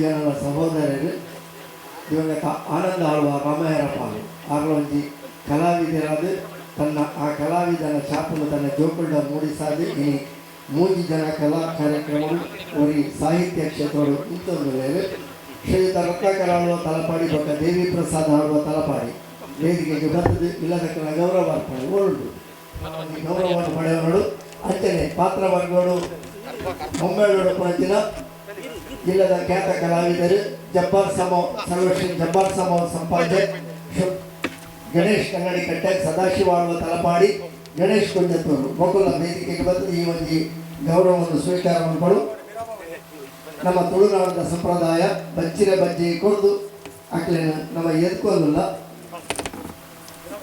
ಜನರ ಸಹೋದರರು ದಿವಂಗತ ಆನಂದ ಆಳ್ವ ರಾಮಾಯರ ಪಾಲು ಆರ್ಲ ಒಂಜಿ ಕಲಾವಿದರಾದ ತನ್ನ ಆ ಕಲಾವಿದನ ಛಾಪನ್ನು ತನ್ನ ಜೋಕುಲ್ಡ ಮೂಡಿಸಾದು ಇನಿ ಮೂಜಿ ಜನ ಕಲಾ ಕಾರ್ಯಕ್ರಮ ಒರಿ ಸಾಹಿತ್ಯ ಕ್ಷೇತ್ರಡು ಇಂತೊಂದು ಶ್ರೀಯುತ ರತ್ನಾಕರ ಆಳುವ ತಲಪಾಡಿ ಬೊಕ್ಕ ದೇವಿ ಪ್ರಸಾದ್ ಆಳುವ ತಲಪಾಡಿ ವೇದಿಕೆಗೆ ಬರ್ತದೆ ಇಲ್ಲದಕ್ಕನ ಗೌರವ ಅರ್ಪಣೆ ಓಡುಂಡು ಗೌರವವನ್ನು ಪಡೆಯವನು ಅಂಚನೆ ಪಾತ್ರ ವರ್ಗಗಳು ಮುಮ್ಮೇಳೋಡು ಪುಣಚಿನ ಜಿಲ್ಲದ ಖ್ಯಾತ ಕಲಾವಿದರು ಜಬ್ಬಾರ್ ಸಮೋ ಸರ್ವಶ್ರೀ ಜಬ್ಬಾರ್ ಸಮೋ ಸಂಪಾಜೆ ಗಣೇಶ್ ಕನ್ನಡಿ ಕಟ್ಟೆ ಸದಾಶಿವ ಆಳುವ ತಲಪಾಡಿ ಗಣೇಶ್ ಕುಂಜತ್ತೂರು ಮೊಕುಲ ವೇದಿಕೆಗೆ ಬಂದು ಈ ಒಂದು ಗೌರವವನ್ನು ಸ್ವೀಕಾರ ಮಾಡಿಕೊಂಡು ನಮ್ಮ ತುಳುನಾಡದ ಸಂಪ್ರದಾಯ ಬಚ್ಚಿರ ಬಜ್ಜಿ ಕೊಡ್ದು ಅಕ್ಲೇನ ನಮ್ಮ ಎದ್ಕೊಳ್ಳಲ್ಲ.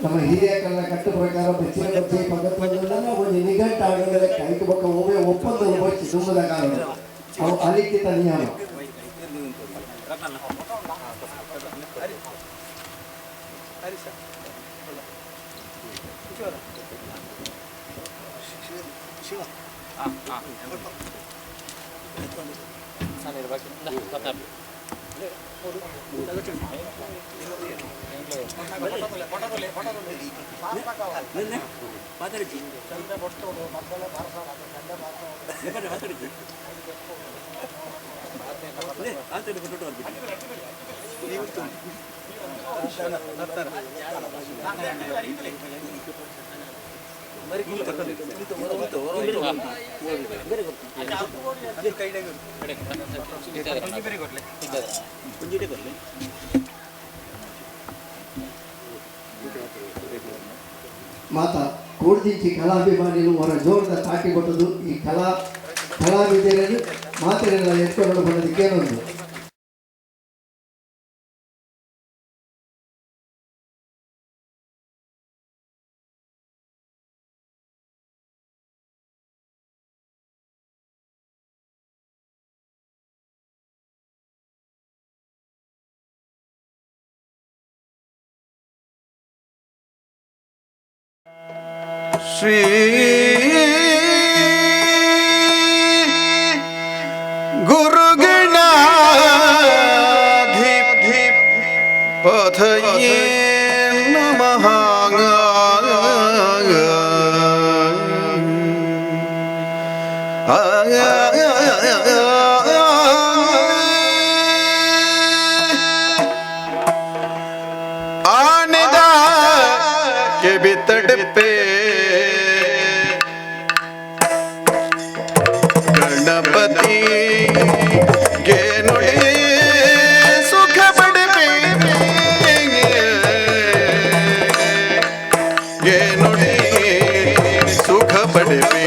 ನಮ್ಮ ಹಿರಿಯ ಕಲ್ಲ ಕಟ್ಟು ಪ್ರಕಾರ ಬಚ್ಚಿರ ಬಜ್ಜಿ ಪಗತ್ತೊಂದಿಲ್ಲ ಒಂದು ನಿಘಂಟು ಆಡೋದಕ್ಕೆ ಐದು ಬೊಕ್ಕ ಒಮ್ಮೆ ಒಪ್ಪಂದ ಬಚ್ಚಿ ತುಂಬದ ಕಾರಣ ಅವು ಅಲಿಖಿತ ನಿಯಮ. ಮಾತಾ ಕೂಡ್ದಿಂಚಿ ಕಲಾಭಿಮಾನಿಗಳು ಹೊರ ಜೋರದ ತಾಟಿ ಕೊಟ್ಟದು ಈ ಕಲಾವಿದರನ್ನು ಮಾತಿನೆಲ್ಲ ಎತ್ಕೊಂಡು ಬಂದದಕ್ಕೇನೊಂದು ಶ್ರೀ ಗುರುಗಣಾಧಿಪತಯೇ ನಮಃ. ಆನೆದ ಕೆಬಿತಡ್ಪೆ ಗಣಪತಿ ನುಡಿ ಸುಖ ಪಡಿಪೆ ನುಡಿ ಸುಖ ಪಡಿಪೆ.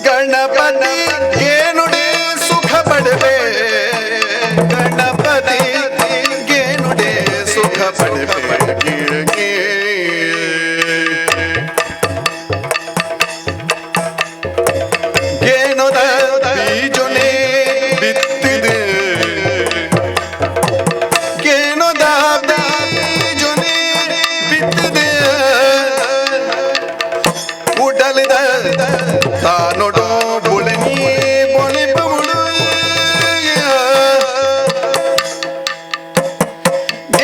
ಗಣಪತಿ ನುಡಿ ಸುಖ ಪಡವೆ ಗಣಪತಿ ನುಡಿ ಸುಖ ಪಡವೆ. ಗೇಣುದ ಬೀಜನೆ ಬಿತ್ತಿದೆ ಗೇಣುದ ಬೀಜನೆ ಬಿತ್ತಿದೆ ಉಡಲಿದ ತಾನೊಡೋ ಬುಳನಿ ಬೊಳಿಪುಡು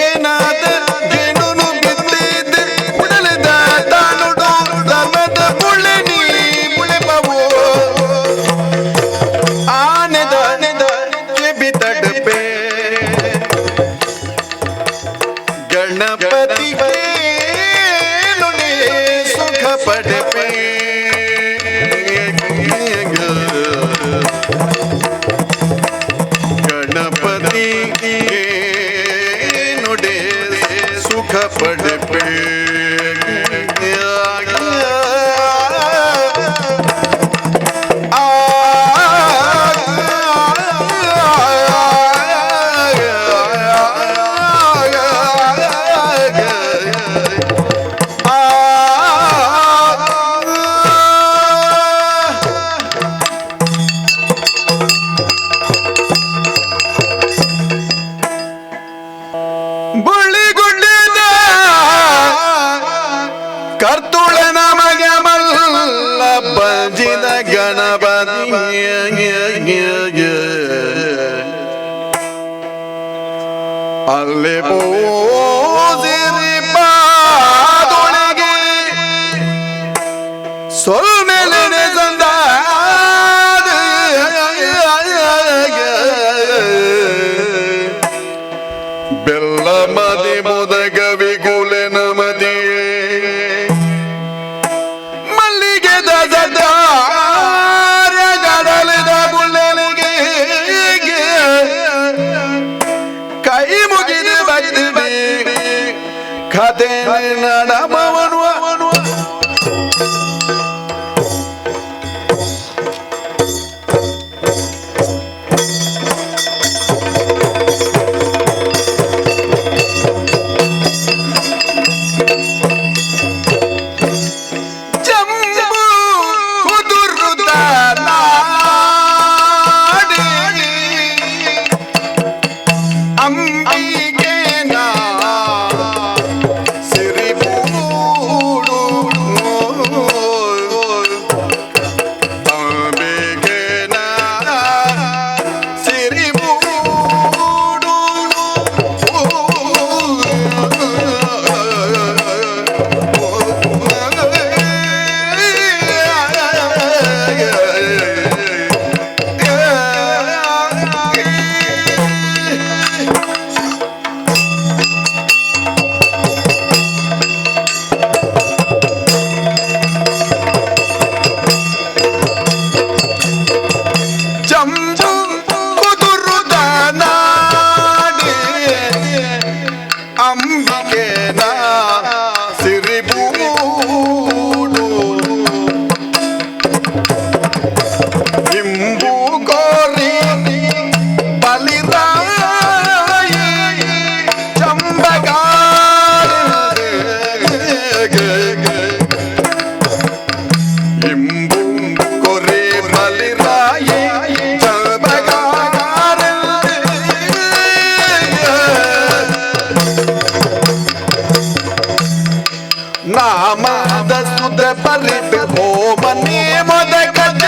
ಏನಾದ ಗೇಣುನು ಬಿತ್ತಿದ್ದ ಉಡಲಿದ ತಾನೊಡೋ ಧರ್ಮದ ಬುಳನಿ ಬುಳೆಪವು ಆನೆದ ಕೆಬಿತಡ್ಪೆ ಗಣಪತಿ ನುಡಿ ಸುಖ ಪಡಪೆ ಗಣಪತಿ ನುಡಿ ಸುಖ ಪಡಪೆ. ಅಲ್ಲೆ ಪೋಸಿರಿ ಪಾದೊಳಗೆ ಸೊಲ್ಮೆಲೆ ಸಂದ ಬೆಲ್ಲ ಮದಿ ಮೊದಗವಿ ಗುಲೆ ನಮದಿ ಮಲ್ಲಿಗೆ ಗಡಲಿದ ಗುಳ್ಳೆಲಿಗೆ ಕೈ ಮುಗಿದು ಬೈದು ಕತೆ ನಡಮವನು ಅವನು. ಜಂಬೂ ಕುದುರುದ ನಾಡಿ ಅಂಬಿಕೆನ ಸಿರಿಬೂಡು, ಅಂಬಿಕೆನ ಸಿರಿಬೂಡು. ಜಂಬು ಕುದುರುದ ನಾಡಿ ಅಂಬಿಕೆನ ಸಿರಿಬೂಡು, ಇಂಬು ಕೋರಿ ಬಲಿರಾಯಿ ಚಂಬಗಾರ, ಇಂಬು ಕೊರೆ ಬಲಿರಾಯಿ ಚಂಬಗಾರ. ನಾಮದ ಸುದ ಪರಿತ ಹೋಮನೆ ಮೊದಕಜ,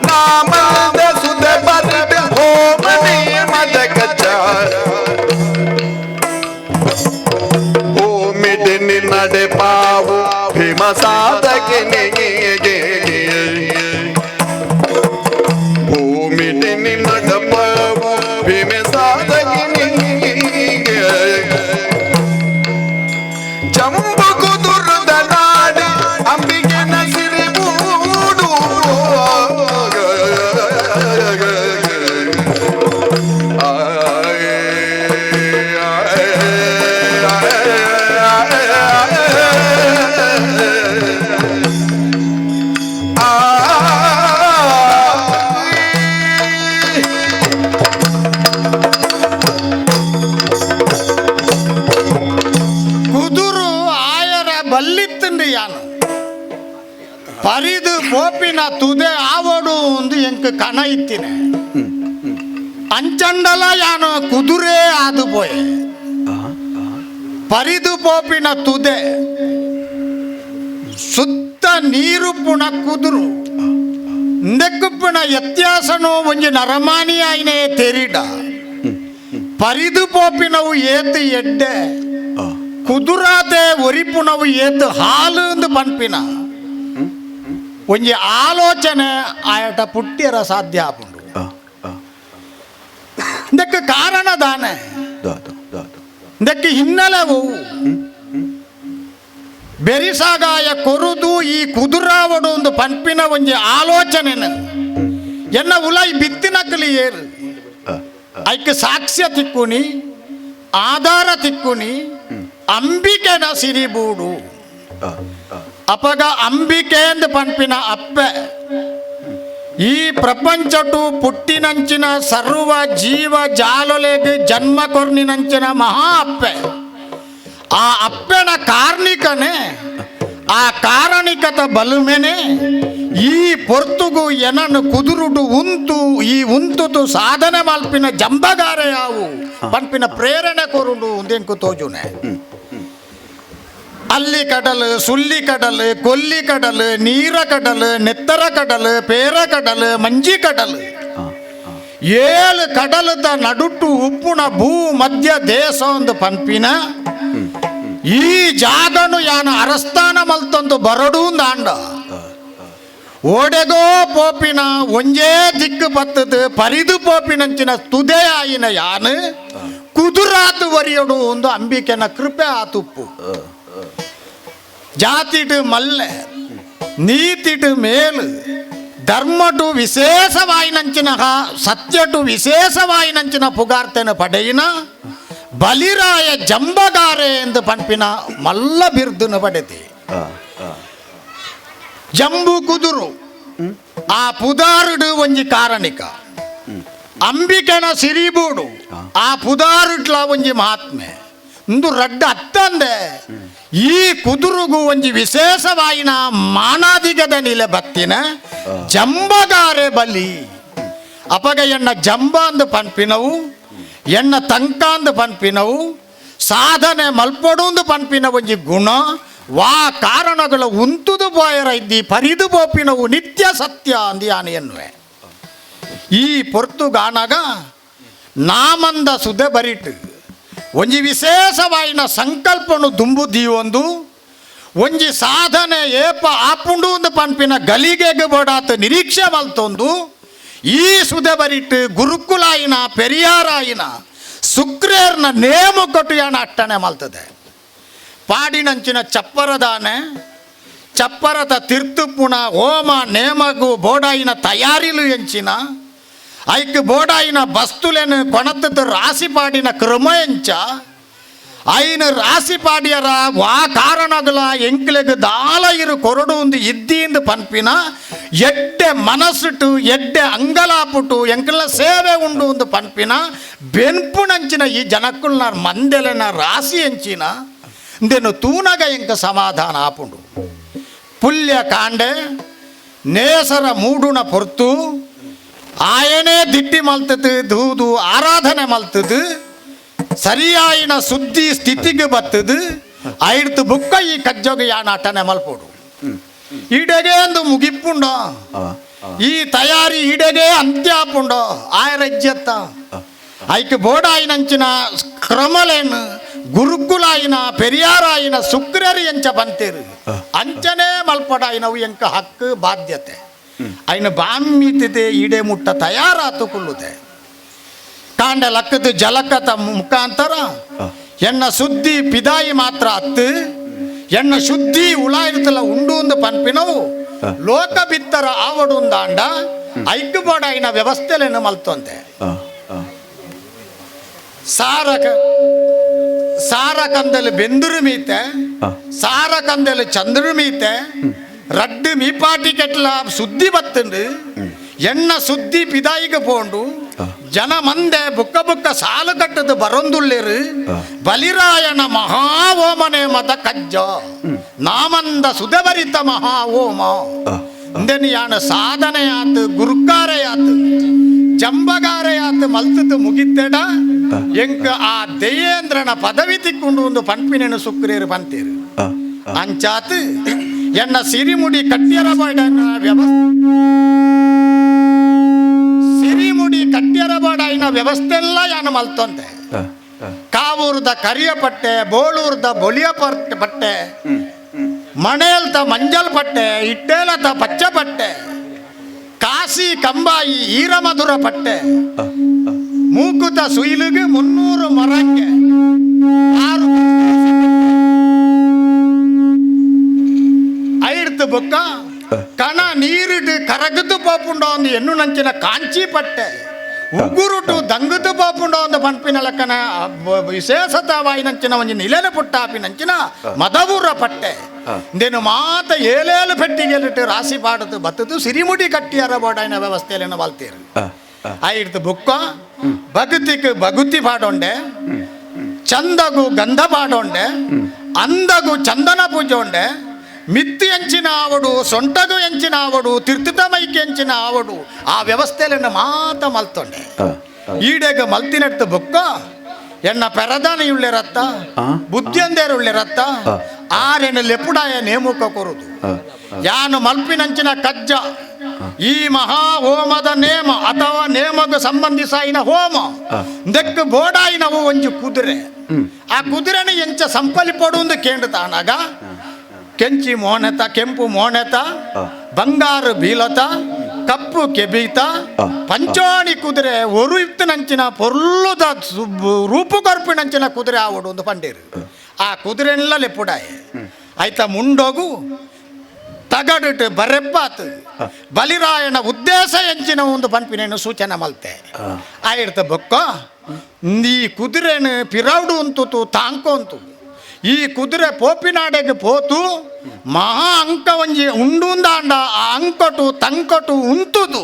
ನಾಮದ ಸುದ ಪರಿತ ಹೋಮನೆ ಮದಕಜ, ಓಮಿಡಿನಿ ನಡೆ ಪಾವು ಭೀಮ ಸಾಧಕಿನಿ, ಭೂಮಿಡಿನಿ ನಡಪಾವು ಭೀಮ ಸಾಧಕಿನಿ. ಜಂಬು ಕುದುರುದ ನಾಡಿ ಅಂಬಿಕೆನ ಸಿರಿಬೂಡು. ಕುದುರು ಆಯರ ಬಲ್ಲಿತ್ತಂಡು ಯಾನು ಪರಿದು ಪೋಪಿನ ತುದೆ ಆವಡು ಒಂದು ಎಂಕ್ ಕಣ ಇತ್ತಿನ ಅಂಚಂಡಲ ಯಾನು ಕುದುರೆ ಆದು ಪೋಯೆ. ಪರಿದು ಪೋಪಿನ ತುದೆ ಸುತ್ತ ನೀರು ಪುಣ ಕುದುರು ಇಂದಕ್ಕುಪ್ಪುನ ವ್ಯತ್ಯಾಸನು ಒಂಜಿ ನರಮಾನಿ ಆಯ್ನೆ ತೆರಿಡ. ಪರಿದು ಪೋಪಿನವು ಏತು ಎಡ್ಡೆ, ಕುದುರಾತೆ ಒರಿಪುನವು ಏತು ಹಾಲು ಎಂದು ಪನ್ಪಿನ ಒಂಜಿ ಆಲೋಚನೆ ಆಯಟ ಪುಟ್ಟಿಯರ ಸಾಧ್ಯ ಆಪುಂಡು. ಇದಕ್ಕೆ ಕಾರಣ ದಾನೆ, ಇದಕ್ಕೆ ಹಿನ್ನೆಲೆ ಒವು? ಬೆರಿಸಾಗಾಯ ಕೊರುದು ಈ ಕುದುರಾವಡು ಒಂದು ಪನ್ಪಿನ ಒಂಜಿ ಆಲೋಚನೆ ಎನ್ನ ಉಲೈ ಬಿತ್ತಿನಕಲಿ ಏರು? ಐಕ್ ಸಾಕ್ಷ್ಯ ತಿಕ್ಕುನಿ, ಆಧಾರ ತಿಕ್ಕುನಿ ಅಂಬಿಕೆನ ಸಿರಿಬೂಡು. ಅಪಗ ಅಂಬಿಕೆ ಎಂದು ಪನ್ಪಿನ ಅಪ್ಪೆ ಈ ಪ್ರಪಂಚಟು ಪುಟ್ಟಿನಂಚಿನ ಸರ್ವ ಜೀವ ಜಾಲೊಲೆಗ್ ಜನ್ಮ ಕೊರ್ನಿನಂಚಿನ ಮಹಾ ಅಪ್ಪೆ. ಆ ಅಪ್ಪೆನ ಕಾರ್ಣಿಕನೇ, ಆ ಕಾರಣಿಕತ ಬಲುಮೆನೆ ಈ ಪೊರ್ತುಗು ಎನನು ಕುದುರುಡು ಉಂತು ಈ ಉಂತುತು ಸಾಧನೆ ಮಲ್ಪಿನ ಜಂಬಗಾರೆ ಯಾವು ಪನ್ಪಿನ ಪ್ರೇರಣೆ ಕೊರುಂಡು ಉಂದೆಂಕು ತೋಜುನೆ. ಅಲ್ಲಿ ಕಡಲು, ಸುಲ್ಲಿ ಕಡಲು, ಕೊಲ್ಲಿ ಕಡಲು, ನೀರ ಕಡಲು, ನೆತ್ತರ ಕಡಲು, ಪೇರ ಕಡಲು, ಮಂಜಿ ಕಡಲು, ಏಳು ಕಡಲದ ನಡುಟು ಉಪ್ಪುನ ಭೂ ಮಧ್ಯ ದೇಶ ಒಂದು ಪನ್ಪಿನ ಈ ಜಾಗನು ಯಾನ ಅರಸ್ತಾನ ಮಲ್ತೊಂದು ಬರಡು ಆಂಡ. ಓಡೆಗೋ ಪೋಪಿನ ಒಂಜೇ ದಿಕ್ಕು ಬತ್ತದು ಪರಿದು ಪೋಪಿನಂಚಿನ ತುದೆ ಆಯಿನ ಯಾನು ಕುದುರಾತು ವರಿಯಡು ಒಂದು ಅಂಬಿಕೆನ ಕೃಪೆ ಆತುಪ್ಪು. ಜಾತಿಟು ಮಲ್ಲೆ, ನೀತಿಟು ಮೇಲು, ಧರ್ಮಟು ವಿಶೇಷವಾಯಿನಂಚಿನ, ಸತ್ಯಟು ವಿಶೇಷವಾಯಿನಂಚಿನ ಪುಗಾರ್ತೆನ ಪಡೆಯಿನ ಬಲಿರಾಯ ಜಂಬಗಾರೆ ಎಂದು ಪನ್ಪಿನ ಮಲ್ಲ ಬಿರ್ದುನ ಪಡೆತಿ. ಜಂಬು ಕುದುರು ಆ ಪುದಾರುಡು ಒಂಜಿ ಕಾರಣಿಕ, ಅಂಬಿಕೆನ ಸಿರಿಬೂಡು ಆ ಪುದಾರುಟ್ಲ ಒಂಜಿ ಮಹಾತ್ಮೆ. ಇಂದು ರಡ್ಡ ಅತ್ತಂದೆ ಈ ಕುದುರುಗು ಒಂಜಿ ವಿಶೇಷವಾಯಿನ ಮಾನಾದಿಗದ ನಿಲೆ ಬತ್ತಿನ ಜಂಬಗಾರೆ ಬಲಿ. ಅಪಗ ಎಣ್ಣ ಜಂಬ ಅಂದು ಪನ್ಪಿನವು, ಎಣ್ಣ ತಂಕಾಂದು ಪನ್ಪಿನವು, ಸಾಧನೆ ಮಲ್ಪೊಡುಂದು ಪನ್ಪಿನ ಒಂಜಿ ಗುಣ ವಾ ಕಾರಣಗಳ ಉಂತುದು ಪೋಯರ ಇದ್ದಿ ಪರಿದು ಪೋಪಿನವು ನಿತ್ಯ ಸತ್ಯ ಅಂದು ಯಾನು ಎನ್ನುವೆ. ಈ ಪೊರ್ತುಗಾನಗ ನಾಮಂದ ಸುದೆ ಬರಿಟು ಒಂಜಿ ವಿಶೇಷವಾಯಿನ ಸಂಕಲ್ಪನು ದುಂಬು ದೀವೊಂದು ಒಂಜಿ ಸಾಧನೆ ಏಪ ಆಪುಂಡು ಒಂದು ಪನ್ಪಿನ ಗಲಿಗೆಗೆ ಬೋಡಾತ ನಿರೀಕ್ಷೆ ಮಲ್ತೊಂದು ಈ ಸುದೆ ಬರಿಟು ಗುರುಕುಲಾಯಿನ ಪೆರಿಯಾರಾಯಿನ ಸುಕ್ರೇರ್ನ ನೇಮು ಕೊಟ್ಟು ಯಾನ ಅಟ್ಟಣೆ ಮಲ್ತದೆ. ಪಾಡಿನಂಚಿನ ಚಪ್ಪರದಾನೆ ಚಪ್ಪರದ ತಿರ್ತುಪುಣ ಹೋಮ ನೇಮಗು ಬೋಡಾಯಿನ ತಯಾರಿಲು ಎಂಚಿನ ಐಕ್ ಬೋಡಾಯಿನ ಬಸ್ತುಲೆನು ಕೊಣತದ ರಾಸಿ ಪಾಡಿನ ಕ್ರಮ ಎಂಚ ಐನ ರಾಸಿ ಪಾಡಿಯರ ವಾ ಕಾರಣಗಳ ಎಂಕ್ಲೆಗ್ ದಾಲ ಇರು ಕೊರಡು ಒಂದು ಇದ್ದಿಂದು ಪನ್ಪಿನ ಎಡ್ಡೆ ಮನಸ್ಸುಟು ಎಡ್ಡೆ ಅಂಗಲಾಪುಟು ಎಂಕಲ್ನ ಸೇವೆ ಉಂಡು ಒಂದು ಪನ್ಪಿನ ಬೆನ್ಪುನಂಚಿನ ಈ ಜನಕ್ಕುಲ್ನ ಮಂದೆಲೆನ ರಾಸಿ ಎಂಚಿನ ಇಂದೆನು ತೂನಗ ಎಂಕ ಸಮಾಧಾನ ಆಪುಂಡು. ಪುಲ್ಯ ಕಾಂಡೆ ನೇಸರ ಮೂಡುನ ಪೊರ್ತು ಆಯನೇ ದಿಟ್ಟಿ ಮಲ್ತದು ದೂದು ಆರಾಧನೆ ಮಲ್ತದು ಸರಿಯಾಯಿನ ಸುದ್ದಿ ಸ್ಥಿತಿಗೆ ಬತ್ತದು ಐಡ್ತು ಬುಕ್ಕ ಈ ಕಜ್ಜೋಗ ಯಾನ ಅಟನೆ ಮಲ್ಪೋಡು. ಈಡೆಗೆ ಅಂದು ಮುಗಿಪ್ಪುಂಡೋ, ಈ ತಯಾರಿ ಈಡೆಗೆ ಅಂತ್ಯ ಆಪುಂಡೋ ಆಯ ರಜ್ಯತ್ತ ಐಕ್ ಬೋಡಾಯಿನಂಚಿನ ಕ್ರಮಲೇನು ಗುರುಕುಲಾಯಿನ ಪೆರಿಯಾರಾಯಿನ ಸುಕ್ರರಿ ಎಂಚ ಬಂತೇರು ಅಂಚನೆ ಮಲ್ಪಡಾಯಿನವು ಎಂಕ ಹಕ್ಕು ಬಾಧ್ಯತೆ ಐನ ಬಾಮ್ಮಿತಿದೆ ಈಡೆ ಮುಟ್ಟ ತಯಾರಾತು ಕುಳ್ಳುದೆ. ಕಾಂಡ ಲಕ್ಕದ ಜಲಕದ ಮುಖಾಂತರ ಎನ್ನ ಸುದ್ದಿ ಪಿದಾಯಿ ಮಾತ್ರ ಅತ್ತು ಎನ್ನ ಶುದ್ಧಿ ಉಳಾಯಿರ್ತಲ ಉಂಡು ಒಂದು ಪನ್ಪಿನವು ಲೋಕ ಬಿತ್ತರ ಆವಡುಂದಾಂಡ ಐಕ್ಕು ಬೋಡಾಯಿನ ವ್ಯವಸ್ಥೆಲೇನು ಮಲ್ತೊಂತೆ. ಸಾರಕ ಸಾರ ಕಂದಲು ಬೆಂದುರು ಮೀತೆ, ಸಾರ ಕಂದಲು ಚಂದ್ರು ಮೀತೆ, ರಡ್ಡು ಮೀಪಾಟಿ ಕೆಟ್ಲ ಸುದ್ದಿ ಬತ್ತುಂಡು. ಎಣ್ಣ ಸುದ್ದಿ ಪಿದಾಯಿಗೆ ಪೋಂಡು ಜನ ಮಂದೆ ಬುಕ್ಕ ಬುಕ್ಕ ಸಾಲು ಕಟ್ಟದು ಬರೊಂದುಳ್ಳಿರು. ಬಲಿರಾಯನ ಮಹಾ ಓಮನೆ ಮತ ಕಜ್ಜ ನಾಮಂದ ಸುಧವರಿತ ಮಹಾ ಓಮ ಇಂದೆನು ಯಾನ ಸಾಧನೆಯಾತು ಗುರುಕಾರೆಯಾತು ಜಂಬಗಾರೆಯಾತು ಮಲ್ತದ್ದು ಮುಗಿತ್ತೆಡ ಎಂಕ ಆ ದೆಯೇಂದ್ರನ ಪದವಿ ತಿಕ್ಕೊಂಡು ಒಂದು ಪನ್ಪಿನೇನು ಸುಕ್ರೇರು ಪಂತೇರು. ಅಂಚಾತ್ ಎನ್ನ ಸಿರಿಮುಡಿ ಕಟ್ಯರ ಬಾಡನ ವ್ಯವಸ್ಥೆ ಸಿರಿಮುಡಿ ಕಟ್ಯರ ಬಾಡಾಯಿನ ವ್ಯವಸ್ಥೆ ಎಲ್ಲ ಯಾನ ಮಲ್ತೊಂತೆ. ಕಾವೂರ್ದ ಕರಿಯ ಪಟ್ಟೆ, ಬೋಳೂರ್ದ ಬೊಳಿಯ ಪಟ್ಟೆ, ಮಣೇಲ್ತ ಮಂಜಲ್ ಪಟ್ಟೆ, ಇಟ್ಟೇಲತ ಪಚ್ಚ ಪಟ್ಟೆ, ಕಾಶಿ ಕಂಬಾಯಿ ಈರಮಧುರ ಪಟ್ಟೆ, ಮೂಕುತ ಸುಯಿಲಿಗೆ 300 ಮರಂಗೆ ಆರು ಐಡ್ತು ಬೊಕ್ಕ ಕಣ ನೀರಿಡು ಕರಗದು ಪಾಪುಂಡ ಒಂದು ಎಣ್ಣು ನಂಚಿನ ಕಾಂಚಿ ಪಟ್ಟೆ, ಉಗುರುಟು ದಂಗುದು ಪಾಪುಂಡ ಒಂದು ಪನ್ಪಿನ ಲಕ್ಕನ ವಿಶೇಷತವಾಯಿನಂಚಿನ ಒಂಜಿ ನಿಲೆನ ಪುಟ್ಟಾಪಿನಂಚಿನ ಮದವೂರ ಪಟ್ಟೆ. ಇಂದೇನು ಮಾತ ಏಲೇಳು ಪೆಟ್ಟಿಗೆಲಿಟ್ಟು ರಾಶಿ ಪಾಡದು ಬತ್ತದು ಸಿರಿಮುಡಿ ಕಟ್ಟಿಯರ ಬೋಡಾಯಿನ ವ್ಯವಸ್ಥೆಯನ್ನು ವಾಲ್ತೀರು. ಐಡ್ತು ಬುಕ್ಕ ಭಗತಿಗೆ ಬಗುತಿ ಪಾಡೊಂಡೆ, ಚಂದಗು ಗಂಧ ಪಾಡೊಂಡೆ, ಅಂದಗು ಚಂದನ ಪೂಜೆ ಉಂಡೆ, ಮಿತ್ತಿ ಎಂಚಿನ ಆವಡು, ಸೊಂಟಗು ಎಂಚಿನ ಆವಡು, ತಿರ್ತುತ ಮೈಕೆ ಎಂಚಿನ ಆವಡು, ಆ ವ್ಯವಸ್ಥೆಯನ್ನು ಮಾತ ಮಲ್ತೊಂಡೆ. ಈಡೆಗ ಮಲ್ತಿನಟ್ಟು ಬುಕ್ಕ ಎನ್ನ ಪೆರದಾನಿಯುಳ್ಳೆರತ್ತ ಬುದ್ಧಿಯಂದೇರುಳ್ಳೆರತ್ತ ಆರೆನ ಲೆಪುಡಾಯ ನೇಮುಕ ಕೊರುದು ಯಾನು ಮಲ್ಪಿನಂಚಿನ ಕಜ್ಜ ಈ ಮಹಾ ಹೋಮದ ನೇಮ ಅಥವಾ ನೇಮಕ್ಕೆ ಸಂಬಂಧಿಸಾಯಿನ ಹೋಮ ದೆಕ್ ಬೋಡಾಯಿನವು ಒಂಜಿ ಕುದುರೆ ಆ ಕುದುರೆನ ಎಂಚ ಸಂಪಲಿ ಪೊಡು ಕೇಂದ್ರ ತಾನಾಗ ಕೆಂಚಿ ಮೋನೆತ ಕೆಂಪು ಮೋನೆತ ಬಂಗಾರು ಬೀಲತ ಕಪ್ಪು ಕೆಬೀತ ಪಂಚಾಣಿ ಕುದುರೆ ಒರು ಇತ್ತನಂಚಿನ ಪೊರ್ಲುದ ರೂಪು ಕರ್ಪಿನಂಚಿನ ಕುದುರೆ ಆವಡು ಒಂದು ಪಂಡೀರು ಆ ಕುದುರೆಲ್ಲ ಲೆಪ್ಪುಡಾಯೆ ಆಯ್ತಾ ಮುಂಡೋಗು ತಗಡಿಟ್ಟು ಬರೆಪ್ಪಾತು ಬಲಿರಾಯನ ಉದ್ದೇಶ ಎಂಚಿನ ಒಂದು ಪನ್ಪಿನೇನು ಸೂಚನೆ ಮಲ್ತೆ ಆಯಿಡ್ತ ಬೊಕ್ಕ ಈ ಕುದುರೆನು ಪಿರೌಡು ಅಂತು ತಾಂಕು ಅಂತು ಈ ಕುದುರೆ ಪೋಪಿನಾಡೆಗೆ ಪೋತು ಮಹಾ ಅಂಕ ಒಂಜಿ ಉಂಡುಂದಾಂಡ ಆ ಅಂಕಟು ತಂಕಟು ಉಂತುದು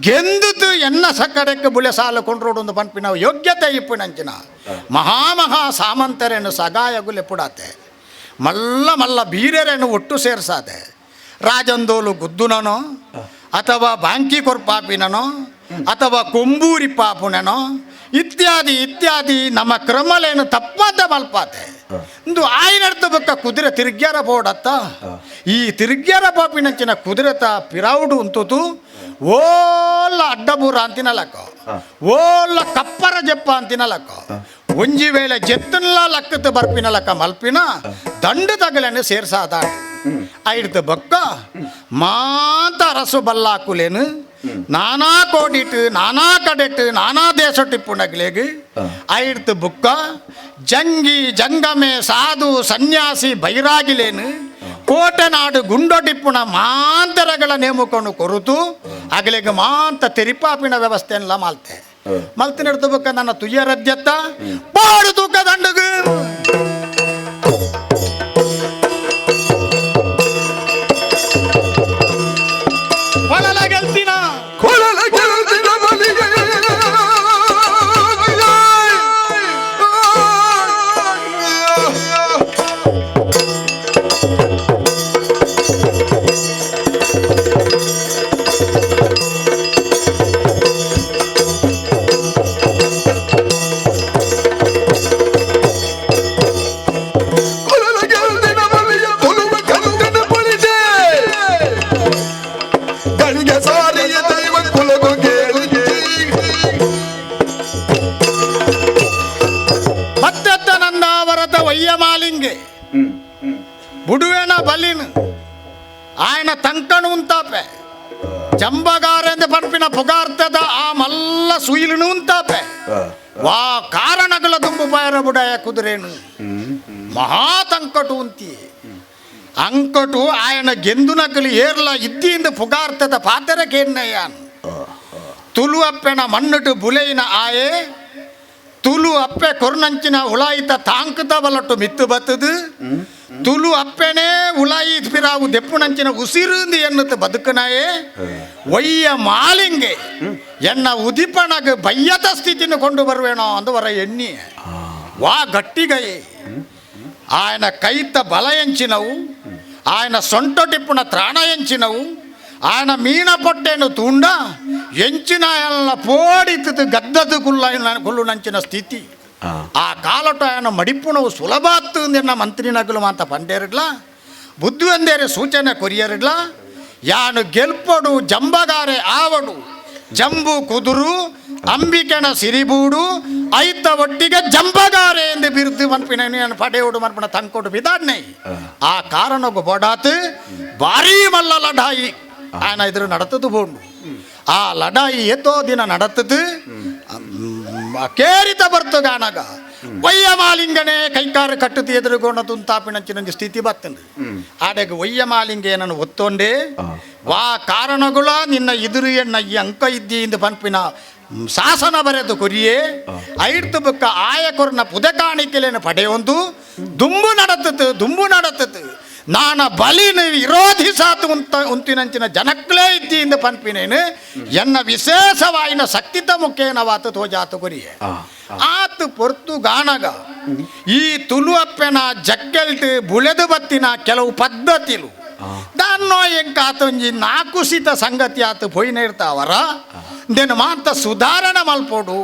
ಗೆಂದುದು ಎನ್ನ ಸಕ್ಕಡೆಕ್ಕೆ ಬುಲೆ ಸಾಲು ಕೊಂಡ್ರೋಡು ಒಂದು ಪನ್ಪಿನ ಯೋಗ್ಯತೆ ಇಪ್ಪಿನಂಚಿನ ಮಹಾ ಮಹಾ ಸಾಮಂತರೇನು ಸಗಾಯಗು ಲೆಪ್ಪುಡಾತೆ ಮಲ್ಲ ಮಲ್ಲ ಬೀರರೇನು ಒಟ್ಟು ಸೇರ್ಸಾದೆ ರಾಜಂದೋಲು ಗುದ್ದುನನೋ ಅಥವಾ ಬಾಂಕಿ ಕೊರ್ಪಾಪಿನನೋ ಅಥವಾ ಕೊಂಬೂರಿ ಪಾಪುನನೋ ಇತ್ಯಾದಿ ಇತ್ಯಾದಿ ನಮ್ಮ ಕ್ರಮಲೇನು ತಪ್ಪಾದ ಮಲ್ಪಾತೆ ಇಂದು ಆಯ್ನಡ್ತ ಬಕ್ಕ ಕುದುರೆ ತಿರುಗ್ಯಾರ ಬೋಡತ್ತ ಈ ತಿರುಗ್ಯಾರ ಪಾಪಿನಂಚಿನ ಕುದುರೆತ ಪಿರೌಡು ಉಂತುತು ಓಲ್ಲ ಅಡ್ಡಬೂರ ಅಂತಿನಲಕ್ಕ ಓಲ್ಲ ಕಪ್ಪರ ಜಪ್ಪ ಅಂತಿನಲಕ್ಕ ಒಂಜಿ ವೇಳೆ ಜೆತ್ತನ್ಲ ಲಕ್ಕದ ಬರ್ಪಿನಲಕ್ಕ ಮಲ್ಪಿನ ದಂಡು ತಗಲನ್ನು ಸೇರ್ಸಾದ ಐಡ್ತ ಬೊಕ್ಕ ಮಾತ ಅರಸು ಬಲ್ಲಾಕುಲೇನು ನಾನಾ ಕೋಡಿಟ್ಟು ನಾನಾ ಕಡೆಟ್ಟು ನಾನಾ ದೇಶ ಟಿಪ್ಪುನಗ್ಲೇಗ್ ಐಡ್ತ ಬುಕ್ಕ ಜಂಗಿ ಜಂಗಮೆ ಸಾಧು ಸನ್ಯಾಸಿ ಬೈರಾಗಿಲೇನು ಕೋಟೆನಾಡು ಗುಂಡೊಟಿಪ್ಪುನ ಮಾಂತರಗಳ ನೇಮಕವನ್ನು ಕೊರುತು ಅಗಲಿಗೆ ಮಾಂತ ತೆರಿಪಾಪಿನ ವ್ಯವಸ್ಥೆಯನ್ನೆಲ್ಲ ಮಾಲ್ತೆ ಮಲ್ತಿನ ಬೊಕ್ಕ ನನ್ನ ತುಯ್ಯರದ್ಯತ್ತ ಪಾಡು ತೂಕ ದಂಡಗು ಕೊಳಲ ಗೆಲ್ತಿನ ಕೊಳಲ ಗೆಲ್ತಿನ ಬಲಿಗೆ. ಕೊಳಲ ಗೆಲ್ತಿನ ಬಲಿಗೆ ಕೊಲುವ ಕಂಕಣ ಪೊಳಿದೆ. ಗಳಿಗೆ ಸಾರಿಯ ದೈವ ಕುಲಗು ಕೇಳಿದೆ. ಮತ್ತೆತ್ತ ನಂದಾವರತ ವಯ್ಯಮಾಲಿಂಗೆ ಬುಡುವೆನ ಬಲಿನ್ ఆయన ತಂಕಣು ಉಂತಾಪೆ ಜಂಬಗಾರೆಂದು ಪನ್ಪಿನ ಪುಗಾರ್ತದ ಆ ಮಲ್ಲ ಸುಯಿಲುನು ಉಂತಾಪೆ ವಾ ಕಾರಣಗಳ ದುಂಬು ಬಾಯರ ಬುಡಾಯ ಕುದುರೇನು ಮಹಾ ತಂಕಟು ಉಂತಿ ಅಂಕಟು ఆయన ಗೆಂದುನಕಲಿ ಏರ್ಲ ಇದ್ದಿಂದ ಪುಗಾರ್ತದ ಪಾತೆರ ಕೇನ್ನಯ್ಯಾನ್ ತುಳು ಅಪ್ಪೆನ ಮಣ್ಣುಟು ಬುಲೆಯಿನ ಆಯೆ ತುಳು ಅಪ್ಪೆ ಕೊರ್ನಂಚಿನ ಉಳಾಯಿತ ತಾಂಕುತ ಬಲಟ್ಟು ಮಿತ್ತು ಬತ್ತದು ತುಳು ಅಪ್ಪೆನೇ ಉಳಾಯಿ ಪಿರಾವು ದೆಪ್ಪುನಂಚಿನ ಉಸಿರುಂದು ಎನ್ನುತ್ತ ಬದುಕನಾಯೇ ಒಯ್ಯ ಮಾಲಿಂಗೆ ಎನ್ನ ಉದಿಪಣಗ ಬಯ್ಯದ ಸ್ಥಿತಿನ ಕೊಂಡು ಬರುವೇನೋ ಅಂದು ವರ ಎಣ್ಣಿ ವಾ ಗಟ್ಟಿಗೈ ఆయన కైత బల ఎంచినవు ఆయన సొంట టిప్పున త్రాణ ఎంచినవు ఆయన మీన పొట్టేను తూండ ఎంచిన ఆయన పోడితు గద్దదు కుల్ల కుల్లునంచిన స్థితి ఆ కాలట ఆయన మడిపునವು ಸುಲಭಾತ್ತು ಮಂತ್ರಿ ನಗಲು ಅಂತ ಪಂಡೇರಿಡ್ಲ ಬುದ್ಧಿವಂದೇರಿ ಸೂಚನೆ ಕೊರಿಯರಿಡ್ಲ ಯಾನು ಗೆಲ್ಪಡು ಜಂಬಗಾರೆ ಆವಡು ಜಂಬು ಕುದುರು ಅಂಬಿಕೆನ ಸಿರಿಬೂಡು ಐತ ಒಟ್ಟಿಗೆ ಜಂಬಗಾರೆ ಎಂದು ಬಿರುದು ಮನ್ಪಿನ ಪಡೆಯೋಡು ಮನ್ಪಿನ ತಂಕೊಡು ಬಿದಾಡ್ನೆ ಆ ಕಾರಣಕ್ಕೂ ಬೊಡಾತು ಭಾರೀ ಮಲ್ಲ ಲಡಾಯಿ ఆయన ಎದುರು ನಡತದು ಬೋಂಡು ಆ ಲಡಾಯಿ ಏತೋ ದಿನ ನಡತದು ಕೇರಿತ ಬರ್ತಗಾನಗ ಒಯ್ಯಮಾಲಿಂಗನೇ ಕೈಕಾರು ಕಟ್ಟುತ್ತಿ ಎದುರುಗೊಂಡ ತುಂತಾಪಿನಂಚಿನ ಸ್ಥಿತಿ ಬತ್ತಂದು ಆಡೆಗೆ ಒಯ್ಯಮಾಲಿಂಗ ಏನನ್ನು ಒತ್ತೊಂಡೆ ವಾ ಕಾರಣಗಳ ನಿನ್ನ ಎದುರು ಎಣ್ಣ ಈ ಅಂಕ ಇದ್ದಿ ಇಂದು ಪನ್ಪಿನ ಶಾಸನ ಬರೆದು ಕೊರಿಯೇ ಐಡ್ತು ಬುಕ್ಕ ಆಯಕೊರ್ನ ಪುದೆ ಕಾಣಿಕೆಲೇನು ಪಡೆಯೊಂದು ದುಂಬು ನಡತತು ದುಂಬು ನಡತತು ನಾನ ಬಲಿನ ವಿರೋಧಿಸಾತು ಉಂತ ಉಂತಿನಂಚಿನ ಜನಕ್ಲೇ ಇದ್ದಿ ಪನ್ಪಿನೇನು ಎನ್ನ ವಿಶೇಷವಾಯಿನ ಶಕ್ತಿತ ಮುಖೇನವಾತು ತೋಜಾತು ಕೊರಿಯೆ ಆತು ಪೊರ್ತು ಗಾನಗ ಈ ತುಳು ಅಪ್ಪೆನ ಜಕ್ಕೆಲ್ಟ್ ಬುಳೆದು ಬತ್ತಿನ ಕೆಲವು ಪದ್ಧತಿಲು ದಾನ್ನೋ ಎಂಕಾತೊಂಜಿ ನಾಕುಸಿತ ಸಂಗತಿ ಆತು ಪೊಯ್ನ ಇರ್ತಾವರ then ಮಾತ ಸುಧಾರಣೆ ಮಲ್ಪೋಡು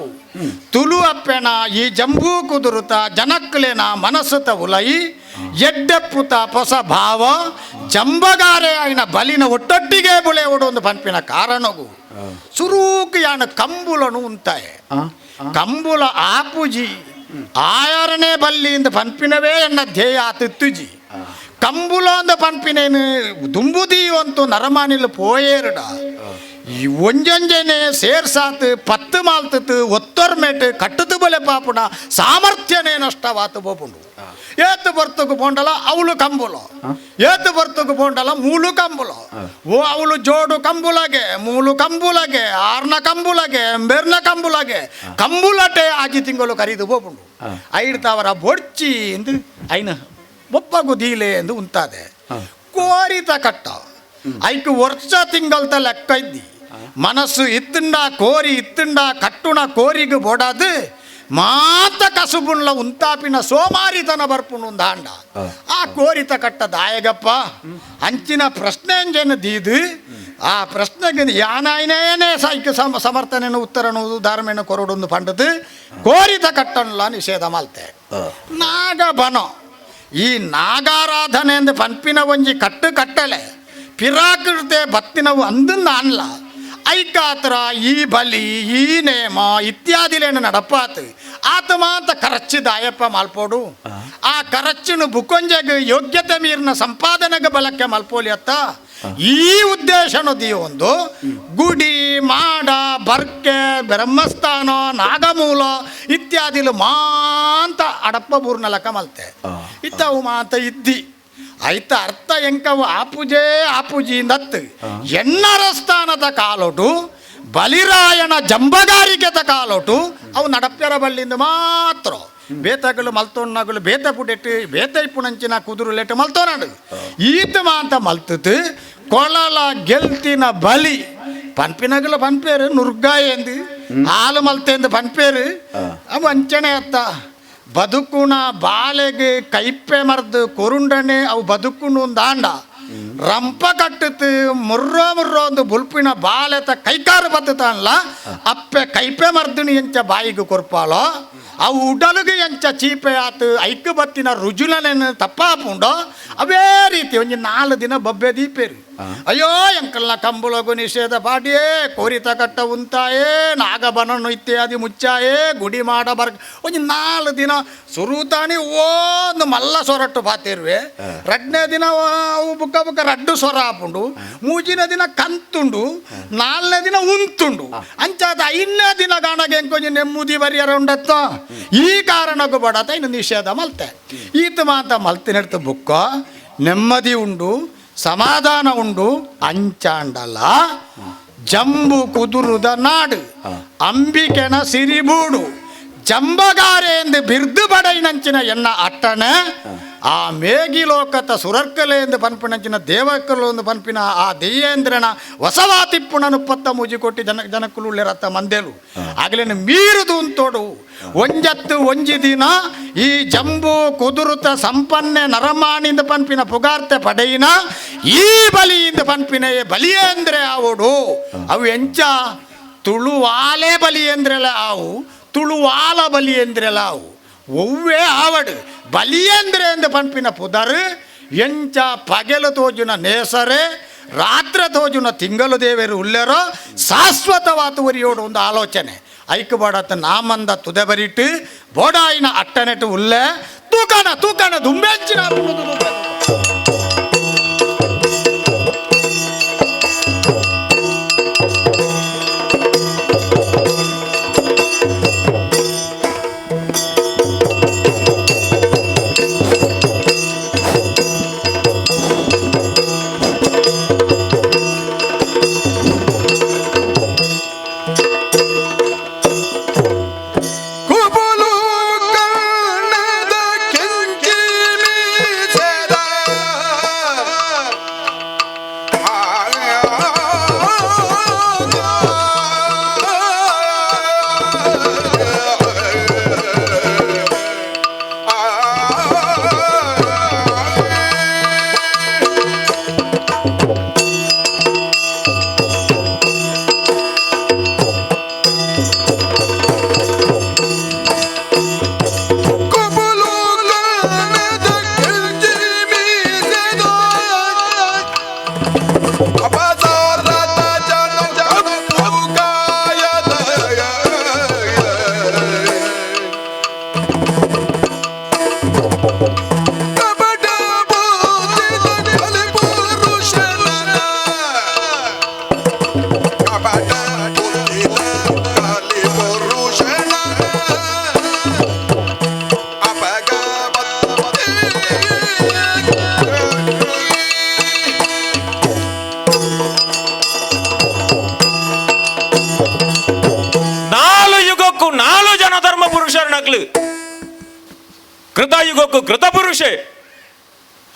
ತುಳು ಅಪ್ಪೆನ ಈ ಜಂಬೂ ಕುದುರುತ ಜನಕ್ಲೇನ ಮನಸ್ಸುತ ಉಲೈ ಎಡ್ಡೆಪ್ಪುತ ಹೊಸ ಭಾವ ಜಂಬಗಾರೆ ಆಯ್ನ ಬಲಿನ ಒಟ್ಟೊಟ್ಟಿಗೆ ಬುಳೆಯೋಡು ಒಂದು ಪನ್ಪಿನ ಕಾರಣಗು ಸುರೂಕು ಯಾನ ಕಂಬುಲನು ಉಂತಾಯೆ ಕಂಬುಲ ಆಪುಜಿ ಆಯಾರನೇ ಬಲ್ಲಿ ಇಂದ ಪನ್ಪಿನವೇ ಎನ್ನ ಧ್ಯೇಯ ಆತಿತ್ತುಜಿ ಕಂಬುಲ ಅಂದ ಪನ್ಪಿನೇನು ದುಂಬುದಿ ಅಂತು ನರಮಾನಿಲ್ ಪೋಯೇರುಡ ಈ ಒಂಜೊಂಜನೆ ಸೇರ್ಸಾತ್ ಪತ್ತು ಮಾಲ್ತತ್ ಒತ್ತೊರ್ಮೆಟ್ ಕಟ್ಟುದು ಬಲೆ ಪಾಪುಣ ಸಾಮರ್ಥ್ಯನೇ ನಷ್ಟವಾತು ಬೋಪುಂಡು ಏತು ಬರ್ತುಕು ಪೋಂಡಲ ಅವಳು ಕಂಬುಲ ಏತು ಬರ್ತುಕು ಪೋಂಡಲ ಮೂಲು ಕಂಬುಲ ಓ ಅವಳು ಜೋಡು ಕಂಬುಲಗೆ ಮೂಲು ಕಂಬುಲಗೆ ಆರ್ನ ಕಂಬುಲಗೆ ಬೆರ್ನ ಕಂಬುಲಗೆ ಕಂಬುಲಟೆ ಆಜಿ ತಿಂಗಳು ಕರೀದು ಬೋಪುಂಡು ಐಡ್ತಾವರ ಬೊಡ್ಚಿ ಎಂದು ಐನ ಬೊಪ್ಪಗು ದೀಲೆ ಎಂದು ಉಂತಾದೆ ಕೋರಿತ ಕಟ್ಟ ಐಕು ವರ್ಷ ತಿಂಗಳ್ತ ಲೆಕ್ಕ ಇದ್ದಿ ಮನಸ್ಸು ಇತ್ತುಂಡ ಕೋರಿ ಇತ್ತುಂಡ ಕಟ್ಟುಣ ಕೋರಿಗು ಬೋಡಾದು ಮಾತ ಕಸುಬುಣ್ಲ ಉಂತಾಪಿನ ಸೋಮಾರಿತನ ಬರ್ಪುಣು ದಾಂಡ ಆ ಕೋರಿತ ಕಟ್ಟ ದಾಯಗಪ್ಪ ಅಂಚಿನ ಪ್ರಶ್ನೆ ಅಂಜನ ದೀದು ಆ ಪ್ರಶ್ನೆಗೆ ಯಾನಾಯ್ನೇನೆ ಸಾಯ್ಕ ಸಮರ್ಥನೆನು ಉತ್ತರನು ಧಾರ್ಮೇನು ಕೊರಡೊಂದು ಪಂಡದು ಕೋರಿತ ಕಟ್ಟನ್ಲ ನಿಷೇಧ ಮಾಲ್ತೆ ನಾಗ ಬನೋ ಈ ನಾಗಾರಾಧನೆ ಎಂದು ಪನ್ಪಿನ ಒಂಜಿ ಕಟ್ಟು ಕಟ್ಟಲೆ ಪಿರಾಕೃತೆ ಬತ್ತಿನವು ಅಂದನ್ನ ಅನ್ಲ ಐಕಾತ್ರ ಈ ಬಲಿ ಈ ನೇಮ ಇತ್ಯಾದಿಲೇನು ನಡಪಾತು ಆತ ಮಾತ ಕರಚ್ಚು ದಾಯಪ್ಪ ಮಾಲ್ಪೋಡು ಆ ಕರಚ್ಚುನು ಬುಕೊಂಜಗ್ ಯೋಗ್ಯತೆ ಮೀರಿನ ಸಂಪಾದನೆಗೆ ಬಲಕ್ಕೆ ಮಲ್ಪೋಲಿ ಅತ್ತ ಈ ಉದ್ದೇಶನು ಒಂದು ಗುಡಿ ಮಾಡ ಬರ್ಕೆ ಬ್ರಹ್ಮಸ್ಥಾನ ನಾಗಮೂಲ ಇತ್ಯಾದಿಲು ಮಾಂತ ಅಡಪ್ಪ ಬೂರ್ನಲಕ ಮಲ್ತೆ ಇತ್ತವು ಮಾತ ಇದ್ದಿ ಐತ ಅರ್ಥ ಎಂಕವು ಆಪುಜೇ ಆಪುಜಿ ನತ್ತು ಎನ್ನರ ಸ್ಥಾನದ ಕಾಲೊಟು ಬಲಿರಾಯಣ ಜಂಬಗಾರಿಕೆದ ಕಾಲೊಟು ಅವು ನಡಪ್ಯರ ಬಲ್ಲಿಂದ ಮಾತ್ರ ಬೇತಗಳು ಮಲ್ತೋಣ್ಣಗಳು ಬೇತ ಪುಡೆಟ್ಟು ಬೇತ ಇಪ್ಪುಣಂಚಿನ ಕುದುರುಲೆಟ್ಟು ಮಲ್ತೋನಾಡು ಈತ ಮಾಂತ ಮಲ್ತತು ಕೊಳಲ ಗೆಲ್ತಿನ ಬಲಿ ಪನ್ಪಿನಗಲ ಪನ್ಪೇರು ನುರ್ಗಾಯಂದು ಹಾಲು ಮಲ್ತೆಂದು ಪನ್ಪೇರು ಅವು ಅಂಚನೆ ಅತ್ತ ಬದುಕುಣ ಬಾಲೆಗೆ ಕೈಪೆ ಮರ್ದು ಕೊರುಂಡನೆ ಅವು ಬದುಕುಣು ದಾಂಡ ರಂಪ ಕಟ್ಟುತ್ತು ಮುರ್ರೋ ಮುರ್ರೋ ಒಂದು ಬುಲ್ಪಿನ ಬಾಲೆತ ಕೈಕಾರು ಬತ್ತುತ್ತಾನಲ್ಲ ಅಪ್ಪೆ ಕೈಪೆ ಮರ್ದುನಿ ಎಂಚ ಬಾಯಿಗೆ ಕೊರ್ಪಾಲೋ ಅವು ಉಡಲುಗು ಎಂಚ ಚೀಪೆ ಆತು ಐಕು ಬತ್ತಿನ ರುಜುಲನೇನು ತಪ್ಪಾಪುಂಡೋ ಅವೇ ರೀತಿ ಒಂಜಿ ನಾಲ್ಕು ದಿನ ಬೊಬ್ಬೆ ದೀಪೇರು ಅಯ್ಯೋ ಎಂಕಲ್ನ ಕಂಬುಲಗು ನಿಷೇಧ ಪಾಡಿಯೇ ಕೋರಿತ ಕಟ್ಟ ಉಂತಾಯೇ ನಾಗಬನನ್ನು ಇತ್ಯಾದಿ ಮುಚ್ಚಾಯೇ ಗುಡಿ ಮಾಡ ಬರ್ ಒಂಜಿ ನಾಲ್ಕು ದಿನ ಸುರುತಾಣಿ ಒಂದು ಮಲ್ಲ ಸೊರಟ್ಟು ಪಾತಿರುವೆ ರಡ್ನೇ ದಿನ ಅವು ಬುಕ್ಕ ಬುಕ್ಕ ರಡ್ಡು ಸೊರ ಆಪುಂಡು ಮೂಜಿನ ದಿನ ಕಂತುಂಡು ನಾಲ್ನೇ ದಿನ ಉಂತುಂಡು ಅಂಚಾದ ಐದನೇ ದಿನ ಗಾಣಗೆ ಎಂಕೊಂಜಿ ನೆಮ್ಮದಿ ಬರಿಯರ ಉಂಡತ್ತ ಈ ಕಾರಣಕ್ಕೂ ಬಡತ ಇನ್ನು ನಿಷೇಧ ಮಲ್ತೆ ಈತ ಮಾತ ಮಲ್ತಿನೆಡ್ತು ಬುಕ್ಕ ನೆಮ್ಮದಿ ಉಂಡು ಸಮಾಧಾನ ಉಂಡು ಅಂಚಾಂಡಲ ಜಂಬು ಕುದುರುದ ನಾಡು ಅಂಬಿಕೆನ ಸಿರಿಬೂಡು ಜಂಬಗಾರೆ ಎಂದು ಬಿರ್ದು ಬಡೈನಂಚಿನ ಎನ್ನ ಅಟ್ಟಣೆ ಆ ಮೇಗಿಲೋಕತ ಸುರರ್ಕಲೆ ಎಂದು ಪನ್ಪಿನಂಚಿನ ದೇವಕಲು ಎಂದು ಪನ್ಪಿನ ಆ ದೆಯ್ಯೇಂದ್ರನ ವಸವಾತಿಪ್ಪುಣನು ಪತ್ತ ಮೂಜಿ ಕೊಟ್ಟಿ ಜನ ಜನಕ್ಕುಲುಳ್ಳೆ ರತ್ತ ಮಂದೇಲು ಆಗಲೇನು ಮೀರುದು ಉಂತೋಡು ಒಂಜತ್ತು ಒಂಜಿ ದಿನ ಈ ಜಂಬು ಕುದುರುತ ಸಂಪನ್ನೆ ನರಮಾಣಿಂದ ಪನ್ಪಿನ ಪುಗಾರ್ತೆ ಪಡೆಯಿನ ಈ ಬಲಿಯಿಂದ ಪನ್ಪಿನ ಬಲಿಯೇಂದ್ರೆ ಆವೋಡು ಅವು ಎಂಚ ತುಳುವಾಲೆ ಬಲಿ ಅಂದ್ರೆಲ್ಲ ಆವು ತುಳುವಾಲ ಬಲಿ ಅಂದ್ರೆಲ್ಲ ಆವು ಒವ್ವೇ ಆವಡು ಬಲಿಯೇಂದ್ರೆ ಎಂದು ಪನ್ಪಿನ ಪುದರ್ ಎಂಚ ಪಗೆಲು ತೋಜುನ ನೇಸರೆ ರಾತ್ರ ತೋಜುನ ತಿಂಗಲು ದೇವರು ಉಲ್ಲೆರೋ ಶಾಶ್ವತವಾತು ಒರಿಯೋಡು ಒಂದು ಆಲೋಚನೆ ಐಕು ಬಾಡತ್ತ ನಾಮಂದ ತುದೆ ಬರಿಟ್ಟು ಬೋಡಾಯಿನ ಅಟ್ಟನೆಟ್ಟು ಉಲ್ಲೆ ತೂಕಣ ತೂಕಣ ದುಂಬೆಂಚಿನ ಕುಬುಲು ಕಣ್ಣದ ಕೆಂಚಿ ಮೀಸೆದ ಕೃತಯುಗಕ್ಕೂ ಕೃತಪುರುಷೆ,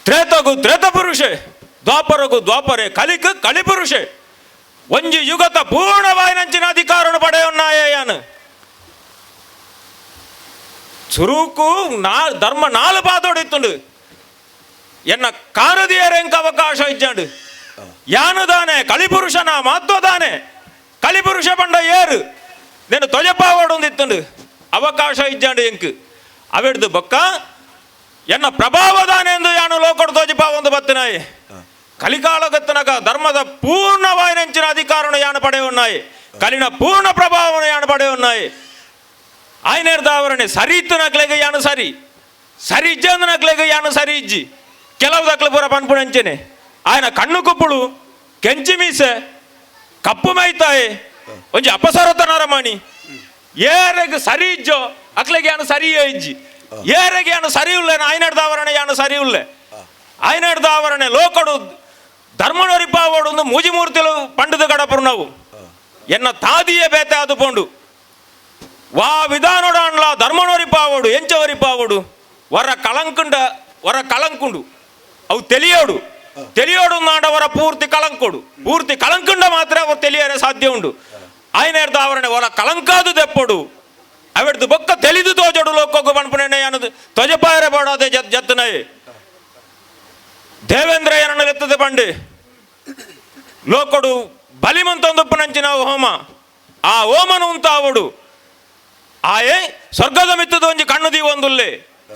ತ್ರೇತಗು ತ್ರೇತಪುರುಷೆ, ದ್ವಾಪರಗು ದ್ವಾಪರೆ, ಕಲಿಕು ಕಲಿಪುರುಷೆ. ಒಂಜಿ ಯುಗತ ಪೂರ್ಣವಾಯಿನಂಚಿನ ಅಧಿಕಾರನು ಪಡೆಯೊನ್ನಾಯನು. ಸುರುಕು ನಾ ಧರ್ಮ ನಾಲು ಪಾದೋಡಿತ್ತುಂಡು. ಎನ್ನ ಕಾರದಿಯರೆಂಕ ಅವಕಾಶ ಇಜ್ಜಾಂಡು. ಯಾನು ದಾನೆ ಕಲಿಪುರುಷನ ಮಹತ್ವದಾನೆ ಕಲಿಪುರುಷ ಪಂಡ ಏರು నేను ತೊಜಪಾವಡೊಂದಿತ್ತುಂಡು. ಅವಕಾಶ ಇಜ್ಜಾಂಡು ಎಂಕ್ ಅವೆಡ್ದು ಬೊಕ್ಕ ಎನ್ನ ಪ್ರಭಾವದಾನೆ ಎಂದು ಯಾನು ಲೋಕಡು ತೋಜಿಪಾವೊಂದು ಬತ್ತಿನಾಯಿ. ಕಲಿಕಾಲಗತ್ತನಗ ಧರ್ಮದ ಪೂರ್ಣವಾಯಿನಂಚಿನ ಅಧಿಕಾರನು ಯಾನು ಪಡೆಯುನ್ನಾಯಿ, ಕಲಿನ ಪೂರ್ಣ ಪ್ರಭಾವನು ಯಾನು ಪಡೆಯುನ್ನಾಯಿ. ಆಯ್ನೇರ್ದಾವರಣೆ ಸರಿ ಇತ್ತು ನಕ್ಲೆಗೆ ಯಾನು ಸರಿ, ಸರಿ ಇಜ್ಜಂದು ನಕ್ಲೆಗೆ ಯಾನು ಸರಿ ಇಜ್ಜಿ. ಕೆಲವು ದಕ್ಲು ಪೂರ ಪನ್ಪುಣಂಚೆನೆ ఆయన ಕಣ್ಣು ಕುಪ್ಪುಳು, ಕೆಂಚಿ ಮೀಸೆ, ಕಪ್ಪು ಮೈತಾಯಿ, ಒಂಜಿ ಅಪಸರತ ನರಮಣಿ. ಏರೆಗ್ ಸರಿ ಇಜ್ಜೋ ಅಕ್ಲೆಗೆ ಯಾನು ಸರಿಯೇ ಇಜ್ಜಿ. ಏರೆಗೆ ಯಾನು ಸರಿ ಉಲ್ಲೆ ಆಯ್ನಡ್ದಾವರಣೆ ಯಾನು ಸರಿ ಉಲ್ಲೆ. ಆಯ್ನಡ್ದಾವರಣೆ ಲೋಕಡು ಧರ್ಮನೊರಿಪಾವಡು ಒಂದು ಮೂಜಿ ಮೂರ್ತಿಲು ಪಂಡದ ಗಡಪುರು ನಾವು ಎನ್ನ ತಾದಿಯೇ ಬೇತೆ ಅದು ಪೋಂಡು. ವಾ ವಿಧಾನೋಡಾನ್ಲ ಧರ್ಮನೊರಿಪಾವಡು ಎಂಚವರಿಪಾವಡು ವರ ಕಳಂಕುಂಡ ವರ ಕಳಂಕುಂಡು ಅವು తెలిಯೋಡು తెలిಯೋಡು ನಾಡ ವರ ಪೂರ್ತಿ ಕಳಂಕೊಡು. ಪೂರ್ತಿ ಕಳಂಕುಂಡ ಮಾತ್ರ ಅವರು ತಿಳಿಯರೆ ಸಾಧ್ಯ ಉಂಡು. ಆಯ್ನೇರ್ದಾವರಣೆ ವರ ಕಳಂಕಾದು ದೆಪ್ಪಡು ಅವೆಡ್ದು ಬೊಕ್ಕ తెలిದು ತೋಜಡು ಲೋಕೋಗು ಪನ್ಪುನೆನೆ ಯಾನದು ತೊಜಪಾಯರೆ ಬೋಡಾದೆ ಜತ್ತನಯೇ. ದೇವೇಂದ್ರ ಏನನ್ನು ಎತ್ತದೆ ಪಂಡೆ ಲೋಕಡು ಬಲಿಮಂತೊಂದುಪ್ಪುನಂಚಿನ ಹೋಮ, ಆ ಹೋಮನು ಉಂತಾವಡು. ಆಯೆ ಸ್ವರ್ಗದ ಮಿತ್ತದ ಒಂಜಿ ಕಣ್ಣು ದೀವೊಂದುಲ್ಲೆ,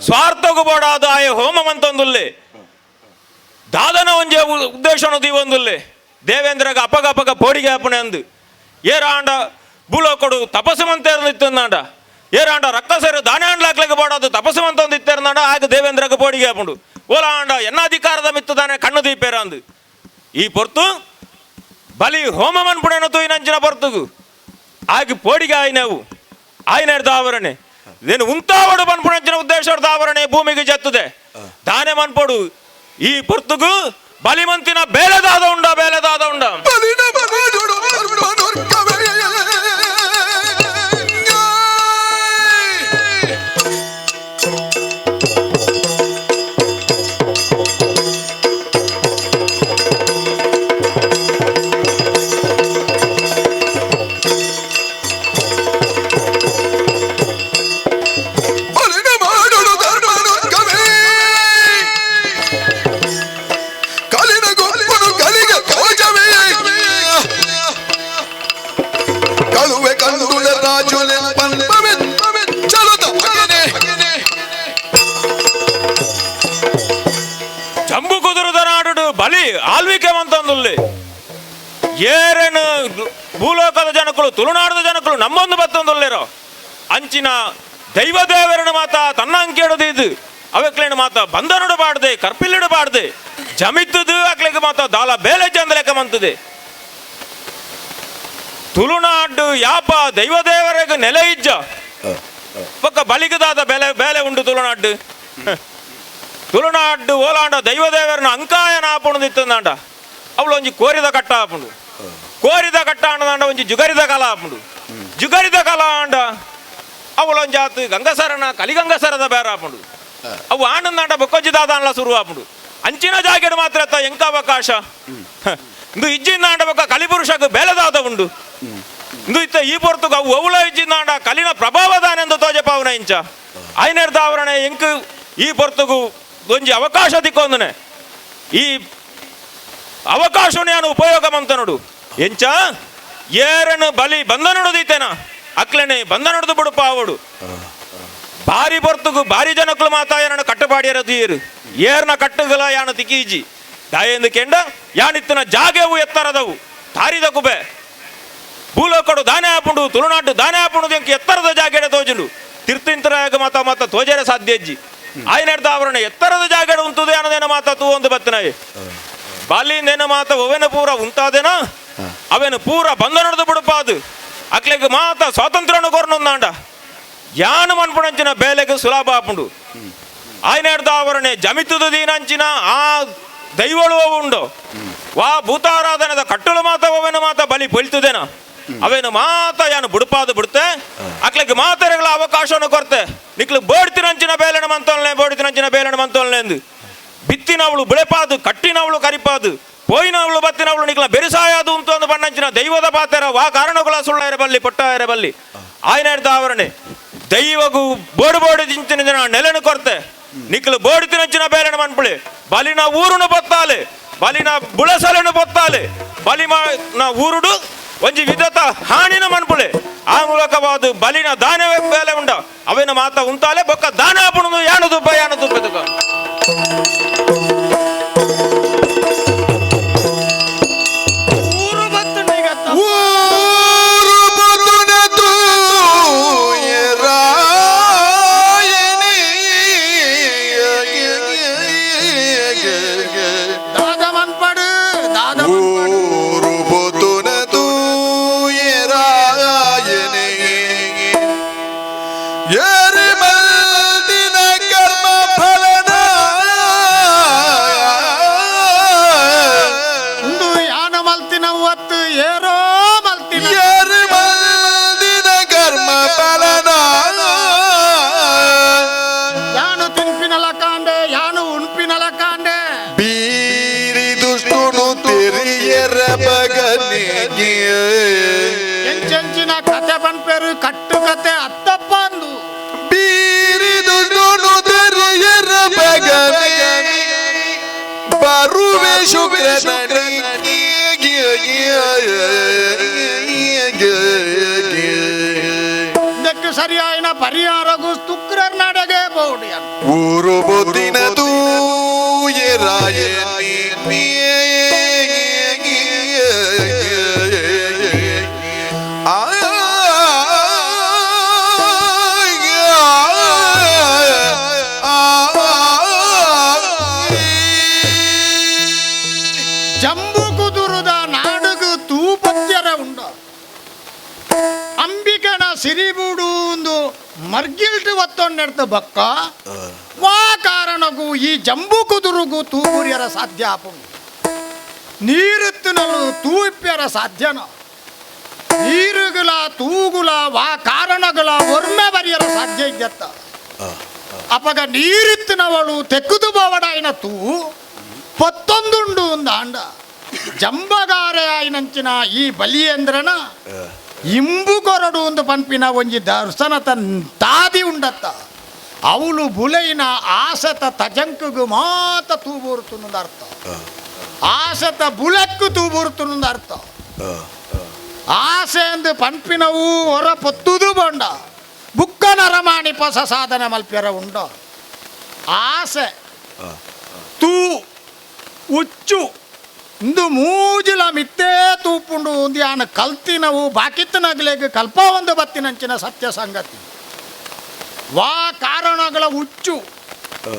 ಸ್ವಾರ್ಥಗು ಬೋಡಾದ ಆಯೆ ಹೋಮವಂತೊಂದುಲ್ಲೆ, ದಾದನ ಒಂಜಿ ಉದ್ದೇಶನು ದೀವೊಂದುಲ್ಲೆ. ದೇವೇಂದ್ರಗ ಅಪಗ ಅಪಗ ಪೋಡಿಗೆ ಅಪ್ಪಣೆ ಅಂದು ಏರಾಂಡ ಭೂಲೋಕಡು ತಪಸ್ಸು ಮಂತೇರ್ದು ಇತ್ತಂದಾಂಡ, ಏರಾಂಡ ರಕ್ತಸೇರು ದಾನಾಂಡ್ಲಾಕ್ಲೆಗೆ ಬೋಡಾದು ತಪಸ್ಸು ಮಂತೊಂದು ಇತ್ತೇರ್ನಾಂಡ ಆಗ ದೇವೇಂದ್ರಗ ಪೋಡಿಗೆ ಅಪ್ಪುಂಡು. ಓಲಾಂಡ ಎನ್ನ ಅಧಿಕಾರದ ಮಿತ್ತದಾನೆ ಕಣ್ಣು ದೀಪೇರ ಅಂದು. ಈ ಪೊರ್ತು ಬಲಿ ಹೋಮಮನ್ಪುಣೆನ ತೂಯಿನಂಚಿನ ಪೊರ್ತುಗು ಆಗಿ ಪೋಡಿಗೆ ಆಯ್ನವು. ಆಯ್ನೇರ್ದ ಆವರಣೆ నేను ಉಂತಾವಡು ಪನ್ಪುಣಂಚಿನ ಉದ್ದೇಶದ ಆವರಣೆ ಭೂಮಿಗೆ ಜತ್ತದೆ ದಾನೆ ಮನ್ಪೊಡು. ಈ ಪೊರ್ತುಗು ಬಲಿಮಂತಿನ ಬೇಲೆದಾದ ಉಂಡ, ಬೇಲೆದಾದ ಉಂಡ. ಬಲಿನ ಮನೋಜುಡು ಧರ್ಮನೊರ್ಕವೇ. ಬಲಿನ ಮಾಡುಡು ಧರ್ಮನೊರ್ಕವೇ. ಕಲಿನ ಗೊಪ್ಪನು ಕಲಿಗೆ ಕವಚವೇ. ಕಳುವೆ ಕಂದುಳ ರಾಜುಲೆ ಪಂಪವೆ ಚಲುತ ಮಗನೇ. ಜಂಬು ಕುದುರದ ನಾಡು ಬಲಿ ಆಳ್ವಿಕೆ ಮಂತಂದುಲ್ಲೆ. ಏರೇನು ಭೂಲೋಕದ ಜನಕುಲು ತುಳುನಾಡದ ಜನಕುಲು ನಮ್ಮೊಂದು ಬತ್ತೊಂದುಲ್ಲೇರೋ ಅಂಚಿನ ದೈವ ದೇವರನ ಮಾತ ತನ್ನ ಅಂಕೇಡದು ಇದು ಅವೆಕ್ಲೇನು ಮಾತ ಬಂಧನಡು ಬಾಡ್ದೆ, ಕರ್ಪಿಲ್ಲಿಡು ಬಾಡ್ದೆ, ಜಮಿತ್ತದು ಅಕ್ಲೆಗೆ ಮಾತ ದಾಲ ಬೇಲೆ ಚಂದ ಲೆಕ್ಕ ಮಂತದೆ. ತುಳುನಾಡು ಯಾಪ ದೈವ ದೇವರಿಗೆ ನೆಲೆ ಇಜ್ಜ ಬೊಕ್ಕ ಬಲಿಗದಾದ ಬೆಲೆ ಬೇಲೆ ಉಂಡು ತುಳುನಾಡು. ತುಳುನಾಡು ಓಲಾಂಡ ದೈವ ದೇವರನ ಅಂಕಾಯನ ಆಪುಣದಿತ್ತಂದಾಂಡ ಅವಳು ಒಂಜಿ ಕೋರಿದ ಕಟ್ಟ ಆಪುಂಡು. ಕೋರಿದ ಕಟ್ಟ ಆಂಡದಾಂಡ ಒಂಜಿ ಜುಗರಿದ ಕಲ ಆಪುಂಡು. ಜುಗರಿದ ಕಲ ಆಂಡ ಅವಳೊಂಜಿ ಆತು ಗಂಗಸರನ ಕಲಿಗಂಗಸರದ ಬೇರ ಆಪುಂಡು. ಅವು ಆಂಡಂದಾಂಡ ಬೊಕ್ಕೊಂಜಿ ದಾದಾನ್ಲ ಶುರು ಆಪುಂಡು. ಅಂಚಿನ ಜಾಗೆಡ್ ಮಾತ್ರ ಅತ್ತ ಎಂಕ ಅವಕಾಶ ಇಂದು ಇಜ್ಜಿಂದಾಂಡ ಬೊಕ್ಕ ಕಲಿಪುರುಷಗ್ ಬೇಲೆದಾದ ಉಂಡು. ಇಂದು ಇತ್ತ ಈ ಪೊರ್ತುಗು ಅವು ಒವುಲ ಇಜ್ಜಿಂದಾಂಡ ಕಲಿನ ಪ್ರಭಾವದಾನೆಂದು ತೋಜಪಾವುನ ಇಂಚ ಐನೆರ್ದ ಆವರಣೆ ಎಂಕ್ ಈ ಪೊರ್ತುಗು ಒಂಜಿ ಅವಕಾಶ ದಿಕ್ಕೊಂದನೆ. ಈ ಅವಕಾಶನ ಯಾನು ಉಪಯೋಗ ಮಂತನುಡು ಎಂಚ ಏರನು ಬಲಿ ಬಂಧನುಡು ದೀತೇನ ಅಕ್ಲೆನೆ ಬಂಧನುಡ್ದು ಬಿಡುಪಾವಡು. ಬಾರಿ ಪೊರ್ತುಗು ಬಾರಿ ಜನಕ್ಕಳು ಮಾತಾ ಏನನ್ನು ಕಟ್ಟುಪಾಡಿಯರ ತೀರು ಏರ್ನ ಕಟ್ಟುಗಲ ಯಾನು ತಿಕೀಜಿ ದಾಯೆಂದು ಕೆಂಡ ಯಾನಿತ್ತನ ಜಾಗೆವು ಎತ್ತರದವು ತಾರಿದ ಕುಬೆ ಭೂಲೋಕಡು ದಾನೆ ಆಪುಂಡು ತುಳುನಾಡು ದಾನೆ ಆಪುಂಡು ಎಂಕ್ ಎತ್ತರದ ಜಾಗೆಡೆ ತೋಜುಂಡು. ತಿರ್ತಂತರಾಗ ಮಾತ ಮಾತ ತೋಜರೆ ಸಾಧ್ಯ ಇಜ್ಜಿ. ಆಯ್ನೆಡ್ದ ಆವರಣ ಎತ್ತರದ ಜಾಗೆಡೆ ಉಂತುದೆ ಅನ್ನದೇನ ಮಾತ ತೂ ಒಂದು ಬತ್ತನಾಯಿ ಬಾಲಿಂದೇನ ಮಾತ ಒವೆನ ಪೂರ ಉಂತಾದೇನ ಅವೆನ ಪೂರ ಬಂಧನದ ಬಿಡುಪಾದು ಅಕ್ಲೆಗ್ ಮಾತ ಸ್ವಾತಂತ್ರ್ಯನು ಕೊರ್ನೊಂದಾಂಡ ಯಾನು ಮನ್ಪುಣಂಚಿನ ಬೇಲೆಗೆ ಸುಲಭ ಆಪುಂಡು. ಆಯ್ನೆಡ್ದ ಆವರಣೆ ಜಮಿತುದು ದೀನಂಚಿನ ಆ ದೈವಳು ಉಂಡು ವಾ ಭೂತಾರಾಧನದ ಕಟ್ಟುಳು ಮಾತ ಒವೆನ ಮಾತ ಬಲಿ ಪೊಲಿತುದೇನ. ಅವೇನು ಮಾತ ಯಾನು ಬುಡುಪಾದು ಬಿಡುತ್ತೆ ಅಕ್ಲಕ್ಕೆ ಮಾತರೆಗಳ ಅವಕಾಶವನ್ನು ಕೊರ್ತೆ ನಿಕ್ಲು ಬೋಡ್ತಿನಂಚಿನ ಬೇಲಣ ಮಂತೋಲ್ನೆ ಬೋಡ್ತಿನಂಚಿನ ಬೇಲಣ ಮಂತೋಲ್ನೆ ಎಂದು ಬಿತ್ತಿನವಳು ಬುಳೆಪಾದು ಕಟ್ಟಿನವಳು ಕರಿಪಾದು ಪೋಯಿನವಳು ಬತ್ತಿನವಳು ನಿಕ್ಲ ಬೆರಿಸಾಯದು ಅಂತ ಒಂದು ಬಣ್ಣಂಚಿನ ದೈವದ ಪಾತೆರ ವಾ ಕಾರಣಗಳ ಸುಳ್ಳ ಬಲ್ಲಿ ಪೊಟ್ಟ ಬಲ್ಲಿ ಆಯ್ನ ಆವರಣೆ ದೈವಗು ಬೋಡು ಬೋಡು ಜಿಂಚಿನ ಜನ ನೆಲೆನು ಕೊರ್ತೆ ನಿಕ್ಲು ಬೋಡ್ತಿನಂಚಿನ ಬೇಲಣ ಮನ್ಪುಳಿ ಬಲಿನ ಊರುನು ಬೊತ್ತಾಲೆ ಬಲಿನ ಬುಳಸಲನು ಬೊತ್ತಾಲೆ ಬಲಿಮ ಊರುಡು ಒಂಜಿ ವಿಧತ ಹಾನಿನ ಮನ್ಪುಳೆ ಆ ಮೂಲಕವಾದ ಬಲಿನ ದಾನವೇ ಬೇಲೆ ಉಂಡ ಅವೇನ ಮಾತ ಉಂತಾಲೆ ಬೊಕ್ಕ ದಾನ ಆಪುಣದು ಯಾನು ತುಪ್ಪ ಯಾನು ತುಪ್ಪ ಊರು ಬತ್ತು ನೀಗತ್ತ. ಊರು ಬದುನ ತೂಯರಾಯನಿ. ದಾದ ಮನ್ಪಡು ದಾದ ಮನ್ಪಡು. ಊರು ಬದುನ ತೂಯರಾಯನಿ. ಎರಿಮಲ್ದಿನ ಕರ್ಮ ಫಲನ ಇಂದು ಯಾನ ಮಲ್ತಿನ ಒತ್ತು ಏರೋ ಮಲ್ತಿನ ಎರಿಮಲ್ದಿನ ಕರ್ಮ ಫಲನ ಯಾನು ತಿನ್ಪಿನಲ ಕಾಂಡೆ ಯಾನು ಉಣ್ಪಿನಲ ಕಾಂಡೆ ಬೀರಿ ದುಷ್ಟುನು ತೆರಿಯರ ಬಗನಿಗೆ ಎಂಚೆಂಚಿನ ಕತೆ ಪನ್ಪೇರು ಕಟ್ಟು ಕತೆ ಅತ್ತಪ್ಪ ಅಂದು ಬೀರಿ ದುಷ್ಟುನು ತೆರಿಯರ ಬಗನಿಗೆ ಬರುವೆ ಶುಕ್ರನಿಗೆ ಇದಕ್ಕೆ ಸರಿಯಾಯಿನ ಪರಿಹಾರಗೂ ತುಕ್ರರ್ ನಾಡಗೆ ಬೋಡಿ ಊರು ಬುದ್ಧಿನ ತೂಯರಾಯ ಜಂಬು ಕುದುರುದ ನಾಡುಗು ತೂಪತ್ಯರ ಉಂಡು ಅಂಬಿಕನ ಸಿರಿಬೂಡು ಒಂದು ಮರ್ಗಿಲ್ಟು ಒತ್ತೊಂಡೆಡ್ತ ಬಕ್ಕ ವಾ ಕಾರಣಗೂ ಈ ಜಂಬು ಕುದುರುಗೂ ತೂಬುರಿಯರ ಸಾಧ್ಯ ಆಪುಂಡು ನೀರುತ್ತಿನಲು ತೂಪ್ಯರ ಸಾಧ್ಯನ ನೀರುಗಳ ತೂಗುಲ ವಾ ಕಾರಣಗಳ ಒರ್ಮೆ ಬರಿಯರ ಸಾಧ್ಯ ಇದ್ದತ್ತ ಅಪಗ ನೀರಿತ್ತಿನವಳು ತೆಕ್ಕುದು ಬೋವಡಾಯಿನ ತೂ ಪತ್ತೊಂದುಂಡು ಒಂದು ಆಂಡ ಜಂಬಗಾರೆ ಆಯಿನಂಚಿನ ಈ ಬಲಿಯೇಂದ್ರನ ಇಂಬು ಕೊರಡು ಒಂದು ಪನ್ಪಿನ ಒಂಜಿ ದರ್ಶನ ತನ್ ತಾದಿ ಉಂಡತ್ತ ಅವಳು ಬುಲೈನ ಆಸತ ತಜಂಕುಗು ಮಾತ ತೂಬೂರುತುನ್ನೊಂದು ಅರ್ಥ ಆಸತ ಬುಲಕ್ಕು ತೂಬೂರುತುನ್ನೊಂದು ಅರ್ಥ ಆಸೆ ಎಂದು ಪನ್ಪಿನವು ಹೊರ ಪೊತ್ತುದು ಬೋಂಡ ಬುಕ್ಕ ನರಮಾಣಿ ಪಸ ಸಾಧನೆ ಮಲ್ಪ್ಯರ ಉಂಡ ಆಸೆ ತೂ ಉಚ್ಚು ಇಂದು ಮೂಜಿಲ ಮಿತ್ತೇ ತೂಪುಂಡು ಒಂದು ಯಾನ ಕಲ್ತಿನವು ಬಾಕಿತ್ತನಗ್ಲೇಗ ಕಲ್ಪ ಒಂದು ಬತ್ತಿನಂಚಿನ ಸತ್ಯ ಸಂಗತಿ ವಾ ಕಾರಣಗಳ ಹುಚ್ಚು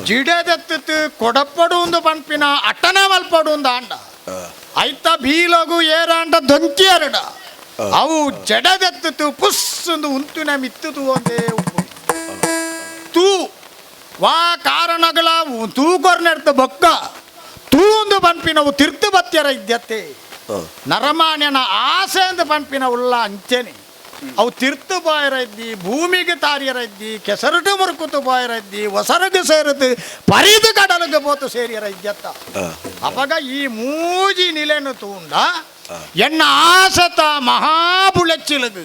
ಜಿಡೆದೆತ್ತಿತ್ತು ಕೊಡಪಡು ಒಂದು ಪನ್ಪಿನ ಅಟ್ಟನ ಮಲ್ಪಡು ಒಂದು ಆಂಡ ಐತ ಬೀಲಗು ಏರಾಂಡ ದೊಂಕಿ ಎರಡ ಅವು ಜಡದೆತ್ತಿತ್ತು ಪುಸ್ ಒಂದು ಉಂತುನ ಮಿತ್ತುದು ಒಂದೇ ಉಪ್ಪು ತೂ ವಾ ಕಾರಣಗಳ ತೂಕೊರ್ನೆಡ್ತ ಬೊಕ್ಕ ತೂಂದು ಪನ್ಪಿನವು ತಿರ್ತು ಬತ್ಯರ ಇದ್ಯತ್ತೆ ನರಮಾನ್ಯನ ಆಸೆ ಅಂದು ಪನ್ಪಿನ ಉಲ್ಲ ಅಂಚೆನೆ ಅವು ತಿರ್ತು ಬಾಯರ ಇದ್ದಿ ಭೂಮಿಗೆ ತಾರಿಯರ ಇದ್ದಿ ಕೆಸರುಟು ಮುರುಕುತು ಬಾಯರ ಇದ್ದಿ ಒಸರುಗು ಸೇರುದು ಪರಿದು ಕಡಲುಗೆ ಬೋತು ಸೇರಿಯರ ಇದ್ಯತ್ತ ಅಪಗ ಈ ಮೂಜಿ ನಿಲೆನು ತೂಂಡ ಎನ್ನ ಆಸತ ಮಹಾಬುಳೆಚ್ಚಿಲಗು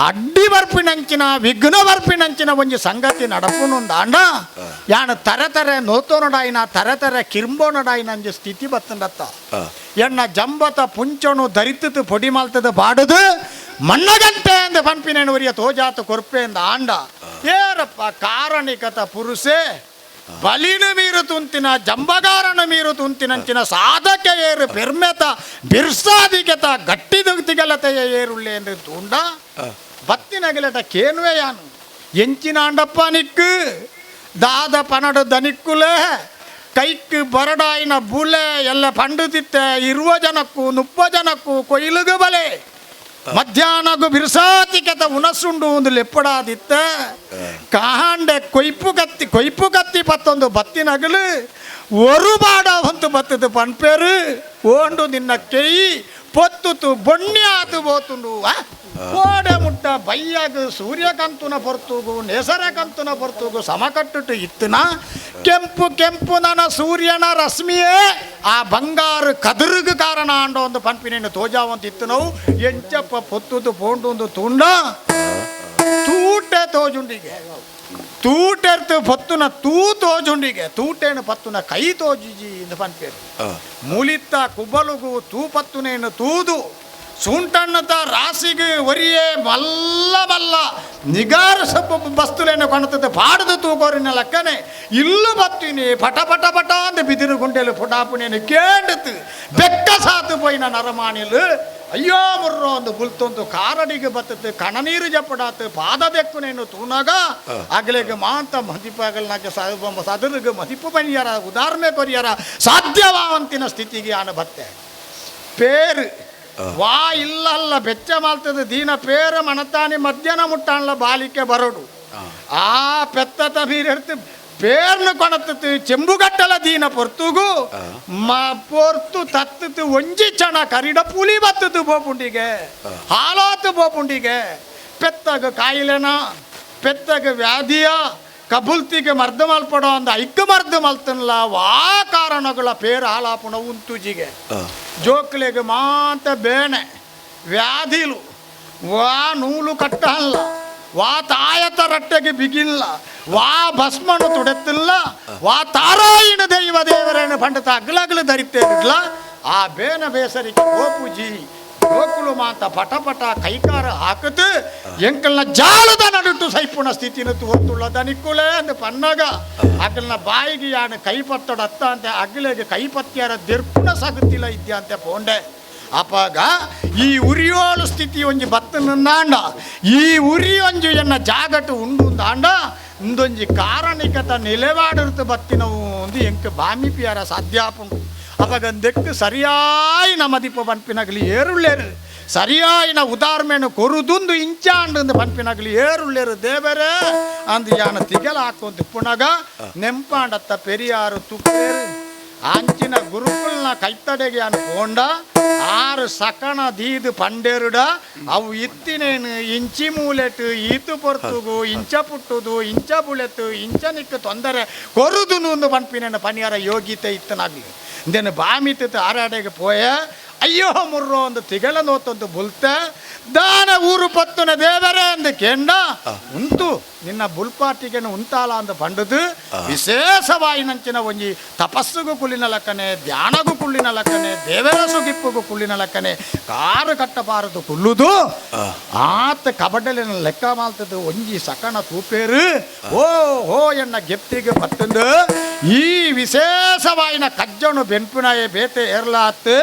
ಅಡ್ಡಿ ಬರ್ಪಿನಂಚಿನ ವಿಘ್ನ ಬರ್ಪಿನಂಚಿನ ಒಂಜಿ ಸಂಗತಿ ನಡಪುನುಂದಾಂಡ ಯಾಣ ತರೆ ತರೆ ನೋತೋನಡಾಯಿನ ತರೆ ತರೆ ಕಿರ್ಂಬೋನಡಾಯಿನ ಅಂಜಿ ಸ್ಥಿತಿ ಬತ್ತಂಡತ್ತ ಎನ್ನ ಜಂಬತ ಪುಂಚಣು ದರಿತದು ಪೊಡಿ ಮಾಲ್ತದ ಬಾಡದು ಮಣ್ಣಗಂಟೆ ಅಂದ ಪನ್ಪಿನೇನು ಒರಿಯ ತೋಜಾತ ಕೊರ್ಪೆ ಅಂದ ಆಂಡ ಏರಪ್ಪ ಕಾರಣಿಕತ ಪುರುಷೆ ಬಲಿನ ಮೀರು ತುಂತಿನ ಜಂಬಗಾರನ ಮೀರು ತುಂತಿನಂಚಿನ ಸಾಧಕ ಏರು ಪೆರ್ಮೆತ ಬಿರ್ಸಾದಿಗೆತ ಗಟ್ಟಿ ತಿಗಲತೆಯ ಏರುಳ್ಳೆ ಎಂದು ತೂಂಡ ಬತ್ತಿನಗಲಟ ಕೇನುವೆ ಯಾನು ಎಂಚಿನ ಆಂಡಪ್ಪ ನಿಕ್ಕು ದಾದ ಪನಡು ದನಿಕ್ಕುಲೆ ಕೈಕ್ ಬರಡಾಯಿನ ಬುಲೆ ಎಲ್ಲ ಪಂಡುತಿತ್ತೆ ಇರುವ ಜನಕ್ಕೂ ನುಪ್ಪ ಜನಕ್ಕೂ ಕೊಯ್ಲುಗು ಬಲೆ ಮಧ್ಯಾಹ್ನಗು ಬಿರ್ಸಾತಿಕೆತ ಉನಸುಂಡು ಒಂದು ಲೆಪ್ಪಡಾದಿತ್ತ ಕಾಂಡೆ ಕೊಯ್ಪು ಕತ್ತಿ ಕೊಯ್ಪು ಕತ್ತಿ ಪತ್ತೊಂದು ಬತ್ತಿನಗಲು ಒರು ಬಾಡ ಒಂದು ಬತ್ತದ ಪನ್ಪೇರು ಓಂಡು ನಿನ್ನ ಕೈ ಪೊತ್ತುತು ಬೊಣ್ಣೆ ಆತು ಬೋತುಂಡು ಕೋಡೆ ಮುಟ್ಟ ಬಯ್ಯಾಗ ಸೂರ್ಯಕಂತುನ ಪೊರ್ತುಗು ನೇಸರಕಂತುನ ಪೊರ್ತುಗು ಸಮಕಟ್ಟುಟು ಇತ್ತುನ ಕೆಂಪು ಕೆಂಪು ನನ ಸೂರ್ಯನ ರಶ್ಮಿಯೇ ಆ ಬಂಗಾರು ಕದುರುಗು ಕಾರಣ ಅಂಡ ಒಂದು ಪಂಪಿನೇನು ತೋಜಾವಂತ ಇತ್ತು ನಾವು ಎಂಚಪ್ಪ ಪೊತ್ತುದು ಪೋಂಡು ತುಂಡ ತೂಟೆ ತೋಜುಂಡಿಗೆ ತೂಟೆರ್ತು ಪೊತ್ತುನ ತೂ ತೋಜುಂಡಿಗೆ ತೂಟೇನು ಪತ್ತುನ ಕೈ ತೋಜಿಜಿ ಎಂದು ಪನ್ಪೇರು ಮುಲಿತ್ತ ಕುಬಲುಗು ತೂ ಪತ್ತುನೇನು ತೂದು ಸೂಂಟಣ್ಣತ ರಾಸಿಗೆ ಒರಿಯೇ ಮಲ್ಲ ಮಲ್ಲ ನಿಗಾರ ಬಸ್ತುಲೇನು ಕಾಣುತ್ತದೆ ಪಾಡದು ತೂಕೋರಿನ ಲಕ್ಕನೆ ಇಲ್ಲು ಬತ್ತೀನಿ ಪಟ ಪಟ ಪಟ ಅಂದ ಬಿದಿರು ಗುಂಡೆಲು ಪುಟಾಪುಣೇನು ಕೇಂಡತು ಬೆಕ್ಕ ಸಾತು ಪೋಯಿನ ನರಮಾಣಿಲು ಅಯ್ಯೋ ಮುರ್ರೋ ಒಂದು ಬುಲ್ತೊಂದು ಕಾರಡಿಗೆ ಬತ್ತತ್ತು ಕಣನೀರು ಜಪ್ಪಡಾತು ಪಾದ ಬೆಕ್ಕುನೇನು ತೂನಾಗ ಅಗಲಿಗೆ ಮಾಂತ ಮದಿಪಾಗಲ್ನಾಗ ಸದರಿಗೆ ಮದಿಪು ಬನಿಯಾರ ಉದಾಹರಣೆ ಕೊರಿಯಾರ ಸಾಧ್ಯವಾವಂತಿನ ಸ್ಥಿತಿಗೆ ಆನ ಬತ್ತೆ ಪೇರು ವಾ ಇಲ್ಲಲ್ಲ ಬೆಚ್ಚ ಮಾಲ್ತದ ದೀನ ಪೇರ ಮಣತಾನಿ ಮಧ್ಯಾಹ್ನ ಮುಟ್ಟಾನ್ಲ ಬಾಲಿಕೆ ಬರೋಡು ಆ ಪೆತ್ತತ ಬೀರೆಡ್ತು ಪೇರ್ನು ಕೊಣತತ್ತು ಚೆಂಬುಗಟ್ಟಲ ದೀನ ಪೊರ್ತುಗು ಮ ಪೊರ್ತು ತತ್ತತು ಒಂಜಿ ಚಣ ಕರಿಡ ಪುಲಿ ಬತ್ತದು ಬೋಪುಂಡಿಗೆ ಹಾಲಾತು ಬೋಪುಂಡಿಗೆ ಪೆತ್ತಗ ಕಾಯಿಲೆನ ಪೆತ್ತಗ ವ್ಯಾಧಿಯ ಕಬುಲ್ತಿಗೆ ಮರ್ದ ಮಲ್ಪಡೋ ಅಂದ ಐಕ್ಕ ಮರ್ದ ಮಲ್ತನ್ಲ ವಾ ಕಾರಣಗಳ ಪೇರು ಹಾಲಾಪುಣ ಉಂತುಜಿಗೆ ಜೋಕ್ಲೆಗೆ ಮಾಂತ ಬೇಣೆ ವ್ಯಾಧಿಲು ವಾ ನೂಲು ಕಟ್ಟಲ್ಲ ವಾ ತಾಯತ ರಟ್ಟೆಗೆ ಬಿಗಿಲ್ಲ ವಾ ಭಸ್ಮನು ತುಡೆತ್ತಿಲ್ಲ ವಾ ತಾರಾಯಿನ ದೈವ ದೇವರೇನು ಪಂಡತ ಅಗ್ಲಗ್ಲು ಧರಿತೇರಿಲ್ಲ ಆ ಬೇನ ಬೇಸರಿಗೆ ಗೋಪುಜಿ ಗೋಕುಲು ಮಾತ ಪಟ ಪಟ ಕೈಕಾರ ಹಾಕತು ಎಂಕಲ್ನ ಜಾಲದ ನಡುಟು ಸೈಪುಣ ಸ್ಥಿತಿನ ತೋರ್ತುಳ್ಳ ದನಿಕ್ಕುಲೇ ಅಂದ ಪನ್ನಾಗ ಅಗಲ್ನ ಬಾಯಿಗೆ ಯಾನು ಕೈ ಪತ್ತಡ ಅತ್ತ ಅಂತೆ ಅಗಲಿಗೆ ಕೈ ಪತ್ಯಾರ ದೆರ್ಪುಣ ಸಗುತ್ತಿಲ್ಲ ಇದ್ಯಾ ಅಂತೆ ಪೋಂಡೆ. ಅಪಾಗ ಈ ಉರಿಯೋಳು ಸ್ಥಿತಿ ಒಂಜಿ ಬತ್ತನಂದಾಂಡ ಈ ಉರಿ ಒಂಜಿ ಎನ್ನ ಜಾಗಟು ಉಂಡು ಅಂದಾಂಡ ಇಂದೊಂಜಿ ಕಾರಣಿಕತ ನಿಲೆವಾಡಿರ್ತು ಬತ್ತಿನವು ಒಂದು ಎಂಕ್ ಬಾಮಿಪಿಯಾರ ಸಾಧ್ಯಾಪುಂಡು. ಅಪಗ ದೆಕ್ಕು ಸರಿಯಾಯಿನ ಮದಿಪ ಪನ್ಪಿನಗಲಿ ಏರುಳ್ಳೇರು ಸರಿಯಾಯಿನ ಉದಾಹರಣೆನು ಕೊರುದುಂದು ಇಂಚಾಂಡು ಪನ್ಪಿನಗಲಿ ಏರುಳ್ಳೇರು ದೇವರೇ ಅಂದು ಯಾನ ತಿಗಲ ಹಾಕೊಂದು ಪುನಗ ನೆಂಪಾಂಡತ್ತ ಪೆರಿಯಾರು ತುಪ್ಪೇರು ಅಂಚಿನ ಗುರುಕುಲ್ನ ಕೈತಡೆಗೆ ಯಾನು ಪೋಂಡ ಆರು ಸಕಣ ದೀದು ಪಂಡೇರುಡ ಅವು ಇತ್ತಿನೇನು ಇಂಚಿ ಮೂಲೆಟು ಈತು ಪೊರ್ತುಗು ಇಂಚ ಪುಟ್ಟುದು ಇಂಚ ಬುಳೆತು ಇಂಚ ನಿಕ್ಕು ತೊಂದರೆ ಕೊರುದು ನೂಂದು ಪನ್ಪಿನೇನು ಪನಿಯಾರ ಯೋಗ್ಯತೆ ಇತ್ತನಾಗ್ಲಿ ಇಂದೇನು ಬಾಮಿತ್ತು ಆರಾಡೆಗೆ ಪೋಯ ಅಯ್ಯೋ ಮುರ್ರೋ ಒಂದು ತಿಗಲ ನೋತೊಂದು ಬುಲ್ತೆ ದಾನ ಊರು ಪತ್ತುನ ದೇವರೇ ಅಂದು ಕೆಂಡ ಉಂಟು ನಿನ್ನ ಬುಲ್ಪಾಟಿಗೆನು ಉಂತಾಲ ಅಂದ ಪಂಡದು ವಿಶೇಷವಾಯಿನಂಚಿನ ಒಂಜಿ ತಪಸ್ಸುಗು ಕುಳ್ಳಿನ ಲಕ್ಕನೆ ಧ್ಯಾನಗೂ ಕುಳ್ಳಿನ ಲಕ್ಕನೆ ದೇವರ ಸುಗಿಪ್ಪುಗು ಕುಳ್ಳಿನ ಲಕ್ಕನೆ ಕಾರು ಕಟ್ಟಬಾರದು ಕುಲ್ಲುದು ಆತ ಕಬಡ್ಡಲಿನ ಲೆಕ್ಕ ಮಾಲ್ತದ್ದು ಒಂಜಿ ಸಕಣ ತೂಪೇರು ಓ ಹೋ ಎನ್ನ ಗೆಪ್ತಿಗೆ ಬತ್ತಂದು ಈ ವಿಶೇಷವಾಯಿನ ಕಜ್ಜನು ಬೆನ್ಪುನಾಯ ಬೇತೆ ಏರ್ಲಾತ್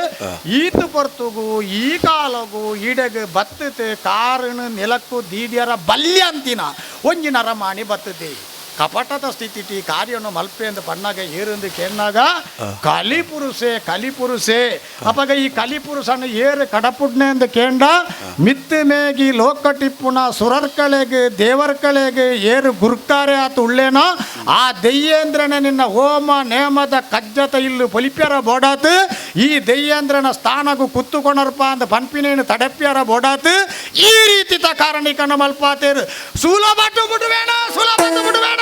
ಈತು ಪೊರ್ತುಗು ಈ ಕಾಲಗು ಈಡೆಗು ಬತ್ತತೆ ಕಾರನು ನೆಲಕ್ಕು ದೀಡಿಯರ ಬಲ್ಯ ಅಂತಿನ ಒಂಜಿ ನರಮಾಣಿ ಬತ್ತತೆ ಕಪಟದ ಸ್ಥಿತಿ ಕಾರ್ಯನು ಮಲ್ಪೆ ಎಂದು ಪಣ್ಣಾಗ ಏರೆಂದು ಕೇಳಿನಾಗ ಕಲಿಪುರುಷೆ ಕಲಿಪುರುಷೆ ಅಪಗ ಈ ಕಲಿಪುರುಷನ ಏರು ಕಡಪುಡ್ನೆ ಎಂದು ಕೇಂಡ ಮಿತ್ತು ಮೇಗಿ ಲೋಕಟಿಪ್ಪುನ ಸುರರ್ಕಳೆಗೆ ದೇವರ್ಕಳೆಗೆ ಏರು ಗುರ್ಕಾರೆ ಆತ ಉಳ್ಳೇನೋ ಆ ದೆಯ್ಯೇಂದ್ರನ ನಿನ್ನ ಹೋಮ ನೇಮದ ಕಜ್ಜತ ಇಲ್ಲು ಪೊಲಿಪ್ಯರ ಬೋಡಾತು ಈ ದೆಯ್ಯೇಂದ್ರನ ಸ್ಥಾನಗು ಕುತ್ತುಕೊಣರ್ಪ ಅಂದ ಪನ್ಪಿನೇನು ತಡಪ್ಯರ ಬೋಡಾತು ಈ ರೀತಿತ ಕಾರಣಿಕನ ಮಲ್ಪಾತೇರು ಸುಲಭಟ್ಟು ಬಿಡುವೇಣ ಸುಲಭಟ್ಟು ಬಿಡುವೇಣ.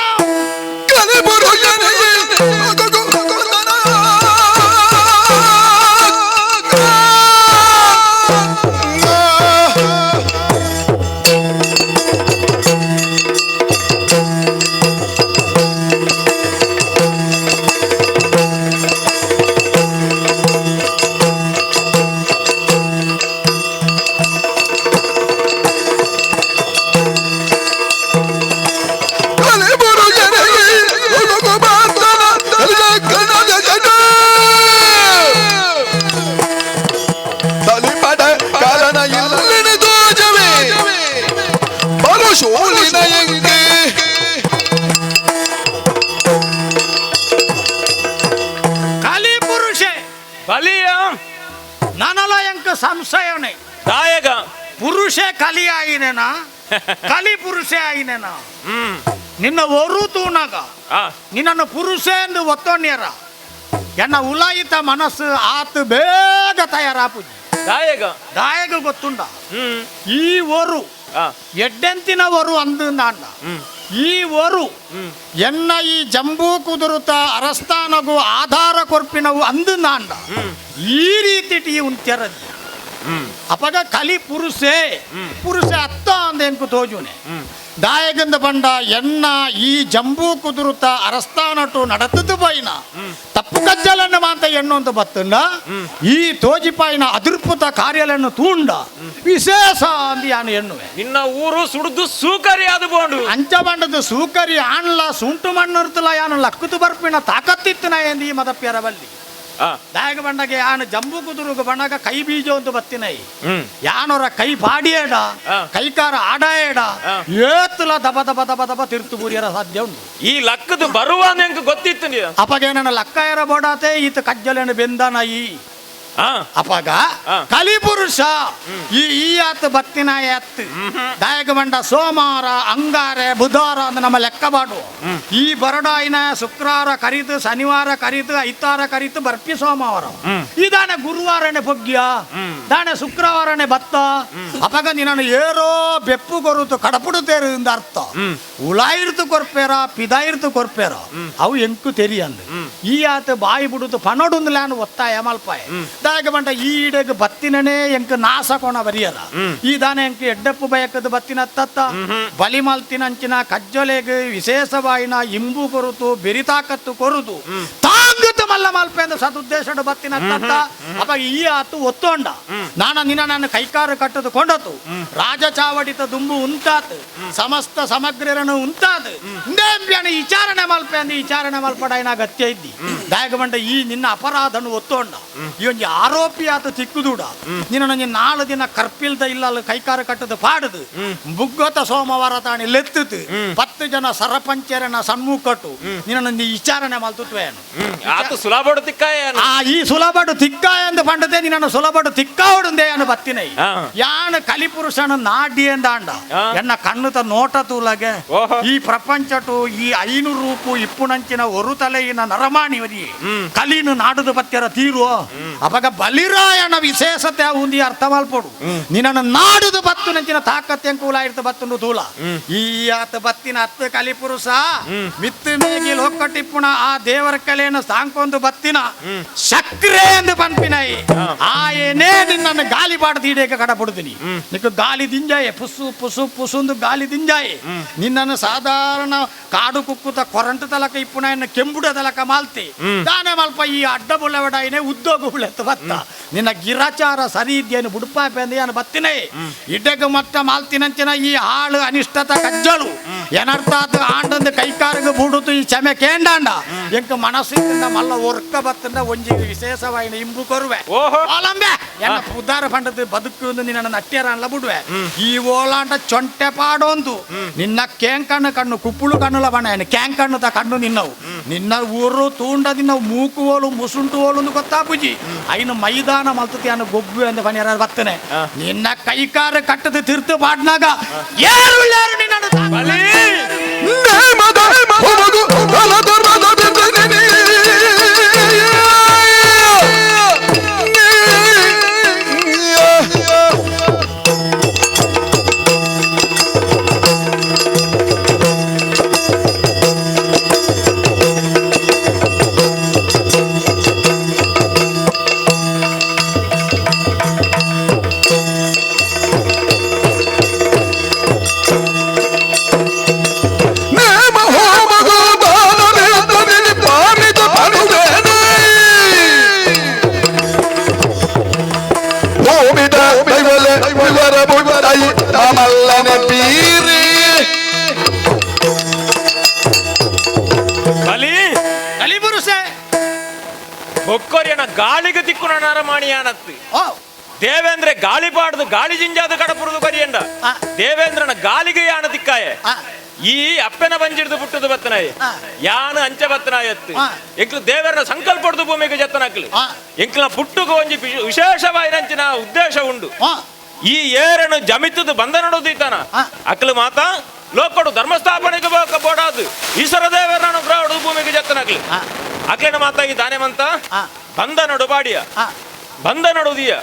ಸಂಶಯನೇ ದಾಯಗ ಪುರುಷೇ ಕಲಿ ಆಯಿನೇನಾ ಕಲಿ ಪುರುಷೇ ಆಯಿನೇನಾ ನಿನ್ನ ಒರು ತೂನಾಗ ನಿನ್ನನ್ನು ಪುರುಷೇ ಎಂದು ಒತ್ತೊಣ್ಯರ ಎನ್ನ ಉಲಾಯಿತ ಮನಸ್ಸು ಆತು ಬೇಗ ತಯಾರಾಪುಜಿ. ದಾಯಗ ದಾಯಗ ಗೊತ್ತುಂಡ ಈ ಒರು ಎಡ್ಡೆಂತಿನ ಒರು ಅಂದಂಡ ಈ ಒರು ಎನ್ನ ಈ ಜಂಬೂ ಕುದುರುತ ಅರಸ್ತಾನಗು ಆಧಾರ ಕೊರ್ಪಿನವು ಅಂದಂಡ ಈ ರೀತಿ ಟೀ ಉಂತ್ಯರದ್ದು ಅಪಗ ಕಲಿ ಪುರುಷೆ ಪುರುಷೆ ಅತ್ತ ಅಂದ ಎಂಕು ತೋಜುನೆ ದಾಯಗಂದ ಬಂಡ ಎನ್ನ ಈ ಜಂಬೂ ಕುದುರುತ ಅರಸ್ತಾನಟು ನಡತದ್ದು ಪೈನ ತಪ್ಪು ಕಜ್ಜಲನ್ನು ಮಾತ ಎಣ್ಣು ಅಂತ ಬತ್ತುಂಡ ಈ ತೋಜಿಪಾಯಿನ ಅದೃಪುತ ಕಾರ್ಯಲನ್ನು ತೂಂಡ ವಿಶೇಷ ಅಂದು ಯಾನು ಎಣ್ಣುವೆ. ನಿನ್ನ ಊರು ಸುಡ್ದು ಸೂಕರಿ ಅದು ಬೋಂಡು. ಅಂಚ ಬಂಡದ ಸೂಕರಿ ಆಣ್ಲ ಸುಂಟು ಮಣ್ಣು ಯಾನು ಲಕ್ಕುತು ಬರ್ಪಿನ ತಾಕತ್ತಿತ್ತು ನಾ ಎಂದು ಈ ಮದಪ್ಯರ ಬಲ್ಲಿ. ದಾಯಗ ಬಂಡಗೆ ಯಾನು ಜಂಬು ಕುದುರುಗ ಬಣ್ಣಗ ಕೈ ಬೀಜ ಅಂತ ಬತ್ತಿನೈ ಯಾನೊರ ಕೈ ಪಾಡಿಯೇಡ ಕೈಕಾರ ಆಡಾಯೇಡ ಏತ್ತುಲ ದಬ ದಬ ದಬ ದಬ ತಿರ್ತು ಬೂರಿಯರ ಸಾಧ್ಯ ಉಂಟು. ಈ ಲಕ್ಕದ ಬರುವ ಎಂಕ್ ಗೊತ್ತಿತ್ತು ನೀ. ಅಪಗೇನನ ಲಕ್ಕಯರ ಬೋಡಾತೆ ಈತ ಕಜ್ಜಲೇನು ಬೆಂದನ ಈ ಅಪಗ ಕಲಿಪುರುಷ ಈ ಈ ಆತ ಬತ್ತಿನ ಎತ್ತು ದಾಯಕ ಬಂಡ ಸೋಮವಾರ ಅಂಗಾರೆ ಬುಧವಾರ ಅಂದ ನಮ್ಮ ಲೆಕ್ಕ ಬಾಡು ಈ ಬರಡಾಯಿನ ಶುಕ್ರವಾರ ಕರೀತು ಶನಿವಾರ ಕರೀತು ಐತಾರ ಕರೀತು ಬರ್ಪಿ ಸೋಮವಾರ ಇದಾನೆ ಗುರುವಾರನೆ ಪೊಗ್ಗ್ಯ ದಾನೆ ಶುಕ್ರವಾರನೆ ಬತ್ತ ಅಪಗ ನಿನ್ನನ್ನು ಏರೋ ಬೆಪ್ಪು ಕೊರುತು ಕಡಪುಡುತ್ತೇರು ಇಂದ ಅರ್ಥ ಉಳಾಯಿರ್ತು ಕೊರ್ಪೇರ ಪಿದಾಯಿರ್ತು ಕೊರ್ಪೇರ ಅವು ಎಂಕು ತೆರಿಯಂದು ಈ ಆತ ಬಾಯಿ ಬಿಡುತ್ತು ಪನೊಡುಂದ್ಲಾನು ಒತ್ತಾಯ ಮಲ್ಪಾಯ ದಾಯಕ ಬಂಟ ಈ ಇಡೆಗ್ ಬತ್ತಿನನೇ ಎಂಕ್ ನಾಸ ಕೋಣ ಬರಿಯರ ಈ ದಾನೆ ಎಂಕ್ ಎಡ್ಡಪ್ಪು ಬಯಕದ ಬತ್ತಿನ ತತ್ತ ಬಲಿ ಮಲ್ತಿನ ಅಂಚಿನ ಕಜ್ಜೊಲೆಗ್ ವಿಶೇಷವಾಯಿನ ಇಂಬು ಕೊರುತು ಬೆರಿತಾಕತ್ತು ಕೊರುತು ತಾಂಗತು ಮಲ್ಲ ಮಲ್ಪೆ ಅಂದ ಸದುದ್ದೇಶಡು ಬತ್ತಿನ ತತ್ತ ಅಪ್ಪ ಈ ಆತು ಒತ್ತೊಂಡ ನಾನ ನಿನ್ನ ನನ್ನ ಕೈಕಾರು ಕಟ್ಟದು ಕೊಂಡತು ರಾಜ ಚಾವಡಿತ ದುಂಬು ಉಂತಾತು ಸಮಸ್ತ ಸಮಗ್ರರನ್ನು ಉಂತಾತು ಇಂದೇಂಬ್ಯಾನ ವಿಚಾರಣೆ ಮಲ್ಪೆ ಅಂದ ವಿಚಾರಣೆ ಮಲ್ಪಡಾಯಿನ ಅಗತ್ಯ ಇದ್ದಿ ದಾಯಕ ಬಂಟ ಈ ನಿನ್ನ ಅಪರಾಧನು ಒತ್ತೊಂಡ ಈ ಒಂಜಿ ಆರೋಪಿ ಆತ ತಿಕ್ಕುದೂಡ ನಿನ್ನ ನಂಜಿ ನಾಲು ದಿನ ಕರ್ಪಿಲ್ದ ಇಲ್ಲ ಅಲ್ಲಿ ಕೈಕಾರ ಕಟ್ಟದು ಪಾಡುದು ಬುಗ್ಗತ ಸೋಮವಾರ ತಾಣಿ ಲೆತ್ತುತು 10 ಜನ ಸರಪಂಚರನ ಸನ್ಮುಖಟ್ಟು ನಿನ್ನ ನಂಜಿ ವಿಚಾರಣೆ ಮಲ್ತುತ್ವೇನು. ಆತ ಸುಲಭಡು ತಿಕ್ಕಾಯ. ಆ ಈ ಸುಲಭಡು ತಿಕ್ಕ ಎಂದು ಪಂಡತೆ ನಿನ್ನ ಸುಲಭಡು ತಿಕ್ಕಾವಡುಂದೆ ಅನು ಬತ್ತಿನೈ ಯಾನ ಕಲಿಪುರುಷನ ನಾಡಿ ಎಂದಾಂಡ ಎನ್ನ ಕಣ್ಣುತ ನೋಟ ತೂಲಗೆ ಈ ಪ್ರಪಂಚಟು ಈ 500 ರೂಪು ಇಪ್ಪುನಂಚಿನ ಒರು ತಲೆಯಿನ ನರಮಾಣಿ ಒರಿ ಕಲಿನು ನಾಡುದು ಬತ್ತೆರ ತೀರುವ ಅಪಗ ಬಲಿರಾಯಣ ವಿಶೇಷತೆ ಉಂದಿ ಅರ್ಥ ಮಲ್ಪೊಡು ನಿನ್ನನ್ನು ನಾಡುದು ಬತ್ತು ನಂಚಿನ ತಾಕತ್ತೆಂಕೂಲ ಇರ್ತ ಬತ್ತುಂಡು ತೂಲ ಈ ಆತ ಬತ್ತಿನ ಅತ್ತ ಕಲಿಪುರುಷ ಮಿತ್ತು ಮೇಗಿಲ್ ಹೊಕ್ಕಟಿಪ್ಪುಣ ಆ ದೇವರ ಕಲೆಯನ್ನು ಸಾಂಕೊಂದು ಬತ್ತಿನ ಸಕ್ರೆ ಎಂದು ಪನ್ಪಿನೈ ಆಯೇನೇ ನಿನ್ನನ್ನು ಗಾಲಿ ಪಾಡದು ಈಡೇಕ ಕಡಪಡುತ್ತೀನಿ ನಿಕ್ಕ ಗಾಲಿ ದಿಂಜಾಯೆ ಪುಸು ಪುಸು ಪುಸುಂದು ಗಾಲಿ ದಿಂಜಾಯೆ ನಿನ್ನನ್ನು ಸಾಧಾರಣ ಕಾಡು ಕುಕ್ಕುತ ಕೊರಂಟು ತಲಕ ಇಪ್ಪುನ ಕೆಂಬುಡ ತಲಕ ಮಾಲ್ತಿ ದಾನೆ ಮಲ್ಪ ಈ ಅಡ್ಡ ಬುಳ್ಳವಡಾಯಿನೇ ಉದ್ದೋಗು ಬುಳೆತ್ತು ಬತ್ತ ನಿನ್ನ ಗಿರಾಚಾರ ಸರಿ ಇದ್ದೇನು ಬುಡುಪಾಪೆ ಅಂದ ಏನು ಬತ್ತಿನೇ ಇಡ್ಡಗ ಮಟ್ಟ ಮಾಲ್ತಿನಂಚಿನ ಈ ಹಾಳು ಅನಿಷ್ಟತ ಕಜ್ಜಲು ಏನರ್ಥಾತ್ ಆಂಡಂದು ಕೈಕಾರಗ ಬೂಡುತು ಈ ಚಮೆ ಕೇಂಡಾಂಡ ಎಂಕ ಮನಸ್ಸಿಂದ ಮಲ್ಲ ಒರ್ಕ ಬತ್ತಂದ ಒಂಜಿ ವಿಶೇಷವಾಯಿನ ಇಂಬು ಕೊರುವೆ ಓಲಂಬೆ ಎನ್ನ ಉದ್ದಾರ ಪಂಡದ ಬದುಕು ನಿನ್ನ ನಟ್ಯರ ಅನ್ಲ ಬಿಡುವೆ ಈ ಓಲಾಂಡ ಚೊಂಟೆ ಪಾಡೊಂದು ನಿನ್ನ ಕೇಂಕಣ್ಣು ಕಣ್ಣು ಕುಪ್ಪುಳು ಕಣ್ಣುಲ ಬಣ್ಣ ಕ್ಯಾಂಕಣ್ಣು ತ ಕಣ್ಣು ನಿನ್ನವು ನಿನ್ನ ಊರು ತೂಂಡ ನಿನ್ನ ಮೂಕು ಓಲು ಮುಸುಂಟು ಓಲು ಒಂದು ಗೊತ್ತಾಪುಜಿ ಐನು ಮೈದಾನ ಮಲ್ತತಿ ಅನ್ನು ಗೊಬ್ಬು ಎಂದ ಪನಿಯರ ಬತ್ತನೆ ನಿನ್ನ ಕೈಕಾರ ಕಟ್ಟದ ತಿರ್ತು ಪಾಡ್ನಾಗ ಯಾರು ಯಾರು ನಿನ್ನನ್ನು ಗಾಳಿಗೆ ತಿಕ್ಕು ನರಮಾಣಿಯಾನತ್ತು ದೇವೇಂದ್ರ ಗಾಳಿ ಪಾಡ್ದು ಗಾಳಿ ಜಿಂಜಾದ ಕಡಪುರದು ಕರಿಯಂಡ ದೇವೇಂದ್ರನ ಗಾಳಿಗೆ ಯಾನ ತಿಕ್ಕಾಯ ಈ ಅಪ್ಪನ ಬಂಜಿಡ್ದು ಪುಟ್ಟದು ಬತ್ತನಾಯ ಯಾನ ಅಂಚ ಬತ್ತನಾಯತ್ತು ಎಂಕ್ಲು ದೇವರನ ಸಂಕಲ್ಪಡ್ದು ಭೂಮಿಗೆ ಜತ್ತನಾಕ್ಲು ಎಂಕ್ಲ ಪುಟ್ಟುಗು ಒಂಜಿ ವಿಶೇಷವಾಯಿನಂಚಿನ ಉದ್ದೇಶ ಉಂಡು ಈ ಏರನು ಜಮಿತದು ಬಂದ ನಡುದೀತನ ಅಕ್ಲು ಮಾತಾ ಲೋಕಡು ಧರ್ಮಸ್ಥಾಪನೆಗೆ ಬೋಡಾದು ಈಶ್ವರ ದೇವರನ ಅನುಗ್ರಹ ಭೂಮಿಗೆ ಜತ್ತನಾಕ್ಲು ಅಕ್ಲೇನ ಮಾತಾಗಿ ದಾನೆ ಮಂತ ಬಂದ ನಡು ಬಾಡಿಯ ಬಂದ ನಡುದಿಯ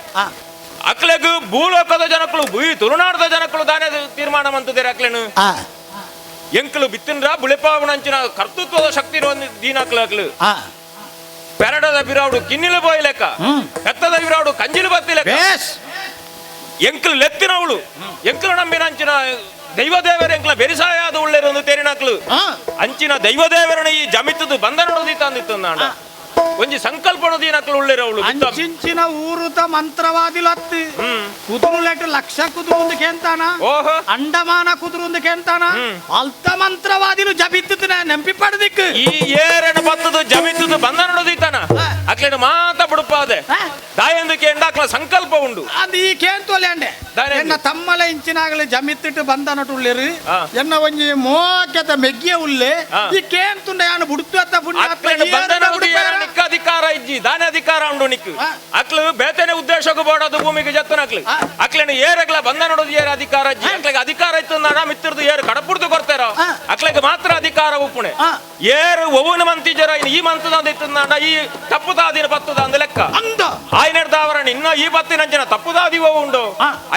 ಅಕ್ಲೆಗ್ ಭೂಲೋಕದ ಜನಕುಲು ಈ ತುಳುನಾಡದ ಜನಕುಲು ದಾನೆ ತೀರ್ಮಾನ ಮಂತದೇರ ಅಕ್ಲೆನು ಎಂಕಲು ಬಿತ್ತಿನ್ರ ಬುಳೆಪಾವಣಂಚಿನ ಕರ್ತೃತ್ವದ ಶಕ್ತಿ ದೀನಕ್ಲು ಅಕ್ಲು ಪೆರಡದ ಬಿರಾవుಡು ಕಿನ್ನಿಲು ಬೋಯ್ಲೆಕ್ಕ ಪೆತ್ತದ ಬಿರಾವುಡು ಕಂಜಿಲು ಬತ್ತಿಲೆಕ್ಕ ಎಂಕಲು ಲೆತ್ತಿನವಳು ಎಂಕಲು ನಂಬಿನಂಚಿನ ದೈವದೇವರ ಎಂಕಲ ಬೆರಿಸಾಯಾದ ಉಳ್ಳೇರೊಂದು ತೇರಿನಕ್ಲು ಅಂಚಿನ ದೈವದೇವರನ ಈ ಜಮಿತದ ಬಂಧನ ತಂದಿತ್ತು ನಾಡ ಒಂಜಿ ಸಂಕಲ್ಪನ ದೀನಕ್ಲು ಉಳ್ಳೇರವಳು ಅಂಚಿಂಚಿನ ಊರುತ ಮಂತ್ರವಾದಿಲತ್ತಿ ಕುದುರುಲೆಟ್ ಲಕ್ಷ ಕುದುರುಂದು ಕೇಂತಾನ ಓಹೋ ಅಂಡಮಾನ ಕುದುರುಂದು ಕೇಂತಾನ ಅಲ್ತ ಮಂತ್ರವಾದಿಲು ಜಬಿತ್ತನ ನೆಂಪಿ ಪಡೆದಿಕ್ ಈ ಏರನ ಬತ್ತದ ಜಮಿತದ ಬಂಧನ ದೀತಾನ ಅಕ್ಲೇನು ಮಾತ ಬುಡುಪಾದೆ ದಾಯಂದು ಕೇಂಡ ಅಕ್ಲ ಸಂಕಲ್ಪ ಉಂಡು ಅದು ಈ ಕೇಂತೋಲೆ ಅಂಡೆ ದಾನೆ ಎನ್ನ ತಮ್ಮಲ ಇಂಚಿನಾಗಲಿ ಜಮಿತ್ತಿಟ್ಟು ಬಂದನಟುಳ್ಳಿರು ಆ. ಎನ್ನ ಒಂಜಿ ಮೋಕೆತ ಮೆಗ್ಗಿಯ ಉಲ್ಲೆ ಈ ಕೇಂತುಂಡ ಯಾನು ಬುಡ್ತು ಅತ್ತ ಪುಣ್ಯ ಅಕ್ಲೇನು ಬಂಧನ ನಿಕ್ಕ ಅಧಿಕಾರ ಇಜ್ಜಿ ದಾನೆ ಅಧಿಕಾರ ಉಂಡು ನಿಕ್ಕು ಅಕ್ಲು ಬೇತನೆ ಉದ್ದೇಶಕ್ಕೂ ಬೋಡದು ಭೂಮಿಗೆ ಜತ್ತನ ಅಕ್ಲು ಅಕ್ಲೇನು ಏರಗ್ಲ ಬಂಧನ ಏರ ಅಧಿಕಾರ ಇಜ್ಜಿ ಅಕ್ಲೆಗೆ ಅಧಿಕಾರ ಇತ್ತು ನಾಡ ಮಿತ್ರದು ಏರು ಕಡಪುಡ್ದು ಕೊಡ್ತಾರ ಅಕ್ಲೆಗೆ ಮಾತ್ರ ಅಧಿಕಾರ ಉಪ್ಪುಣೆ ಏರು ಒವ್ವನ ಮಂತಿಜರ ಈ ಮಂತದ ಇತ್ತು ನಾಡ ಈ ತಪ್ಪುದಾದಿನ ಪತ್ತದ ಅಂದ ಲೆಕ್ಕ ಅಂದ ಆಯ್ನೆಡ್ದಾವರಣ ಇನ್ನ ಈ ಬತ್ತಿನಂಚಿನ ತಪ್ಪುದಾದಿ ಉಂಡು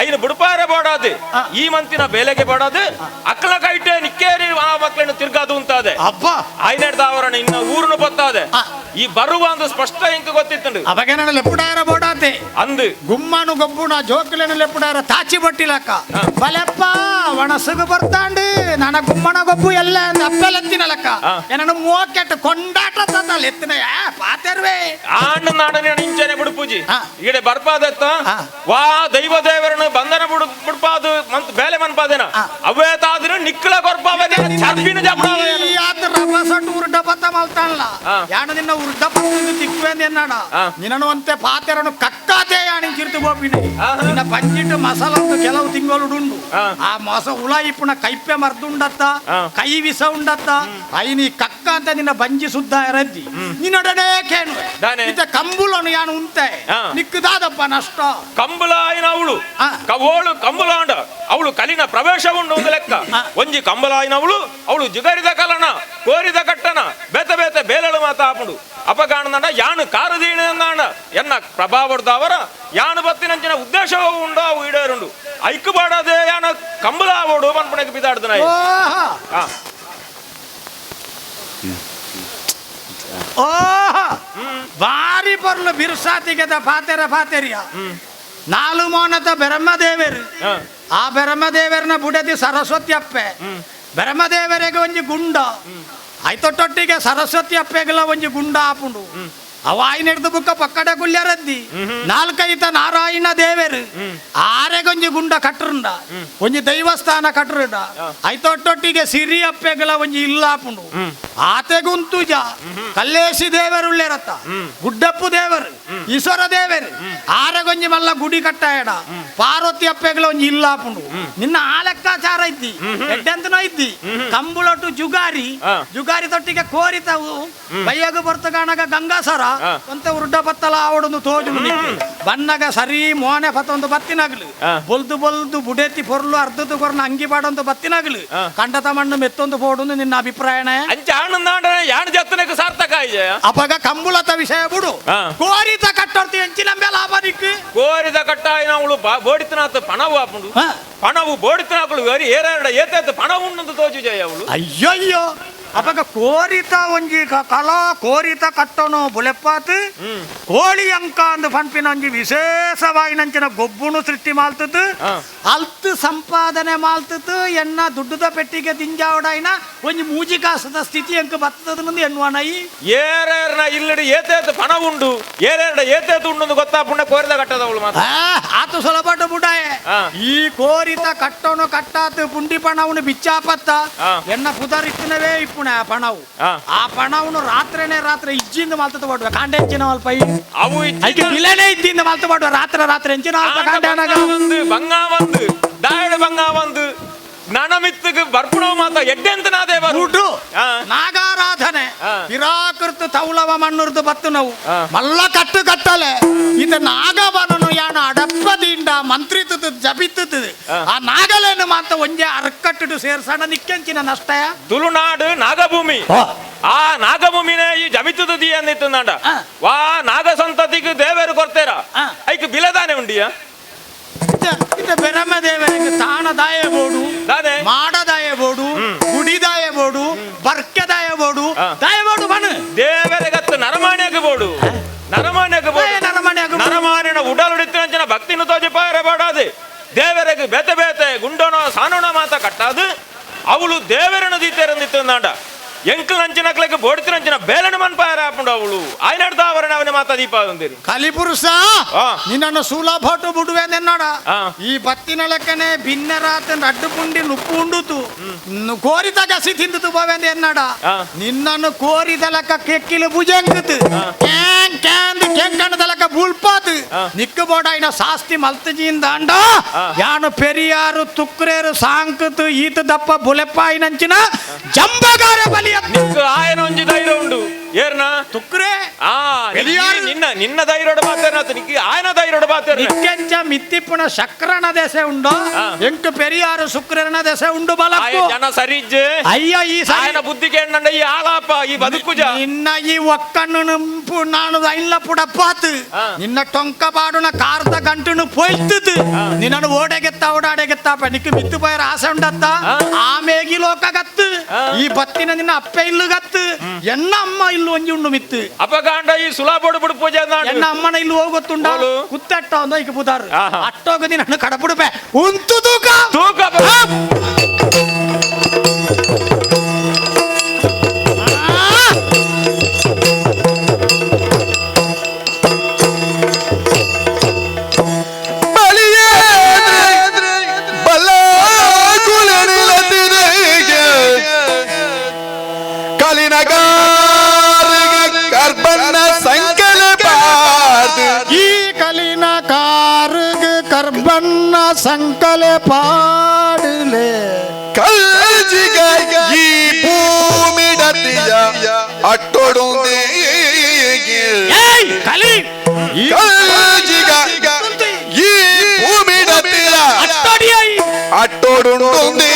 ಐನ ಬುಡುಪಾರೆ ಬೋಡಾದು ಈ ಮಂತಿನ ಬೇಲೆಗೆ ಬೋಡಾದು ಅಕ್ಲ ಕೈಟೆ ನಿಕ್ಕೇರಿ ಆ ಮಕ್ಕಳನ್ನು ತಿರ್ಗಾದು ಉಂತಾದೆ ಅಬ್ಬಾ ಆಯ್ನೆಡ್ದಾವರಣ ಇನ್ನ ಊರುನು ಬತ್ತಾದೆ ಈ ಬರುವ ಅಂದು ಸ್ಪಷ್ಟ ಇಂಕ ಗೊತ್ತಿತ್ತುಂಡು ಅವಾಗೇನ ಲೆಪ್ಪುಡಾರ ಬೋಡಾತೆ ಅಂದು ಗುಮ್ಮನು ಗೊಬ್ಬುಣ ಜೋಕುಲೇನು ಲೆಪ್ಪುಡಾರ ತಾಚಿ ಬಟ್ಟಿಲಕ್ಕ ಬಲೆಪ್ಪ ಒಣಸುಗು ಬರ್ತಾಂಡು ನನ್ನ ಗುಮ್ಮನ ಗೊಬ್ಬು ಎಲ್ಲ ಅಪ್ಪಲೆತ್ತಿನಲಕ್ಕ ಏನನ್ನು ಮೋಕೆಟ್ ಕೊಂಡಾಟ ತಂದಲ್ಲ ಎತ್ತಿನ ಪಾತೆರ್ವೆ ಆಂಡ ನಾಡನ ಇಂಚನೆ ಬಿಡುಪೂಜಿ ಆ. ಈಡೆ ಬರ್ಪಾದತ್ತ ಆ. ವಾ ದೈವ ದೇವರನ್ನು ಬಂಧನ ಬಿಡು ಬಿಡ್ಪಾದು ಮಂತ್ ಬೇಲೆ ಮನ್ಪಾದೇನ ಆ. ಅವೇ ತಾದಿನ ನಿಕ್ಕಲ ಕೊರ್ಪಾವೆ ಚರ್ಬಿನ ಜಪಡಾವೆ ಈ ಆತ ರಭಸಟ್ ಉರುಡ ಪತ್ತ ಮಲ್ತಾನ್ಲ ಆ. ಯಾಣ ನಿನ್ನ ಉರುಡ ಪತ್ತ ತಿಕ್ವೇಂದ ಎನ್ನಾಡ ಆ. ನಿನ್ನನು ಅಂತೆ ಪಾತೆರನು ಕಕ್ಕಾತೆ ಯಾಣಿ ಚಿರ್ತು ಗೋಪಿನಿ ಆಹಾ. ನಿನ್ನ ಪಂಚಿಟ್ಟು ಮಸಾಲ ಅಂತ ಕೆಲವು ತಿಂಗಳು ಉಂಡು ಆ. ಆ ಮಸ ಉಳ ಇಪ್ಪುನ ಕೈಪೆ ಮರ್ದುಂಡತ್ತ ಆ. ಕೈ ವಿಸ ಉಂಡತ್ತ ಐನಿ ಕಕ್ಕ ಅಂತ ನಿನ್ನ ಬಂಜಿ ಸುದ್ದ ರದ್ದಿ ನಿನ್ನೊಡನೆ ಕೇನು ದಾನೆ. ಇತ್ತ ಕಂಬುಲನು ಯಾನು ಉಂತೆ ಆ. ನಿಕ್ಕದಾದಪ್ಪ ನಷ್ಟ ಕಂಬುಲ ಆಯಿನ ಅವಳು ಆ. ಕವೋಳು ಕಂಬುಲಾಂಡ ಅವಳು ಕಲಿನ ಪ್ರವೇಶ ಉಂಡು ಒಂದು ಲೆಕ್ಕ ಆ. ಒಂಜಿ ಕಂಬಲಾಯಿನ ಅವಳು ಅವಳು ಜುಗರಿದ ಕಲನ ಕೋರಿದ ಕಟ್ಟನ ಬೇತೆ ಬೇತೆ ಬೇಲಳು ಮಾತ ಆಪುಂಡು ಅಪಗಾಣದಂಡ ಯಾನು ಕಾರದೀಣ ಎನ್ನ ಪ್ರಭಾವರ್ದವರ ಯಾನು ಬತ್ತಿನಂಚಿನ ಉದ್ದೇಶವೂ ಉಂಡು ಅವು ಈಡೇರುಂಡು ಐಕು ಬಾಡದೆ ಯಾನ ಕಂಬುಲ ಆವೋಡು ಪನ್ಪಣಕ್ಕೆ ಬಿದಾಡ್ದನ ಓಹೋ ಆ. ಓಹೋ ಬಾರಿ ಪರ್ಲು ಬಿರುಸಾತಿಗೆದ ಪಾತೆರ ಪಾತೆರಿಯ ನಾಲು ಮೋನದ ಬೆರಮ್ಮದೇವರು ಆ. ಆ ಬೆರಮ್ಮದೇವರನ ಬುಡದಿ ಸರಸ್ವತಿ ಅಪ್ಪೆ ಬೆರಮ್ಮದೇವರಿಗೆ ಒಂಜಿ ಗುಂಡ ಐತೊಟ್ಟೊಟ್ಟಿಗೆ ಸರಸ್ವತಿ ಅಪ್ಪೆಗೆಲ್ಲ ಒಂಜಿ ಗುಂಡ ಆಪುಂಡು ಅವ ಆಯ್ನೆಡ್ದು ಬುಕ್ಕ ಪಕ್ಕಡೆ ಗುಲ್ಯರದ್ದಿ ನಾಲ್ಕೈತ ನಾರಾಯಣ ದೇವರು ಆರೆಗೊಂಜಿ ಗುಂಡ ಕಟ್ಟರುಂಡ ಒಂಜಿ ದೈವಸ್ಥಾನ ಕಟ್ಟರುಂಡ ಐತೊಟ್ಟೊಟ್ಟಿಗೆ ಸಿರಿ ಅಪ್ಪೆಗಳ ಒಂಜಿ ಇಲ್ಲ ಆಪುಂಡು ಆತೆಗುಂತುಜ ಕಲ್ಲೇಶಿ ದೇವರುಳ್ಳೆರತ್ತ ಗುಡ್ಡಪ್ಪು ದೇವರು ಈಶ್ವರ ದೇವರು ಆರೆಗೊಂಜಿ ಮಲ್ಲ ಗುಡಿ ಕಟ್ಟಾಯಡ ಪಾರ್ವತಿ ಅಪ್ಪೆಗಳ ಒಂಜಿ ಇಲ್ಲ ಆಪುಂಡು ನಿನ್ನ ಆ ಲೆಕ್ಕಾಚಾರ ಇದ್ದಿ ಎಡ್ಡೆಂತನೋ ಇದ್ದಿ ಕಂಬುಳೊಟ್ಟು ಜುಗಾರಿ ಆ. ಜುಗಾರಿ ತೊಟ್ಟಿಗೆ ಕೋರಿತವು ಬೈಯಾಗ ಬರ್ತಗಾಣಗ ಗಂಗಾಸರ ಆ. ಒಂತ ಉರುಡ್ಡ ಬತ್ತಲ ಆವಡೊಂದು ತೋಜು ಬನ್ನಗ ಸರಿ ಮೋನೆ ಪತ್ತೊಂದು ಬತ್ತಿನಗಲು ಆ. ಬೊಲ್ದು ಬೊಲ್ದು ಬುಡೆತಿ ಪೊರ್ಲು ಅರ್ಧದ ಕೊರ್ನ ಅಂಗಿ ಪಾಡೊಂದು ಬತ್ತಿನಗಲು ಆ. ಕಂಡತ ಮಣ್ಣು ಮೆತ್ತೊಂದು ಪೋಡುಂದು ನಿನ್ನ ಅಭಿಪ್ರಾಯನೇ ಅಂಚ ಆನಂದಾಂಡ ಯಾನು ಜತ್ತನಕ್ಕೆ ಸಾರ್ಥಕ ಆಯ್ಯ ಅಪಗ ಕಂಬುಳತ ವಿಷಯ ಬಿಡು ಆ. ಕೋರಿತ ಕಟ್ಟೋರ್ತಿ ಎಂಚಿನ ಮೇಲೆ ಲಾಭ ನಿಕ್ಕು ಕೋರಿದ ಕಟ್ಟಾಯಿನ ಅವಳು ಬೋಡಿತನಾಥ ಪಣವು ಆಪುಂಡು ಆ. ಪಣವು ಬೋಡಿತನಾಕುಳು ವೇರಿ ಏರೇರಡ ಏತೇತ ಪಣ ಉಂಡು ತೋಜು ಜಯ ಅವಳು ಅಯ್ಯಯ್ಯೋ ಅಪಗ ಕೋರಿತ ಒಂಜಿ ಕಲಾ ಕೋರಿತ ಕಟ್ಟೋನು ಬುಲೆಪ್ಪಾತ್ ಕೋಳಿ ಅಂಕ ಅಂದ್ ಪನ್ಪಿನ ಒಂಜಿ ವಿಶೇಷವಾಯಿನಂಚಿನ ಗೊಬ್ಬುನು ಸೃಷ್ಟಿ ಮಾಲ್ತದ್ದು ಆ. ಅಲ್ತ್ ಸಂಪಾದನೆ ಮಾಲ್ತದ್ದು ಎನ್ನ ದುಡ್ಡುದ ಪೆಟ್ಟಿಗೆ ದಿಂಜಾವಡಾಯಿನ ಒಂಜಿ ಮೂಜಿ ಕಾಸದ ಸ್ಥಿತಿ ಅಂಕ ಬತ್ತದ ಎನ್ನುವನೈ ಏರೇರ್ನ ಇಲ್ಲಡಿ ಏತೇತ ಪಣ ಉಂಡು ಏರೇರಡ ಏತೇತ ಉಂಡು ಗೊತ್ತಾಪುಂಡ ಕೋರಿದ ಕಟ್ಟದ ಅವಳು ಮಾತ್ರ ಆತು ಸುಲಭಟ ಬುಡಾಯೆ ಆ. ಈ ಕೋರಿತ ಕಟ್ಟೋನು ಕಟ್ಟಾತು ಪುಂಡಿ ಪಣವನು ಬಿಚ್ಚಾಪತ್ತ ಆ. ಎನ್ನ ಪುದರಿತ್ತಿನವೇ ಇಪ್ಪುಣೆ ಆ ಪಣವು ಆ. ಆ ಪಣವನು ರಾತ್ರಿನೇ ರಾತ್ರಿ ಇಜ್ಜಿಂದ ಮಲ್ತದ ಪಡುವೆ ಕಾಂಡೆ ಎಂಚಿನ ಅಲ್ಪ ಅವು ಐಕೆ ಬಿಲನೆ ಇದ್ದಿಂದ ಮಲ್ತ ಪಡುವೆ ರಾತ್ರಿ ರಾತ್ರಿ ಎಂಚಿನ ಅಲ್ಪ ಕಾಂಡೆ ಅನಗ ಒಂದು ಬಂಗ ಒಂದು ದಾಯಡ ಬಂಗ ಒಂದು ನನಮಿತ್ತಗೆ ಬರ್ಪುಣವ ಮಾತ ಎಡ್ಡೆಂತ ನಾದೇವ ದುಡ್ಡು ಆ. ನಾಗಾರಾಧನೆ ಆ. ಪಿರಾಕೃತ ತೌಲವ ಮಣ್ಣುರ್ದು ಬತ್ತು ನಾವು ಆ. ಮಲ್ಲ ಕಟ್ಟು ಕಟ್ಟಲೆ ಇದು ನಾಗವನನು ಯಾನು ಅಡಪ್ಪದಿಂದ ಮಂತ್ರಿತದ ಜಪಿತದ ಆ. ಆ ನಾಗಲೇನು ಮಾತ ಒಂಜೆ ಅರ್ಕಟ್ಟಿಡು ಸೇರ್ಸಣ ನಿಕ್ಕೆಂಚಿನ ನಷ್ಟಯ ತುಳುನಾಡು ನಾಗಭೂಮಿ ಆ ನಾಗಭೂಮಿನೇ ಈ ಜಮಿತದ ದಿಯ ಅಂದಿತ್ತು ನಾಡ ಆ. ವಾ ನಾಗ ಸಂತತಿಗೆ ದೇವರು ಕೊಡ್ತೇರ ಆ. ಐಕ್ ಬಿಲದಾನೆ ಉಂಡಿಯ ಇತ್ತ ಬೆರಮ ದೇವರಿಗೆ ತಾಣದಾಯ ಬೋಡು, ಮಾಡದಾಯ ಬೋಡು, ಗುಡಿದಾಯ ಬೋಡು, ಬರ್ಕೆದಾಯ ಬೋಡು, ದಾಯ ಬೋಡು ಬಣ ದೇವರಿಗತ್ತು ನರಮಾನ್ಯಕ್ಕೆ ಬೋಡು, ನರಮಾನ್ಯಕ್ಕೆ ಬೋಡು, ನರಮಾನ್ಯನ ಉಡಲುಡಿತ್ತಿನ ಭಕ್ತಿನ ತೋಜಿಪಾಯರೆ ಬೇಡಾದು. ದೇವರಿಗೆ ಬೇತೆ ಬೇತೆ ಗುಂಡೋನ ಸಾನೋಣ ಮಾತ ಕಟ್ಟಾದು ಅವಳು ದೇವರನ್ನು ದೀತೆರಂದಿತ್ತಂದಾಂಡ ಎಂಕಲ್ ನಂಚಿನಕ್ಲಕ್ಕೆ ಬೋಡಿತಿನಂಚಿನ ಬೇಲನ ಮನ್ಪಾಯರ ಹಾಪುಂಡು ಅವಳು ಆಯ್ನಾಡ್ತಾವರಣ ಅವನ ಮಾತ ದೀಪ ಅಂದಿರಿ. ಕಲಿಪುರುಷ ನಿನ್ನನ್ನು ಸೂಲಭಾಟು ಬಿಡುವೆ ನೋಡ. ಈ ಬತ್ತಿನ ಲೆಕ್ಕನೆ ಭಿನ್ನರಾತ ಅಡ್ಡು ಪುಂಡಿ ನುಪ್ಪು ಉಂಡುತು ಕೋರಿದ ಗಸಿ ತಿಂದು ಬೋವೆಂದು ಎನ್ನಡ. ನಿನ್ನನ್ನು ಕೋರಿದ ಲೆಕ್ಕ ಕೆಕ್ಕಿಲು ಭುಜಂಗತು ಕ್ಯಾಂಗ್ ಕ್ಯಾಂದ್ ಕೆಂಕಣದ ಲೆಕ್ಕ ಬುಲ್ಪಾತು ನಿಕ್ಕು ಬೋಡಾಯಿನ ಶಾಸ್ತಿ ಮಲ್ತಜಿಯಿಂದ ಅಂಡ ಯಾನು ಪೆರಿಯಾರು ತುಕ್ರೇರು ಸಾಂಕತು ಈತ ದಪ್ಪ ಬುಲೆಪ್ಪಾಯಿನಂಚಿನ ಜಂಬಗಾರ ಬಲಿಯ ಆಯನ ಒಂಜಿ ಧೈರ್ಯ ಉಂಡು ಏರ್ನ ತುಕ್ರೆ ನಿನ್ನ ನಿನ್ನ ಧೈರ್ಯಡ ಮಾತೇನಾತು ನಿಕ್ಕಿ ಆಯನ ಧೈರ್ಯಡ ಮಾತೇನ ನಿಕ್ಕೆಂಚ ಮಿತ್ತಿಪ್ಪುನ ಶಕ್ರನ ದೆಸೆ ಉಂಡು ಎಂಕು ಪೆರಿಯಾರು ಶುಕ್ರನ ದೆಸೆ ಉಂಡು ಬಲಕ್ಕು ಜನ ಸರಿಜ್ಜೆ ಅಯ್ಯ ಈ ಆಯನ ಬುದ್ಧಿ ಕೇಂದ್ರ ಈ ಆಲಾಪ ಈ ಬದುಕುಜ ನಿನ್ನ ಈ ಒಕ್ಕಣ್ಣು ನಾನು ಐನ್ಲ ಪುಡಪಾತು ನಿನ್ನ ಟೊಂಕ ಪಾಡುನ ಕಾರ್ದ ಗಂಟುನು ಪೊಯ್ತದು ನಿನ್ನನ್ನು ಓಡೆಗೆತ್ತ ಓಡಾಡೆಗೆತ್ತಪ್ಪ ನಿಕ್ಕು ಮಿತ್ತು ಪೋಯರ ಆಸೆ ಉಂಡತ್ತ ಆಮೇಗಿ ಲೋಕಗತ್ತು ಈ ಬತ್ತಿನ ನಿನ್ನ ಅಪ್ಪೆ ಇಲ್ಲುಗತ್ತು ಎನ್ನ ಅಮ್ಮ ಇಲ್ಲು ಒಂಜಿ ಉಂಡು ಮಿತ್ತು ಅಪಗಾಂಡ ಈ ಸುಲಾಬೋಡು ಬಿಡು ಪೂಜೆ ಎನ್ನ ಅಮ್ಮನ ಇಲ್ಲು ಹೋಗೊತ್ತುಂಡ ಕುತ್ತಟ್ಟ ಒಂದ ಈಗ ಪುದಾರು ಅಟ್ಟೋಗ ನಿನ್ನ ಕಡಪುಡುಪೆ ಉಂತು ತೂಕ ತೂಕ. ಈ ಕಲಿನ ಕಾರುಗ ಕರ್ಬನ್ನ ಸಂಕಲೆ ಪಾಡಲೆ ಕಲ್ಜಿಗ ಈ ಭೂಮಿಡತಿಯ ಅಟ್ಟೊಡುಂದೇ ಕಲಿ ಕಲ್ಜಿಗ ಈ ಭೂಮಿಡತಿಯ ಅಟ್ಟೊಡುಂದೇ.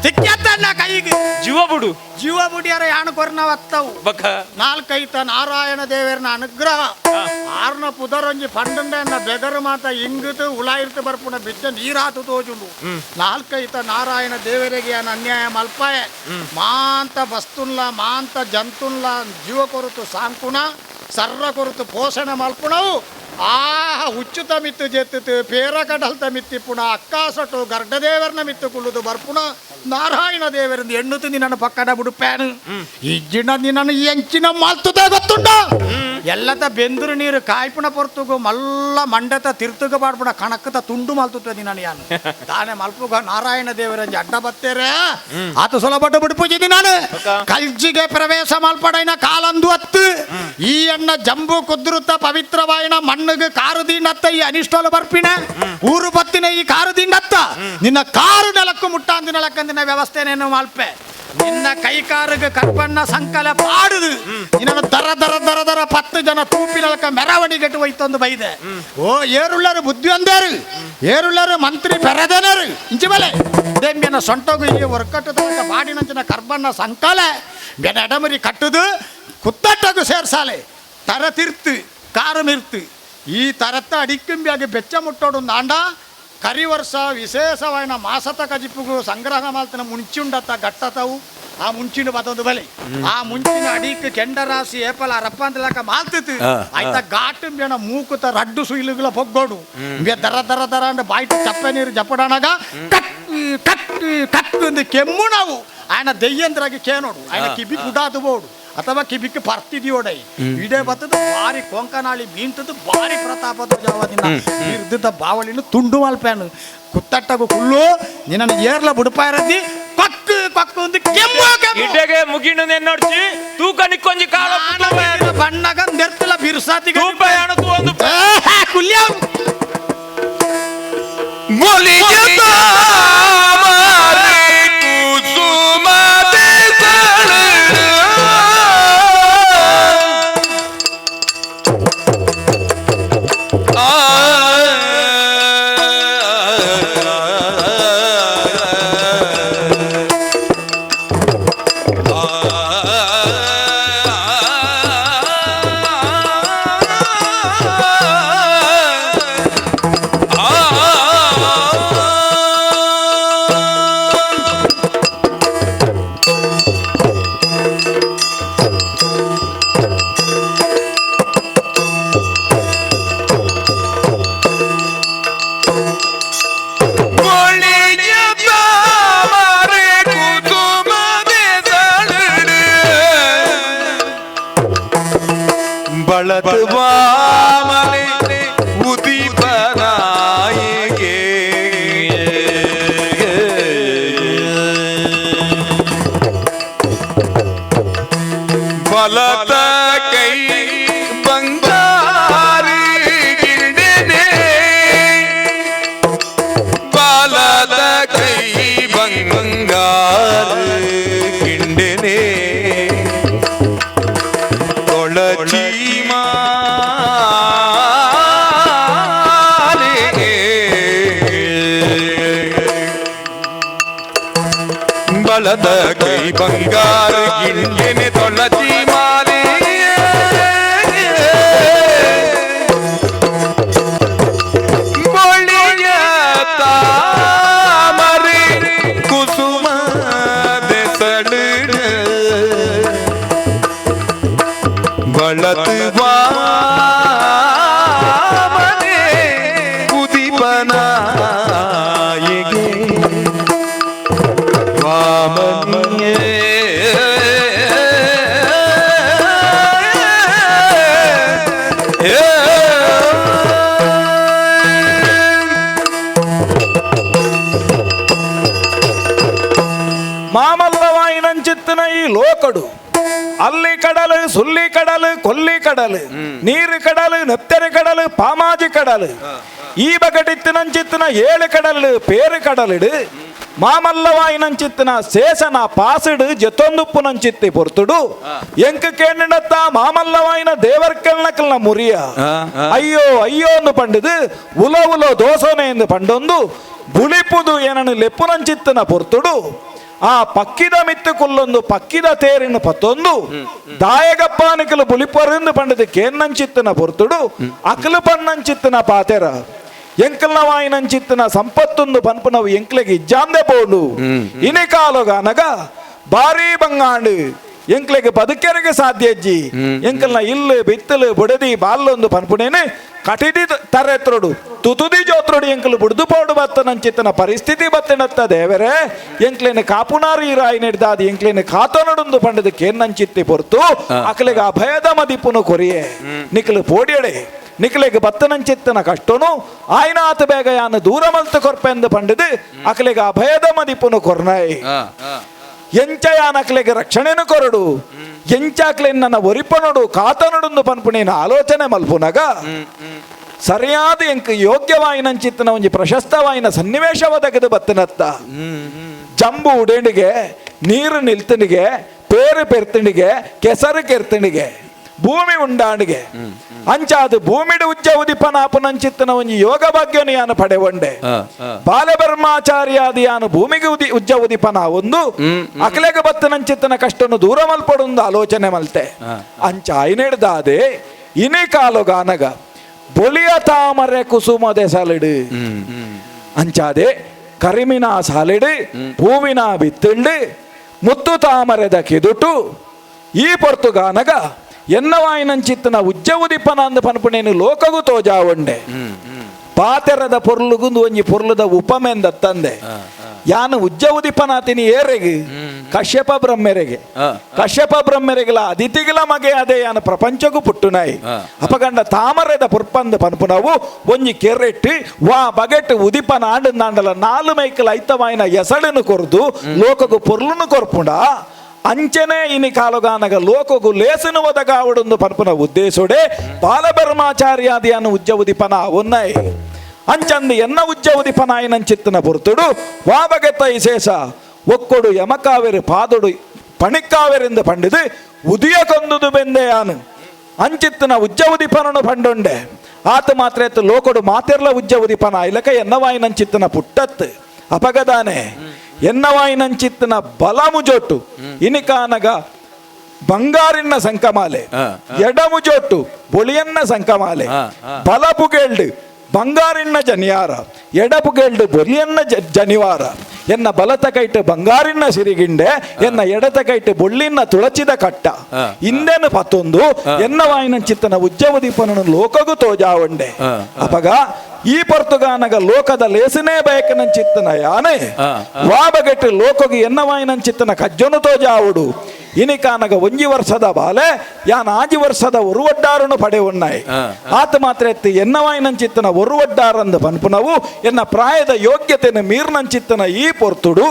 ತಿಕ್ಕತ್ತಣ್ಣ ಕೈಗೆ ಜೀವ ಬಿಡು ಜೀವ ಬುಡಿಯರ ಯಾಣ ಕೊರ್ನ ವತ್ತವು ಬಕ್ಕ ನಾಲ್ಕೈತ ನಾರಾಯಣ ದೇವರನ ಅನುಗ್ರಹ ಆರ್ನ ಪುದರೊಂಜಿ ಪಂಡಂಡ ಬೆಗರು ಮಾತ ಇಂಗುದು ಉಳಾಯಿರ್ತು ಬರ್ಪುಣ ಬಿದ್ದ ನೀರಾತು ತೋಜುಂಡು. ನಾಲ್ಕೈತ ನಾರಾಯಣ ದೇವರಿಗೆ ಯಾನ್ ಅನ್ಯಾಯ ಮಲ್ಪಾಯ ಮಾಂತ ವಸ್ತುನ್ಲ ಮಾಂತ ಜಂತುನ್ಲ ಜೀವ ಕೊರತು ಸಾಂಕುಣ ಸರ್ರ ಕೊರತು ಪೋಷಣೆ ಮಲ್ಪುಣವು ಆಹ ಉಚ್ಚುತ ಮಿತ್ತು ಜೆತ್ತಿತು ಪೇರ ಕಡಲ್ತ ಮಿತ್ತಿಪ್ಪುಣ ಅಕ್ಕಾಸಟು ಗರ್ಡದೇವರನ ಮಿತ್ತು ಕುಳ್ಳುದು ಬರ್ಪುಣ ನಾರಾಯಣ ದೇವರಿಂದ ಎಣ್ಣು ನಿನ್ನನ್ನು ಪಕ್ಕಡ ಬಿಡುಪ್ಯಾನು ಇಜ್ಜಿನ ನಿನ್ನನ್ನು ಎಂಚಿನ ಮಲ್ತುದೇ ಗೊತ್ತುಂಡ ಎಲ್ಲದ ಬೆಂದರು ನೀರು ಕಾಯ್ಪುಣ ಪೊರ್ತುಗು ಮಲ್ಲ ಮಂಡತ ತಿರ್ತುಗ ಪಾಡ್ಪುಣ ಕಣಕ್ಕತ ತುಂಡು ಮಲ್ತುತ್ತ ನಿನ್ನನ್ನು ಯಾನು ತಾನೆ ಮಲ್ಪುಗ ನಾರಾಯಣ ದೇವರಂಜಿ ಅಡ್ಡ ಬತ್ತೇರೆ ಆತ ಸುಲಭ ಬಿಡುಪುಜಿದಿ ನಾನು ಕಲ್ಜಿಗೆ ಪ್ರವೇಶ ಮಲ್ಪಡೈನ ಕಾಲಂದು ಅತ್ತು ಈ ಅಣ್ಣ ಜಂಬು ಕುದ್ರುತ ಪವಿತ್ರವಾಯಿನ ಮಣ್ಣುಗೆ ಕಾರು ದಿಂಡತ್ತ ಈ ಅನಿಷ್ಟೋಲ ಬರ್ಪಿನ ಊರು ಬತ್ತಿನ ಈ ಕಾರು ದಿಂಡತ್ತ ನಿನ್ನ ಕಾರು ನೆಲಕ್ಕು ಮುಟ್ಟಾಂದಿನ ನೆಲಕ್ಕಂದಿನ ವ್ಯವಸ್ಥೆನೇನು ಮಲ್ಪೆ ನಿನ್ನ ಕೈ ಕಾರುಗೆ ಕರ್ಪಣ್ಣ ಸಂಕಲ ಪಾಡುದು ನಿನ್ನನ್ನು ದರ ದರ ದರ ದರ 10 ಜನ ತೂಪಿನಲಕ ಮೆರವಣಿಗೆಟ್ಟು ಹೋಯ್ತೊಂದು ಬೈದೆ. ಓ ಏರುಳ್ಳರು ಬುದ್ಧಿಯೊಂದೇರು ಏರುಳ್ಳರು ಮಂತ್ರಿ ಪೆರದನರು ಇಂಚಿ ಮೇಲೆ ದೇಂಬಿನ ಸೊಂಟೋಗು ಈ ಒರ್ಕಟ್ಟು ತನಕ ಬಾಡಿನಂಚಿನ ಕರ್ಬಣ್ಣ ಸಂಕಲ ಬೆನ ಎಡಮರಿ ಕಟ್ಟುದು ಕುತ್ತಟ್ಟಗು ಸೇರ್ಸಾಲೆ ತರ ತಿರ್ತು ಕಾರು ಮಿರ್ತು ಈ ತರತ್ತ ಅಡಿಕ್ಕುಂಬಿಯಾಗಿ ಬೆಚ್ಚ ಮುಟ್ಟೋಡು ನಾಂಡ ಕರಿ ವರ್ಷ ವಿಶೇಷವಾಯಿನ ಮಾಸತ ಕಜಿಪುಗು ಸಂಗ್ರಹ ಮಾಲ್ತಿನ ಮುಂಚಿ ಉಂಡತ್ತ ಗಟ್ಟತವು ಆ ಮುಂಚಿನ ಬದೊಂದು ಬಲೆ ಆ ಮುಂಚಿನ ಅಡಿಕ್ ಕೆಂಡರಾಸಿ ಏಪಲ ರಪ್ಪಂತಲಕ ಮಾಲ್ತಿತ್ತು ಆಯ್ತಾ ಘಾಟು ಬೇಣ ಮೂಕುತ ರಡ್ಡು ಸುಯಿಲುಗಳ ಪೊಗ್ಗೋಡು ದರ ದರ ದರ ಅಂಡ್ ಬಾಯ್ಟ್ ಚಪ್ಪೆ ನೀರು ಜಪ್ಪಡಣಗ ಕಟ್ ಕಟ್ ಕಟ್ ಎಂದು ಕೆಮ್ಮು ನಾವು ఆయన ದೆಯ್ಯಂದ್ರಾಗಿ ಕೇನೋಡು ఆయన ಕಿಬಿ ಕುಡಾದು ಬೋಡು ಅಥವಾ ಕಿಬಿಕ್ಕೆ ಪರ್ತಿದಿಯೋಡೈ ಇಡೇ ಬತ್ತದ ಬಾರಿ ಕೊಂಕನಾಳಿ ಮೀಂತದ್ದು ಬಾರಿ ಪ್ರತಾಪದ ಜಾವದಿನ ಇರ್ದಿದ್ದ ಬಾವಳಿನ ತುಂಡು ಮಲ್ಪೇನು ಕುತ್ತಟ್ಟಗು ಕುಲ್ಲು ನಿನ್ನನ್ನು ಏರ್ಲ ಬುಡುಪಾಯಿರದ್ದಿ ಕೊಕ್ಕು ಕೊಕ್ಕು ಒಂದು ಕೆಮ್ಮು ಕೆಮ್ಮು ಇಡ್ಡೆಗೆ ಮುಗಿಂಡು ನೆನ್ನೊಡ್ಚಿ ತೂಕ ನಿಕ್ಕೊಂಜಿ ಕಾಲ ಬಣ್ಣಗ ನೆರ್ತಲ ಬಿರ್ಸಾತಿಗೆ ತೂಪ ಯಾಣ ತೂ ಒಂದು ಕುಲ್ಯ ಬಲದ ಕೈ ಬಂಗಾರ ಗಿಂಡಿನೆ ತೊಳಚಿ ಮಾಲೆ ಬೊಳಿಯ ತಾಮರೆ ಕುಸುಮ ದೆಸಳು ಬಳತು ವಾಮನೆ ಉದಿಪನಾಯಿಗೆ ವಾಮನಿಯೇ ಮಾಮಲ್ಲವಾಯಿನಂಚಿತ್ತಿನ ಈ ಲೋಕಡು ಅಲ್ಲಿ ಕಡಲು ಸುಲ್ಲಿ ಕಡಲು ಕೊಲ್ಲಿ ಕಡಲು ನೀರು ಕಡಲು ನೆತ್ತೆರೆ ಕಡಲು ಪಾಮಾಜಿ ಕಡಲು ಈ ಬಗಟಿತ್ತಿನಂಚಿತ್ತಿನ ಏಳು ಕಡಲು ಪೇರು ಕಡಲಿಡು ಮಾಮಲ್ಲವಾಯಿನಂಚಿತ್ತಿನ ಶೇಷನ ಪಾಸಿಡು ಜೊತ್ತೊಂದುಪ್ಪುನಂಚಿತ್ತಿ ಪೊರ್ತುಡು ಎಂಕ ಕೇಂಡಿನತ್ತ ಮಾಮಲ್ಲವಾಯಿನ ದೇವರ್ಕಲ್ನಕಲ್ನ ಮುರಿಯ ಅಯ್ಯೋ ಅಯ್ಯೋ ಎಂದು ಪಂಡಿದು ಉಲೋ ಉಲೋ ದೋಸೋನೆ ಎಂದು ಪಂಡೊಂದು ಬುಳಿಪುದು ಏನನು ಲೆಪ್ಪುನಂಚಿತ್ತಿನ ಪೊರ್ತುಡು ಆ ಪಕ್ಕಿದ ಮಿತ್ತು ಕುಲ್ಲೊಂದು ಪಕ್ಕಿದ ತೇರಿನ ಪತ್ತೊಂದು ದಾಯಗಪ್ಪಾನಿಕಲು ಬುಲಿಪೊರಂದು ಪಂಡದು ಕೇನ್ನಂಚಿತ್ತಿನ ಪೊರ್ತುಡು ಅಕಲು ಪನ್ನಂಚಿತ್ತಿನ ಪಾತೆರ ಎಂಕಲ್ನವಾಯಿನಂಚಿತ್ತಿನ ಸಂಪತ್ತೊಂದು ಪನ್ಪುನವು ಎಂಕ್ಲೆಗೆ ಇಜ್ಜಾಂದೆ ಪೋಂಡು ಇನಿಕಾಲುಗಾನಗ ಭಾರೀ ಬಂಗಾಂಡು ಎಂಕ್ಲೆಗೆ ಬದುಕೆರೆಗೆ ಸಾಧ್ಯ ಅಜ್ಜಿ ಎಂಕಲ್ನ ಇಲ್ಲು ಬಿತ್ತಲು ಬುಡದಿ ಬಾಲ್ಲೊಂದು ಪನ್ಪುನೇನೆ ಕಟಿದಿ ತರೆತ್ರೊಡು ತುತುದಿ ಜೋತ್ರೊಡು ಎಂಕಲು ಬುಡ್ದು ಪೋಡು ಬತ್ತನಂಚಿತ್ತನ ಪರಿಸ್ಥಿತಿ ಬತ್ತಿನತ್ತ ದೇವರೇ ಎಂಕ್ಲೇನ ಕಾಪುನಾರು ಈರಾಯಿ ನೆಡ್ದಾದ ಎಂಕ್ಲೇನ ಕಾತನಡೊಂದು ಪಂಡದ ಕೇನ್ನಂಚಿತ್ತಿ ಪೊರ್ತು ಅಕಲೆಗೆ ಅಭಯದ ಮದಿಪುನು ಕೊರಿಯೆ ನಿಕ್ಲು ಪೋಡಿಯಡೆ ನಿಕ್ಲೆಗೆ ಬತ್ತನಂಚಿತ್ತನ ಕಷ್ಟನು ಆಯ್ನಾತ ಬೇಗ ಯಾನು ದೂರ ಮಲ್ತು ಕೊರ್ಪೆಂದು ಪಂಡದು ಅಕಲೆಗೆ ಅಭಯದ ಮದಿಪುನು ಕೊರ್ನಾಯ್ ಎಂಚಯಾನ ಅಕ್ಲೆಗೆ ರಕ್ಷಣೆನು ಕೊರಡು ಎಂಚಾಕ್ಲೆ ನನ್ನ ಒರಿಪನೊಡು ಕಾತನೊಡೊಂದು ಪನ್ಪುನೇನ ಆಲೋಚನೆ ಮಲ್ಪುನಗ ಸರಿಯಾದ ಎಂಕ್ ಯೋಗ್ಯವಾಯಿನಂಚಿತ್ತನ ಒಂಜಿ ಪ್ರಶಸ್ತವಾಯಿನ ಸನ್ನಿವೇಶ ಒದಗದು ಬತ್ತನತ್ತ ಜಂಬು ಉಡೇಂಡಿಗೆ ನೀರು ನಿಲ್ತನಿಗೆ ಪೇರು ಪೆರ್ತಣಿಗೆ ಕೆಸರು ಕೆರ್ತಣಿಗೆ ಭೂಮಿ ಉಂಡಾಣಿಗೆ ಅಂಚಾದ ಭೂಮಿಡು ಉಜ್ಜ ಉದಿಪನಾಪುನಂಚಿತ್ತನ ಒಂಜಿ ಯೋಗ ಭಾಗ್ಯನು ಯಾನು ಪಡೆವಂಡೆ ಬಾಲಬ್ರಹ್ಮಾಚಾರ್ಯಾದಿ ಯಾನು ಭೂಮಿಗೆ ಉದಿ ಉಜ್ಜ ಉದಿಪನ ಒಂದು ಅಕಲೆಗ ಬತ್ತನಂಚಿತ್ತನ ಕಷ್ಟನು ದೂರ ಮಲ್ಪಡೊಂದು ಆಲೋಚನೆ ಮಲ್ತೆ ಅಂಚ ಐನೆಡ್ದಾದೆ ಇನಿ ಕಾಲುಗಾನಗ ಬೊಲಿಯ ತಾಮರೆ ಕುಸುಮದೆ ಸಲಿಡು ಅಂಚಾದೆ ಕರಿಮಿನ ಸಾಲಿಡು ಹೂವಿನ ಬಿತ್ತಿಂಡು ಮುತ್ತು ತಾಮರೆದ ಕಿದುಟು ಈ ಪೊರ್ತುಗಾನಗ ಎನ್ನವಾಯಿನಂಚಿತ್ತನ ಉಜ್ಜ ಉದಿಪನ ಅಂದ ಪನ್ಪುನೇನು ಲೋಕಗು ತೋಜಾವಂಡೆ ಪಾತೆರದ ಪೊರ್ಲುಗುಂದು ಒಂಜಿ ಪೊರ್ಲುದ ಉಪಮೆಂದ ತಂದೆ ಯಾನು ಉಜ್ಜ ಉದಿಪನಾತಿನಿ ಏರೆಗೆ ಕಶ್ಯಪ ಬ್ರಹ್ಮೆರೆಗೆ ಕಶ್ಯಪ ಬ್ರಹ್ಮೆರೆಗಿಲ ಅದಿತಿಗಿಲ ಮಗೆ ಅದೇ ಯಾನು ಪ್ರಪಂಚಗೂ ಪುಟ್ಟುನಾಯಿ ಅಪಗಂಡ ತಾಮರೆದ ಪುರ್ಪಂದ ಪನ್ಪುನವು ಒಂಜಿ ಕೆರೆಟ್ಟು ವಾ ಬಗೆಟ್ ಉದಿಪನ ಆಂಡಂದಾಂಡಲ ನಾಲು ಮೈಕಲ್ ಐತವಾಯಿನ ಎಸಳನ್ನು ಕೊರ್ದು ಲೋಕಗು ಪೊರ್ಲುನು ಕೊರ್ಪುಂಡ ಅಂಚನೆ ಇನಿ ಕಾಲುಗಾನಗ ಲೋಕಗು ಲೇಸನು ಒದಗಾವಡೊಂದು ಪನ್ಪುನ ಉದ್ದೇಶೋಡೆ ಬಾಲಬರ್ಮಾಚಾರ್ಯಾದಿಯನ್ನು ಉಜ್ಜ ಉದಿಪನ ಉನ್ನೈ ಅಂಚಂದು ಎನ್ನ ಉಜ್ಜ ಉದಿಪನಾಯಿನಂಚಿತ್ತನ ಪೊರ್ತುಡು ವಾಬಗೆತ್ತ ವಿಶೇಷ ಒಕ್ಕೊಡು ಯಮಕಾವೆರು ಪಾದೊಡು ಪಣಿಕ್ಕಾವೆರೆಂದು ಪಂಡಿದು ಉದಿಯ ಕೊಂದುದು ಬೆಂದೆಯಾನು ಅಂಚಿತ್ತನ ಉಜ್ಜ ಉದಿಪನನು ಪಂಡೊಂಡೆ ಆತ ಮಾತ್ರ ಎತ್ತು ಲೋಕೊಡು ಮಾತೆರ್ಲ ಉಜ್ಜ ಉದಿಪನ ಇಲಕ ಎನ್ನವಾಯಿನಂಚಿತ್ತನ ಪುಟ್ಟತ್ತು ಅಪಗದಾನೆ ಎನ್ನವಾಯಿನಂಚಿತ್ತನ ಬಲ ಮುಜೊಟ್ಟು ಇನಿಕಾನಗ ಬಂಗಾರಿನ ಸಂಕಮಾಲೆ ಎಡಮುಜೊಟ್ಟು ಬೊಳಿಯನ್ನ ಸಂಕಮಾಲೆ ಬಲಪುಗೆಲ್ಡು ಬಂಗಾರಿನ ಜನಿಯಾರ ಎಡಪುಗೆಲ್ಡು ಬೊಲಿಯನ್ನ ಜನಿವಾರ ಎನ್ನ ಬಲತ ಕೈಟ್ ಬಂಗಾರಿನ ಸಿರಿಗಿಂಡೆ ಎನ್ನ ಎಡತ ಕೈಟ್ ಬೊಳ್ಳಿನ ತುಳಚಿದ ಕಟ್ಟ ಇಂದೇನು ಪತ್ತೊಂದು ಎನ್ನ ವಾಯಿನ ಚಿತ್ತನ ಉಜ್ಜವ ದೀಪನನ್ನು ಲೋಕಗೂ ತೋಜಾವಂಡೆ ಅಪಗ ಈ ಪರ್ತುಗಾನಗ ಲೋಕದ ಲೇಸನೇ ಬಯಕನಂಚಿತ್ತನ ಯಾನೆ ವಾಬಗೆಟ್ಟು ಲೋಕಗೆ ಎನ್ನ ವಾಯಿನಂಚಿತ್ತನ ಕಜ್ಜನು ತೋಜಾವುಡು ಇನಿಕಾನಗ ಒಂಜಿ ವರ್ಷದ ಬಾಲೆ ಯಾನ್ ಆಜಿ ವರ್ಷದ ಒರುವಡ್ಡಾರನು ಪಡೆಯುನ್ನಾಯಿ ಆತ ಮಾತ್ರ ಎತ್ತಿ ಎನ್ನವಾಯಿನಂಚಿತ್ತನ ಒರುವಡ್ಡಾರಂದು ಪನ್ಪುನವು ಎನ್ನ ಪ್ರಾಯದ ಯೋಗ್ಯತೆಯನ್ನು ಮೀರ್ನಂಚಿತ್ತನ ಈ ಪೊರ್ತುಡು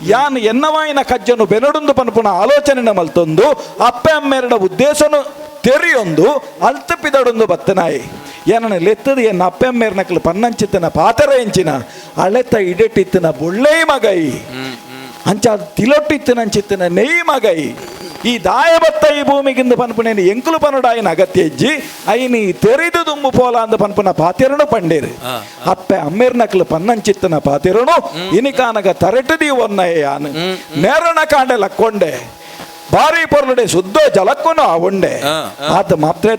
ಯಾನ್ ಎನ್ನವಾಯಿನ ಕಜ್ಜನು ಬೆನಡುಂದು ಪನ್ಪುನ ಆಲೋಚನೆ ಮಲ್ತೊಂದು ಅಪ್ಪೆ ಅಮ್ಮೆರಡ ಉದ್ದೇಶನು ತೆರಿಯೊಂದು ಅಲ್ತಪಿದಡೊಂದು ಬತ್ತನಾಯಿ ಏನನ ಲೆತ್ತದು ಎನ್ನ ಅಪ್ಪೆ ಅಮ್ಮೇರ್ನಕ್ಲು ಪನ್ನಂಚಿತ್ತನ ಪಾತರ ಎಂಚಿನ ಅಳೆತ ಇಡೆಟ್ಟಿತ್ತನ ಬೊಳ್ಳೈ ಮಗೈ ಅಂಚ ತಿಲೊಟ್ಟಿತ್ತನಂಚಿತ್ತನ ನೆಯ್ ಮಗೈ ಈ ದಾಯಬತ್ತ ಈ ಭೂಮಿಗಿಂದ ಪನ್ಪುನೇನು ಎಂಕುಲು ಪನುಡಾಯಿನ ಅಗತ್ಯ ಇಜ್ಜಿ ಐನಿ ತೆರಿದು ದುಂಬು ಪೋಲ ಅಂದ ಪನ್ಪುನ ಪಾತಿರನು ಪಂಡೇರು ಅಪ್ಪೆ ಅಮ್ಮೇರ್ನಕ್ಲು ಪನ್ನಂಚಿತ್ತನ ಪಾತಿರನು ಇನಿಕಾನಗ ತರೆಟು ಒನ್ನಯ್ಯಾನು ನೇರಣ ಕಾಂಡೆ ಲಕ್ಕೊಂಡೆ ಬಾರಿ ಪೊರ್ಲುಡೆ ಶುದ್ಧ ಜಲಕ್ಕುನು ಆವುಂಡೆ ಆತ ಮಾತ್ರ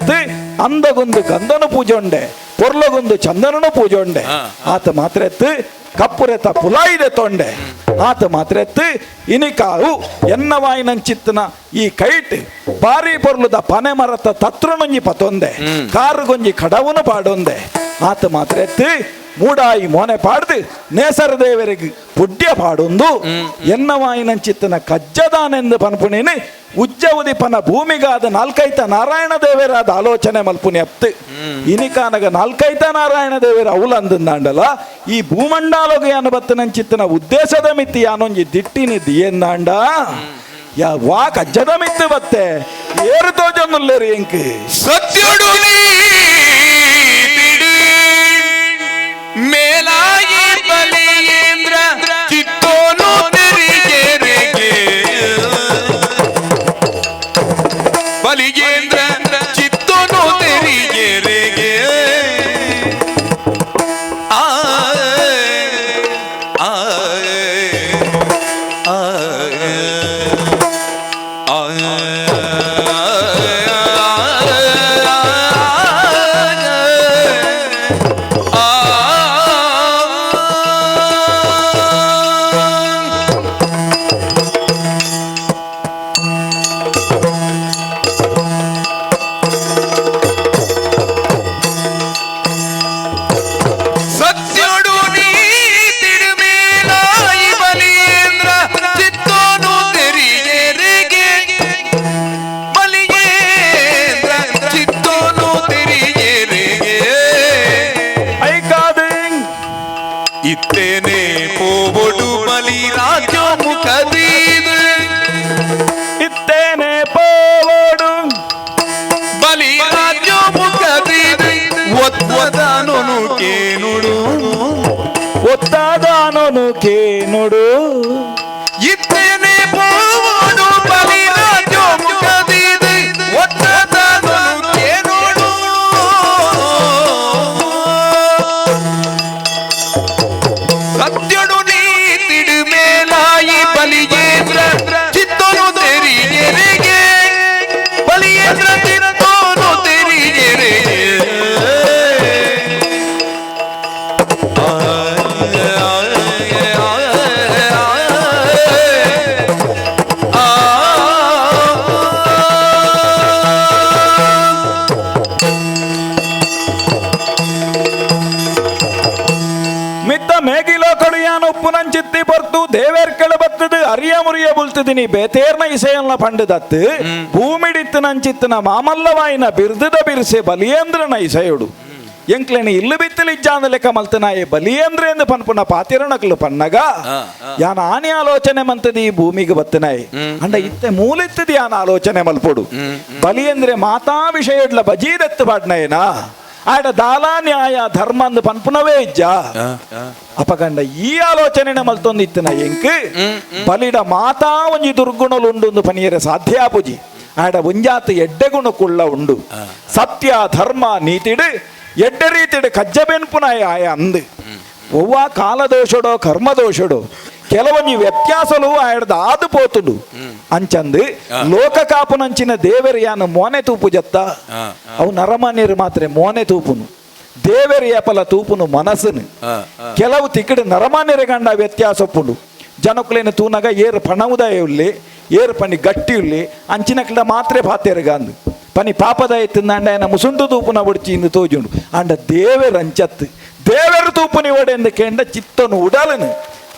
ಅಂದಗೊಂದು ಗಂಧನು ಪೂಜೊಂಡೆ ಪೊರ್ಲಗೊಂದು ಚಂದನನು ಪೂಜೊಂಡೆ ಆತ ಮಾತ್ರ ಕಪ್ಪುರೆತ ಪುಲಾಯಿದೆ ತೊಂಡೆ ಆತ ಮಾತ್ರ ಇನಿಕಾವು ಎನ್ನವಾಯಿನಂಚಿತ್ತನ ಈ ಕೈಟ್ ಬಾರಿ ಪೊರ್ಲುದ ಪನೆ ಮರತ ತತ್ರನೊಂಜಿ ಪತೊಂದೆ ಕಾರುಗೊಂಜಿ ಕಡವನು ಪಾಡೊಂದೆ ಆತ ಮಾತ್ರ ಮೂಡಾಯಿ ಮೋನೆ ಪಾಡ್ದು ನೇಸರ ದೇವರಿಗೆ ಪುಡ್ಯ ಪಾಡೊಂದು ಎನ್ನವಾಯಿನಂಚಿತ್ತನ ಕಜ್ಜದಾನೆಂದು ಪನ್ಪುನೇನು ಉಜ್ಜ ಉದಿಪನ ಭೂಮಿಗಾದ ನಾಲ್ಕೈತ ನಾರಾಯಣ ದೇವರಾದ ಆಲೋಚನೆ ಮಲ್ಪುನಿ ಅಪ್ತು ಇನಿಕಾನಗ ನಾಲ್ಕೈತ ನಾರಾಯಣ ದೇವರ ಅವಲಂದಂದಾಂಡಲ ಈ ಭೂಮಂಡಾಲೋಗ ಯಾನು ಬತ್ತನಂಚಿತ್ತನ ಉದ್ದೇಶದ ಮಿತಿ ಯಾನೊಂಜಿ ದಿಟ್ಟಿನಿ ದಿಯಂದಾಂಡ ಯಾ ವಾ ಕಜ್ಜದ ಮಿತ್ತು ಬತ್ತೆ ಏರು ತೋಜೊಂದುಲ್ಲೇರು ಎಂಕ್ ಸತ್ಯಡು ಮೇಲಾಗಿ ಬಲಿಯೇಂದ್ರ ಚಿತ್ತೋನು ತೆರಿಗೆರೆಗೆ ಬಲಿಯೇಂದ್ರ ಚಿತ್ತೋನು ತೆರಿಗೆರೆಗೆ ಆ ಆ ಆ ಸತ್ಯಡು ನೀತಿಡುಮೇಲಾಯಿ ಬಲಿಯೇಂದ್ರ ಚಿತ್ತೋನು ತೆರಿಗೆರೆಗೆ ಬಲಿಯೇಂದ್ರ ಚಿತ್ತೋನು ತೆರಿಗೆರೆಗೆ ಐಕಾದ ಇತ್ತೇನೆ ಪೋವೊಡು ಬಲಿ ರಾಜ್ಯ ಮುಖದೀದು ಇತ್ತೇನೆ ಪೋವೋಡು ಬಲಿ ರಾಜ್ಯ ಮುಖದೀದು ಒತ್ತದಾನೊನು ಕೇನುಡು ಒತ್ತಾದಾನೋನು ಕೇನುಡು ಇತ್ತೇನೆ ಪೋವೊಡು ಬಲಿ ರಾಜ್ಯ ಮುಖದೀದು ಒತ್ತದಾನೊನು ಕೇನುಡು ಸತ್ಯಡು ನೀತಿಡು ಮೇಲಾಯಿ ಬಲಿಯೇಂದ್ರ ಚಿತ್ತನು ತೆರಿಗೆರೆಗೆ ಬಲಿಯೇಂದ್ರ ಚಿತ್ತನು ತೆರಿಗೆರೆಗೆ ಮಿತ್ತ ಮೇಗಿಲೋ ಕಡಿಯಾನ ಉಪ್ಪುನಂಚಿತ್ತಿ ಪೊರ್ತು ದೇವೇರ್ಕಳ ಬತ್ತದು ಅರಿಯ ಮುರಿಯ ಬುಲ್ತದಿನಿ ಬೇತೇರ್ನ ಇಸೆಯಲ್ಲ ಪಂಡದತ್ತು ಭೂಮಿಡಿತ್ತು ನಂಚಿತ್ತನ ಮಾಮಲ್ಲವಾಯಿನ ಬಿರ್ದದ ಬಿರ್ಸೆ ಬಲಿಯೇಂದ್ರನ ಇಸೆಯುಡು ಎಂಕ್ಲೇನ ಇಲ್ಲು ಬಿತ್ತಲು ಇಜ್ಜಾಂದ ಲೆಕ್ಕ ಮಲ್ತನಾಯೆ ಬಲಿಯೇಂದ್ರ ಎಂದು ಪನ್ಪುನ ಪಾತಿರಣಕ್ಲು ಪನ್ನಗ ಯಾನ ಆನಿ ಆಲೋಚನೆ ಮಂತದಿ ಈ ಭೂಮಿಗೆ ಬತ್ತನಾಯಿ ಅಂಡ ಇತ್ತೆ ಮೂಲಿತ್ತದಿ ಯಾನ ಆಲೋಚನೆ ಮಲ್ಪೊಡು ಬಲಿಯೇಂದ್ರೆ ಮಾತಾ ವಿಷಯಡ್ಲ ಬಜೀದತ್ತು ಪಾಡ್ನಯನಾ ಆಡ ದಾಲಾ ನ್ಯಾಯ ಧರ್ಮ ಅಂದು ಪನ್ಪುನವೇ ಇಜ್ಜ ಅಪಗಂಡ ಈ ಆಲೋಚನೆ ಮಲ್ತೊಂದಿತ್ತಿನ ಎಂಕ್ ಬಲಿಡ ಮಾತಾ ಒಂಜಿ ದುರ್ಗುಣಲು ಉಂಡು ಪನಿಯರೆ ಸಾಧ್ಯ ಪೂಜಿ ಆಡ ಒಂಜಾತ ಎಡ್ಡೆ ಗುಣಕುಳ್ಳ ಉಂಡು ಸತ್ಯ ಧರ್ಮ ನೀತಿಡು ಎಡ್ಡೆ ರೀತಿಡು ಕಜ್ಜಬೆನ್ಪುನಾಯ ಆಯ ಅಂದು ಒವ್ವ ಕಾಲದೋಷಡೋ ಕರ್ಮದೋಷಡೋ ಕೆಲವೊಂಜಿ ವ್ಯತ್ಯಾಸಲು ಆಯಡ್ದ ಆದು ಪೋತುಂಡು. ಅಂಚಂದು ಲೋಕ ಕಾಪುನಂಚಿನ ದೇವರಿಯಾನ ಮೋನೆ ತೂಪು ಜತ್ತ ಅವು ನರಮಾನ್ಯರು ಮಾತ್ರ ಮೋನೆ ತೂಪುನು ದೇವರಿಯ ಪಲ ತೂಪುನು ಮನಸ್ಸುನು ಕೆಲವು ತಿಕ್ಕಡು ನರಮಾನ್ಯರ ಗಂಡ ವ್ಯತ್ಯಾಸ ಪುಂಡು ಜನಕುಲೇನ ತೂನಗ ಏರು ಪಣವುದಯ ಉಲ್ಲಿ ಏರು ಪಣಿ ಗಟ್ಟಿ ಉಲ್ಲಿ ಅಂಚಿನಕ್ಲ ಮಾತ್ರೆ ಪಾತೇರುಗಾಂದು ಪನಿ ಪಾಪದ ಎತ್ತಿಂದಾಂಡ ఆయన ಮುಸುಂಡು ತೂಪುನ ಬುಡ್ಚಿ ಇಂದು ತೋಜುಂಡು ಅಂಡ ದೇವೆರ್ ಅಂಚತ್ತು ದೇವೆರ್ ತೂಪುನಿ ಒಡೆಂದು ಕೇಂಡ ಚಿತ್ತನು ಉಡಲನು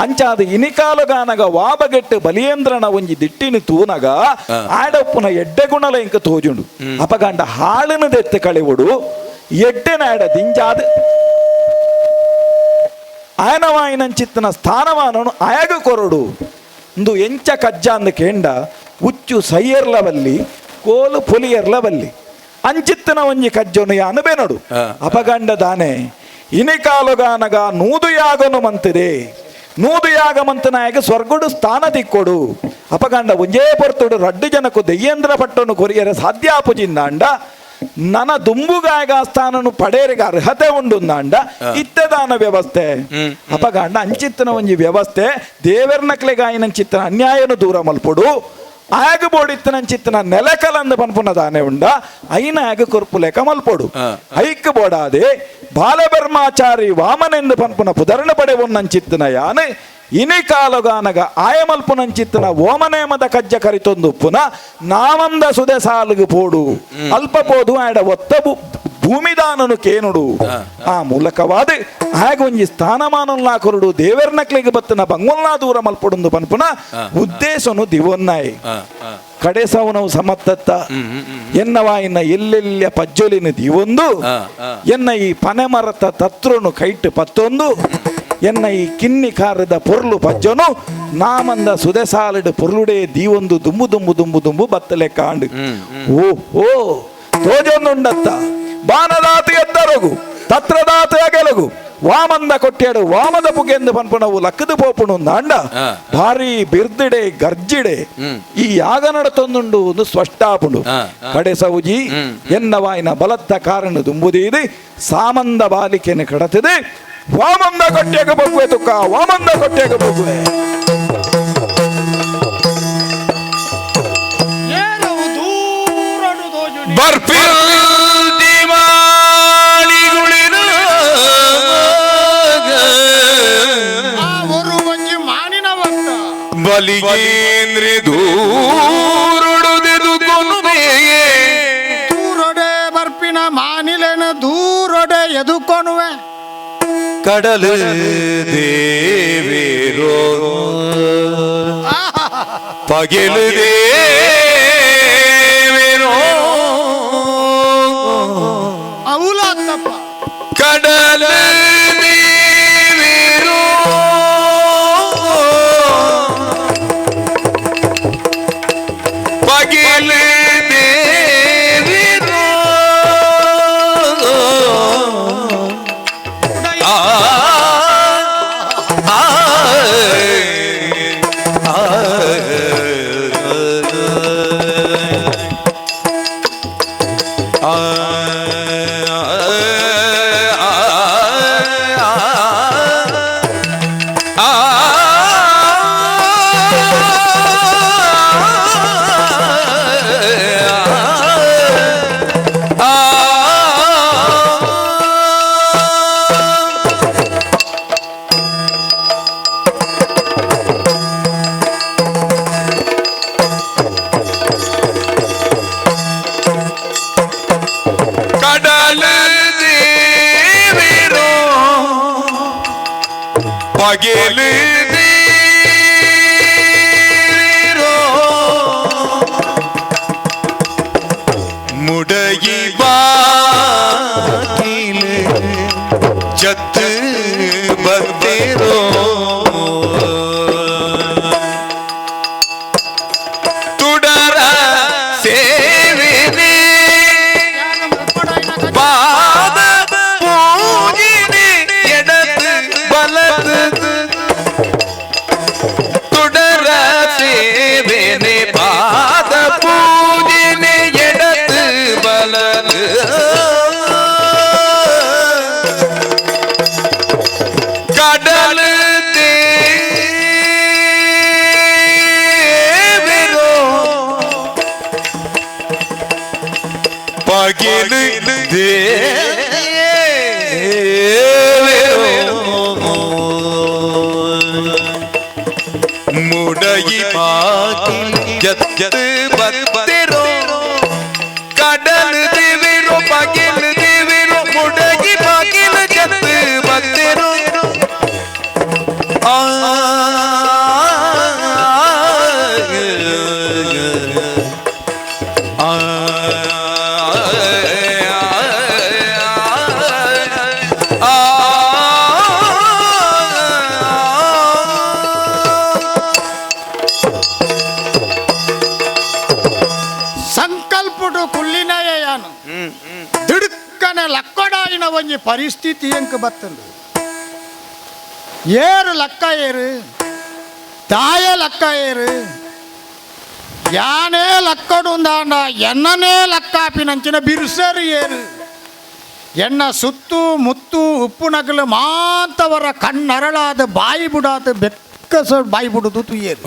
ಅಂಚಾದ ಇನಿಕಾಲುಗಾನಗ ವಾಬಗೆಟ್ಟು ಬಲಿಯೇಂದ್ರನ ಒಂಜಿ ದಿಟ್ಟಿನಿ ತೂನಗ ಆಡಪ್ಪುನ ಎಡ್ಡೆ ಗುಣಲ ಇಂಕ ತೋಜುಂಡು ಅಪಗಂಡ ಹಾಳಿನ ದೆತ್ತು ಕಳಿವುಡು ಎಡ್ಡೆನ ಆಡ ದಿಂಜಾದ ಆಯನವಾಯಿನಂಚಿತ್ತನ ಸ್ಥಾನಮಾನನು ಆಯಗ ಕೊರಡು ಇಂದು ಎಂಚ ಕಜ್ಜ ಅಂದ ಕೇಂಡ ಉಚ್ಚು ಸೈಯರ್ಲವಲ್ಲಿ ಕೋಲು ಪೊಲಿಯರ್ಲವಲ್ಲಿ ಅಂಚಿತ್ತನ ಒಂಜಿ ಕಜ್ಜನು ಯಾನು ಬೆನಡು ಅಪಗಂಡ ದಾನೆ ಇನಿಕಾಲುಗಾನಗ ನೂದು ಯಾಗನು ಮಂತಿದೆ ನೂದು ಯಾಗ ಮಂತನಾಯಕ ಸ್ವರ್ಗಡು ಸ್ಥಾನ ತಿಕ್ಕೊಡು ಅಪಗಂಡ ಒಂಜೇ ಪೊರ್ತುಡು ರಡ್ಡು ಜನಕು ದೆಯ್ಯೇಂದ್ರ ಪಟ್ಟನು ಕೊರಿಯರ ಸಾಧ್ಯ ಆಪುಜಿಂದಾಂಡ ನನ ದುಂಬುಗಾಯಗ ಸ್ಥಾನನು ಪಡೇರಿಗ ಅರ್ಹತೆ ಉಂಡುಂದಾಂಡ ಇತ್ತದಾನ ವ್ಯವಸ್ಥೆ ಅಪಗಂಡ ಅಂಚಿತ್ತನ ಒಂಜಿ ವ್ಯವಸ್ಥೆ ದೇವರ್ನಕ್ಲೆಗಾಯಿನಂಚಿತ್ತನ ಅನ್ಯಾಯನು ದೂರ ಮಲ್ಪೊಡು ಆಗ ಬೋಡಿತ್ತನಂಚಿತ್ತನ ನೆಲಕಲಂದು ಪನ್ಪುನ ದಾನೆ ಉಂಡ ಐನ ಆಗ ಕೊರ್ಪು ಲೆಕ್ಕ ಮಲ್ಪೊಡು ಐಕ್ ಬೋಡಾದೆ ಬಾಲಬರ್ಮಾಚಾರಿ ವಾಮನೆಂದು ಪನ್ಪುನ ಪುದರಣ ಪಡೆವೊನ್ನಂಚಿತ್ತನ ಯಾನೆ ಇನಿ ಕಾಲುಗಾನಗ ಆಯಮಲ್ಪುನಂಚಿತ್ತನ ಓಮನೇಮದ ಕಜ್ಜ ಕರಿತೊಂದು ಪುನ ನಾಮಂದ ಸುದೆ ಸಾಲುಗು ಪೋಡು ಅಲ್ಪ ಪೋದು ಆಡ ಒತ್ತ ಭೂಮಿದಾನನು ಕೇನುಡು ಆ ಮೂಲಕವಾದ ಆಗೊಂಜಿ ಸ್ಥಾನಮಾನನ್ಲಾ ಕೊರಡು ದೇವರ್ನಕ್ಲಿಗೆ ಬತ್ತನ ಬಂಗೊಲ್ನಾ ದೂರ ಮಲ್ಪೊಡುಂದು ಪನ್ಪುನ ಉದ್ದೇಶನು ದಿವೊನ್ನಾಯಿ ಕಡೆ ಸವನವು ಸಮತ್ತತ್ತ ಎನ್ನವಾಯಿನ ಎಲ್ಲೆಲ್ಲ ಪಜ್ಜೊಲಿನ ದಿವೊಂದು ಎನ್ನ ಈ ಪನೆಮರತ ತತ್ರನು ಕೈಟ್ ಪತ್ತೊಂದು ಎನ್ನ ಈ ಕಿನ್ನಿ ಕಾರದ ಪೊರ್ಲು ಪಜ್ಜನು ನಾಮಂದ ಸುದೆಸಾಲಿಡು ಪೊರ್ಲುಡೆ ದೀವೊಂದು ದುಂಬು ದುಂಬು ದುಂಬು ದುಂಬು ಬತ್ತಲೆ ಕಾಂಡು ಓ ಓ ತೋಜೊಂದುಂಡತ್ತ ಬಾನದಾತು ಎದ್ದರಗು ತತ್ರದಾತು ಅಗೆಲಗು ವಾಮಂದ ಕೊಟ್ಟಾಡು ವಾಮದ ಪುಗೆಂದು ಪನ್ಪುನವು ಲಕ್ಕದು ಪೋಪುಣು ಅಂಡ ಭಾರಿ ಬಿರ್ದಿಡೆ ಗರ್ಜಿಡೆ ಈ ಯಾಗ ನಡತೊಂದುಂಡು ಒಂದು ಸ್ಪಷ್ಟಾಪುಂಡು ಕಡೆ ಸೌಜಿ ಎನ್ನವಾಯಿನ ಬಲತ್ತ ಕಾರಣ ದುಂಬುದೀದಿ ಸಾಮಂದ ಬಾಲಿಕೆಯನ್ನು ಕಡತಿದೆ ವಾಮಂದ ಕೊಟ್ಟಾಗ ಬಗ್ಗುವೆ ತುಕ್ಕ ವಾಮಂದ ಕೊಟ್ಟಾಗ ಬಗ್ಗುವೆ ಬಲಿಗೇಂದ್ರಿ ದೂರೊಡೆದು ಕೊನುವೆಯೇ ದೂರೊಡೆ ಬರ್ಪಿನ ಮಾನಿಲೆನ ದೂರೊಡೆ ಎದುಕೊನುವೆ ಕಡಲು ದೇವೇರೋ ಪಗೆಲು ದೇವೇರೋ ಅವಲಾತ್ತಪ್ಪ ಕಡಲ ದೇವೇರೋ ಪಗೆಲು ದೇವೇರೋ ಆ ಆ ಕಡಲ ದೇವಿರೋ ಪಗೆಲು ದೇವಿರೋ ಮುಡಗಿ ಬಾಗಿಲು ಜತ್ತು ಬತ್ತೇರೋ ತುಡರ ಸೇವೆನೆ ಪಾದ ಪೂಜಿನಿ ಎಡತು ಬಲತು ತುಡರ ಸೇವೆನೆ ಪಾದ ಪೂಜಿನಿ ಎಡತು ಬಲತು ಕಡಲು ಜತ್ತು ಬತ್ತಿರೋ ಕಡಲು ದೇವಿರೋ ಪಗಿಲು ದೇವಿರೋ ಮುಡಗಿ ಬಾಗಿಲು ಜತ್ತು ಬತ್ತಿರೋ ಆ ಸಂಕಲ್ಪಡು ಕುಲ್ಲಿನಯಾನು ದಿಡುಕ್ಕನೆ ಲಕ್ಕಡಾಯಿನ ಒಂಜಿ ಪರಿಸ್ಥಿತಿ ಎಂಕ್ ಬತ್ತಂದು. ಏರು ಲಕ್ಕ ಏರು ತಾಯ ಲಕ್ಕ ಏರು ಯಾನೇ ಲಕ್ಕಡುಂದಾಂಡ ಎನ್ನನೇ ಲಕ್ಕಾಪಿನಂಚಿನ ಬಿರ್ಸರು ಏರು ಎನ್ನ ಸುತ್ತು ಮುತ್ತು ಉಪ್ಪು ನಗಲು ಮಾಂತವರ ಕಣ್ಣರಳಾದ ಬಾಯಿ ಬುಡಾದ ಬೆಕ್ಕಸ ಬಾಯಿ ಬುಡುದು ತುಯ್ಯೇರು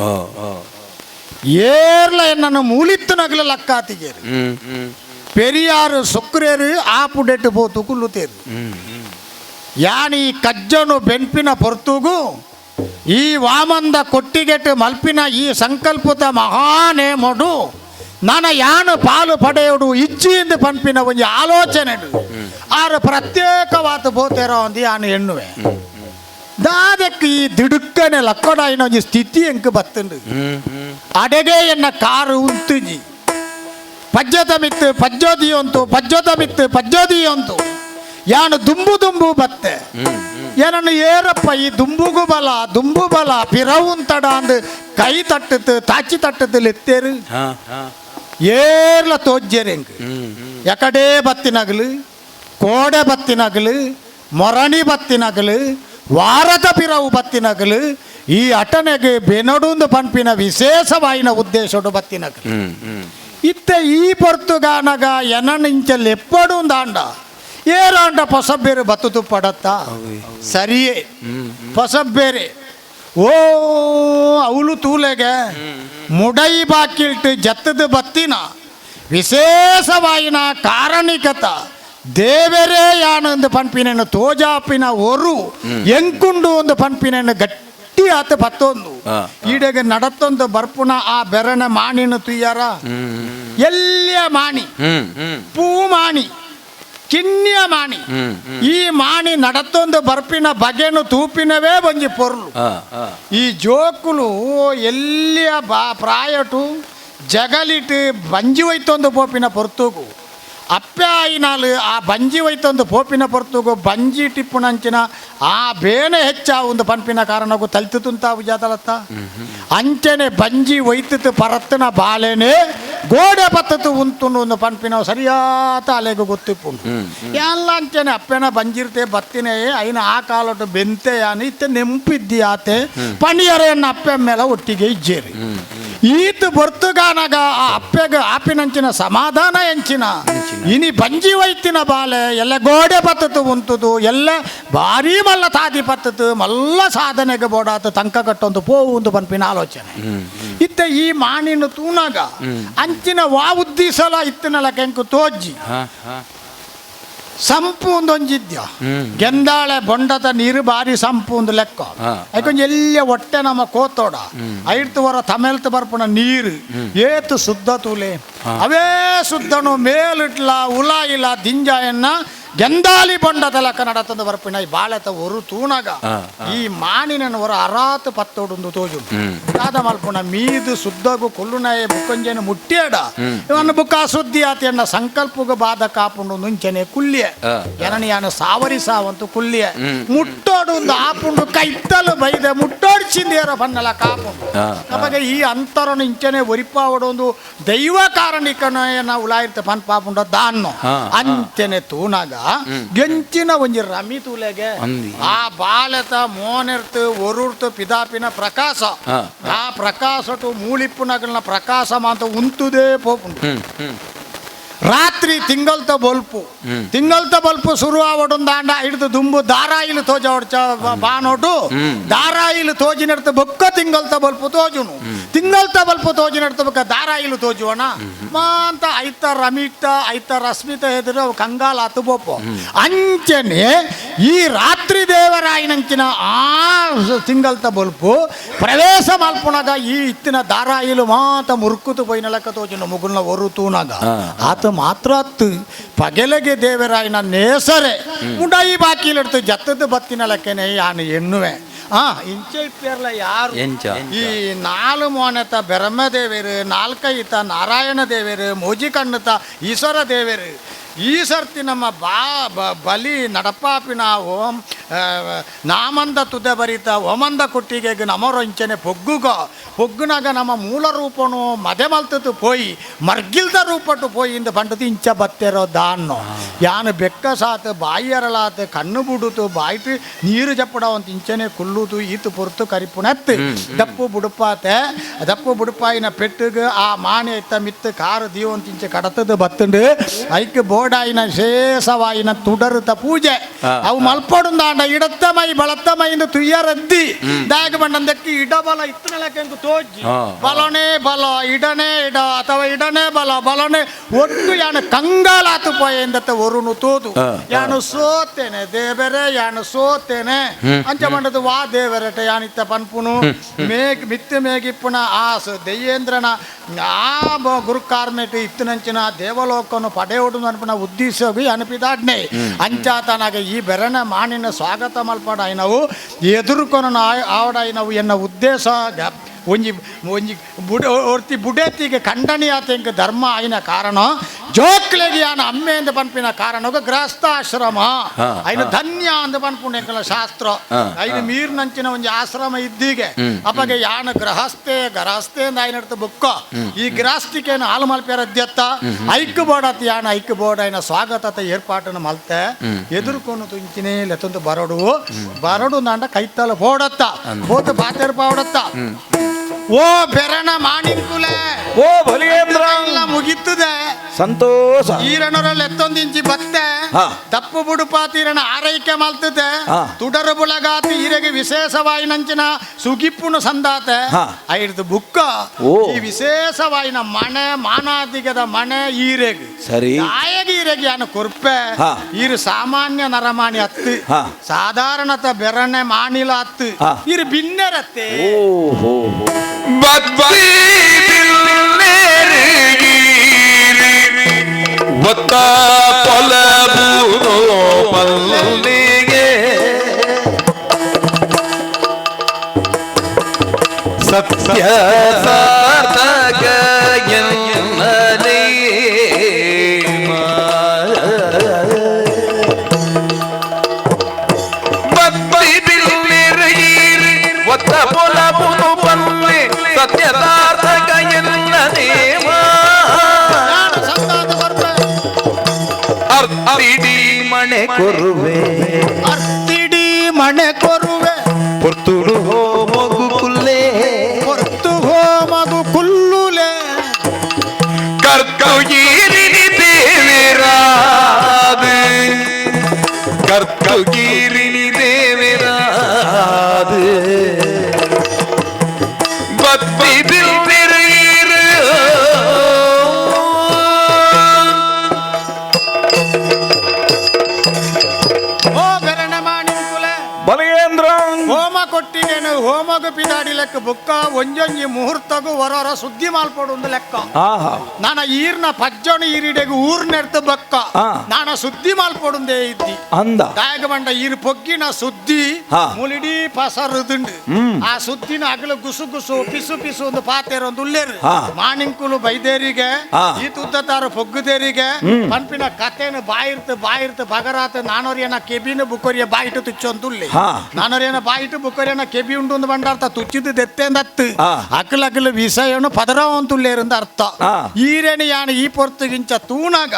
ಏರ್ಲ ಎನ್ನನ್ನು ಮೂಲಿತ್ತು ನಗಲು ಲಕ್ಕಾತಿಗೇರು ಪೆರಿಯಾರು ಸುಕ್ರೇರು ಆಪುಡೆಟ್ಟು ಪೋತು ಕುಲ್ಲುತೇರು. ಯಾನಿ ಕಜ್ಜನು ಬೆನ್ಪಿನ ಪೊರ್ತುಗು ಈ ವಾಮಂದ ಕೊಟ್ಟಿಗೆಟ್ಟು ಮಲ್ಪಿನ ಈ ಸಂಕಲ್ಪದ ಮಹಾನೇಮಡು ನಾನ ಯಾನು ಪಾಲು ಪಡೆಯೋಡು ಇಚ್ಛೆಯಿಂದ ಪನ್ಪಿನ ಒಂಜಿ ಆಲೋಚನೆ ಆರು ಪ್ರತ್ಯೇಕವಾದ ಪೋತೇರೋ ಅಂದು ಯಾನು ಎಣ್ಣುವೆ. ದಾದಕ್ಕೆ ಈ ದಿಡುಕ್ಕನೆ ಲಕ್ಕಡಾಯಿನ ಒಂಜಿ ಸ್ಥಿತಿ ಎಂಕ್ ಬತ್ತುಂಡು. ಅಡೆಗೆ ಎನ್ನ ಕಾರು ಉಂತುಜಿ ಪಜ್ಜದ ಮಿತ್ತು ಪಜ್ಜೋದಿಯೊಂತು ಪಜ್ಜೋದ ಮಿತ್ತು ಪಜ್ಜೋದಿಯೊಂತು ಯಾನು ದುಂಬು ದುಂಬು ಬತ್ತೆ ಏನನ್ನು ಏರಪ್ಪ ಈ ದುಂಬುಗು ಬಲ ದುಂಬು ಬಲ ಪಿರವುಂತಡ ಅಂದು ಕೈ ತಟ್ಟುತ್ತು ತಾಚಿ ತಟ್ಟುತ್ತು ಲೆತ್ತೇರು ಏರ್ಲ ತೋಜ್ಜೇರು ಎಂಕ್ ಎಕಡೆ ಬತ್ತಿನಗಲು ಕೋಡೆ ಬತ್ತಿನಗಲು ಮೊರಣಿ ಬತ್ತಿನಗಲು ವಾರದ ಪಿರವು ಬತ್ತಿನಗಲು ಈ ಅಟನೆಗೆ ಬೆನಡುಂದು ಪನ್ಪಿನ ವಿಶೇಷವಾಯಿನ ಉದ್ದೇಶಡು ಬತ್ತಿನಗಲು. ಇತ್ತ ಈ ಪೊರ್ತುಗಾನಗ ಎನನಿಂಚಲ್ ಎಪ್ಪಡುಂದಾಂಡ ಏರಾಂಡ ಪೊಸಬ್ಬೇರು ಬತ್ತು ಪಡತ್ತ ಸರಿಯೇ ಪೊಸಬ್ಬೇರೆ ಓ ಅವಳು ತೂಲೆಗೆ ಮುಡೈ ಬಾಕಿಲ್ಟು ಜತ್ತದ ಬತ್ತಿನ ವಿಶೇಷವಾಯಿನ ಕಾರಣಿಕತ ದೇವರೇ ಯಾನೊಂದು ಪನ್ಪಿನನ್ನು ತೋಜಾಪಿನ ಒರು ಎಂಕುಂಡು ಒಂದು ಪನ್ಪಿನನ್ನು ಗಟ್ಟಿ ಆತ ಪತ್ತೊಂದು ಈಡೆಗೆ ನಡತ್ತೊಂದು ಬರ್ಪುನ ಆ ಬೆರನ ಮಾಣಿನ ತುಯ್ಯಾರ ಎಲ್ಲಿಯ ಮಾಣಿ ಪೂ ಮಾಣಿ ಕಿನ್ಯ ಮಾಣಿ ಈ ಮಾಣಿ ನಡತ್ತೊಂದು ಬರ್ಪಿನ ಬಗೆನು ತೂಪಿನವೇ ಒಂಜಿ ಪೊರ್ಲು. ಈ ಜೋಕುಲು ಎಲ್ಲಿಯ ಬಾ ಪ್ರಾಯಟು ಜಗಲಿಟ್ಟು ಬಂಜಿ ಒಯ್ತೊಂದು ಪೋಪಿನ ಪೊರ್ತುಗು ಅಪ್ಪೆ ಆಯಿನಾಲು ಆ ಬಂಜಿ ಒಯ್ತೊಂದು ಪೋಪಿನ ಪೊರ್ತುಗು ಬಂಜಿ ಟಿಪ್ಪುನಂಚಿನ ಆ ಬೇನೆ ಹೆಚ್ಚ ಒಂದು ಪನ್ಪಿನ ಕಾರಣಕ್ಕೂ ತಲ್ತು ತುಂತಾವು ಜಾತಲತ್ತ ಅಂಚನೆ ಬಂಜಿ ಒಯ್ತುತು ಪರತ್ತನ ಬಾಲೆನೆ ಗೋಡೆ ಪತ್ತತು ಉಂತುಂಡು ಒಂದು ಪನ್ಪಿನ ಸರಿಯಾದ ಅಲೆಗು ಗೊತ್ತಿಪ್ಪುಂಡು. ಎಲ್ಲ ಅಂಚನೆ ಅಪ್ಪೆನ ಬಂಜಿರ್ತೆ ಬತ್ತಿನೇ ಐನ ಆ ಕಾಲೊಟ್ಟು ಬೆಂತೆ ಯಾನು ಇತ್ತ ನೆಂಪಿದ್ದಿ ಆತೆ ಪಣಿಯರೆಯನ್ನ ಅಪ್ಪೆ ಮೇಲೆ ಒಟ್ಟಿಗೆ ಇಜ್ಜೇರಿ ಈತ ಬರ್ತುಗಾನಗ ಆ ಅಪ್ಪೆಗ ಆಪಿನಂಚಿನ ಸಮಾಧಾನ ಎಂಚಿನ ಇನಿ ಬಂಜಿ ವೈತಿನ ಬಾಲೆ ಎಲ್ಲ ಗೋಡೆ ಪತ್ತತು ಉಂತುದು ಎಲ್ಲ ಭಾರಿ ಮಲ್ಲ ತಾದಿ ಪತ್ತತು ಮಲ್ಲ ಸಾಧನೆಗೆ ಬೋಡಾತ ತಂಕ ಕಟ್ಟೊಂದು ಪೋವು ಒಂದು ಪನ್ಪಿನ ಆಲೋಚನೆ ಇತ್ತ ಈ ಮಾಣಿನ ತೂನಾಗ ಅಂಚಿನ ವಾ ಉದ್ದೀಸಲ ಇತ್ತನಲ ಕೆಂಕು ತೋಜ್ಜಿ ಸಂಪು ಒಂದೊಂಜಿದ್ಯ ಗೆಂದಾಳೆ ಬೊಂಡದ ನೀರು ಬಾರಿ ಸಂಪು ಒಂದು ಲೆಕ್ಕ ಐಕೊಂಜಿ ಎಲ್ಲಿಯ ಹೊಟ್ಟೆ ನಮ್ಮ ಕೋತೋಡ ಐಡ್ತು ವರ ತಮೆಲ್ತು ಬರ್ಪುನ ನೀರು ಏತು ಶುದ್ಧ ತೂಲೆ ಅವೇ ಶುದ್ಧನು ಮೇಲಿಟ್ಲ ಉಲ ಇಲ್ಲ ದಿಂಜಾಯನ್ನ ಗೆಂದಾಲಿ ಬೊಂಡದ ಲೆಕ್ಕ ನಡತಂದು ಬರ್ಪಿನ ಈ ಬಾಳೆತ ಒರು ತೂನಗ ಈ ಮಾಣಿನ ಹೊರ ಅರಾತು ಪತ್ತೋಡುಂದು ತೋಜು ದಾದ ಮಲ್ಪುನ ಮೀದು ಶುದ್ಧಗು ಕೊಲ್ಲುನಾಯ ಬುಕ್ಕಂಜನ ಮುಟ್ಟಿಯಡ ಇವನ್ ಬುಕ್ಕ ಸುದ್ದಿ ಆತ ಸಂಕಲ್ಪಗ ಬಾಧ ಕಾಪುಂಡು ಮುಂಚೆನೆ ಕುಲ್ಯ ಜನನಿಯಾನ ಸಾವರಿ ಸಾವಂತು ಕುಲ್ಯ ಮುಟ್ಟೋಡು ಒಂದು ಆಪುಂಡು ಕೈತಲು ಬೈದ ಮುಟ್ಟೋಡ್ಚಿಂದೇರ ಬನ್ನಲ ಕಾಪುಂಡು ನಮಗೆ ಈ ಅಂತರನು ಇಂಚನೆ ಒರಿಪಾವಡೊಂದು ದೈವ ಕಾರಣಿಕನ ಉಲಾಯಿರ್ತ ಪನ್ ಪಾಪುಂಡ ದಾನ್ನು ಅಂಚನೆ ತೂನಾಗ ಗೆಂಚಿನ ಒಂಜಿ ರಮಿ ತೂಲೆಗೆ ಆ ಬಾಲೆತ ಮೋನೆರ್ತು ಒರುರ್ತು ಪಿದಾಪಿನ ಪ್ರಕಾಶ ಆ ಪ್ರಕಾಶಟು ಮೂಳಿಪ್ಪುನಗಲ್ನ ಪ್ರಕಾಶ ಮಾತ ಉಂತುದೇ ಪೋಪುಂಡು. ರಾತ್ರಿ ತಿಂಗಲ್ತ ಬೊಲ್ಪು ತಿಂಗಲ್ತ ಬೊಲ್ಪು ಶುರು ಆವಡೊಂದಾಂಡ ಹಿಡಿದು ದುಂಬು ದಾರಾಯಿಲು ತೋಜ ಬಾನೋಟು ದಾರಾಯಿಲು ತೋಜಿನಡ್ತ ಬೊಕ್ಕ ತಿಂಗಲ್ತ ಬೊಲ್ಪು ತೋಜುನು ತಿಂಗಲ್ತ ಬೊಲ್ಪು ತೋಜಿನಡ್ತ ಬೊಕ್ಕ ದಾರಾಯಿಲು ತೋಜುವಣ ಮಾಂತ ಐತ ರಮಿತ ಐತ ರಶ್ಮಿತ ಎದುರು ಅವು ಕಂಗಾಲ ಆತು ಬೋಪು ಅಂಚನೆ ಈ ರಾತ್ರಿ ದೇವರಾಯಿನಂಚಿನ ಆ ತಿಂಗಲ್ತ ಬೊಲ್ಪು ಪ್ರವೇಶ ಮಲ್ಪುನಗ ಈ ಇತ್ತಿನ ದಾರಾಯಿಲು ಮಾತ ಮುರುಕುತು ಪೋಯಿನ ಲೆಕ್ಕ ತೋಜುನು ಮುಗುಲ್ನ ಒರು ತೂನಗ ಆತ ಮಾತ್ರ ಅತ್ತು ಪಗೆಲಗೆ ದೇವರಾಯಿನ ನೇಸರೆ ಮುಂಡಾಯಿ ಬಾಕಿಲೆಡ್ತು ಜತ್ತದ ಬತ್ತಿನ ಲೆಕ್ಕನೆ ಯಾನು ಎನ್ನುವೆ ಇಂಚೆ ಇಪ್ಪೇರ್ಲ ಯಾರು ಎಂಚ? ಈ ನಾಲು ಮೋನೆತ ಬೆರಮ ದೇವರು ನಾಲ್ಕೈತ ನಾರಾಯಣ ದೇವರು ಮೋಜಿ ಕಣ್ಣುತ ಈಶ್ವರ ದೇವರು ಈ ಸರ್ತಿ ನಮ್ಮ ಬಲಿ ನಡಪಾಪಿನ ಓಂ ನಾಮಂದ ತುದೆ ಬರಿತ ಓಮಂದ ಕುಟ್ಟಿಗೆ ನಮರೊಂಚನೆ ಪೊಗ್ಗುಗ ಪೊಗ್ಗುನಾಗ ನಮ್ಮ ಮೂಲ ರೂಪನು ಮದೆ ಮಲ್ತದ್ದು ಪೋಯಿ ಮರ್ಗಿಲ್ದ ರೂಪಟ್ಟು ಪೋಯಿ ಇಂದ ಬಂಡದು ಇಂಚ ಬತ್ತೆರೋ ದಾನ್ನು ಯಾನು ಬೆಕ್ಕ ಸಾತು ಬಾಯಿ ಅರಳಾತು ಕಣ್ಣು ಬುಡುತು ಬಾಯ್ತು ನೀರು ಜಪ್ಪಡವಂತ ಇಂಚನೆ ಕುಲ್ಲುದು ಈತು ಪೊರ್ತು ಕರಿಪುಣತ್ತು ದಪ್ಪು ಬುಡುಪಾತೆ ದಪ್ಪು ಬುಡುಪಾಯಿನ ಪೆಟ್ಟುಗು ಆ ಮಾನೆ ಇತ್ತ ಮಿತ್ತು ಕಾರು ದೀವಂತ ಇಂಚೆ ಕಡತದ ಬತ್ತುಂಡು ಐಕ್ ಬೋಡಾಯಿನ ಶೇಷವಾಯಿನ ತುಡರುತ ಪೂಜೆ ಅವು ಮಲ್ಪೊಡುಂದಾಂಡ ಇಡತ್ತ ಮೈ ಬಳತ್ತ ಮೈಂದ ತುಯ್ಯರದ್ದಿ ದಾಯಕ ಬಂಡಂದಕ್ಕೆ ಇಡಬಲ ಇತ್ತನಲಕ್ಕೆ ತೋಜಿ ಬಲನೇ ಬಲ ಇಡನೇ ಇಡ ಅಥವಾ ಇಡನೇ ಬಲ ಬಲನೇ ಒಟ್ಟು ಯಾನು ಕಂಗಾಲಾತು ಪೋಯೆಂದತ್ತ ಒರುನು ತೋದು ಯಾನು ಸೋತೇನೆ ದೇವರೇ ಯಾನು ಸೋತೇನೆ ಅಂಚ ಮಂಡದು ವಾ ದೇವರಟ ಯಾನಿತ್ತ ಪನ್ಪುನು ಮೇಗ್ ಮಿತ್ತು ಮೇಗಿಪ್ಪುನ ಆಸು ದೆಯ್ಯೇಂದ್ರನ ಆ ಗುರುಕಾರ್ಮೆಟ್ ಇತ್ತನಂಚಿನ ದೇವಲೋಕನು ಪಡೆಯೋಡು ಅನ್ಪುನ ಉದ್ದೇಶವು ಅನಪಿದಾಡ್ನೆ ಅಂಚಾತನಾಗ ಈ ಬೆರನ ಮಾನಿನ ಸ್ವಾಗತ ಮಲ್ಪಡ అయినವು ಎದುರುಕೊನ ಆವಡಾಯಿನವು ಎನ್ನ ಉದ್ದೇಶ ಒಂಜಿ ಒಂಜಿ ಬುಡ ಒರ್ತಿ ಬುಡೇತಿಗೆ ಖಂಡನೀಯತೆ ಎಂಕ್ ಧರ್ಮ ಆಯಿನ ಕಾರಣ ಜೋಕ್ಲೆಗೆ ಯಾನ ಅಮ್ಮೆ ಎಂದು ಪನ್ಪಿನ ಕಾರಣಗ ಗೃಹಸ್ಥಾಶ್ರಮ ಐನ ಧನ್ಯ ಅಂದ ಪನ್ಪುಂಡು ಎಂಕಲ ಶಾಸ್ತ್ರ ಐನ ಮೀರ್ನಂಚಿನ ಒಂಜಿ ಆಶ್ರಮ ಇದ್ದೀಗೆ ಅಪ್ಪಗೆ ಯಾನ ಗೃಹಸ್ಥೆ ಗೃಹಸ್ಥೆ ಅಂದ ಐನಡ್ತ ಬುಕ್ಕ ಈ ಗೃಹಸ್ಥಿಕೇನು ಹಾಲು ಮಲ್ಪೇರ ಅದ್ಯತ್ತ ಐಕ್ ಬೋಡತ್ ಯಾನ ಐಕ್ ಬೋರ್ಡ್ ಐನ ಸ್ವಾಗತತ ಏರ್ಪಾಟನ್ನು ಮಲ್ತೆ ಎದುರ್ಕೊನು ತುಂಚಿನೇ ಲೆತ್ತೊಂದು ಬರಡು ಬರಡು ನಾಂಡ ಕೈತಲ ಬೋಡತ್ತ ಬೋತು ಬಾತೆರ್ ಪಾವಡತ್ತ ಓ ಬೆರಣ ಮಾಣಿಂಕುಲೆ ಓ ಬಲಿಯೇಂದ್ರ ಎಲ್ಲ ಮುಗಿತದೆ ಸಂತೋಷ ಈರನೊರಲ್ಲಿ ಎತ್ತೊಂದು ಇಂಚಿ ಬತ್ತೆ ತಪ್ಪು ಬುಡುಪಾತೀರನ ಆರೈಕೆ ಮಲ್ತದೆ ತುಡರು ಬುಳಗಾತಿ ಈರೆಗೆ ವಿಶೇಷವಾಯಿನಂಚಿನ ಸುಗಿಪ್ಪುನು ಸಂದಾತೆ ಐರ್ದು ಬುಕ್ಕ ಈ ವಿಶೇಷವಾಯಿನ ಮಣೆ ಮಾನಾದಿಗದ ಮಣೆ ಈರೆಗ್ ಸರಿ ಆಯಗ ಈರೆಗೆ ಯಾನು ಕೊರ್ಪೆ ಈರು ಸಾಮಾನ್ಯ ನರಮಾಣಿ ಅತ್ತು ಸಾಧಾರಣತ ಬೆರಣೆ ಮಾಣಿಲ ಅತ್ತು ಈರು ಬಿನ್ನೆರತ್ತೆ ಓಹೋ ಒತ್ತ ಪೊಲಬೂರೋ ಪಲ್ಲಿಗೆ ಸತ್ಯ ಸಾರ್ಥಕ ಎನ್ನಲೇ ಒತ್ತ ಪೊಲಬುನು ಪಲ್ಲೆ ಸತ್ಯ ಸಾರ್ಥಕ ಎನ್ನಲೇಮ ಅರ್ತಿಡಿ ಮಣೆ ಕೊರುವೆ ಅರ್ತಿಡಿ ಮಣೆ ಕೊರುವೆ ಪೊರ್ತುಡು ಹೋ ಮಗು ಕುಲ್ಲೆ ಪೊರ್ತು ಹೋ ಮಗು ಕುಲ್ಲುಲೆ ಕರ್ತುಗೀರಿನಿ ದೇವಿರಾದ ಕರ್ತುಗೀರಿನಿ ದೇವಿರಾದ ಬತ್ತಿ ಬಿಲ್ದಿರು ಓ ಬೆರಣ ಮಾಣಿಂಕುಲೆ ಬಲಿಯೇಂದ್ರ ಹೋಮ ಕೊಟ್ಟಿಗೇನು ಹೋಮಗು ಪಿದಾಡಿ ಲೆಕ್ಕ ಬುಕ್ಕ ಒಂಜೊಂಜಿ ಮುಹೂರ್ತಗು ಹೊರೊರ ಸುದ್ದಿ ಮಾಲ್ಪಡು ಒಂದು ಲೆಕ್ಕ ನಾನ ಈರ್ನ ಪಜ್ಜೋಣ ಈರಿಡೆಗು ಊರ್ನೆಡ್ತು ಬಕ್ಕ ನಾನ ಸುದ್ದಿ ಮಾಲ್ಪಡುಂದೇ ಇದ್ದಿ ಅಂದ ದಾಯಗ ಬಂಡ ಈರು ಪೊಗ್ಗಿನ ಸುದ್ದಿ ಮುಲಿಡಿ ಪಸರುದುಂಡು ಆ ಸುದ್ದಿನ ಅಗಲು ಗುಸು ಗುಸು ಪಿಸು ಪಿಸು ಒಂದು ಪಾತೇರ ಒಂದು ಉಲ್ಲೇರು ಮಾಣಿಂಕುಲು ಬೈದೇರಿಗೆ ಈ ತುದ್ದತಾರ ಪೊಗ್ಗುದೇರಿಗೆ ಪಂಪಿನ ಕತೆನು ಬಾಯಿರ್ತು ಬಾಯಿರ್ತು ಬಗರಾತ ನಾನೋರಿಯನ ಕೆಬಿನ ಬುಕ್ಕೊರಿಯ ಬಾಯಿಟ್ಟು ತುಚ್ಚೊಂದು ಉಲ್ಲೆ ನಾನರೇನ ಬಾಯಿಟ್ಟು ಬುಕ್ಕರೇನ ಕೆಬಿ ಉಂಡು ಒಂದು ಬಂಡಾರ್ಥ ತುಚ್ಚಿದ್ದು ದೆತ್ತೆಂದತ್ತು ಅಕಲ್ ಅಕಲ್ ವಿಷಯನು ಪದರವಂತುಲ್ಲೇರಿಂದ ಅರ್ಥ. ಈರೇನು ಯಾನ ಈ ಪೊರ್ತುಗಿಂಚ ತೂನಾಗ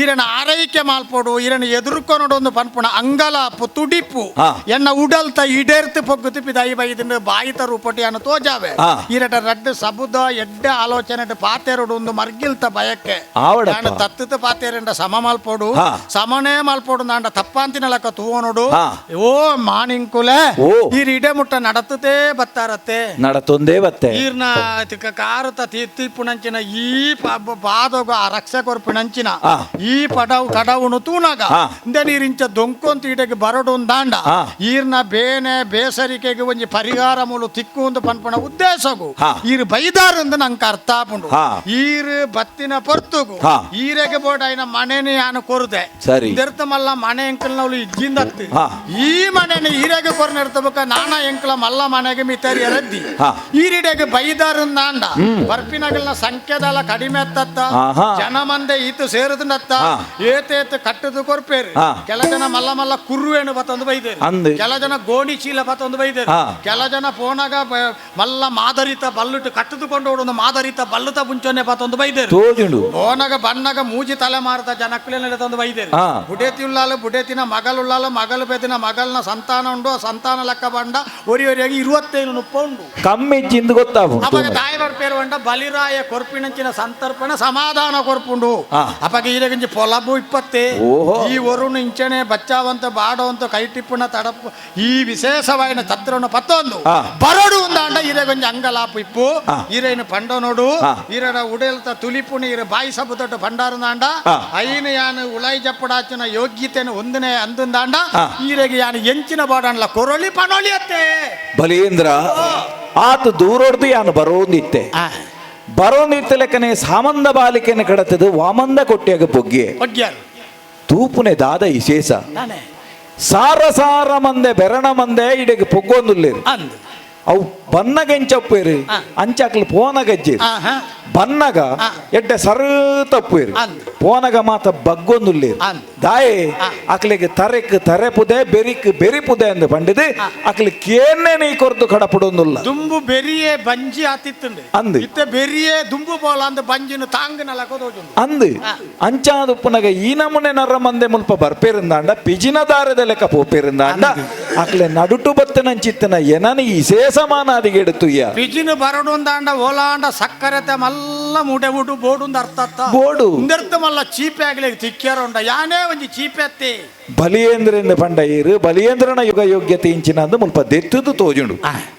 ಈರನ ಆರೈಕೆ ಮಾಲ್ಪೋಡು ಈರನ ಎದುರ್ಕೊನೋಡು ಒಂದು ಪನ್ಪುಣ ಅಂಗಲಾಪು ತುಡಿಪು ಎನ್ನ ಉಡಲ್ತ ಈಡೇರ್ತು ಪೊಗ್ಗು ತಿಪ್ಪಿ ಬೈದಿಂದ ಬಾಯಿತ ರೂಪಟಿ ಅನ್ನು ತೋಜಾವೆ. ಈರಟ ರಡ್ಡು ಸಬುದ ಎಡ್ಡೆ ಆಲೋಚನೆ ಪಾತೇರುಡು ಒಂದು ಮರ್ಗಿಲ್ತ ಬಯಕೆ ನಾನು ತತ್ತುತ್ತ ಪಾತೇರಂಡ ಸಮ ಮಾಲ್ಪೋಡು ಸಮನೇ ಮಾಲ್ಪೋಡು ನಾಂಡ ತಪ್ಪಾಂತಿನಲಕ್ಕ ತೂವನೋಡು. ಓ ಮಾಣಿಂಕುಲೆ ಈರ್ ಇಡೆ ಮುಟ್ಟ ನಡತತೆ ಬತ್ತಾರತ್ತೆ ನಡತೊಂದೇ ಬತ್ತೆ ಈರ್ನ ಕಾರುತ ತೀರ್ಪುನಂಚಿನ ಈ ಪಾದೋಗ ಆ ರಕ್ಷೆ ಕೊರ್ಪಿನಂಚಿನ ಈ ಪಡವು ಕಡವುನು ತೂನಾಗ ಇಂದ ನೀರಿಂಚ ದೊಂಕೊಂತ ಇಡೆಗೆ ಬರಡು ದಾಂಡ ಈರ್ನ ಬೇನೆ ಬೇಸರಿಕೆಗೆ ಒಂಜಿ ಪರಿಹಾರ ಮೂಲು ತಿಕ್ಕು ಒಂದು ಪನ್ಪಣ ಉದ್ದೇಶಗು ಈರು ಬೈದಾರಂದು ನಂಗೆ ಅರ್ಥ ಆಪುಂಡು. ಈರು ಬತ್ತಿನ ಪೊರ್ತುಗು ಈರೆಗೆ ಬೋಡಾಯಿನ ಮನೆನೇ ಯಾನು ಕೊರುದೆ ಇದರ್ತ ಮಲ್ಲ ಮನೆ ಎಂಕಲ್ನವಳು ಇಜ್ಜಿಂದತ್ತು ಈ ಮನೆನ ಈರೆಗೆ ಕೊರ್ ನೆರ್ತಬೇಕ ನಾನಾ ಎಂಕಲ ಮಲ್ಲ ಮನೆಗೆ ಮಿತರಿ ಎರದ್ದಿ ಈರಿಡೆಗೆ ಬೈದಾರಂದಾಂಡ ಬರ್ಪಿನಗಲ್ನ ಸಂಖ್ಯೆದಲ ಕಡಿಮೆ ಅತ್ತತ್ತ ಜನ ಮಂದೆ ಈತು ಸೇರುದನ್ನತ್ತ ಏತೇತು ಕಟ್ಟದು ಕೊರ್ಪೇರು. ಕೆಲ ಜನ ಮಲ್ಲ ಮಲ್ಲ ಕುರುವೇನು ಬತ್ತೊಂದು ಬೈದೇರು, ಕೆಲ ಜನ ಗೋಣಿ ಚೀಲ ಬತ್ತೊಂದು ಬೈದೇರು, ಕೆಲ ಜನ ಪೋನಾಗ ಮಲ್ಲ ಮಾದರಿತ ಬಲ್ಲುಟು ಕಟ್ಟದುಕೊಂಡು ಓಡೊಂದು ಮಾದರಿತ ಬಲ್ಲುತ ಮುಂಚೊನೆ ಬತ್ತೊಂದು ಬೈದೇರು. ಪೋನಾಗ ಬಣ್ಣಗ ಮೂಜಿ ತಲೆ ಮಾರದ ಜನಕ್ಕುಲೇನೆಲ್ಲ ತಂದು ಬೈದೇರು. ಬುಡೇತಿ ಉಳ್ಳಾಲು ಬುಡೇತಿನ ಮಗಲುಳ್ಳಾಲು ಮಗಲು ಬೇತಿನ ಮಗಲ್ನ ಸಂತಾನ ಉಂಡು ಸಂತಾನ ಲೆಕ್ಕ ಬಂಡ ಒರಿ ಒರಿಯಾಗಿ 25 ಮುಪ್ಪ ಉಂಡು ಕಮ್ಮಿ ಚಿಂದು ಗೊತ್ತಾಗ ಅವಾಗ ತಾಯಿ ಬರ್ಪೇರು ಬಂಡ ಬಲಿರಾಯ ಕೊರ್ಪಿನಂಚಿನ ಸಂತರ್ಪಣ ಸಮಾಧಾನ ಕೊರ್ಪುಂಡು. ಅಪಾಗ ಈರಗಿಂಚಿ ಪೊಲಬು 20 ಈ ಒರುನು ಇಂಚನೆ ಬಚ್ಚಾವಂತ ಬಾಡವಂತ ಕೈಟಿಪ್ಪುನ ತಡಪು ಈ ವಿಶೇಷವಾಯಿನ ತತ್ರನು ಪತ್ತೊಂದು ಬರಡು ಉಂದಾಂಡ ಈರೆಗೊಂಜಿ ಅಂಗಲಾಪು ಇಪ್ಪು ಈರೇನು ಪಂಡನೋಡು ಈರಡ ಉಡೇಲ್ತ ತುಲಿಪುನ ಈರ ಬಾಯಿ ಸಬುದೊಟ್ಟು ಭಂಡಾರದಾಂಡ ಐನು ಯಾನು ಉಳೈ ಜಪ್ಪಡಾಚಿನ ಯೋಗ್ಯತೆನು ಒಂದನೇ ಅಂದಂದಾಂಡ ಈರೆಗೆ ಯಾನು ಎಂಚಿನ ಬಾಡನ್ಲ ಕೊರೊಳಿ ಪನೊಳಿ ಅತ್ತೆ ಬಲೀಂದ್ರ ಆತ ದೂರೊಡ್ದು ಯಾನು ಬರೋಂದಿತ್ತೆ ಬರೋಂದಿತ್ತ ಲೆಕ್ಕನೆ ಸಾಮಂದ ಬಾಲಿಕೆನ ಕಡತದು ವಾಮಂದ ಕೊಟ್ಟಿಯಾಗ ಬೊಗ್ಗೆ ತೂಪುನೆ ದಾದ ವಿಶೇಷ ಸಾರ ಸಾರ ಮಂದೆ ಬೆರಣ ಮಂದೆ ಇಡೆಗೆ ಪೊಗ್ಗೊಂದುಲ್ಲೇರು ಅವು ಬನ್ನಗೆಂಚಪ್ಪೇರು ಅಂಚಾಕ್ಲು ಪೋನಗಜ್ಜೇರು ಬನ್ನಗ ಎಡ್ಡೆ ಸರು ತಪ್ಪೇರು ಪೋನಗ ಮಾತ ಬಗ್ಗೊಂದುಲ್ಲೇರು ದಾಯೆ ಅಕ್ಲಿಗೆ ತರೆಕ್ ತರೆಪುದೆ ಬೆರಿಕ್ ಬೆರಿಪುದೆ ಅಂದು ಪಂಡಿದೆ ಅಕ್ಲಿ ಕೇನೆ ನೀ ಕೊರ್ದು ಕಡಪುಡೊಂದುಲ್ಲ ದುಂಬು ಬೆರಿಯೇ ಬಂಜಿ ಆತಿತ್ತುಂಡು ಅಂದು ಇತ್ತೆ ಬೆರಿಯೇ ದುಂಬು ಪೋಲ ಅಂದು ಬಂಜಿನ ತಾಂಗನಲ ಅಂದು ಅಂಚಾದುಪ್ಪುನಗ ಈ ನಮೂನೆ ನರ ಮಂದೆ ಮುಲ್ಪ ಬರ್ಪೇರಿಂದಾಂಡ ಪಿಜಿನ ದಾರದ ಲೆಕ್ಕ ಪೋಪೇರಿಂದಾಂಡ ಅಕ್ಲೆ ನಡುಟು ಬತ್ತನಂಚಿತ್ತನ ಏನನ ವಿಶೇಷಮಾನಾದಿಗೆ ಎಡುತ್ತುಯ್ಯ ಪಿಜಿನ ಬರಡುಂದಾಂಡ ಓಲಾಂಡ ಸಕ್ಕರೆತೆ ಮಲ್ಲ ಮುಡೆ ಉಡು ಬೋಡುಂದ ಅರ್ಥ ಬೋಡು ಇಂದರ್ಥ ಮಲ್ಲ ಚೀಪೆ ಆಗ್ಲಿ ತಿಕ್ಕ್ಯಾರ ಉಂಡ ಯಾನೇ ಒಂಜಿ ಚೀಪೆ ಅತ್ತಿ ಬಲಿಯೇಂದ್ರಿಂದ ಪಂಡ ಈರು ಬಲಿಯೇಂದ್ರನ ಯುಗ ಯೋಗ್ಯತೆ ಇಂಚಿನ ಅಂದು ಮುಲ್ಪ ದೆತ್ತುದು ತೋಜುಂಡು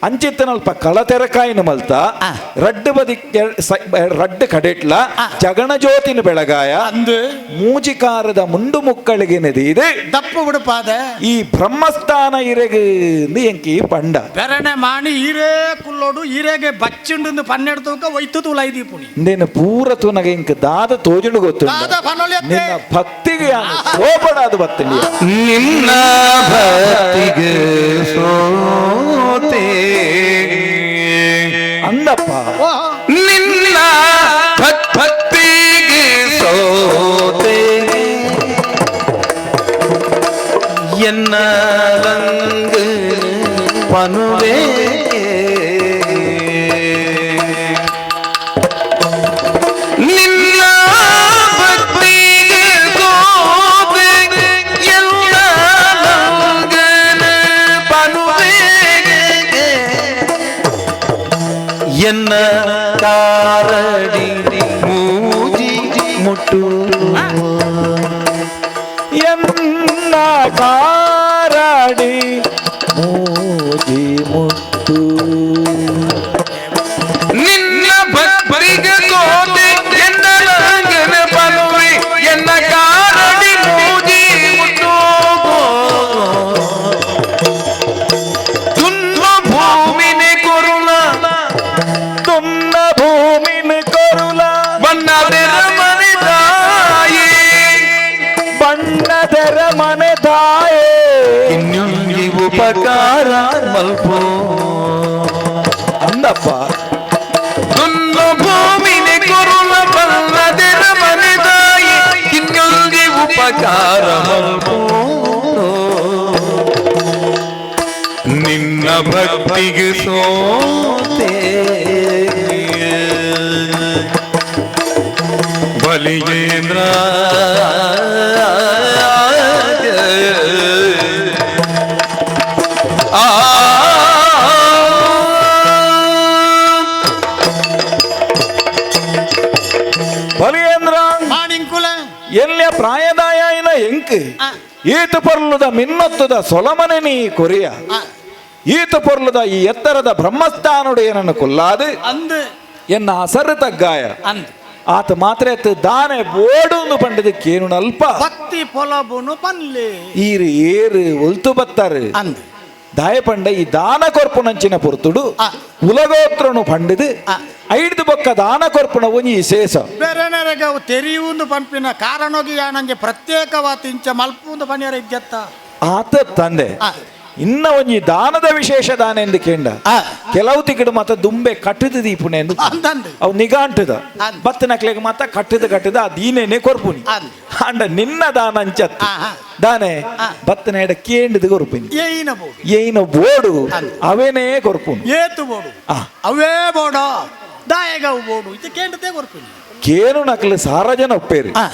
ಅಂಚಿತ್ತನಲ್ಪ ಕಳತೆರಕಾಯಿನ ಮಲ್ತ ರಡ್ಡು ಬದಿ ರಡ್ಡು ಕಡೆಟ್ಲ ಜಗಣ ಜ್ಯೋತಿನ ಬೆಳಗಾಯ ಅಂದು ಮೂಜಿಕಾರದ ಮುಂಡು ಮುಕ್ಕಳಿಗೆ ಇದೆ ದಪ್ಪ ಉಡುಪಾದ ಈ ಬ್ರಹ್ಮಸ್ಥಾನ ಇರೆಗೆ ಎಂಕಿ ಪಂಡ ಬೆರಣೆ ಮಾಣಿ ಈರೇ ಕುಲ್ಲೋಡು ಈರೆಗೆ ಬಚ್ಚಿಂಡು ಪನ್ನೆರಡು ತೂಕ ಒಯ್ತು ತುಲೈದಿ ಪುಣಿ ನಿನ್ನ ಪೂರ ತುನಗ ಇಂಕ ದಾದ ತೋಜುಂಡು ಗೊತ್ತು ದಾದ ಪನೊಲಿ ನಿನ್ನ ಭಕ್ತಿಗೆ ಸೋಪಡಾದು ಬತ್ತಂಡಿ ನಿನ್ನ ಭಕ್ತಿಗೆ ಸೋತೆ ಅಂದಪ್ಪ ನಿನ್ನ ಭಕ್ತಿಗೆ ಸೋತೆ ಎನ್ನ ರಂಗ ಪನುವೆ ನಿನ್ನ ಭಕ್ತಿಗೆ ಸೋತೆ ಎಲ್ಲ ರಂಗನ ಪನುವೆ ಎನ್ನ ಕಾರಡಿ ಮೂಜಿ ಮುಟ್ಟು ಎನ್ನ ಕಾರಡಿ ಮೂಜಿ ಮುಟ್ಟು ನಿನ್ನ ಭಕ್ತಿಗೆ ಸೋತೆ ಎನ್ನ ರಂಗನ ಪನುವೆ ಎನ್ನ ಕಾರಡಿ ಮೂಜಿ ಮುಟ್ಟು ತುನ್ನ ಭೂಮಿನಿ ಕುರುಳ ತುನ್ನ ಭೂಮಿನ ಕರುಳ ಬಣ್ಣದೆರ ಮನೆ ತಾಯಿ ಬಣ್ಣದರ ಮನೆ ತಾಯೇ ಇನ್ನೊಂದು ಉಪಕಾರ ಮಲ್ಪೋ ಅಂದಪ್ಪ ತುನ್ನ ಭೂಮಿನಿ ಕುರುಳ ಬಲ್ಲದೆರ ಮನೆ ತಾಯಿ ಇನ್ನೊಂದು ಉಪಕಾರ ಮಲ್ಪೋ ನಿನ್ನ ಭಕ್ತಿಗೆ ಸೋತೆ ಬಲಿಯೇಂದ್ರ ಆ ಬಲಿಯೇಂದ್ರ ಮಾಣಿಂಕುಲ ಎಲ್ಲಿಯ ಪ್ರಾಯದಾಯ ಎಂಕ್ ಈತ ಪೊರ್ಲುದ ಮಿನ್ನೊತ್ತದ ಸೊಲಮನೆ ನೀ ಕೊರಿಯ ಈತ ಪೊರ್ಲುದ ಈ ಎತ್ತರದ ಬ್ರಹ್ಮಸ್ಥಾನುಡೆಯನನ್ನು ಕೊಲ್ಲಾದು ಅಂದು ಎನ್ನ ಅಸರು ತಗ್ಗಾಯ ಅಂದು ಆತ ಮಾತ್ರ ಎತ್ತು ದಾನೆ ಬೋಡುಂದು ಪಂಡದಕ್ಕೇನು ಅಲ್ಪ ಭಕ್ತಿ ಪೊಲಬುನು ಪನ್ಲಿ ಈರು ಏರು ಒಲ್ತು ಬತ್ತಾರೆ ಅಂದು ದಾಯ ಪಂಡ ಈ ದಾನ ಕೊರ್ಪುನಂಚಿನ ಪೊರ್ತುಡು ಕುಲಗೋತ್ರನು ಪಂಡಿದು ಐದು ಬೊಕ್ಕ ದಾನ ಕೊರ್ಪುನ ಒಂಜಿ ವಿಶೇಷ ಬೇರೆ ನೆರೆಗೆ ಅವು ತೆರೆಯುವುದು ಪಂಪಿನ ಕಾರಣೋಗಿ ಯಾನಂಜೆ ಪ್ರತ್ಯೇಕವಾದ ಇಂಚ ಮಲ್ಪುಂದು ಪನಿಯರ ಇದ್ಯತ್ತ ಆತ ತಂದೆ ಇನ್ನ ಒಂಜಿ ದಾನದ ವಿಶೇಷ ದಾನ ಎಂದು ಕೇಂಡ ಕೆಲವು ತಿಕ್ಕಡು ಮಾತ ದುಂಬೆ ಕಟ್ಟದ ದೀಪುನೆ ಎಂದು ಅಂದಂದು ಅವು ನಿಗಾಂಟದ ಅಂದ್. ಬತ್ತನಕ್ಲೆಗ್ ಮಾತ ಕಟ್ಟದ ಕಟ್ಟದ ಆ ದೀನೇನೆ ಕೊರ್ಪುನಿ ಅಂದ್. ಅಂಡ ನಿನ್ನ ದಾನ ಅಂಚತ್ ಆಹಾ. ದಾನೆ ಬತ್ತನ ಎಡ ಕೇಂಡದ ಕೊರ್ಪುನಿ ಏನ ಬೋಡು ಏನ ಬೋಡು ಅಂದ್. ಅವೇನೇ ಕೊರ್ಪುನಿ ಏತು ಬೋಡು ಆ. ಅವೇ ಬೋಡೋ ದಾಯಗವು ಬೋಡು ಇದು ಕೇಂಡತೆ ಕೊರ್ಪುನಿ ಕೇನು ನಕಲು ಸಾರ ಜನ ಒಪ್ಪೇರಿ ಆ.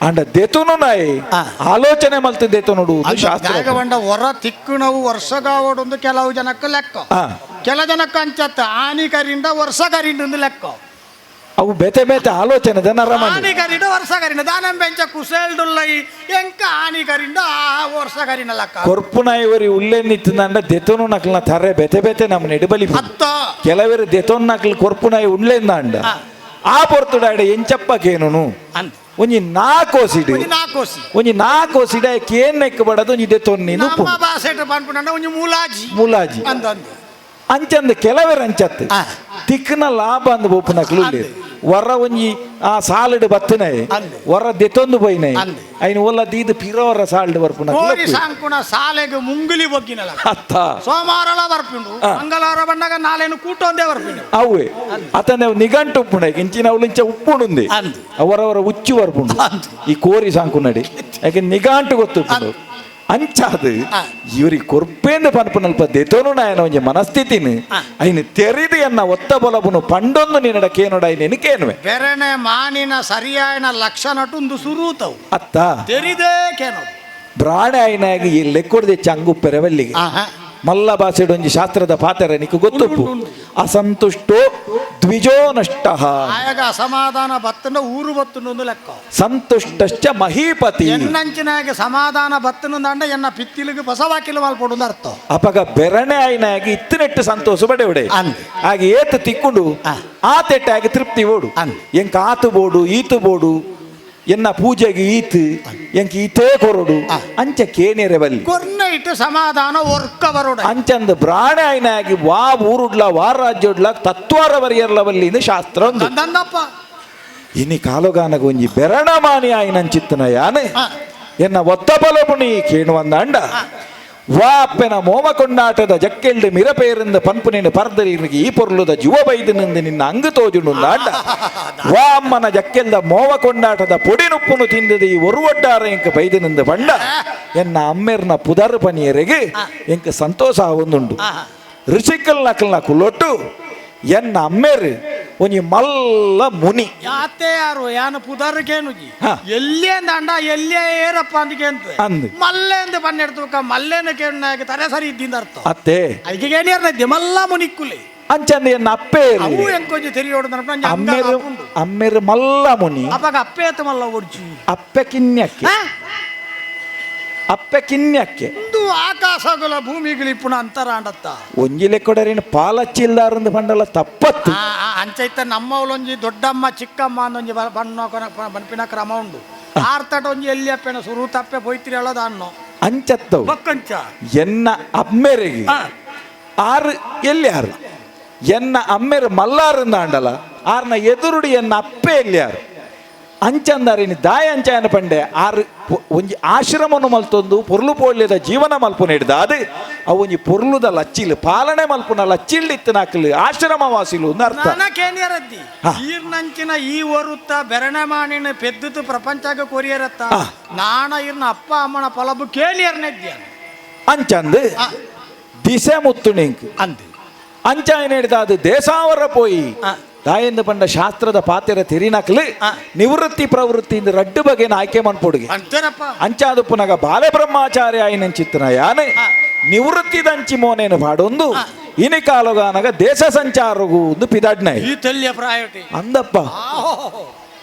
ಅಂಡ ದೆತುನು ನಾಯಿ ಆ. ಆಲೋಚನೆ ಮಲ್ತು ದೆತುನುಡು ಶಾಸ್ತ್ರ ಗಾಯಗವಂಡ ಹೊರ ತಿಕ್ಕು ನಾವು ವರ್ಷಗಾವಡೊಂದು ಕೆಲವು ಜನಕ್ಕೆ ಲೆಕ್ಕ ಆ. ಕೆಲ ಜನಕ್ಕೆ ಅಂಚತ್ತ ಆನಿ ಕರಿಂದ ವರ್ಷ ಕರಿಂದ ಒಂದು ಲೆಕ್ಕ ಅವು ಬೇತೆ ಬೇತೆ ಆಲೋಚನೆ ನರಮನಿ ಆನಿ ಕರಿಂದ ವರ್ಷ ಕರಿಂದ ದಾನಂ ಬೆಂಚ ಕುಸೇಲ್ಡುಲ್ಲ ಈ ಎಂಕ ಆನಿ ಕರಿಂದ ಆ ವರ್ಷ ಕರಿನ ಲೆಕ್ಕ ಕೊರ್ಪುನಾಯಿವರಿ ಉಲ್ಲೆನ್ನಿತ್ತಂಡ ದೆತುನು ನಕಲ್ನ ತರೆ ಬೇತೆ ಬೇತೆ ನಮ್ಮ ನೆಡುಬಲಿ ಅತ್ತ ಕೆಲವರು ದೆತೊನ್ ನಕಲ್ ಕೊರ್ಪುನಾಯಿ ಉಳ್ಳೆಂದಾಂಡ ಆ. ಆ ಪೊರ್ತುಡಾಡ ಎಂಚಪ್ಪಕೇನು ಅಂದ ಒಂಜಿ ನಾಕೋಸಿಡು ಒಂಜಿ ನಾಕೋಸಿ ಒಂಜಿ ನಾಕೋಸಿಡ ಕೇನ್ ನೆಕ್ ಬಡದು ಒಂಜಿ ದೆತೊನ್ನಿ ನಮ್ಮ ಭಾಷೆಟ್ ಪನ್ಪುನಂಡ ಒಂಜಿ ಮೂಲಾಜಿ ಮುಲಾಜಿ ಅಂದ ಅಂದ ಅಂಚಂದ ಕೆಲವರು ಅಂಚತ್ತು ಆ. ತಿಕ್ನ ಲಾಭ ಅಂದ್ ಬೋಪುನಕ್ಲು ಅಂದ್. ವರ ಒಂಜಿ ಆ ಸಾಲಡ್ ಬತ್ತನೆ ಅಂದ್. ವರ ದೆತೊಂದು ಪೋಯಿನೆ ಅಂದ್. ಐನ್ ಒಲ್ಲ ದೀದ್ ಪಿರವರ ಸಾಲ್ಡ್ ಕೋರಿ ಬರ್ಪುನಕ್ಲು ಸಾಂಕುಣ ಸಾಲೆಗ್ ಮುಂಗುಲಿ ಬೊಗ್ಗಿನಲ ಅತ್ತ ಸೋಮವಾರಲ ಬರ್ಪಿಂಡು ಆ. ಮಂಗಳವಾರ ಬಂದಾಗ ನಾಳೆನು ಕೂಟೊಂದೇ ಬರ್ಪಿಂಡು ಅವೇ ಅತನೆ ಅವು ನಿಘಂಟು ಉಪ್ಪುಂಡ ಇಂಚಿನ ಅವಳು ಇಂಚ ಉಪ್ಪುಂಡುಂದೆ ಅಂದ್. ಅವರವರ ಉಚ್ಚು ಬರ್ಪುಂಡು ಅಂದ್. ಈ ಕೋರಿ ಸಾಂಕುನಡಿ ಯಾಕೆ ನಿಘಂಟು ಗೊತ್ತುಪ್ಪುಂಡು ಅಂಚಾದು ಆ. ಇವ್ರಿಗೆ ಕೊರ್ಪೇಂದ ಪನ್ಪುನಲ್ಪ ದೆತೋನು ನಾಯನ ಒಂಜಿ ಮನಸ್ಥಿತಿನ ಆ. ಐನು ತೆರಿದು ಎನ್ನ ಒತ್ತ ಬೊಲಬುನು ಪಂಡೊಂದು ನಿನ್ನಡ ಕೇನೋಡ ಐನೇನು ಕೇನುವೆ ಬೆರನೆ ಮಾನಿನ ಸರಿಯಾಯನ ಲಕ್ಷಣಟುಂದು ಸುರೂತವು ಅತ್ತ ತೆರಿದೇ ಕೇನೋ ಬ್ರಾಣೆ ಐನಾಗಿ ಈ ಲೆಕ್ಕೊಡ್ದೆ ಚಂಗು ಪೆರವಲ್ಲಿಗೆ ಆಹಾ. ಮಲ್ಲ ಭಾಷೆಡ್ ಒಂಜಿ ಶಾಸ್ತ್ರದ ಪಾತ್ರ ನಿಕ್ಕು ಗೊತ್ತುಪ್ಪು ಅಸಂತುಷ್ಟೋ ದ್ವಿಜೋ ನಷ್ಟ ಆಯಾಗ ಅಸಮಾಧಾನ ಬತ್ತನ ಊರು ಬತ್ತನ ಲೆಕ್ಕ ಸಂತುಷ್ಟಶ್ಚ ಮಹೀಪತಿ ಎನ್ನಂಚಿನಾಗ ಸಮಾಧಾನ ಬತ್ತನ ದಂಡ ಎನ್ನ ಪಿತ್ತಿಲಿಗೆ ಬಸವಾಕಿಲು ಮಲ್ಪೊಡು ಅರ್ಥ ಅಪಗ ಬೆರಣೆ ಆಯ್ನಾಗಿ ಇತ್ತನೆಟ್ಟು ಸಂತೋಷ ಪಡೆವಿಡೆ ಅಂದ್. ಹಾಗೆ ಏತು ತಿಕ್ಕೊಂಡು ಆ. ಆ ತೆಟ್ಟಾಗಿ ತೃಪ್ತಿ ಓಡು ಅಂದ್. ಎಂಕ ಆತು ಬೋಡು ಈತು ಬೋಡು ಎನ್ನ ಪೂಜೆಗೆ ಈತು ಎಂಕ ಈತೇ ಕೊರಡು ಅಂಚ ಕೇನೇರೆ ಬಲ್ಲಿ ಕೊರ್ನ ಇಟ್ಟು ಸಮಾಧಾನ ಒರ್ಕ ಬರೋಡ ಅಂಚಂದ ಬ್ರಾಣೆ ಆಯ್ನಾಗಿ ವಾ ಊರುಡ್ಲ ವಾ ರಾಜ್ಯೋಡ್ಲ ತತ್ವಾರ ಬರಿಯರ್ಲ ಬಲ್ಲಿ ಇಂದು ಶಾಸ್ತ್ರ ಒಂದು ಅಂದಪ್ಪ ಇನಿ ಕಾಲುಗಾನಗ ಒಂಜಿ ಬೆರಣಮಾನಿ ಆಯ್ನಂಚಿತ್ತನ ಯಾನೆ ಆ. ಎನ್ನ ಒತ್ತ ಬಲಪುಣಿ ಕೇಣುವಂದಾಂಡ ವಾ ಅಪ್ಪೆನ ಮೋಮ ಕೊಂಡಾಟದ ಜಕ್ಕೆಲ್ಡು ಮಿರಪೇರಿಂದ ಪನ್ಪುನೇನು ಪರ್ದರಿಗೆ ಈ ಪೊರ್ಲುದ ಜುವ ಬೈದನಿಂದ ನಿನ್ನ ಅಂಗು ತೋಜುಂಡುಂದಾಂಡ ವಾ ಅಮ್ಮನ ಜಕ್ಕೆಲ್ದ ಮೋವ ಕೊಂಡಾಟದ ಪೊಡಿನುಪ್ಪುನು ತಿಂದದ ಈ ಒರುವಡ್ಡಾರ ಎಂಕ ಬೈದನಿಂದ ಬಂಡ ಎನ್ನ ಅಮ್ಮೆರ್ನ ಪುದರ್ ಪನಿಯರೆಗೆ ಎಂಕ ಸಂತೋಷ ಆವೊಂದುಂಡು ಋಷಿಕಲ್ ನಕಲ್ನ ಕುಲ್ಲೊಟ್ಟು ಎನ್ನ ಅಮ್ಮೇರು ಒಂಜಿ ಮಲ್ಲ ಮುನಿ ಯಾತೆ ಯಾರು ಯಾನ ಪುದರ್ ಕೇನುಜಿ ಹಾ. ಎಲ್ಲೇ ಅಂದ ಎಲ್ಲೇ ಏರಪ್ಪ ಅಂತ ಕೇಂತ ಅಂದ್. ಮಲ್ಲೆ ಅಂದ ಪನ್ನೆಡ್ತು ಮಲ್ಲೇನ ಕೇಳಿನಾಗ ತರೆ ಸರಿ ಇದ್ದಿಂದ ಅರ್ಥ ಅತ್ತೆ ಐಕೆ ಏನೇರ್ನದ್ದೆ ಮಲ್ಲ ಮುನಿಕ್ಕುಲೆ ಅಂಚಂದ ಎನ್ನ ಅಪ್ಪೇರು ಅವು ಎಂಕೊಂಜಿ ತೆರಿಯೋಡು ಅಮ್ಮೇರು ಅಮ್ಮೇರು ಮಲ್ಲ ಮುನಿ ಅಪ್ಪಾಗ ಅಪ್ಪೇತ ಮಲ್ಲ ಒಡ್ಜಿ ಅಪ್ಪೆ ಕಿನ್ಯಕ್ಕೆ ಅಪ್ಪೆ ಕಿನ್ಯಕ್ಕೆ ಒಂದು ಆಕಾಶಗಳ ಭೂಮಿಗಳು ಇಪ್ಪುನ ಅಂತರಾಂಡತ್ತ ಒಂಜಿ ಲೆಕ್ಕೊಡರಿನ ಪಾಲಚ್ಚಿಲ್ದಾರಂದು ಪಂಡಲ ತಪ್ಪತ್ತು ಆ, ಆ, ಅಂಚೈತ ನಮ್ಮವಳೊಂಜಿ ದೊಡ್ಡಮ್ಮ ಚಿಕ್ಕಮ್ಮ ಅಂದೊಂಜಿ ಬಣ್ಣೋ ಬನ್ಪಿನ ಕ್ರಮ ಉಂಡು ಆರ್ತಟ ಒಂಜಿ ಎಲ್ಲಿ ಅಪ್ಪೆನ ಸುರು ತಪ್ಪೆ ಪೊಯ್ತಿರಿ ಹೇಳೋದ ಅನ್ನೋ ಅಂಚತ್ತವು ಬೊಕ್ಕಂಚ ಎನ್ನ ಅಮ್ಮೆರಿಗೆ ಆ. ಆರು ಎಲ್ಲಿ ಆರು ಎನ್ನ ಅಮ್ಮೆರು ಮಲ್ಲಾರಂದ ಅಂಡಲ ಆರ್ನ ಎದುರುಡಿ ಎನ್ನ ಅಪ್ಪೆ ಎಲ್ಲಿ ಆರು ಅಂಚಂದಾರಿನಿ ದಾಯ ಅಂಚಾಯನ ಪಂಡೆ ಆರು ಒಂಜಿ ಆಶ್ರಮನು ಮಲ್ತೊಂದು ಪೊರ್ಲು ಪೋಳ್ಯದ ಜೀವನ ಮಲ್ಪುನ ಹಿಡ್ದ ಅದು ಅವು ಒಂಜಿ ಪೊರ್ಲುದ ಲಚ್ಚಿಲ್ ಪಾಲನೆ ಮಲ್ಪುನ ಲಚ್ಚಿಲ್ ಇತ್ತನಾಕಲು ಆಶ್ರಮ ವಾಸಿಲು ಅಂದ್ ಅರ್ಥ ನಾನ ಕೇನಿಯರದ್ದಿ ಹಾ. ಈರ್ನಂಚಿನ ಈ ಒರುತ್ತ ಬೆರಣೆ ಮಾಣಿನ ಪೆದ್ದುತು ಪ್ರಪಂಚಕ್ಕೆ ಕೊರಿಯರತ್ತ ಆ. ನಾಣ ಇರ್ನ ಅಪ್ಪ ಅಮ್ಮನ ಪಲಬು ಕೇಳಿಯರ್ನೆದ್ಯ ಅಂಚಂದು ಆ. ದಿಸೆ ಮುತ್ತುಣಿಂಕ್ ಅಂದ್ ಅಂಚಾಯನೇಡ್ದ ಅದು ದೇಸಾವರ ಪೋಯಿ ಆ. ದಾಯೆಂದು ಪಂಡ ಶಾಸ್ತ್ರದ ಪಾತೆರ ತಿರಿನಕ್ಲು ಆ. ನಿವೃತ್ತಿ ಪ್ರವೃತ್ತಿ ಇಂದ ರಡ್ಡು ಬಗೆನ ಆಯ್ಕೆ ಮನ್ಪೊಡುಗೆ ಅಂತೇನಪ್ಪ ಅಂಚಾದು ಪುನಗ ಬಾಲೆ ಬ್ರಹ್ಮಾಚಾರ್ಯ ಆಯಿನಂಚಿತ್ತನ ಯಾನೆ ಆ. ನಿವೃತ್ತಿದಂಚಿ ಮೋನೇನು ಪಾಡೊಂದು ಆ. ಇನಿ ಕಾಲುಗಾನಗ ದೇಶ ಸಂಚಾರಗು ಒಂದು ಪಿದಡ್ನೈ ಈ ತೆಲ್ಲಿಯ ಪ್ರಾಯೋಟಿ ಅಂದಪ್ಪ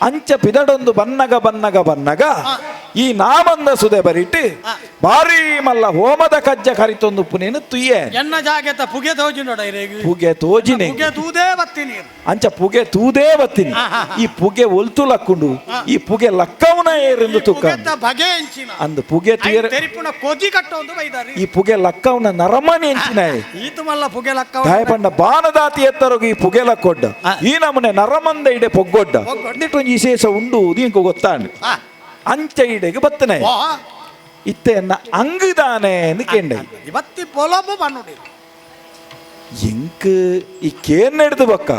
ಅಂಚ ಪಿದಡೊಂದು ಬನ್ನಗ ಬನ್ನಗ ಬನ್ನಗ ಆ. ಈ ನಾಮಂದ ಸುದೆ ಬರಿಟ್ಟು ಆ. ಭಾರೀ ಮಲ್ಲ ಹೋಮದ ಕಜ್ಜ ಕರಿತೊಂದು ಪುನೇನು ತುಯ್ಯೆ ಎನ್ನ ಜಾಗೆತ ಪುಗೆ ತೋಜಿ ನೋಡ ಇರೇಗು ಪುಗೆ ತೋಜಿನೆ ಪುಗೆ ತೂದೇ ಬತ್ತೀನಿ ಅಂಚ ಪುಗೆ ತೂದೇ ಬತ್ತೀನಿ ಆ, ಆ, ಆ. ಈ ಪುಗೆ ಒಲ್ತು ಲಕ್ಕುಂಡು ಈ ಪುಗೆ ಲಕ್ಕವನ ಏರೆಂದು ತುಕ್ಕ ಪುಗೆತ ಬಗೆ ಎಂಚಿನ ಅಂದು ಪುಗೆ ತುಯರ್ ತೆರಿಪುನ ಕೊದಿ ಕಟ್ಟೊಂದು ಬೈದಾರಿ ಈ ಪುಗೆ ಲಕ್ಕವನ ನರಮನಿ ಎಂಚಿನ ಈತು ಮಲ್ಲ ಪುಗೆ ಲಕ್ಕ ದಾಯಪಂಡ ಬಾನದಾತಿ ಎತ್ತರಗು ಈ ಪುಗೆ ಲಕ್ಕೊಡ್ಡ ಆ. ಈ ನಮನೆ ನರಮಂದ ಇಡೆ ಪೊಗ್ಗೊಡ್ಡ ಪೊಗ್ಗೊಡ್ಡ. ಒಂದಿಟ್ಟು ವಿಶೇಷ ಉಂಡು ಇಂಕು ಗೊತ್ತಾಂಡು ಆ. ಅಂಚ ಇಡೆಗೆ ಬತ್ತನೆ ಇತ್ತೆಯನ್ನ ಅಂಗುದಾನೆ ಎಂದು ಕೇಂಡ ಇವತ್ತಿ ಪೊಲೊಂಬು ಬನ್ನುಡಿ ಎಂಕ್ ಈ ಕೇನ್ ಹಿಡ್ದು ಬಕ್ಕ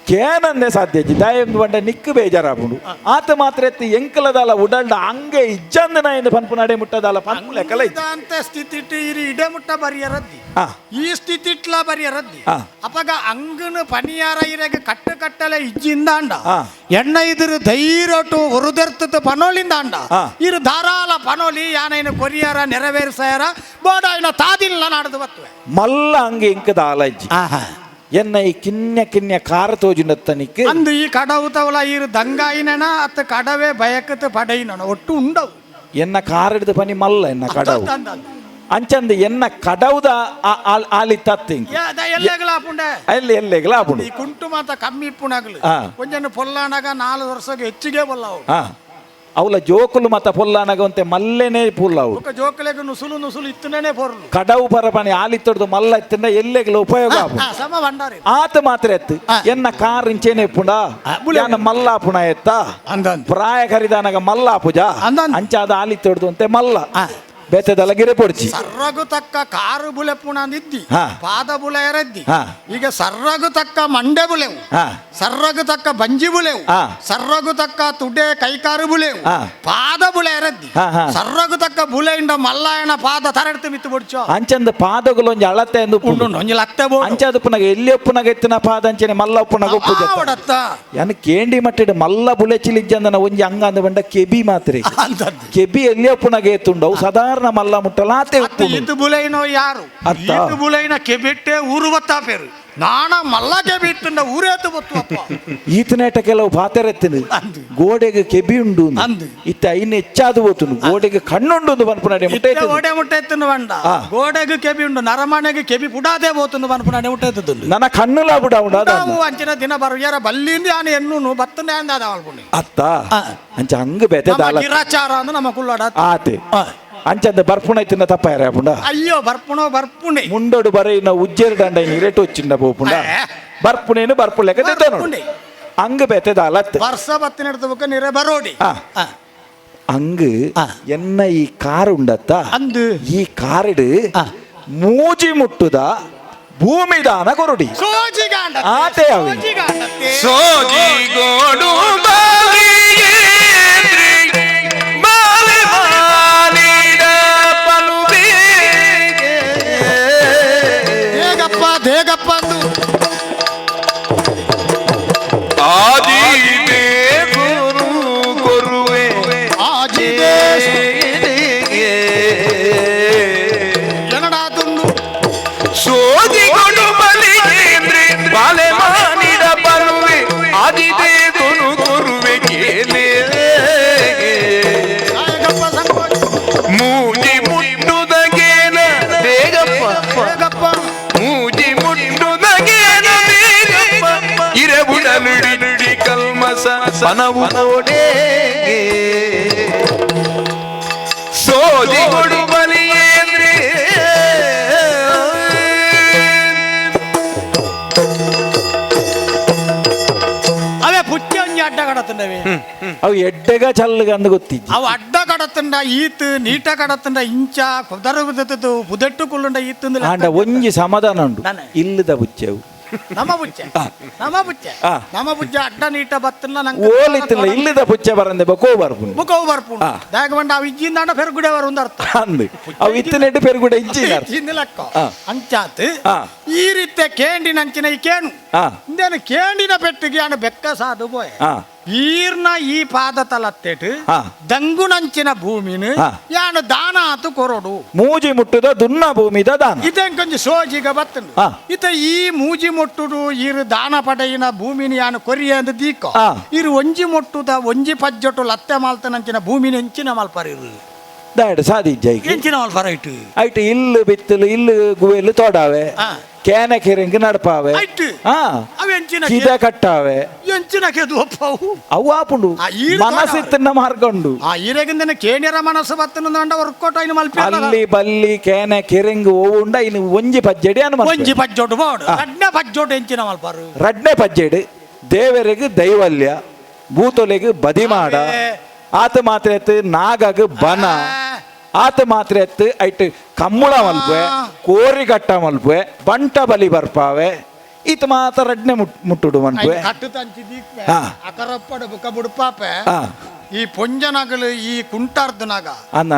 ಕೇನಂದೆ ಸಾಧ್ಯ ದಾಯೊಂದು ಬಂಡ ನಿಕ್ಕು ಬೇಜಾರಾಪುಂಡು ಆತ ಮಾತ್ರ ಎತ್ತಿ ಎಂಕಲದಾಲ ಉಡಲ್ಡ ಅಂಗೆ ಇಜ್ಜಂದ ನಾಯಿಂದ ಪನ್ಪು ನಡೆ ಮುಟ್ಟದಾಲ ಪನ್ಪು ಲೆಕ್ಕಲ ಇಜ್ಜಿ. ಅಂತ ಸ್ಥಿತಿ ಇಟ್ಟು ಇರಿ ಇಡೆ ಮುಟ್ಟ ಬರಿಯರದ್ದಿ ಆ. ಈ ಸ್ಥಿತಿ ಇಟ್ಲ ಬರಿಯರದ್ದಿ ಆ. ಅಪಗ ಅಂಗನ ಪನಿಯಾರ ಇರೆಗೆ ಕಟ್ಟು ಕಟ್ಟಲೆ ಇಜ್ಜಿಂದಾಂಡ ಆ. ಎಣ್ಣ ಇದ್ರ ಧೈರ್ಯಟು ಉರುದೆರ್ತದ ಪನೋಲಿಂದಾಂಡ ಆ. ಇರು ಧಾರಾಳ ಪನೋಲಿ ಯಾನೈನ ಕೊರಿಯರ ನೆರವೇರಿಸಾಯರ ಬೋಡಾಯಿನ ತಾದಿಲ್ಲ ನಾಡದು ಬತ್ತುವೆ ಮಲ್ಲ ಅಂಗೆ ಎಂಕದ ಆಲಜ್ಜಿ ಎನ್ನ ಈ ಕಿನ್ಯ ಕಿನ್ಯ ಕಾರ ತೋಜಿನತ್ತನಿಕ್ ಅಂದು ಈ ಕಡವು ತವಲ ಇರು ದಂಗಾಯಿನ ಅತ್ತ ಕಡವೆ ಬಯಕತ ಪಡೈನ ಒಟ್ಟು ಉಂಡವು ಎನ್ನ ಕಾರ್ ಹಿಡ್ದು ಪನಿ ಮಲ್ಲ ಎನ್ನ ಕಡವು ಅಂದ, ಅಂದ. ಅಂಚಂದು ಎನ್ನ ಕಡವುದ ಆಲಿ ತತ್ತಿ ಎಲ್ಲಗಳ ಆಪುಂಡೆ ಅಲ್ಲಿ ಎಲ್ಲೆಗ್ಲ ಆಪುಂಡು ಈ ಕುಂಟು ಮಾತ ಕಮ್ಮಿ ಇಪ್ಪುಣಾಗ್ಲು ಆ. ಒಂಜನ್ನು ಪೊಲ್ಲಾಣಗ 4 ವರ್ಷಕ್ಕೆ ಹೆಚ್ಚಿಗೆ ಬೊಲ್ಲವು ಹಾ ಅವಲ ಜೋಕುಲು ಮತ ಪೊಲ್ಲಾನಗಂತೆ ಮಲ್ಲೆನೇ ಪುಲ್ಲವು ಬೊಕ್ಕ ಜೋಕುಲೆಗ್ ನುಸುಲು ನುಸುಲು ಇತ್ತನೇ ಪೊರ್ಲು ಕಡವು ಪರಪಣಿ ಆಲಿ ತೊಡ್ದು ಮಲ್ಲ ಇತ್ತಿಂದ ಎಲ್ಲೆಗ್ಲ ಉಪಯೋಗ ಆಪುಂಡು ಆ, ಸಮ ಭಂಡಾರಿ ಆತ ಮಾತ್ರ ಎತ್ತು ಆ. ಎನ್ನ ಕಾರ್ ಇಂಚೇನೆ ಪುಂಡ ಆ, ಬುಲೆ. ಯಾನ ಮಲ್ಲ ಪುಣ ಎತ್ತ ಅಂದ ಅಂದ. ಪ್ರಾಯ ಕರಿದಾನಗ ಮಲ್ಲ ಪೂಜ ಅಂದ ಅಂದ. ಅಂಚಾದ ಆಲಿ ತೊಡ್ದು ಅಂತೆ ಮಲ್ಲ ಆ. ಬೇತೆದಲ್ಲ ಗಿರೆ ಪೊಡ್ಚಿ ಸರ್ರಗು ತಕ್ಕ ಕಾರು ಬುಲೆ ಪುಣ ನಿದ್ದಿ ಹಾ. ಪಾದ ಬುಲೆ ಎರದ್ದಿ ಹಾ. ಈಗ ಸರ್ರಗು ತಕ್ಕ ಮಂಡೆ ಬುಲೆವು ಹಾ. ಸರ್ರಗು ತಕ್ಕ ಬಂಜಿ ಬುಲೆವು ಹಾ. ಸರ್ರಗು ತಕ್ಕ ತುಡೆ ಕೈಕಾರು ಬುಲೆವು ಹಾ. ಪಾದ ಬುಲೆ ಎರದ್ದಿ ಹಾ, ಹಾ. ಸರ್ರಗು ತಕ್ಕ ಬುಲೆಯಿಂದ ಮಲ್ಲಾಯನ ಪಾದ ತರೆಡ್ತು ಮಿತ್ತು ಬುಡ್ಚೋ ಅಂಚಂದ ಪಾದಗಳು ಒಂಜಿ ಅಳತೆ ಎಂದು ಉಂಡು ಉಂಡು ಒಂಜಿ ಲತ್ತೆ ಬೋಡು ಅಂಚಾದ ಪುನಗ ಎಲ್ಲಿ ಒಪ್ಪುನಗ ಎತ್ತಿನ ಪಾದ ಅಂಚನೆ ಮಲ್ಲ ಉಪ್ಪುನಗ ಉಪ್ಪು ಆವಡತ್ತ ಯಾನ ಕೇಂಡಿ ಮಟ್ಟಿಡ್ ಮಲ್ಲ ಬುಲೆಚಿಲಿಜ್ಜಂದನ ಒಂಜಿ ಅಂಗ ಅಂದ ಬಂಡ ಕೆಬಿ ಮಾತ್ರೆ ಅಂತದ್ದು ಕೆಬಿ ಎಲ್ಲಿ ಒಪ್ಪುನಗ ಎತ್ತುಂಡು ಅವು ಸಾಧಾರಣ ಮಲ್ಲ ಮುಟ್ಟಲ ಆತೆ ಅತ್ತ ಉಪ್ಪುಂಡು ಈತು ಬುಲೈನೋ ಯಾರು ಅತ್ತ. ಈತು ಬುಲೈನ ಕೆಬಿಟ್ಟೆ ಊರು ಬತ್ತಾ ಪೇರು ನಾಣ ಮಲ್ಲ ಕೆಬಿಟ್ಟುಂಡ ಊರೇತು ಬತ್ತು ಅಪ್ಪ ಈತನೇಟ ಕೆಲವು ಪಾತೆರೆತ್ತಿನ ಅಂದು. ಗೋಡೆಗೆ ಕೆಬಿ ಉಂಡು ಅಂದು. ಅಂದು. ಇತ್ತ ಐನ್ ಹೆಚ್ಚಾದು ಹೋತುನು ಗೋಡೆಗೆ ಕಣ್ಣುಂಡು ಅಂದು ಪನ್ಪುನಡೆ ಮುಟ್ಟ ಇತ್ತೆ ಎತ್ತುಂಡು. ಓಡೆ ಮುಟ್ಟೆ ಎತ್ತುನು ಬಂಡ ಆ. ಗೋಡೆಗೆ ಕೆಬಿ ಉಂಡು ನರಮನೆಗೆ ಕೆಬಿ ಪುಡಾದೆ ಬೋತುನು ಪನ್ಪುನಡೆ ಮುಟ್ಟೆ ಎತ್ತುಂಡು ನನ್ನ ಕಣ್ಣುಲ ಬುಡ ಉಂಡು ಅದ ನಾವು ಅಂಚಿನ ದಿನ ಬರು ಯಾರ ಬಲ್ಲಿಂದ ಯಾನು ಎನ್ನುನು ಬತ್ತನೆ ಅಂದ ಅಲ್ಪುಂಡು ಅತ್ತ ಆ. ಅಂಚ ಹಂಗ ಬೇತೆ ನಮ್ಮ ದಾಲ ಗಿರಾಚಾರ ಅಂದು ನಮ್ಮ ಕುಳ್ಳಾಡ ಆತೆ ಆ. ಅಂಚಂದ ಬರ್ಪುಣ ತಿನ್ನ ತಪ್ಪ ಯಾರ ಪುಂಡ ಅಯ್ಯೋ ಬರ್ಪುಣೋ ಬರ್ಪುಣೆ ಮುಂಡೋಡು ಬರೈನ ಉಜ್ಜೇರು ದಂಡ ಇರೇಟು వచ్చిಂಡ ಪೋಪುಂಡ ಏ. ಬರ್ಪುಣೇನು ಬರ್ಪುಲೆಕ ಬರ್ಪುಣೆ. ನೋಡು ಹಂಗ ಬೇತೆ ದಾಲತ್ ವರ್ಷ ಬತ್ತಿನ ಹಿಡ್ದು ನಿರೆ ಬರೋಡಿ ಆ. ಆ. ಹಂಗ ಆ. ಎನ್ನ ಈ ಕಾರ್ ಉಂಡತ್ತ ಅಂದು ಈ ಕಾರಿಡು ಆ. ಮೂಜಿ ಮುಟ್ಟುದ ಭೂಮಿದಾನ ಕೊರುಡಿ ಸೋಜಿಗಾಂಡ ಆತೆ ಅವಿ. ಸೋಜಿಗಾಂಡತ್ತೆ. ಸೋಜಿಗೋಡು ಬಾಲಿಯೇಂದ್ರಿ ಬಾಲಿ ಮಾಲಿಡ ಪಲುಬೇಗೆ ದೇಗಪ್ಪ ದೇಗಪ್ಪ ಅಂದು ಆದಿದೇ ಗುರು ಕೊರುವೆ ಆಜಿದೇ ಏನಡಾತುಂಡು ಸೋಜಿಗೊಡು ಬಲಿಯೇಂದ್ರಿ ಬಾಲೆ ಮಾನಿಡ ಪಲುವೆ ಆದಿದೇ ಗುರು ಕೊರುವೆ ಕೇಲೆ ನಾಯಕಪ್ಪ ಸಂಕೋಚ ಮೂಜಿ ಮುಟ್ಟುದಗೇನ ಬೇಗಪ್ಪ ದೇಗಪ್ಪ ಮೂಜಿ ಮುಟ್ಟುದಗೇನ ಬೇಗಪ್ಪ ಇರಬುಡಲಿಡಿ ಕಲ್ಮಸ ಪನವು ನೋಡೇಗೆ ಸೋಜಿಗೊಡು ಬಲಿಯೇಂದ್ರಿ ಅವೇ ಪುಚ್ಚೆ ಒಂಜಿ ಅಡ್ಡ ಕಡತುಂಡವೆ ಅವು ಎಡ್ಡೆಗ ಚಲ್ಲಗ ಅಂದು ಗೊತ್ತಿಜ್ಜಿ ಅವು ಅಡ್ಡ ಕಡತುಂಡ ಈತ್ ನೀಟ ಕಡತುಂಡ ಇಂಚ ಕುದರ ಪುದೆಟ್ಟು ಕುಲ್ಲುಂಡ ಈತ್ ಆಂಡ ಒಂಜಿ ಸಮಾಧಾನ ಉಂಡು ನಾನೆ. ಇಲ್ಲದ ಬುಚ್ಚೆವು ನಮ್ಮ ಬುಚ್ಚೆ ನಮ್ಮ ಬುಚ್ಚೆ ನಮ್ಮ ಬುಚ್ಚೆ ಅಡ್ಡ ನೀಟ ಬತ್ತಲ್ಲ ನಂಗೆ ಓಲಿತ್ತಿಲ್ಲ ಇಲ್ಲಿದ ಪುಚ್ಚೆ ಬರಂದೆ ಬಕೋ ಬರ್ಪುಂಡು ಬುಕವು ಬರ್ಪುಂಡು ದಾಯಕ ಬಂಡ ಅವು ಇಜ್ಜಿಂದಾಂಡ ಪೆರುಗುಡೆ ಬರುಂದು ಅರ್ಥ ಅಂದ್ ಅವು ಇತ್ತಿನೆಟ್ಟು ಪೆರುಗುಡೆ ಇಜ್ಜಿ ಇಜ್ಜಿಂದ ಲೆಕ್ಕ ಅಂಚಾತ್ ಈ ರೀತಿಯ ಕೇಂಡಿನಂಚಿನ ಈ ಕೇಣು ಇಂದೇನು ಕೇಂಡಿನ ಪೆಟ್ಟಿಗೆ ಅಣ್ಣ ಬೆಕ್ಕ ಸಾಧು ಬೋಯ್ ಈರ್ನ ಈ ಪಾದ ತಲತ್ತೆಟ್ ದಂಗುನಂಚಿನ ಭೂಮಿನ ಯಾನು ದಾನ ಆತು ಕೊರಡು ಮೂಜಿ ಮುಟ್ಟುದ ದುನ್ನ ಭೂಮಿದ ದಾನ ಇದೇನ್ ಕೊಂಚ ಸೋಜಿಗ ಬತ್ತನು ಇತ ಈ ಮೂಜಿ ಮುಟ್ಟುಡು ಈರು ದಾನ ಪಡೆಯಿನ ಭೂಮಿನ ಯಾನು ಕೊರಿಯ ಅಂದ್ ದೀಕ ಇರು ಒಂಜಿ ಮುಟ್ಟುದ ಒಂಜಿ ಪಜ್ಜೊಟ್ಟು ಲತ್ತೆ ಮಾಲ್ತನಂಚಿನ ಭೂಮಿನ ಎಂಚಿನ ಮಲ್ಪರ್ ಇರು ದಾಡ್ ಸಾದಿ ಎಂಚಿನ ಮಲ್ಪರ ಇಟ್ಟು ಐಟ್ ಇಲ್ಲು ಬಿತ್ತಲು ಇಲ್ಲು ಗುವೆಲ್ಲು ತೋಡಾವೆ ಕೇನ ಕೆರಿಂಗ್ ನಡಪಾವೆ ಕಿದ ಕಟ್ಟಾವೆ ಎಂಚಿನ ಕೆದು ಅಪ್ಪವು ಅವು ಆಪುಂಡು ಮನಸ್ಸಿತ್ತನ್ನ ಮಾರ್ಕೊಂಡು ಆ ಈರೆಗಿಂದನೆ ಕೇಣ್ಯರ ಮನಸ್ಸು ಬತ್ತನ ವರ್ಕೌಟ್ అయిన ಮಲ್ಪಿ ಅಲ್ಲಿ ಬಲ್ಲಿ ಕೇನ ಕೆರಿಂಗ್ ಓವುಂಡ ಇನ್ನು ಒಂಜಿ ಪಜ್ಜಡಿ ಅನು ಒಂಜಿ ಪಜ್ಜೋಡು ಬೋಡು ರಡ್ನೆ ಪಜ್ಜೋಡು ಎಂಚಿನ ಮಲ್ಪಾರು ರಡ್ನೆ ಪಜ್ಜೆಡು ದೇವರಿಗೆ ದೈವಲ್ಯ ಭೂತೊಲೆಗೆ ಬದಿಮಾಡ ಆತ ಮಾತ್ರ ಎತ್ತು ನಾಗಗ್ ಬನ ಆತ ಮಾತ್ರ ಎತ್ತು ಐಟ್ ಕಮ್ಮುಳ ಮಲ್ಪೆ ಕೋರಿ ಕಟ್ಟ ಮಲ್ಪೆ ಬಂಟ ಬಲಿ ಬರ್ಪಾವೆ ಈತ ಮಾತ್ರ ರಡ್ನೆ ಮುಟ್ಟುಡು ಮನ್ಪೆ ಅಕರಪ್ಪಡು ಬುಕ್ಕ ಬುಡ್ಪಾಪೆ ಈ ಪೊಂಜನಗಲು ಈ ಕುಂಟಾರ್ದುನಾಗ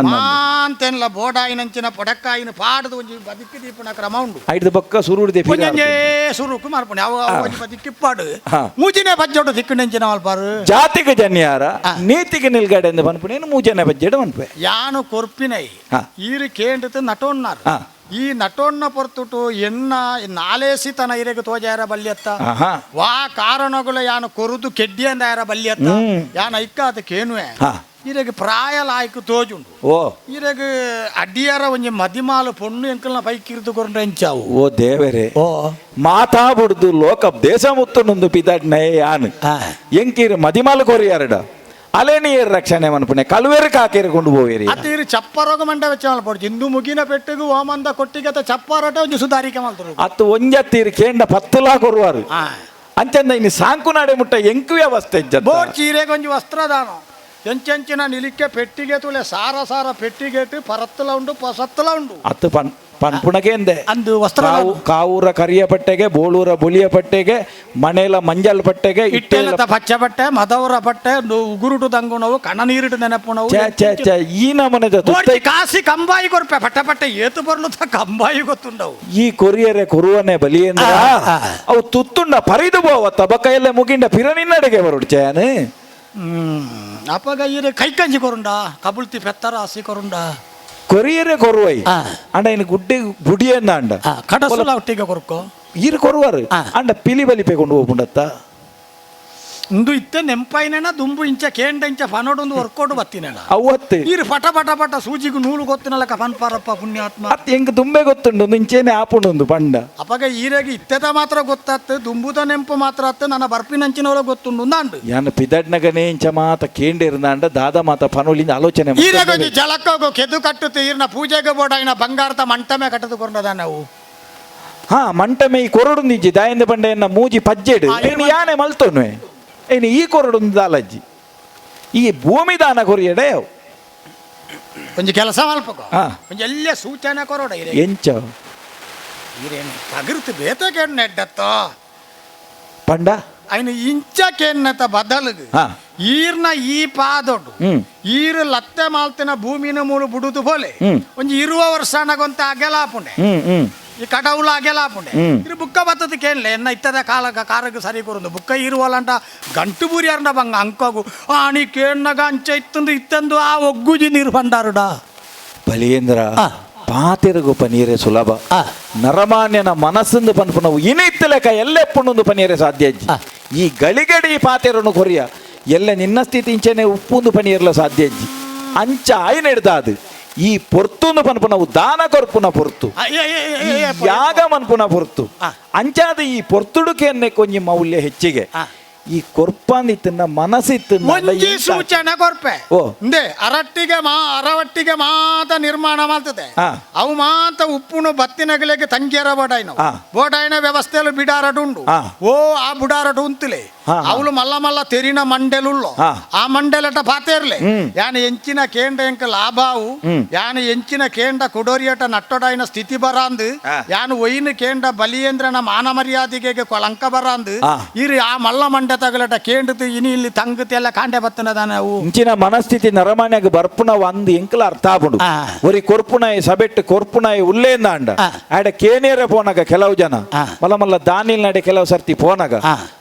ಮಾಂತೆನ್ಲ ಬೋಡಾಯಿನಂಚಿನ ಪೊಡಕ್ಕಾಯಿನ ಪಾಡದ ಒಂಜಿ ಬದಿಕ್ಕಿ ದೀಪನ ಕ್ರಮ ಉಂಡು ಐದು ಬೊಕ್ಕ ಸುರುಡ್ದೆ ಒಂಜೊಂಜೇ ಸುರುಕು ಮಾರ್ಪಣೆ ಅವ ಒಂಜಿ ಬದಿಕ್ಕಿಪ್ಪಾಡು ಮೂಜಿನೇ ಬಜ್ಜೋಡು ದಿಕ್ಕುನೆಂಚಿನ ಮಲ್ಪಾರು ಜಾತಿಗೆ ಜನ್ಯಾರ ನೀತಿಗೆ ನಿಲ್ಗಡೆ ಎಂದು ಪನ್ಪುನೇನು ಮೂಜನೆ ಬಜ್ಜೆಡು ಮನ್ಪೆ ಯಾನು ಕೊರ್ಪಿನೈ ಈರು ಕೇಂದ್ರತ ನಟೋನ್ನಾರು ಈ ನಟೋಣ್ಣ ಪೊರ್ತುಟು ಎನ್ನ ನಾಲೇಸಿ ತನ ಇರೆಗೆ ತೋಜಾರ ಬಲ್ಯತ್ತ ವಾ ಕಾರಣಗಳು ಯಾನು ಕೊರುದು ಕೆಡ್ಡಿಯಂದಾಯರ ಬಲ್ಯತ್ತ ಯಾನ ಐಕ್ಕಾತ ಕೇನುವೆ ಇರೆಗೆ ಪ್ರಾಯ ಲಾಯ್ಕು ತೋಜುಂಡು ಓ ಇರೆಗೆ ಅಡ್ಡಿಯಾರ ಒಂಜಿ ಮದಿಮಾಲು ಪೊಣ್ಣು ಎಂಕಲ್ನ ಪೈಕ್ ಇರ್ದು ಕೊರಂಡ ಎಂಚಾವು ಓ ದೇವರೇ ಓ ಮಾತಾ ಬುಡ್ದು ಲೋಕ ದೇಶ ಮುತ್ತುಂಡು ಪಿದಾಡ್ನ ಯಾನು ಎಂಕೀರು ಮದಿಮಾಲು ಕೊರಿಯಾರಡ ಅಲೇನಿಯರ್ ರಕ್ಷಣೆ ಮನ್ಪುಣೆ ಕಳುವೆರು ಕಾಕೇರು ಕೊಂಡು ಹೋವೇರಿ ಅತ್ತೀರು ಚಪ್ಪರೋಗ ಮಂಡ ವೆಚ್ಚ ಮಲ್ಪೊಡು ಇಂದು ಮುಗಿನ ಪೆಟ್ಟಿಗೆ ಓಮಂದ ಕೊಟ್ಟಿಗೆ ಚಪ್ಪರೋಟ ಒಂಜಿ ಸುಧಾರಿಕೆ ಮಲ್ತರು ಅತ್ತು ಒಂಜತ್ತೀರು ಕೇಂಡ ಪತ್ತುಲಾ ಕೊರುವಾರು ಅಂಚಂದ ಇನ್ನು ಸಾಂಕು ನಾಡೆ ಮುಟ್ಟ ಎಂಕು ವ್ಯವಸ್ಥೆ ಬೋರ್ ಚೀರೆಗೆ ಒಂಜಿ ವಸ್ತ್ರದಾನ ಎಂಚೆಂಚಿನ ನಿಲಿಕ್ಕೆ ಪೆಟ್ಟಿಗೆ ತುಲೆ ಸಾರ ಸಾರ ಪೆಟ್ಟಿಗೆ ಪರತ್ತಲ ಉಂಡು ಪಸತ್ತಲ ಉಂಡು ಅತ್ತು ಪನ್ ಪನ್ಪುಣಕೇಂದೆ ಅಂದು ವಸ್ತ್ರ ಕಾವೂರ ಕರಿಯ ಪಟ್ಟೆಗೆ ಬೋಳೂರ ಬುಳಿಯ ಪಟ್ಟೆಗೆ ಮಣೇಲ ಮಂಜಲ್ ಪಟ್ಟೆಗೆ ಇಟ್ಟೆಲ ಪಚ್ಚ ಬಟ್ಟೆ ಮದವರ ಬಟ್ಟೆ ಉಗುರುಟು ದಂಗುಣವು ಕಣ್ಣ ನೀರಿಟ್ಟು ನೆನಪುಣವು ಛೇ ಛೇ ಛೇ ಈ ನಮನೆದ ಕಾಸಿ ಕಂಬಾಯಿ ಕೊರ್ಪೆ ಪಟ್ಟ ಪಟ್ಟೆ ಏತು ಬರ್ಲು ಕಂಬಾಯಿ ಗೊತ್ತುಂಡವು ಈ ಕೊರಿಯರೆ ಕೊರುವನೆ ಬಲಿಯೇಂದ್ರ ಅವು ತುತ್ತುಂಡ ಪರಿದು ಬೋವ ತಬಕೈಯಲ್ಲೇ ಮುಗಿಂಡ ಪಿರನಿನ್ನಡೆಗೆ ಬರುಡು ಚೇನು ಅಪ್ಪಗ ಈರೆ ಕೈಕಂಜಿ ಕೊರುಂಡ ಕಬುಳ್ತಿ ಪೆತ್ತರ ಹಸಿ ಕೊರುಂಡ ಕೊರಿಯರೆ ಕೊರುವೈ ಅಂಡ ಇನ್ನು ಗುಡ್ಡೆ ಗುಡಿಯನ್ನ ಅಂಡ ಕಡಸುಲ ಒಟ್ಟಿಗೆ ಕೊರ್ಕೋ ಈರು ಕೊರುವಾರು ಅಂಡ ಪಿಲಿ ಬಲಿಪೆ ಕೊಂಡು ಹೋಗ್ಬುಂಡತ್ತ ಇಂದು ಇತ್ತೆ ನೆಂಪಾಯಿನ ದುಂಬು ಇಂಚ ಕೇಂಡ ಇಂಚ ಪನೋಡೊಂದು ವರ್ಕೌಟ್ ಬತ್ತಿನ ಅವತ್ತು ಈರು ಪಟ ಪಟ ಪಟ ಸೂಜಿಗೆ ನೂಲು ಗೊತ್ತಿನಲಕ ಪನ್ಪಾರಪ್ಪ ಪುಣ್ಯಾತ್ಮ ಅತ್ ಎಂಕ್ ದುಂಬೆ ಗೊತ್ತುಂಡು ಇಂಚೇನೆ ಆಪುಂಡು ಪಂಡ ಅಪಗ ಈರೆಗೆ ಇತ್ತೆದ ಮಾತ್ರ ಗೊತ್ತಾತ್ ದುಂಬುದ ನೆಂಪು ಮಾತ್ರ ಅತ್ತು ನನ್ನ ಬರ್ಪಿನಂಚಿನವರ ಗೊತ್ತುಂಡು ಅಂದು ಯಾನ ಪಿದಡ್ನಗನೇ ಇಂಚ ಮಾತ ಕೇಂಡಿರ್ದಾಂಡ ದಾದ ಮಾತ ಪನೋಲಿಂದ ಆಲೋಚನೆ ಈರೆಗೆ ಜಲಕ್ಕೋಗು ಕೆದು ಕಟ್ಟುತ್ತೆ ಈರ್ನ ಪೂಜೆಗೆ ಬೋಡಾಯಿನ ಬಂಗಾರದ ಮಂಟಮೆ ಕಟ್ಟದು ನಾವು ಹಾ ಮಂಟಮೆ ಈ ಕೊರಡು ನಿಜ್ಜಿ ದಾಯಂದ ಬಂಡೆಯನ್ನ ಮೂಜಿ ಪಜ್ಜೆಡು ಯಾನೆ ಮಲ್ತೊನ್ವೆ ಏನು ಈ ಕೊರಡು ದಾಲಜ್ಜಿ ಈ ಭೂಮಿ ದಾನ ಕೊರಿಯಡೆ ಒಂಜಿ ಕೆಲಸ ಮಲ್ಪಕ ಒಂಜಿ ಎಲ್ಲ ಸೂಚನೆ ಕೊರೋಡ ಇರೆ ಎಂಚ ಇರೇನು ಪಗಿರ್ತು ಬೇತಕೇನು ನೆಡ್ಡತ್ತ ಪಂಡ అయిన ಇಂಚಕೆನ್ನತ ಬದಲಿಗೆ ಈರ್ನ ಈ ಪಾದೊಡು ಈರು ಲತ್ತೆ ಮಾಲ್ತಿನ ಭೂಮಿನ ಮೂಲು ಬುಡುದು ಪೋಲೆ ಒಂಜಿ ಇರುವ ವರ್ಷ ನಗೊಂತ ಅಗೆಲಾಪುಂಡೆ ಈ ಕಡವುಲ ಅಗೆಲಾಪುಂಡೆ ಇರು ಬುಕ್ಕ ಬತ್ತದ ಕೇಳಲೆ ಎನ್ನ ಇತ್ತದ ಕಾಲಗ ಕಾರಗ ಸರಿ ಕೊರುಂದು ಬುಕ್ಕ ಇರುವಲಂಟ ಗಂಟು ಬೂರಿಯಾರಂಡ ಬಂಗ ಅಂಕಗು ಆಣಿ ಕೇಣ್ಣಗ ಅಂಚ ಇತ್ತಂದು ಇತ್ತಂದು ಆ ಒಗ್ಗುಜಿ ನೀರು ಬಂಡಾರುಡ ಬಲಿಯೇಂದ್ರ ಪಾತಿರುಗು ಪನೀರೆ ಸುಲಭ ನರಮಾನ್ಯನ ಮನಸ್ಸಂದು ಪನ್ಪುನವು ಇನಿತ್ತಲೆಕ ಎಲ್ಲೆಪ್ಪುಂಡು ಪನೀರೆ ಸಾಧ್ಯ ಅಜ್ಜಿ ಈ ಗಳಿಗಡಿ ಪಾತೆರನು ಕೊರಿಯ ಎಲ್ಲ ನಿನ್ನ ಸ್ಥಿತಿ ಇಂಚೆನೆ ಉಪ್ಪುಂದು ಪನೀರ್ಲ ಸಾಧ್ಯ ಅಜ್ಜಿ ಅಂಚ ಆಯ್ನ ಹಿಡ್ದಾದು ಈ ಪೊರ್ತುಂದು ಪನ್ಪುನವು ದಾನ ಕೊರ್ಪುನ ಪೊರ್ತು ಯಾಗ ಮನ್ಪುನ ಪೊರ್ತು ಅಂಚಾದ ಈ ಪೊರ್ತುಡುಕೆನ್ನೆ ಕೊಂಜಿ ಮೌಲ್ಯ ಹೆಚ್ಚಿಗೆ ಈ ಕೊರ್ಪಂದಿತ್ತನ್ನ ಮನಸ್ಸಿತ್ತು ಒಂಜಿ ಸೂಚನೆ ಕೊರ್ಪೆ ಇಂದೆ ಅರಟ್ಟಿಗೆ ಮಾ ಅರವಟ್ಟಿಗೆ ಮಾತ ನಿರ್ಮಾಣ ಮಾಡ್ತದೆ ಅವು ಮಾತ ಉಪ್ಪುನು ಬತ್ತಿನಗಲಿಗೆ ತಂಗಿಯರ ಬೋಡಾಯಿನ ಬೋಡಾಯಿನ ವ್ಯವಸ್ಥೆಯಲ್ಲಿ ಬಿಡಾರಡು ಉಂಡು ಓ ಆ ಬುಡಾರಡು ಉಂತುಲೆ ಅವಳು ಮಲ್ಲ ಮಲ್ಲ ತೆರಿನ ಮಂಡೆಲುಳ್ಳೋ ಆ ಮಂಡೆಲಟ ಪಾತೇರ್ಲೆ ಯಾನ ಎಂಚಿನ ಕೇಂದ್ರ ಎಂಕ ಲಾಭಾವು ಯಾನ ಎಂಚಿನ ಕೇಂದ್ರ ಕುಡೋರಿಯಟ ನಟ್ಟೊಡಾಯಿನ ಸ್ಥಿತಿ ಬರಾಂದು ಯಾನು ಒಯ್ಯಿನ ಕೇಂದ್ರ ಬಲಿಯೇಂದ್ರನ ಮಾನ ಮರ್ಯಾದೆಗೆ ಕೊಳಂಕ ಬರಾಂದು ಇರು ಆ ಮಲ್ಲ ಮಂಡೆ ತಗಲಟ ಕೇಂದ್ರದ್ದು ಇನಿ ಇಲ್ಲಿ ತಂಗತೆಲ್ಲ ಕಾಂಡೆ ಬತ್ತನದಾನ ಅವು ಇಂಚಿನ ಮನಸ್ಥಿತಿ ನರಮಾನ್ಯಾಗ ಬರ್ಪುನ ಒಂದ್ ಎಂಕಲ ಅರ್ಥ ಆಪುಂಡು. ಒರಿ ಕೊರ್ಪುನಾಯಿ ಸಬೆಟ್ಟು ಕೊರ್ಪುನಾಯಿ ಉಲ್ಲೇಂದಾಂಡ ಆಡ ಕೇನೇರ ಪೋನಾಗ ಕೆಲವು ಜನ ಮಲ್ಲ ಮಲ್ಲ ದಾನಿಲ್ ನಡೆ ಕೆಲವು ಸರ್ತಿ ಪೋನಾಗ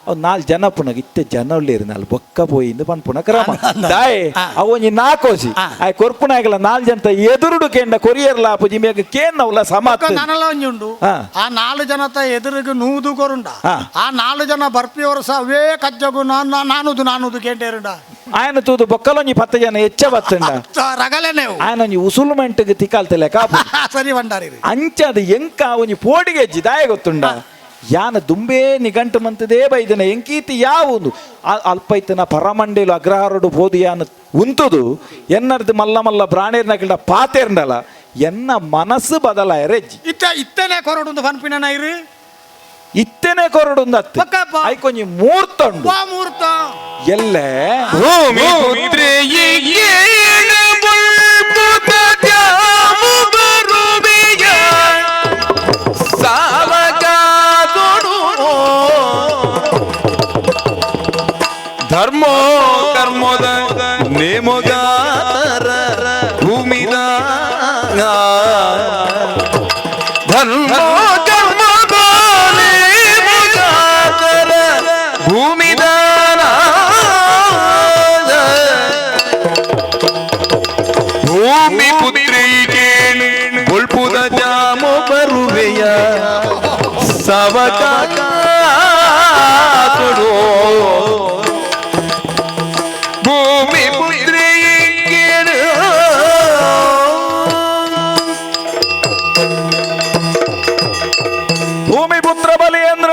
ಅವ್ ನಾಲ್ ಜನ ಪುನಗ ಇತ್ತೆ ಜನ ಉಳ್ಳೇರು ನಾಲ್ ಬೊಕ್ಕ ಪೋಯಿಂದು ಪನ್ಪುನ ಕ್ರಮ ದಾಯೆ ಅವು ಒಂಜಿ ನಾಕೋಸಿ ಆಯ್ ಕೊರ್ಪುನಾಗಲ ನಾಲ್ ಜನ ಎದುರುಡು ಕೇಂಡ ಕೊರಿಯರ್ಲ ಆಪುಜಿ ಮೇಗ ಕೇನ್ನವಲ ಸಮಾತ ನನಲ ಒಂಜಿ ಉಂಡು ಆ ನಾಲು ಜನತ ಎದುರಿಗೆ ನೂದು ಕೊರುಂಡ ಆ ನಾಲು ಜನ ಬರ್ಪಿಯವರು ಸಹ ಅವೇ ಕಜ್ಜಗು ನಾನುದು ನಾನುದು ಕೇಂಡೇರುಂಡ ఆయన తూదు బొక్కలోని పత్త జన ఎచ్చ బత్తుండ ರಗಲೆನೆ ఆయన ಒಂಜಿ ಉಸುಲ್ಮೆಂಟ್ಗೆ ತಿಕಾಲ್ತಲೆ ಕಾಪು ಸರಿ ಬಂಡಾರಿ ಅಂಚದ ಎಂಕ ಒಂಜಿ ಪೋಡಿಗೆ ಎಜ್ಜಿ ದಾಯ ಗೊತ್ತುಂಡ ಯಾನ ದುಂಬೇ ನಿಗಂಟು ಮಂತದೇ ಬೈದನ ಎಂಕೀತಿ ಯಾವುದು ಅಲ್ಪೈತನ ಪರಮಂಡೇಲು ಅಗ್ರಹಾರಡು ಬೋದು ಯಾನ ಉಂತುದು ಎನ್ನರ್ದು ಮಲ್ಲ ಮಲ್ಲ ಬ್ರಾಣೇರ್ನಕಿಲ್ಡ ಪಾತೇರ್ಂಡಲ ಎನ್ನ ಮನಸ್ಸು ಬದಲಾಯರೆಜ್ಜಿ ಇತ್ತ ಇತ್ತನೆ ಕೊರಡುಂದು ಪನ್ಪಿನ ಇರು ಇತ್ತನೆ ಕೊರಡುಂದು ಅತ್ತು ಐಕೊಂಜಿ ಮೂರ್ತ ಉಂಡು ಮೂರ್ತ ಎಲ್ಲೆ ಭೂಮಿ ಧರ್ಮೋ ಕರ್ಮದ ನೇಮೋಗಾತರ ಭೂಮಿದ ಧರ್ಮೋ ಕರ್ಮದ ನೇಮೋಗಾತರ ಭೂಮಿದಾನ ಭೂಮಿ ಪುತ್ರಿ ಕೇಳಿ ಬೊಳ್ಪುದ ಜಾಮೋ ಬರುವೆಯ ಸವಕಾತುಡು ಭೂಮಿ ಪುತ್ರಿ ಕೇಳು ಭೂಮಿ ಪುತ್ರ ಬಲಿಯೇಂದ್ರ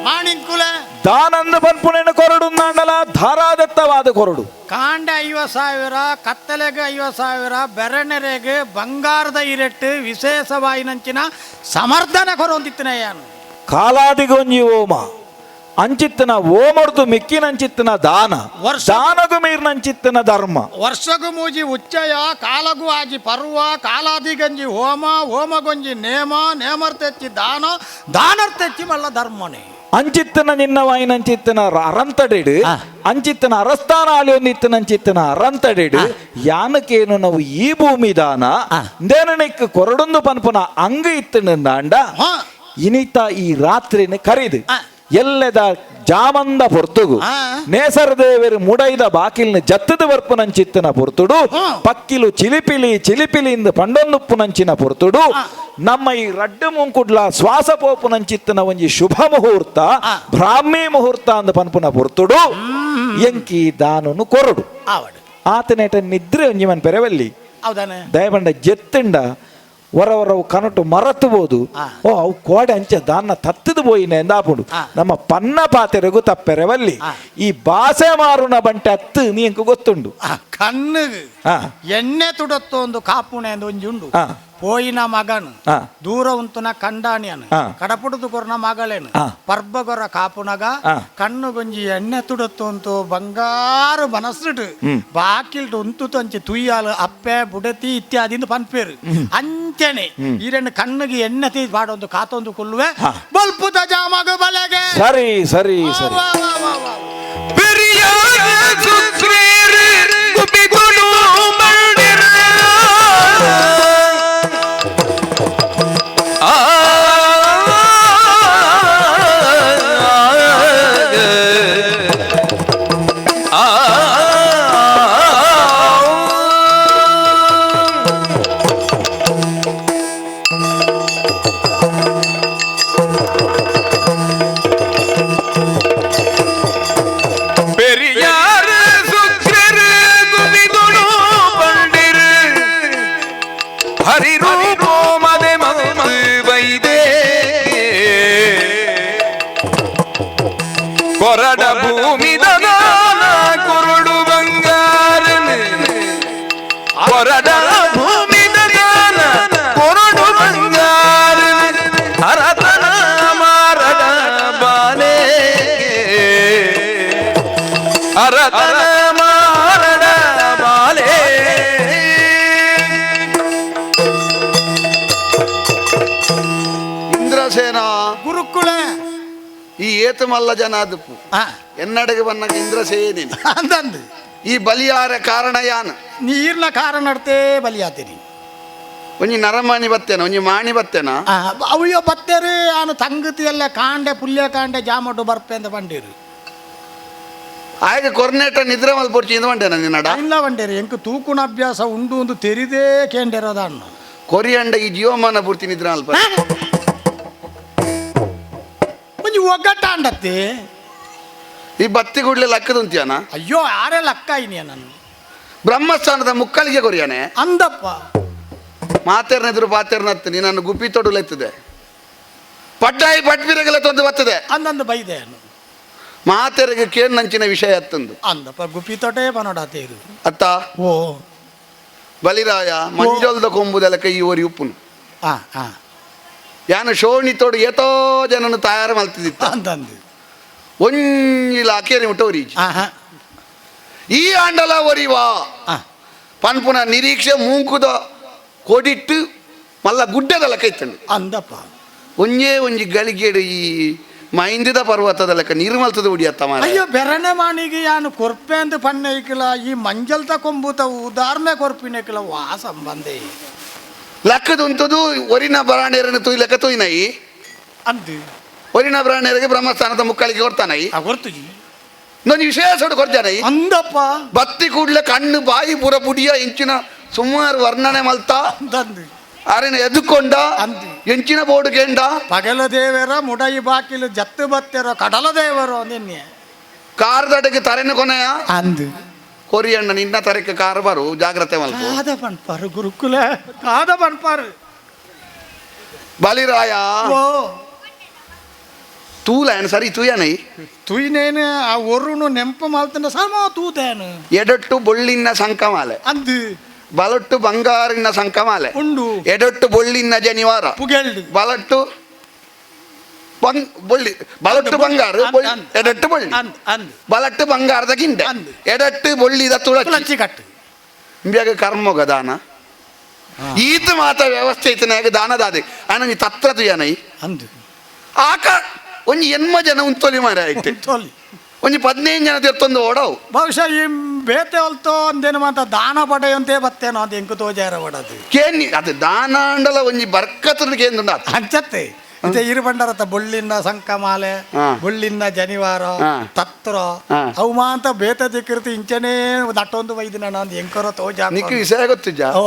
ಮಾಣಿಂಕುಲ ದಾನಂದ ಪನ್ಪುನೆನ ಕೊರಡು ನಾಂಡಲ ಧಾರಾದತ್ತವಾದ ಕೊರಡು ಕಾಂಡ 50,000 ಕತ್ತಲೆಗೆ 50,000 ಬೆರಣೆರೆಗೆ ಬಂಗಾರದ ಇರೆಟ್ಟು ವಿಶೇಷವಾಯಿನಂಚಿನ ಸಮರ್ಥನೆ ಕೊರೊಂದಿತ್ತನೆಯಾನು ಕಾಲಾದಿಗೊಂಜಿ ಓಮ ಅಂಚಿತ್ತನ ಓಮರ್ದು ಮಿಕ್ಕಿನಂಚಿತ್ತನ ದಾನ ದಾನಗು ಮೀರ್ನಂಚಿತ್ತನ ಧರ್ಮ ವರ್ಷಗು ಮೂಜಿ ಉಚ್ಚಯ ಕಾಲಗು ಆಜಿ ಪರ್ವ ಕಾಲಾದಿಗಂಜಿ ಹೋಮ ಹೋಮಗೊಂಜಿ ನೇಮ ನೇಮರ್ತೆಚ್ಚಿ ದಾನ ದಾನರ್ತೆಚ್ಚಿ ಮಲ್ಲ ಧರ್ಮನೇ ಅಂಚಿತ್ತನ ನಿನ್ನ ವಾಯಿನಂಚಿತ್ತನ ಅರಂತಡಿಡು ಅಂಚಿತ್ತನ ಅರಸ್ತಾನ ಆಲಿಯೊಂದಿತ್ತನ ಅಂಚಿತ್ತನ ಅರಂತಡಿಡು ಯಾನಕೇನು ನಾವು ಈ ಭೂಮಿ ದಾನ ದೇನನಿಕ್ ಕೊರಡೊಂದು ಪನ್ಪುನ ಅಂಗ ಇತ್ತನಂದಾಂಡ ಇನಿತ ಈ ರಾತ್ರಿನ ಕರಿದು ಎಲ್ಲದ ಜಾಮಂದ ಪೊರ್ತುಗು ನೇಸರ ದೇವರು ಮುಡೈದ ಬಾಕಿಲ್ನ ಜತ್ತದ ವರ್ಪುನಂಚಿತ್ತನ ಪೊರ್ತುಡು ಪಕ್ಕಿಲು ಚಿಲಿಪಿಲಿ ಚಿಲಿಪಿಲಿಂದ ಪಂಡೊಂದುಪ್ಪುನಂಚಿನ ಪೊರ್ತುಡು ನಮ್ಮ ಈ ರಡ್ಡು ಮುಂಕುಡ್ಲ ಶ್ವಾಸ ಪೋಪುನಂಚಿತ್ತನ ಒಂಜಿ ಶುಭ ಮುಹೂರ್ತ ಬ್ರಾಹ್ಮಿ ಮುಹೂರ್ತ ಅಂದ ಪನ್ಪುನ ಪೊರ್ತುಡು ಎಂಕಿ ದಾನನು ಕೊರಡು ಆತನೇಟ ನಿದ್ರೆ ಒಂಜಿ ಮನ್ ಪೆರವಲ್ಲಿ ದಯಬಂಡ ಜೆತ್ತುಂಡ ಹೊರ ಹೊರವು ಕನಟು ಮರತುಬೋದು ಓ ಅವು ಕೋಡೆ ಅಂಚೆ ದಾನ್ನ ತತ್ತದು ಪೋಯಿನ ಎಂದಾಪುಂಡು ನಮ್ಮ ಪನ್ನ ಪಾತೆರೆಗು ತಪ್ಪೆರೆವಲ್ಲಿ ಈ ಬಾಸೆ ಮಾರುನ ಬಂಟೆ ಅತ್ತು ನೀ ಎಂಕು ಗೊತ್ತುಂಡು ಕಣ್ಣು ಎಣ್ಣೆ ತುಡತ್ತು ಒಂದು ಕಾಪುಣೆ ಎಂದು ಒಂಜಿ ಉಂಡು ಪೋಯಿನ ಮಗನು ದೂರ ಉಂತುನ ಕಂಡಾಣಿಯನು ಕಡಪುಡುದು ಕೊರ್ನ ಮಗಳೇನು ಪರ್ಬಗೊರ ಕಾಪುನಗ ಕಣ್ಣು ಗೊಂಜಿ ಎಣ್ಣೆ ತುಡತ್ತು ಉಂತು ಬಂಗಾರು ಮನಸ್ಸುಡು ಬಾಕಿಲ್ಡು ಉಂತು ತೊಂಚಿ ತುಯ್ಯಾಲು ಅಪ್ಪೆ ಬುಡತಿ ಇತ್ಯಾದಿ ಪನ್ಪೇರು ಅಂಚನೆ ಈ రెండు ಕಣ್ಣಿಗೆ ಎಣ್ಣೆ ತೀ ಪಾಡೊಂದು ಕಾತೊಂದು ಕೊಲ್ಲುವೆ ಬಲ್ಪುದ ಜಾಮಗ ಬಲೆಗೆ ಸರಿ ಸರಿ ಸರಿ ಕೊರಡ ಭೂಮಿದ ಕೊರಡು ಬಂಗಾರನ ಕೊರಡ ಭೂಮಿದ ಕೊರಡು ಬಂಗಾರನ ಹರತನ ಮಾರಡ ಬಾಲೆ. Indrasena ಗುರುಕುಲೆ ಈ ಏತು ಮಲ್ಲ ಜನ ಅದುಪ್ಪು ಎನ್ನಡೆಗೆ ಬನ್ನಗ ಇಂದ್ರಸೇನೆ ಅಂದಂದು ಈ ಬಲಿಯಾರ ಕಾರಣ ಯಾನ್ ನೀರ್ನ ಕಾರಣ ನಡ್ತೇ ಬಲಿಯಾತೀನಿ ಒಂಜಿ ನರಮಾಣಿ ಬತ್ತೇನ ಒಂಜಿ ಮಾಣಿ ಬತ್ತೇನ ಅವಯ್ಯೋ ಬತ್ತೇರು ಆನು ತಂಗತಿ ಎಲ್ಲ ಕಾಂಡೆ ಪುಲ್ಯ ಕಾಂಡೆ ಜಾಮಟು ಬರ್ಪೆ ಅಂತ ಬಂಡೀರು ಆಗ ಕೊರ್ನೇಟ ನಿದ್ರೆ ಮಲ್ಪೊರ್ಚಿ ಇಂದ ಬಂಡೇನ ನಿನ್ನಡ ಇಲ್ಲ ಬಂಡೇರು ಎಂಕ್ ತೂಕುನ ಅಭ್ಯಾಸ ಉಂಡು ಒಂದು ತೆರಿದೇ ಕೇಂಡಿರೋದನ್ನು ಕೊರಿಯಂಡ ಈ ಜೀವಮಾನ ಪೂರ್ತಿ ನಿದ್ರೆ ಮಲ್ಪ ಒಂಜಿ ಒಗ್ಗಟ್ಟಾಂಡತ್ತೆ ಈ ಬತ್ತಿ ಗುಡ್ಲೆ ಲಕ್ಕದುಂತಿಯಾನ ಅಯ್ಯೋ ಯಾರೇ ಲಕ್ಕ ಇನಿಯ ನಾನು ಬ್ರಹ್ಮಸ್ಥಾನದ ಮುಕ್ಕಳಿಗೆ ಕೊರಿಯಾನೆ ಅಂದಪ್ಪ ಮಾತೇರ್ನೆದುರು ಪಾತೇರ್ನತ್ತು ನಿನ್ನನ್ನು ಗುಪ್ಪಿ ತೊಡಲೆತ್ತದೆ ಪಡ್ಡಾಯಿ ಪಟ್ಬಿರಗೆಲ್ಲ ತೊಂದು ಬರ್ತದೆ ಅಂದಂದು ಬೈದೆ ಮಾತೆರಿಗೆ ಕೇನ್ ನಂಚಿನ ವಿಷಯ ಅತ್ತಂದು ಅಂದಪ್ಪ ಗುಪ್ಪಿ ತೊಟೇ ಬನೋಡಾತೇರು ಅತ್ತ ಓ ಬಲಿರಾಯ ಮಂಜೊಲ್ದ ಕೊಂಬುದಲಕ ಈ ಓರಿ ಉಪ್ಪುನು ಆ ಆ ಯಾನ ಶೋಣಿ ತೋಡು ಏತೋ ಜನನು ತಯಾರು ಮಲ್ತಿದ್ದಿತ್ತ ಅಂತಂದು ಒಂಜಿಲ ಅಕೇರಿ ಮುಟ್ಟ ಆಹಾ ಈ ಆಂಡಲ ಒರಿವಾ ಆ ಪನ್ಪುನ ನಿರೀಕ್ಷೆ ಮೂಂಕುದ ಕೊಡಿಟ್ಟು ಮಲ್ಲ ಗುಡ್ಡದ ಲೆಕ್ಕ ಇತ್ತಂಡು ಅಂದಪ್ಪ ಒಂಜೇ ಒಂಜಿ ಗಳಿಗೆಡು ಈ ಮೈಂದಿದ ಪರ್ವತದ ಲೆಕ್ಕ ನಿರ್ಮಲ್ತದ ಉಡಿಯತ್ತ ಮಾರ ಅಯ್ಯೋ ಬೆರನೆ ಮಾಣಿಗೆ ಯಾನು ಕೊರ್ಪೆ ಅಂತ ಪಣ್ಣೈಕಿಲ ಈ ಮಂಜಲ್ತ ಕೊಂಬುತ ಉದಾರ್ಮೆ ಕೊರ್ಪಿನಕಿಲ ವಾ ಸಂಬಂಧಿ ಲಕ್ಕದುಂತದು ಒರಿನ ಬರಾಣೇರನ್ನು ತುಯ್ ಲೆಕ್ಕ ತುಯ್ನೈ ಅಂದು ಒರಿನ ಬ್ರಾಣೇರಿಗೆ ಬ್ರಹ್ಮಸ್ಥಾನದ ಮುಕ್ಕಳಿಗೆ ಕೊಡ್ತಾನೈ ಆ ಗೊರ್ತುಜಿ ಇನ್ನೊಂದು ವಿಶೇಷ ಕೊಡ್ತಾನೈ ಅಂದಪ್ಪ ಬತ್ತಿ ಕೂಡ್ಲೆ ಕಣ್ಣು ಬಾಯಿ ಪುರ ಪುಡಿಯ ಇಂಚಿನ ಸುಮಾರು ವರ್ಣನೆ ಮಲ್ತ ಅಂತಂದು ಅರೆನ ಎದ್ದುಕೊಂಡ ಅಂದು. ಎಂಚಿನ ಬೋರ್ಡು ಕೇಂಡ ಪಗಲ ದೇವರ ಮುಡೈ ಬಾಕಿಲು ಜತ್ತು ಬತ್ತೆರೋ ಕಡಲ ದೇವರೋ ನಿನ್ನೆ ಕಾರದಟಕ್ಕೆ ತರೆನ ಕೊನೆಯ ಅಂದು ಕೊರಿಯಣ್ಣ ನಿನ್ನ ತರಕ್ಕೆ ಕಾರ್ ಬರು ಜಾಗ್ರತೆ ಮಲ್ಪ ಕಾದ ಪನ್ಪಾರು ಗುರುಕುಲ ಕಾದ ಪನ್ಪಾರು ಬಲಿರಾಯ ಓ ತೂಲ ಏನ್ ಸರಿ ತೂಯನೈ ತುಯ್ನೇನು ಆ ಒರುನು ನೆಂಪು ಮಲ್ತಂಡ ಸಮ ತೂತೇನು ಎಡೊಟ್ಟು ಬೊಳ್ಳಿನ ಸಂಕಮಾಲೆ ಅಂದು ಬಲೊಟ್ಟು ಬಂಗಾರಿನ ಸಂಕಮಾಲೆ ಉಂಡು ಎಡೊಟ್ಟು ಬೊಳ್ಳಿನ ಜನಿವಾರ ಪುಗೆಲ್ಡು ಬಲಟ್ಟು ಬೊಳ್ಳಿ ಬಲಟ್ಟು ಬಂಗಾರ ಅಂದ್, ಅಂದ್. ಎಡಟ್ಟು ಬೊಳ್ಳಿ ಅಂದ್ ಅಂದ್ ಬಲಟ್ಟು ಬಂಗಾರದ ಗಿಂಡೆ ಅಂದ್. ಎಡಟ್ಟು ಬೊಳ್ಳಿದ ತುಳಚಿ ತುಳಚಿ ಕಟ್ಟು ಇಂಬ್ಯಾಗ ಕರ್ಮೊಗ ದಾನ ಈತ ಮಾತ ವ್ಯವಸ್ಥೆ ಇತ್ತನಾಗ ದಾನದಾದೆ ಆನಂಜಿ ತತ್ರ ತುಯನೈ ಅಂದು ಆಕ ಒಂಜಿ ಎನ್ಮ ಜನ ಉಂತೊಲಿ ಮಾರ ಆಯ್ತು ತೊಲಿ ಒಂಜಿ 15 ಜನ ತಿರ್ತೊಂದು ಓಡವು ಬಹುಶಃ ಈ ಬೇತೆ ಹೊಲ್ತೋ ಅಂದೇನು ಮಾತ ದಾನ ಪಡೆಯಂತೆ ಬತ್ತೇನೋ ಅಂತ ಎಂಕು ತೋಜಾರ ಪಡದು ಕೇನಿ ಅದು ದಾನಾಂಡಲ ಒಂಜಿ ಬರ್ಕತ್ರ ಕೇಂದ್ರ ಅಂಚತ್ತೆ ಇತ್ತೆ ಇರು ಬಂಡರತ ಬೊಳ್ಳಿನ ಸಂಕಮಾಲೆ ಬೊಳ್ಳಿನ ಜನಿವಾರ ತತ್ರ ಅವು ಮಾಂತ ಬೇತೆ ದಿಕ್ಕಿರ್ತಿ ಇಂಚನೇ ನಟ್ಟೊಂದು ವೈದಿನ ಅಂದ್ ಎಂಕರೋ ತೋಜಾ ನಿಕ್ ವಿಷಯ ಗೊತ್ತುಜ ಓ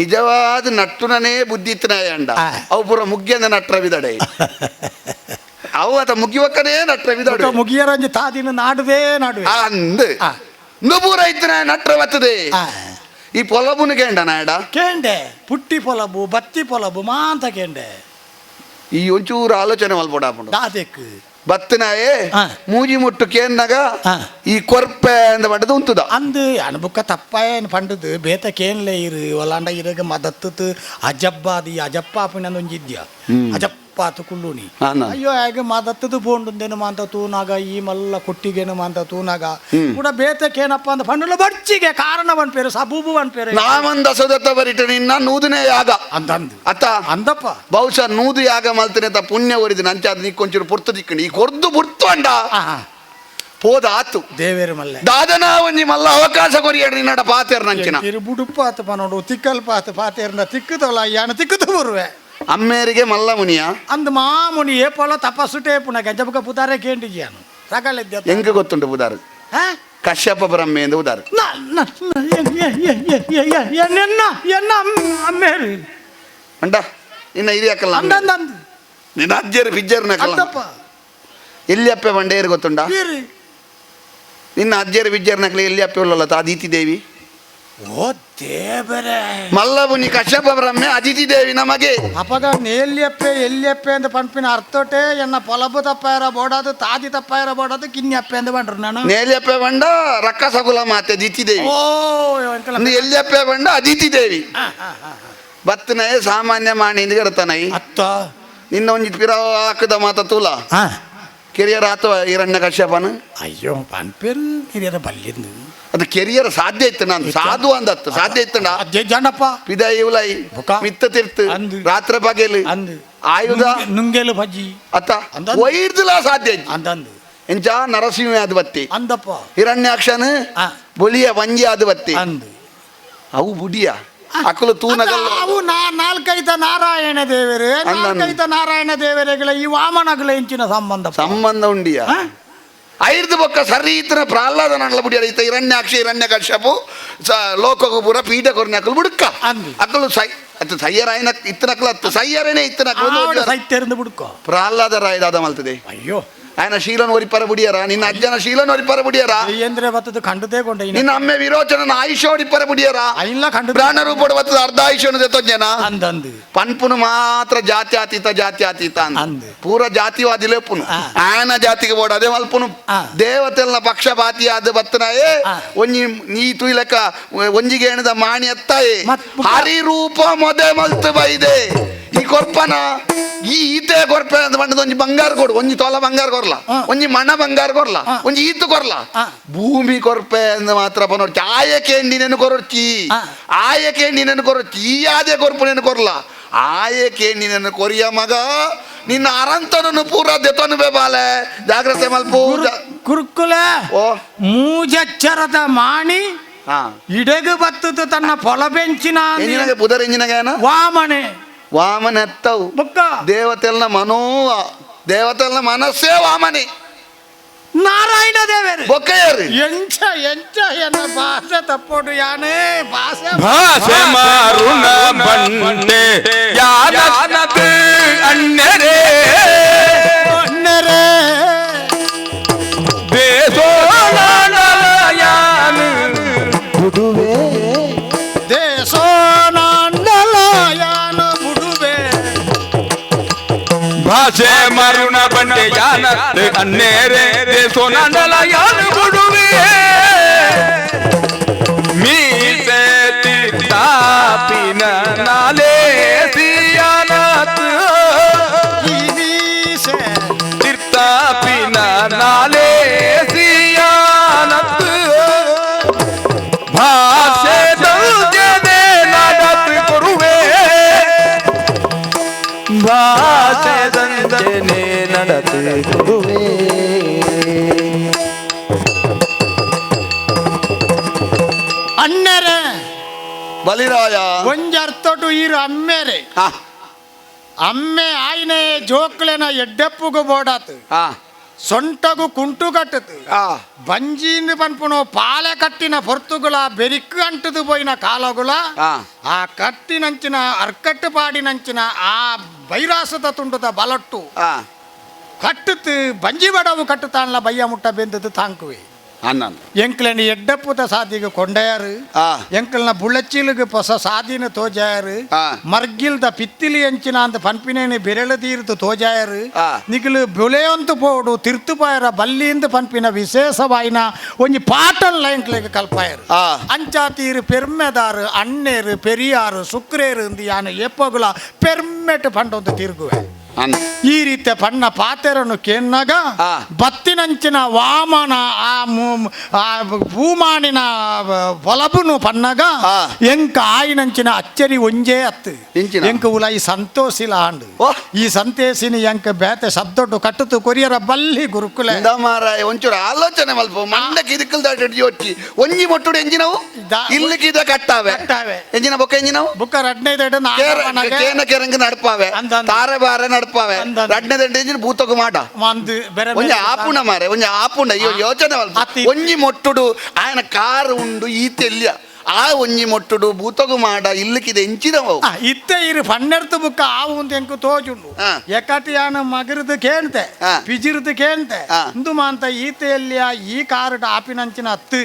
ನಿಜವಾದ ನಟ್ಟುನನೇ ಬುದ್ಧಿ ಇತ್ತನಾಯಂಡ ಅವು ಪೂರ ಮುಗ್ಗಿಯಂದ ನಟ್ರ ವಿದಡೆ ಅವು ಆತ ಮುಗಿವಕ್ಕನೇ ನಟ್ರ ವಿದಡೆ ಮುಗಿಯರಂಜಿ ತಾದಿನ ನಾಡುದೇ ನಾಡುವೆ ಅಂದ್ ನುಬೂರ ಇತ್ತನ ನಟ್ರ ಬರ್ತದೆ ಈ ಪೊಲಬುನು ಕೇಂಡ ನಾಯಡ ಕೇಂಡೆ ಪುಟ್ಟಿ ಪೊಲಬು ಬತ್ತಿ ಪೊಲಬು ಮಾಂತ ಕೇಂಡೆ ಈ ಒಂಚೂರು ಆಲೋಚನೆ ಮಲ್ಪೊಡಾಪುಂಡು ದಾದೆಕ್ ಬತ್ತನಾಯೇ ಮೂಜಿ ಮುಟ್ಟು ಕೇನ್ನಾಗ ಈ ಕೊರ್ಪೆ ಅಂದ ಪಂಡದು ಉಂತುದ ಅಂದು ಅನುಬುಕ್ಕ ತಪ್ಪಾಯನ್ ಪಂಡದು ಬೇತ ಕೇನ್ಲೆ ಇರು ಒಲಾಂಡ ಇರಗ ಮದತ್ತುತು ಅಜಬ್ಬಾದಿ ಅಜಪ್ಪ ಅಪಿನ ಒಂಜಿದ್ಯ ಅಜಪ್ಪ ಆತು ಕುಳ್ಳುನಿ ಅಯ್ಯೋ ಆಗ ಮದತ್ತದು ಪೋಂಡುಂದೇನು ಮಾಂತ ತೂನಾಗ ಈ ಮಲ್ಲ ಕೊಟ್ಟಿಗೇನು ಮಾಂತ ತೂನಾಗ ಕೂಡ ಬೇತಕ್ಕೇನಪ್ಪ ಅಂತ ಪಂಡುಲ ಬಡ್ಚಿಗೆ ಕಾರಣ ಪೇರು ಸಬೂಬು ಪೇರು ನಾಮಂದ ಸದತ್ತ ಬರಿಟ ನಿನ್ನ ನೂದನೇ ಯಾಗ ಅಂದಂದು ಅತ್ತ ಅಂದಪ್ಪ ಬಹುಶಃ ನೂದು ಯಾಗ ಮಲ್ತನೆ ತ ಪುಣ್ಯ ಒರಿದು ನಂಚಾದ ನಿಕ್ಕೊಂಚೂರು ಪುರ್ತು ದಿಕ್ಕಣಿ ಈ ಕೊರ್ದು ಪುರ್ತು ಅಂಡ ಪೋದ ಆತು ದೇವೇರು ಮಲ್ಲೆ ದಾದನ ಒಂಜಿ ಮಲ್ಲ ಅವಕಾಶ ಕೊರಿಯಡ ನಿನ್ನಡ ಪಾತೇರ್ ನಂಚಿನ ಬುಡುಪ ಆತು ಪನೋಡು ತಿಕ್ಕಲ್ಪ ಆತು ಪಾತೇರ್ನ ತಿಕ್ಕುದಲ್ಲ ಯಾನ ತಿಕ್ಕುದು ಬರುವೆ ಅಮ್ಮೇರಿಗೆ ಮಲ್ಲ ಮುನಿಯ ಅಂದ್ ಮಾಮುನಿ ಏಪೋಲ ತಪಸ್ಸು ಟೇಪುನ ಗಜಬಕ ಪುದಾರೆ ಕೇಂಡಿಜಿಯಾನು ಸಕಲಿದ್ದ ಎಂಕ ಗೊತ್ತುಂಟು ಪುದಾರು ಕಶ್ಯಪ ಬ್ರಹ್ಮೆ ಎಂದು ಉದಾರು ಎನ್ನ ಅಮ್ಮೇರು ಅಂಡ ನಿನ್ನ ಹಿರಿಯಕ್ಕಲ್ಲ ನಿನ್ನ ಅಜ್ಜರು ಬಿಜ್ಜರು ನಕಲ್ಲ ಎಲ್ಲಿ ಅಪ್ಪೆ ಬಂಡೇರು ಗೊತ್ತುಂಡ ನಿನ್ನ ಅಜ್ಜರು ಬಿಜ್ಜರು ನಕಲಿ ಎಲ್ಲಿ ಅಪ್ಪೆ ಉಳ್ಳಲ್ಲ ಅದಿತಿ ದೇವಿ ಓ ದೇವರೇ ಮಲ್ಲಬುನಿ ಕಶ್ಯಪ ಬ್ರಹ್ಮೆ ಅದಿತಿ ದೇವಿ ನಮಗೆ ಅಪಗ ನೇಲ್ಯಪ್ಪೆ ಎಲ್ಲಿಯಪ್ಪೆ ಅಂತ ಪಂಪಿನ ಅರ್ಥೋಟೆ ಎನ್ನ ಪೊಲಬು ತಪ್ಪಾಯರ ಬೋಡಾದು ತಾದಿ ತಪ್ಪಾಯರ ಬೋಡಾದು ಕಿನ್ಯಪ್ಪೆ ಅಂತ ಬಂಡ್ರು ನಾನು ನೇಲ್ಯಪ್ಪೆ ಬಂಡ ರಕ್ಕಸಕುಲ ಮಾತೆ ಅದಿತಿ ದೇವಿ ಓ ಎಲ್ಲಿಯಪ್ಪೆ ಬಂಡ ಅದಿತಿ ದೇವಿ ಬತ್ತನೇ ಸಾಮಾನ್ಯ ಮಾಣಿ ಇರ್ತಾನೈ ಅತ್ತ ನಿನ್ನ ಒಂಜಿ ಪಿರಾಕದ ಮಾತ ತೂಲ ಕಿರಿಯರ ಆತ ಹಿರಣ್ಯ ಕಶ್ಯಪನ ಅಯ್ಯೋ ಪನ್ಪೇರು ಕಿರಿಯರ ಬಲ್ಲಿಂದು ಅದು ಕೆರಿಯರ್ ಸಾಧ್ಯ ಇತ್ತು ನಾನು ಸಾಧು ಅಂದತ್ತು ಸಾಧ್ಯ ಇತ್ತಂಡ ಅಜ್ಜೆ ಜನಪ್ಪ ಪಿದ ಇವ್ಲೈ ಬೊಕ. ಮಿತ್ತ ತಿರ್ತು ಅಂದು. ರಾತ್ರಿ ಪಗೆಲು ಅಂದು ಆಯುಧ ನುಂಗೇಲು ಬಜ್ಜಿ ಅತ್ತ ಅಂದಂದು. ಒಯ್ದಲ ಸಾಧ್ಯ ಇತ್ತು ಅಂದಂದು ಎಂಚ ನರಸಿಂಹ ಅದು ಬತ್ತಿ ಅಂದಪ್ಪ ಹಿರಣ್ಯಾಕ್ಷನ್ ಆ. ಬೊಲಿಯ ವಂಜಿ ಅದು ಬತ್ತಿ ಅಂದು ಅವು ಬುಡಿಯ ಅಕಲು ತೂನಗಲ್ ಅವು ನಾ ನಾಲ್ಕೈತ ನಾರಾಯಣ ದೇವರೇ ಅಂದಂದು. ನಾಲ್ಕೈತ ನಾರಾಯಣ ದೇವರೆಗಳ ಈ ವಾಮನಗಳ ಇಂಚಿನ ಸಂಬಂಧ ಸಂಬಂಧ ಉಂಡಿಯ ಆ? ಐದು ಬೊಕ್ಕ ಸರಿ ಈತನ ಪ್ರಹ್ಲಾದ ನಡ್ಲ ಬುಡಿಯರ ಈತ ಹಿರಣ್ಯಾಕ್ಷ ಹಿರಣ್ಯ ಕಶ್ಯಪು ಲೋಕಗು ಪೂರ ಪೀಠ ಕೊರ್ನಕಲು ಬುಡುಕ ಅಂದು. ಅಕಲು ಸೈ ಅತ್ತು ಸಯ್ಯರಾಯನ ಇತ್ತನಕಲು ಅತ್ತು ಸಯ್ಯರೇನೆ ಇತ್ತನಕಲು ಸೈತ್ಯರಿಂದ ಬಿಡ್ಕೋ ಪ್ರಹ್ಲಾದ ರಾಯದಾದ ಮಲ್ತದೆ ಅಯ್ಯೋ ఆయన ಶೀಲನ್ ಒರಿಪರ ಬುಡಿಯರ ನಿನ್ನ ಅಜ್ಜನ ಶೀಲನ್ ಒರಿಪರ ಬುಡಿಯರ ಎಂದ್ರೆ ಬತ್ತದ ಕಂಡದೇ ಕೊಂಡ ನಿನ್ನ ಅಮ್ಮೆ ವಿರೋಚನ ಆಯುಷ್ಯ ಒರಿಪರ ಬುಡಿಯರ ಇಲ್ಲ ಕಂಡ ಬ್ರಾಹ್ಮಣ ರೂಪಡು ಬತ್ತದ ಅರ್ಧ ಆಯುಷ್ಯನು ಜೊತೆನ ಅಂದಂದು ಪನ್ಪುನು ಮಾತ್ರ ಜಾತ್ಯಾತೀತ ಜಾತ್ಯಾತೀತ ಅಂತ ಅಂದು. ಪೂರ ಜಾತಿವಾದಿ ಲೇಪುನು ಆ. ಆಯನ ಜಾತಿಗೆ ಬೋಡ ಅದೇ ಮಲ್ಪುನು ಆ. ದೇವತೆಲ್ಲ ಪಕ್ಷಪಾತಿ ಆದ ಬತ್ತನಾಯೇ ಆ. ಒಂಜಿ ನೀ ತುಯ್ಲಕ ಒಂಜಿಗೆ ಎಣದ ಮಾಣಿ ಅತ್ತಾಯೇ ಮತ್ ಬುಕ್ಕ. ಹರಿ ರೂಪ ಮೊದೆ ಮಲ್ತು ಬೈದೆ ಈ ಕೊರ್ಪನ ಈ ಈತೆ ಕೊರ್ಪೆ ಅಂತ ಬಣ್ಣದ ಒಂಜಿ ಬಂಗಾರ ಕೊಡು ಒಂಜಿ ತೋಲ ಬಂಗಾರ ಕೊರ್ಲ ಆ. ಒಂಜಿ ಮಣ ಬಂಗಾರ ಕೊರ್ಲ ಆ. ಒಂಜಿ ಈತು ಕೊರ್ಲ ಆ. ಭೂಮಿ ಕೊರ್ಪೆ ಅಂದ ಮಾತ್ರ ಪನೊಡ್ಚಿ ಆಯಕೆ ನೀನೇನು ಕೊರೊಡ್ಚಿ ಆ. ಆಯಕೆ ನೀನೇನು ಕೊರೊಡ್ಚಿ ಈ ಆದೆ ಕೊರ್ಪು ನೇನು ಕೊರ್ಲ ಆಯಕೆ ನೀನೇನು ಕೊರಿಯ ಮಗ ನಿನ್ನ ಅರಂತನನ್ನು ಪೂರ ದೆತನು ಬಾಲೆ ಜಾಗ್ರತೆ ಮಲ್ಪು ಕುರುಕುಲ ಓ ಮೂಜಚ್ಚರದ ಮಾಣಿ ಹಾ ಇಡಗು ಬತ್ತದ ತನ್ನ ಪೊಲಬೆಂಚಿನ ಎಂಜಿನಗೆ ಪುದರ್ ಎಂಜಿನಗೆ ಏನ ವಾಮನೆ ವಾಮನ ಎತ್ತವು ಬುಕ್ಕ ದೇವತೆಲ್ನ ಮನೋ ದೇವತೆಲ್ನ ಮನಸ್ಸೇ ವಾಮನೆ ನಾರಾಯಣ ದೇವರು ಬೊಕ್ಕೆಯರಿ ಎಂಚ ಎಂಚ ಎನ್ನ ಭಾಷೆ ತಪ್ಪೋಡು ಯಾನೇ ಭಾಷೆ ಭಾಷೆ ಮಾರುಣ ಬಂಡೆ ಯಾನತ್ ಅಣ್ಣರೇ ಅಣ್ಣರೇ ದೇಶೋ ಯಾನು ದೇಶೋ ನಾಂಡಲ ಯಾನು ಬುಡುವೆ ಭಾಷೆ ಮಾರುಣ ಬಂಡೆ ಯಾನತ್ ಅಣ್ಣರೇ ದೇಶೋ ಯಾನು ಬುಡುವೆ ಮೀಸೆ ತಾಪಿನ ನಾಲೆ ಸಿಯಾನತ್ ಈ ಮೀಸೆ ತಿರ್ತಾಪಿನ ನಾಲೆ ಸಿಯಾನತ್ ಭಾಷೆ ದಂಜನೆ ನಾಡತ್ ಕೊರುವೆ ಭಾಷೆ ದಂಜನೆ ನಡತ್ ಕೊರುವೆ ಅಣ್ಣರೇ ಬಲಿರಾಯ ಒಂಜರ್ತೊಟು ಈರು ಅಮ್ಮೇರೆ ಹಾ ಅಮ್ಮೆ ಆಯ್ನೆ ಜೋಕ್ಲೆನ ಎಡ್ಡೆಪ್ಪುಗು ಬೋಡಾತು ಹಾ ಸೊಂಟಗು ಕುಂಟು ಕಟ್ಟತು ಆ ಬಂಜಿಂದು ಪನ್ಪುನು ಪಾಲೆ ಕಟ್ಟಿನ ಪೊರ್ತುಗುಲ ಬೆರಿಕ್ಕು ಅಂಟದು ಪೋಯಿನ ಕಾಲಗುಲ ಆ. ಆ ಕಟ್ಟಿನಂಚಿನ ಅರ್ಕಟ್ಟು ಪಾಡಿನಂಚಿನ ಆ ಬೈರಾಸದ ತುಂಡದ ಬಲಟ್ಟು ಆ ಕಟ್ಟುತ್ತು ಬಂಜಿ ಬಡವು ಕಟ್ಟುತ್ತಾನ್ಲ ಬಯ್ಯ ಮುಟ್ಟ ಬೆಂದದ್ದು ತಾಂಕುವೆ ಅನ್ನ ಎಂಕ್ಲೆನ ಎಡ್ಡಪ್ಪುತ ಸಾದಿಗೆ ಕೊಂಡಯಾರು ಆ. ಎಂಕಲ್ನ ಬುಳಚಿಲಿಗೆ ಪೊಸ ಸಾದಿನ ತೋಜಾಯರು ಆ. ಮರ್ಗಿಲ್ದ ಪಿತ್ತಿಲಿ ಎಂಚಿನ ಅಂತ ಪನ್ಪಿನೇನೆ ಬೆರಳು ತೀರ್ತು ತೋಜಾಯರು ಆ. ನಿಕಲು ಬುಳೆಯಂತು ಪೋಡು ತಿರ್ತುಪಾಯರ ಬಲ್ಲಿಂದ ಪನ್ಪಿನ ವಿಶೇಷವಾಯಿನ ಒಂಜಿ ಪಾಟಲ್ ಎಂಕ್ಲೆಗ್ ಕಲ್ಪಾಯರು ಆ. ಅಂಚಾತೀರು ಪೆರ್ಮೆದಾರು ಅಣ್ಣೇರು ಪೆರಿಯಾರು ಸುಕ್ರೇರು ಇಂದು ಯಾನು ಎಪ್ಪಗುಲ ಪೆರ್ಮೆಟ್ ಪಂಡೊಂದು ತಿರುಗುವೆ ಅನ್ನ ಈ ರೀತಿಯ ಪಣ್ಣ ಪಾತೆರನ್ನು ಕೇನ್ನಾಗ ಆ. ಬತ್ತಿನಂಚಿನ ವಾಮನ ಆ ಆ ಭೂಮಾನಿನ ಒಲಬುನು ಪನ್ನಗ ಆ. ಎಂಕ ಆಯಿನಂಚಿನ ಅಚ್ಚರಿ ಒಂಜೇ ಅತ್ತು ಎಂಚಿನ? ಎಂಕ ಉಲ ಈ ಸಂತೋಷಿಲ ಆಂಡು ಓ. ಈ ಸಂತೇಸಿನಿ ಎಂಕ ಬೇತೆ ಶಬ್ದೊಟ್ಟು ಕಟ್ಟುತು ಕೊರಿಯರ ಬಲ್ಲಿ ಗುರುಕುಲೆ ಇಂದ ಮಾರಾಯ ಒಂಚೂರು ಆಲೋಚನೆ ಮಲ್ಪ ಮಂಡ ಕಿರಿಕಲ್ ದಾಟಿ ಯೋಚಿ ಒಂಜಿ ಮೊಟ್ಟುಡು ಎಂಜಿನವು ಇಲ್ಲಿಗೆ ಇದ ಕಟ್ಟಾವೆ ಕಟ್ಟಾವೆ. ಎಂಜಿನ ಬೊಕ್ಕ ಎಂಜಿನವು ಬುಕ್ಕ ರಡ್ನೇ ದಡ ಕೇನ ಕೆರಂಗ ನಡ್ಪಾವೆ ಅಂದಂದು. ತಾರೆ ಬಾರೆ ನಡ್ಪಾವೆ ಅಂದಂದು. ರಡ್ನೆ ದಂಡ ಎಂಜಿನ ಭೂತకు ಮಾಡ ಒಂದು ಬೇರೆ ಒಂಜಿ ಬೇರೆ ಆಪುಣ ಮಾರೆ ಒಂಜಿ ಆಪುಣ ಅಯ್ಯೋ ಯೋಚನೆ ಮಲ್ಪ ಅತಿ. ಒಂಜಿ ಮೊಟ್ಟುಡು ఆయన ಕಾರು ಉಂಡು ಈತೆಲ್ಯ ಆ ಒಂಜಿ ಮೊಟ್ಟುಡು ಭೂತಗು ಮಾಡ ಇಲ್ಲಕ್ಕಿದೆ ಎಂಚಿನವು ಇತ್ತೆ ಇರು ಪನ್ನೆಡ್ತು ಬುಕ್ಕ ಆವು ಅಂತ ಎಂಕು ತೋಜುಂಡು ಆ. ಎಕಟಿಯಾನ ಮಗರದು ಕೇಳ್ತೆ ಆ. ಪಿಜಿರದು ಕೇಳ್ತೆ ಆ. ಇಂದು ಮಾಂತ ಈತೆಯಲ್ಲಿಯ ಈ ಕಾರುಟ ಆಪಿನಂಚಿನ ಅತ್ತು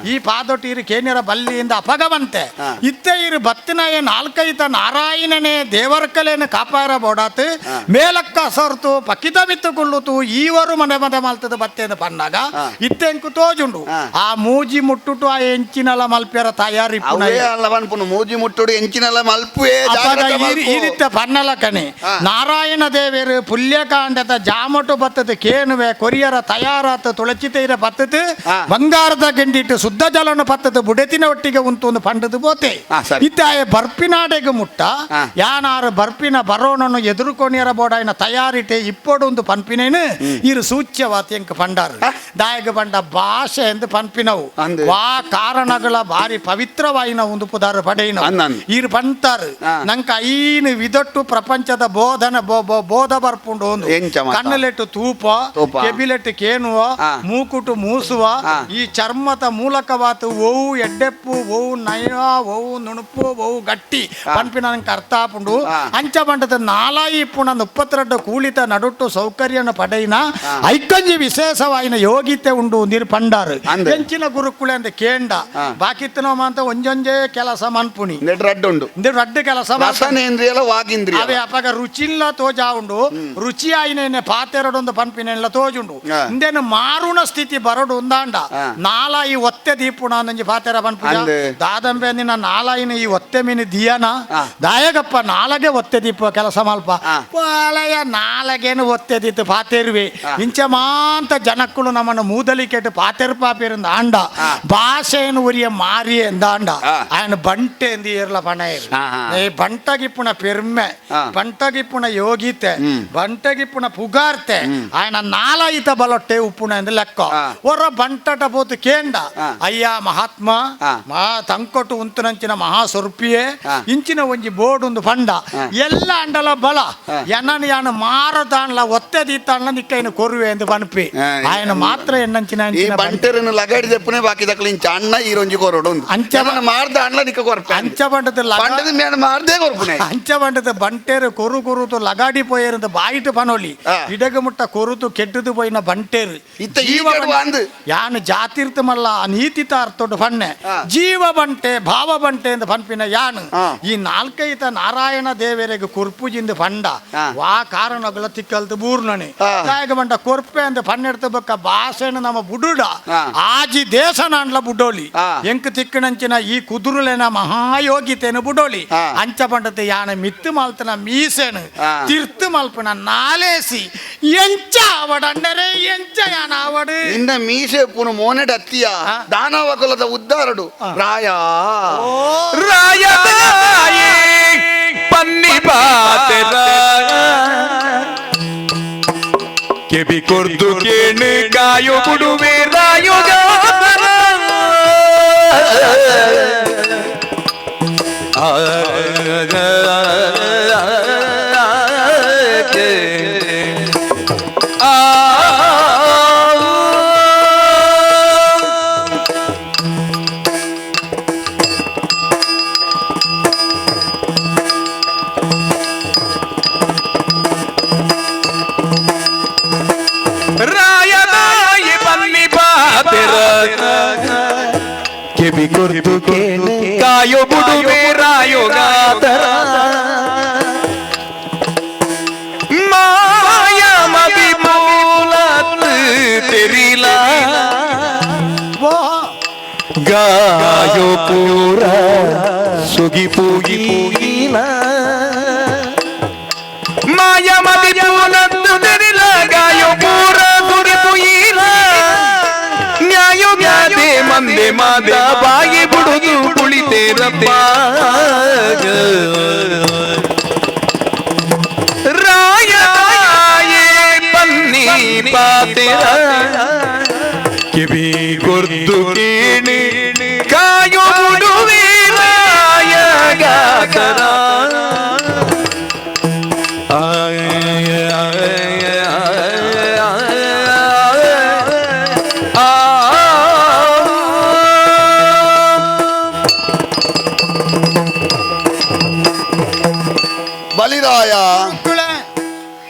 ಈ ಪಾದೊಟ್ಟು ಇರು ಕೇನಿರ ಬಲ್ಲಿಯಿಂದ ಅಪಗವಂತೆ ಆ. ಇತ್ತೆ ಇರು ಬತ್ತಿನಾಯ ನಾಲ್ಕೈತ ನಾರಾಯಣನೇ ದೇವರ್ಕಲೇನು ಕಾಪಾರ ಬೋಡಾತು ಮೇಲಕ್ಕ ಸೊರ್ತು ಪಕ್ಕಿತ ಬಿತ್ತು ಕುಳ್ಳುತು ಈವರು ಮನೆ ಮನೆ ಮಲ್ತದ ಬತ್ತೇನು ಪನ್ನಾಗ ಆ. ಇತ್ತೆ ಎಂಕು ತೋಜುಂಡು ಆ. ಆ ಮೂಜಿ ಮುಟ್ಟುಟು ಆ ಎಂಚಿನಲ ಮಲ್ಪ್ಯರ ತಾಯಿ ತಯಾರಿ ಅವೇ ಅಲ್ಲ ಪನ್ಪುನು ಮೂಜಿ ಮುಟ್ಟುಡು ಎಂಚಿನಲ್ಲ ಮಲ್ಪುವೆ ಜಾಗ್ರತೆ ಮಲ್ಪು. ಈರಿತ್ತ ಪನ್ನಲಕನೆ ಆ. ನಾರಾಯಣ ದೇವರು ಪುಲ್ಯಕಾಂಡದ ಜಾಮಟು ಬತ್ತದ ಕೇನುವೆ ಕೊರಿಯರ ತಯಾರಾತ ತುಳಚಿತೈರ ಬತ್ತದ ಆ. ಬಂಗಾರದ ಗೆಂಡಿಟ್ಟು ಶುದ್ಧ ಜಲನು ಪತ್ತದ ಬುಡತಿನ ಒಟ್ಟಿಗೆ ಉಂಟು ಒಂದು ಪಂಡದು ಬೋತೆ ಆ, ಸರಿ. ಇತ್ತಾಯ ಬರ್ಪಿನಾಡೆಗೆ ಮುಟ್ಟ ಆ. ಯಾನಾರು ಬರ್ಪಿನ ಬರೋಣನು ಎದುರುಕೊನಿಯರ ಬೋಡಾಯಿನ ತಯಾರಿಟೆ ಇಪ್ಪೊಡು ಒಂದು ಪನ್ಪಿನೇನು ಇರು ಸೂಚ್ಯವಾತಿ ಎಂಕ್ ಪಂಡಾರು ಆ. ದಾಯಗ ಪಂಡ ಭಾಷೆ ಎಂದು ಪನ್ಪಿನವು ಅಂದು. ವಾ ಕಾರಣಗಳ ಭಾರಿ ಪವಿತ್ರವಾಯಿನ ಒಂದು ಪುದಾರು ಪಡೆಯಿನವು ಅಂದ್ ಅಂದ್. ಇರು ಪಂತಾರು ಆ. ನಂಕ ಐನು ವಿದಟ್ಟು ಪ್ರಪಂಚದ ಬೋಧನ ಬೋಧ ಬರ್ಪುಂಡು ಒಂದು ಎಂಚ ಮಾತ? ಕಣ್ಣಲೆಟ್ಟು ತೂಪ ತೂಪ. ಕೆಬಿಲೆಟ್ಟು ಕೇನುವ ಆ. ಮೂಕುಟು ಮೂಸುವ ಆ. ಈ ಚರ್ಮದ ಮೂಲಕವಾತು ಓವು ಎಡ್ಡೆಪ್ಪು ಓವು ನಯ ಓವು ನುಣುಪು ಓವು ಗಟ್ಟಿ ಆ. ಪನ್ಪಿನ ನಂಗೆ ಅರ್ಥ ಆಪುಂಡು ಆ. ಅಂಚ ಬಂಡದ ನಾಲಾಯಿ ಪುಣ 32 ಕೂಲಿತ ನಡುಟ್ಟು ಸೌಕರ್ಯನ ಪಡೆಯಿನ ಐಕಂಜಿ ವಿಶೇಷವಾಯಿನ ಯೋಗಿತೆ ಉಂಡು ನೀರು ಪಂಡಾರು ಅಂದೆ. ಎಂಚಿನ ಗುರುಕುಳೆ ಅಂತ ಕೇಂಡ ಆ. ಬಾಕಿತ್ತನೋ ಅಂತ ಒಂಜೊಂಜೇ ಕೆಲಸ ಮನ್ಪುಣಿ ನೆಡ್ ರಡ್ಡು ಉಂಡು ಇಂದು ರಡ್ಡು ಕೆಲಸ ಮಲ್ಪುನಿ. ರಸನೇಂದ್ರಿಯಲ ವಾಗೇಂದ್ರಿಯ ಅವೇ ಅಪಗ ರುಚಿಲ್ಲ ತೋಜಾ ಉಂಡು ರುಚಿ ಆಯಿನೇನೆ ಪಾತೆರಡೊಂದು ಪನ್ಪಿನೆಲ್ಲ ತೋಜುಂಡು ಆ. ಇಂದೇನು ಮಾರುಣ ಸ್ಥಿತಿ ಬರಡು ಉಂದಾಂಡ ಆ. ನಾಲಾಯಿ ಒತ್ತೆ ದೀಪುಣ ಅಂದಂಜಿ ಪಾತೆರ ಪನ್ಪುಜ ಅಂದೆ. ದಾದಂಬೆ ನಿನ್ನ ನಾಲಾಯಿನ ಈ ಒತ್ತೆ ಮೀನು ದಿಯನ ಆ. ದಾಯಗಪ್ಪ ನಾಲಗೆ ಒತ್ತೆ ದೀಪ ಕೆಲಸ ಮಲ್ಪ ಆ. ಪಾಲಯ ನಾಲಗೇನು ಒತ್ತೆ ದೀತು ಪಾತೆರುವೆ ಆ. ಇಂಚ ಮಾಂತ ಜನಕ್ಕಳು ನಮ್ಮನ್ನು ಮೂದಲಿಕೆಟ್ಟು ಪಾತೆರು ಪಾಪೇರಿಂದ ಆಂಡ ಆ. ಭಾಷೆಯನ್ನು ಉರಿಯ ಮಾರಿ ಎಂದಾಂಡ ಆ. ఆయన ಬಂಟೆ ಎಂದು ಏರ್ಲ ಪಣ ಆ, ಆ. ಈ ಬಂಟಗಿಪ್ಪುನ ಪೆರ್ಮೆ ಆ. ಬಂಟಗಿಪ್ಪುನ ಯೋಗಿತೆ ಬಂಟಗಿಪ್ಪುನ ಪುಗಾರ್ತೆ ఆయన ನಾಲಾಯಿತ ಬಲೊಟ್ಟೆ ಉಪ್ಪುನ ಎಂದು ಲೆಕ್ಕ ಆ. ಒರ ಬಂಟಟ ಪೋತು ಕೇಂಡ ಆ. ಅಯ್ಯ ಮಹಾತ್ಮ ಆ. ಮಾ ತಂಕೊಟ್ಟು ಉಂತುನಂಚಿನ ಮಹಾ ಸೊರ್ಪಿಯೇ ಆ. ಇಂಚಿನ ಒಂಜಿ ಬೋರ್ಡ್ ಒಂದು ಪಂಡ ಆ. ಎಲ್ಲ ಅಂಡಲ ಬಲ ಆ. ಎನ್ನನ್ ಯಾನು ಮಾರದಾನ್ಲ ಒತ್ತೆ ದೀತಾನ್ಲ ನಿಕ್ಕೈನ ಕೊರುವೆ ಎಂದು ಪನ್ಪಿ ಆ, ఆయన ಮಾತ್ರ ಎನ್ನಂಚಿನ ಈ ಅಂಚಿನ ಬಂಟ. ಬಂಟರನ್ನು ಲಗಾಡಿ ದೆಪ್ಪನೆ ಬಾಕಿ ದಕ್ಕಲು ಇಂಚ ಅಣ್ಣ ಈ ರೊಂಜಿ ಕೊರಡು ಉಂದು ಅಂಚ ನನ್ನ ಮಾರ್ದ ಅಣ್ಣ ನಿಕ್ಕ ಕೊರಪೆ ಅಂಚ ಬಂಡದ ಲಗ ಪಂಡದ ಮೇನ ಮಾರ್ದೇ ಕೊರಪುನೆ ಅಂಚ ಬಂಡದ ಬಂಟೇರು ಕೊರು ಕೊರುತು ಲಗಾಡಿ ಪೋಯೇರಂತ ಬಾಯಿಟ್ಟು ಪನೋಲಿ ಆ. ಇಡಗ ಮುಟ್ಟ ಕೊರುತು ಕೆಟ್ಟದು ಪೋಯಿನ ಬಂಟೇರು ಇತ್ತ ಈ ಜೀವ ಕಡುವ ಬಂಟೆ- ಅಂದು. ಯಾನು ಜಾತಿರ್ತ ಮಲ್ಲ ಅನೀತಿತ ಅರ್ಥೊಟ್ಟು ಪನ್ನೆ ಆ. ಜೀವ ಬಂಟೆ ಭಾವ ಬಂಟೆ ಎಂದು ಪನ್ಪಿನ ಯಾನು ಆ. ಈ ನಾಲ್ಕೈತ ನಾರಾಯಣ ದೇವರಿಗೆ ಕುರ್ಪುಜಿಂದ ಪಂಡ ಆ. ವಾ ಕಾರಣಗಳ ತಿಕ್ಕಲ್ದು ಬೂರ್ಣನೆ ಆ. ಕಾಯಗ ಬಂಡ ಕೊರ್ಪೆ ಅಂದ ಪನ್ನೆಡ್ತ ಬೊಕ್ಕ ಭಾಷೆನ ನಮ್ಮ ಬುಡುಡ ಆ. ಆಜಿ ದೇಶನಾಂಡ್ಲ ಬುಡೋಲಿ ಆ. ಎಂಕ್ ತಿಕ್ಕಣಂಚಿನ ಈ ಕುದುರುಲೆನ ಮಹಾಯೋಗಿತೇನು ಬುಡೋಲಿ ಆ. ಅಂಚ ಬಂಡತೆ ಯಾನ ಮಿತ್ತು ಮಲ್ತನ ಮೀಸೆನು ಆ. ತಿರ್ತು ಮಲ್ಪನ ನಾಲೇಸಿ ಎಂಚ ಅವಡಣ್ಣರೇ ಎಂಚ ಯಾನ ಅವಡು ನಿನ್ನ ಮೀಸೆ ಪುನು ಮೋನೆಡ್ ಅತ್ತಿಯ ಆ. ದಾನವ ಕುಲದ ಉದ್ದಾರಡು ರಾಯ ರಾಯದಾಯೇ ಪನ್ನಿ ಪಾತೆರ ಕೆಬಿ ಕೊರ್ದು ಕೇಣು ಕಾಯೋ ಬುಡುವೆ ರಾಯೋಗಾತರ ಆ ರಾಯದಾಯಿ ಬನ್ನಿ ಪಾತೆರ ಕೆಬಿ ಕೊರ್ದು ಕೇಳು ಕಾಯೋ ಬುಡುವೆ ರಾಯೋಗಾತರ ಮಾಯ ಮದಿ ಮೂಲತ್ ತೆರಿಲ ಓ ಗಾಯೋ ಪೂರ ಸುಗಿ ಪೂಗಿ ಮಾಯ ಮದಿ ಮೂಲತ್ತು ತೆರಿಲ ಗಾಯೋ ಪೂರ ಸುಗಿ ಪುಯಿಲ ನ್ಯಾಯೋ ಗಾದೆ ಮಂದೆ ಮಾದ ಬಾಯಿ ಬುಡುದು ಕುಳಿತೇರಪ್ಪ ರಾಯ ಪನ್ನಿ ಪಾತೆರ ಕಿವಿ ಗುರ್ದು ಕೇಳಿ ಕಾಯೋ ಬುಡುವೆ ರಾಯಗಾತರ ಬಲಿರಾಯ ಕುಳೆ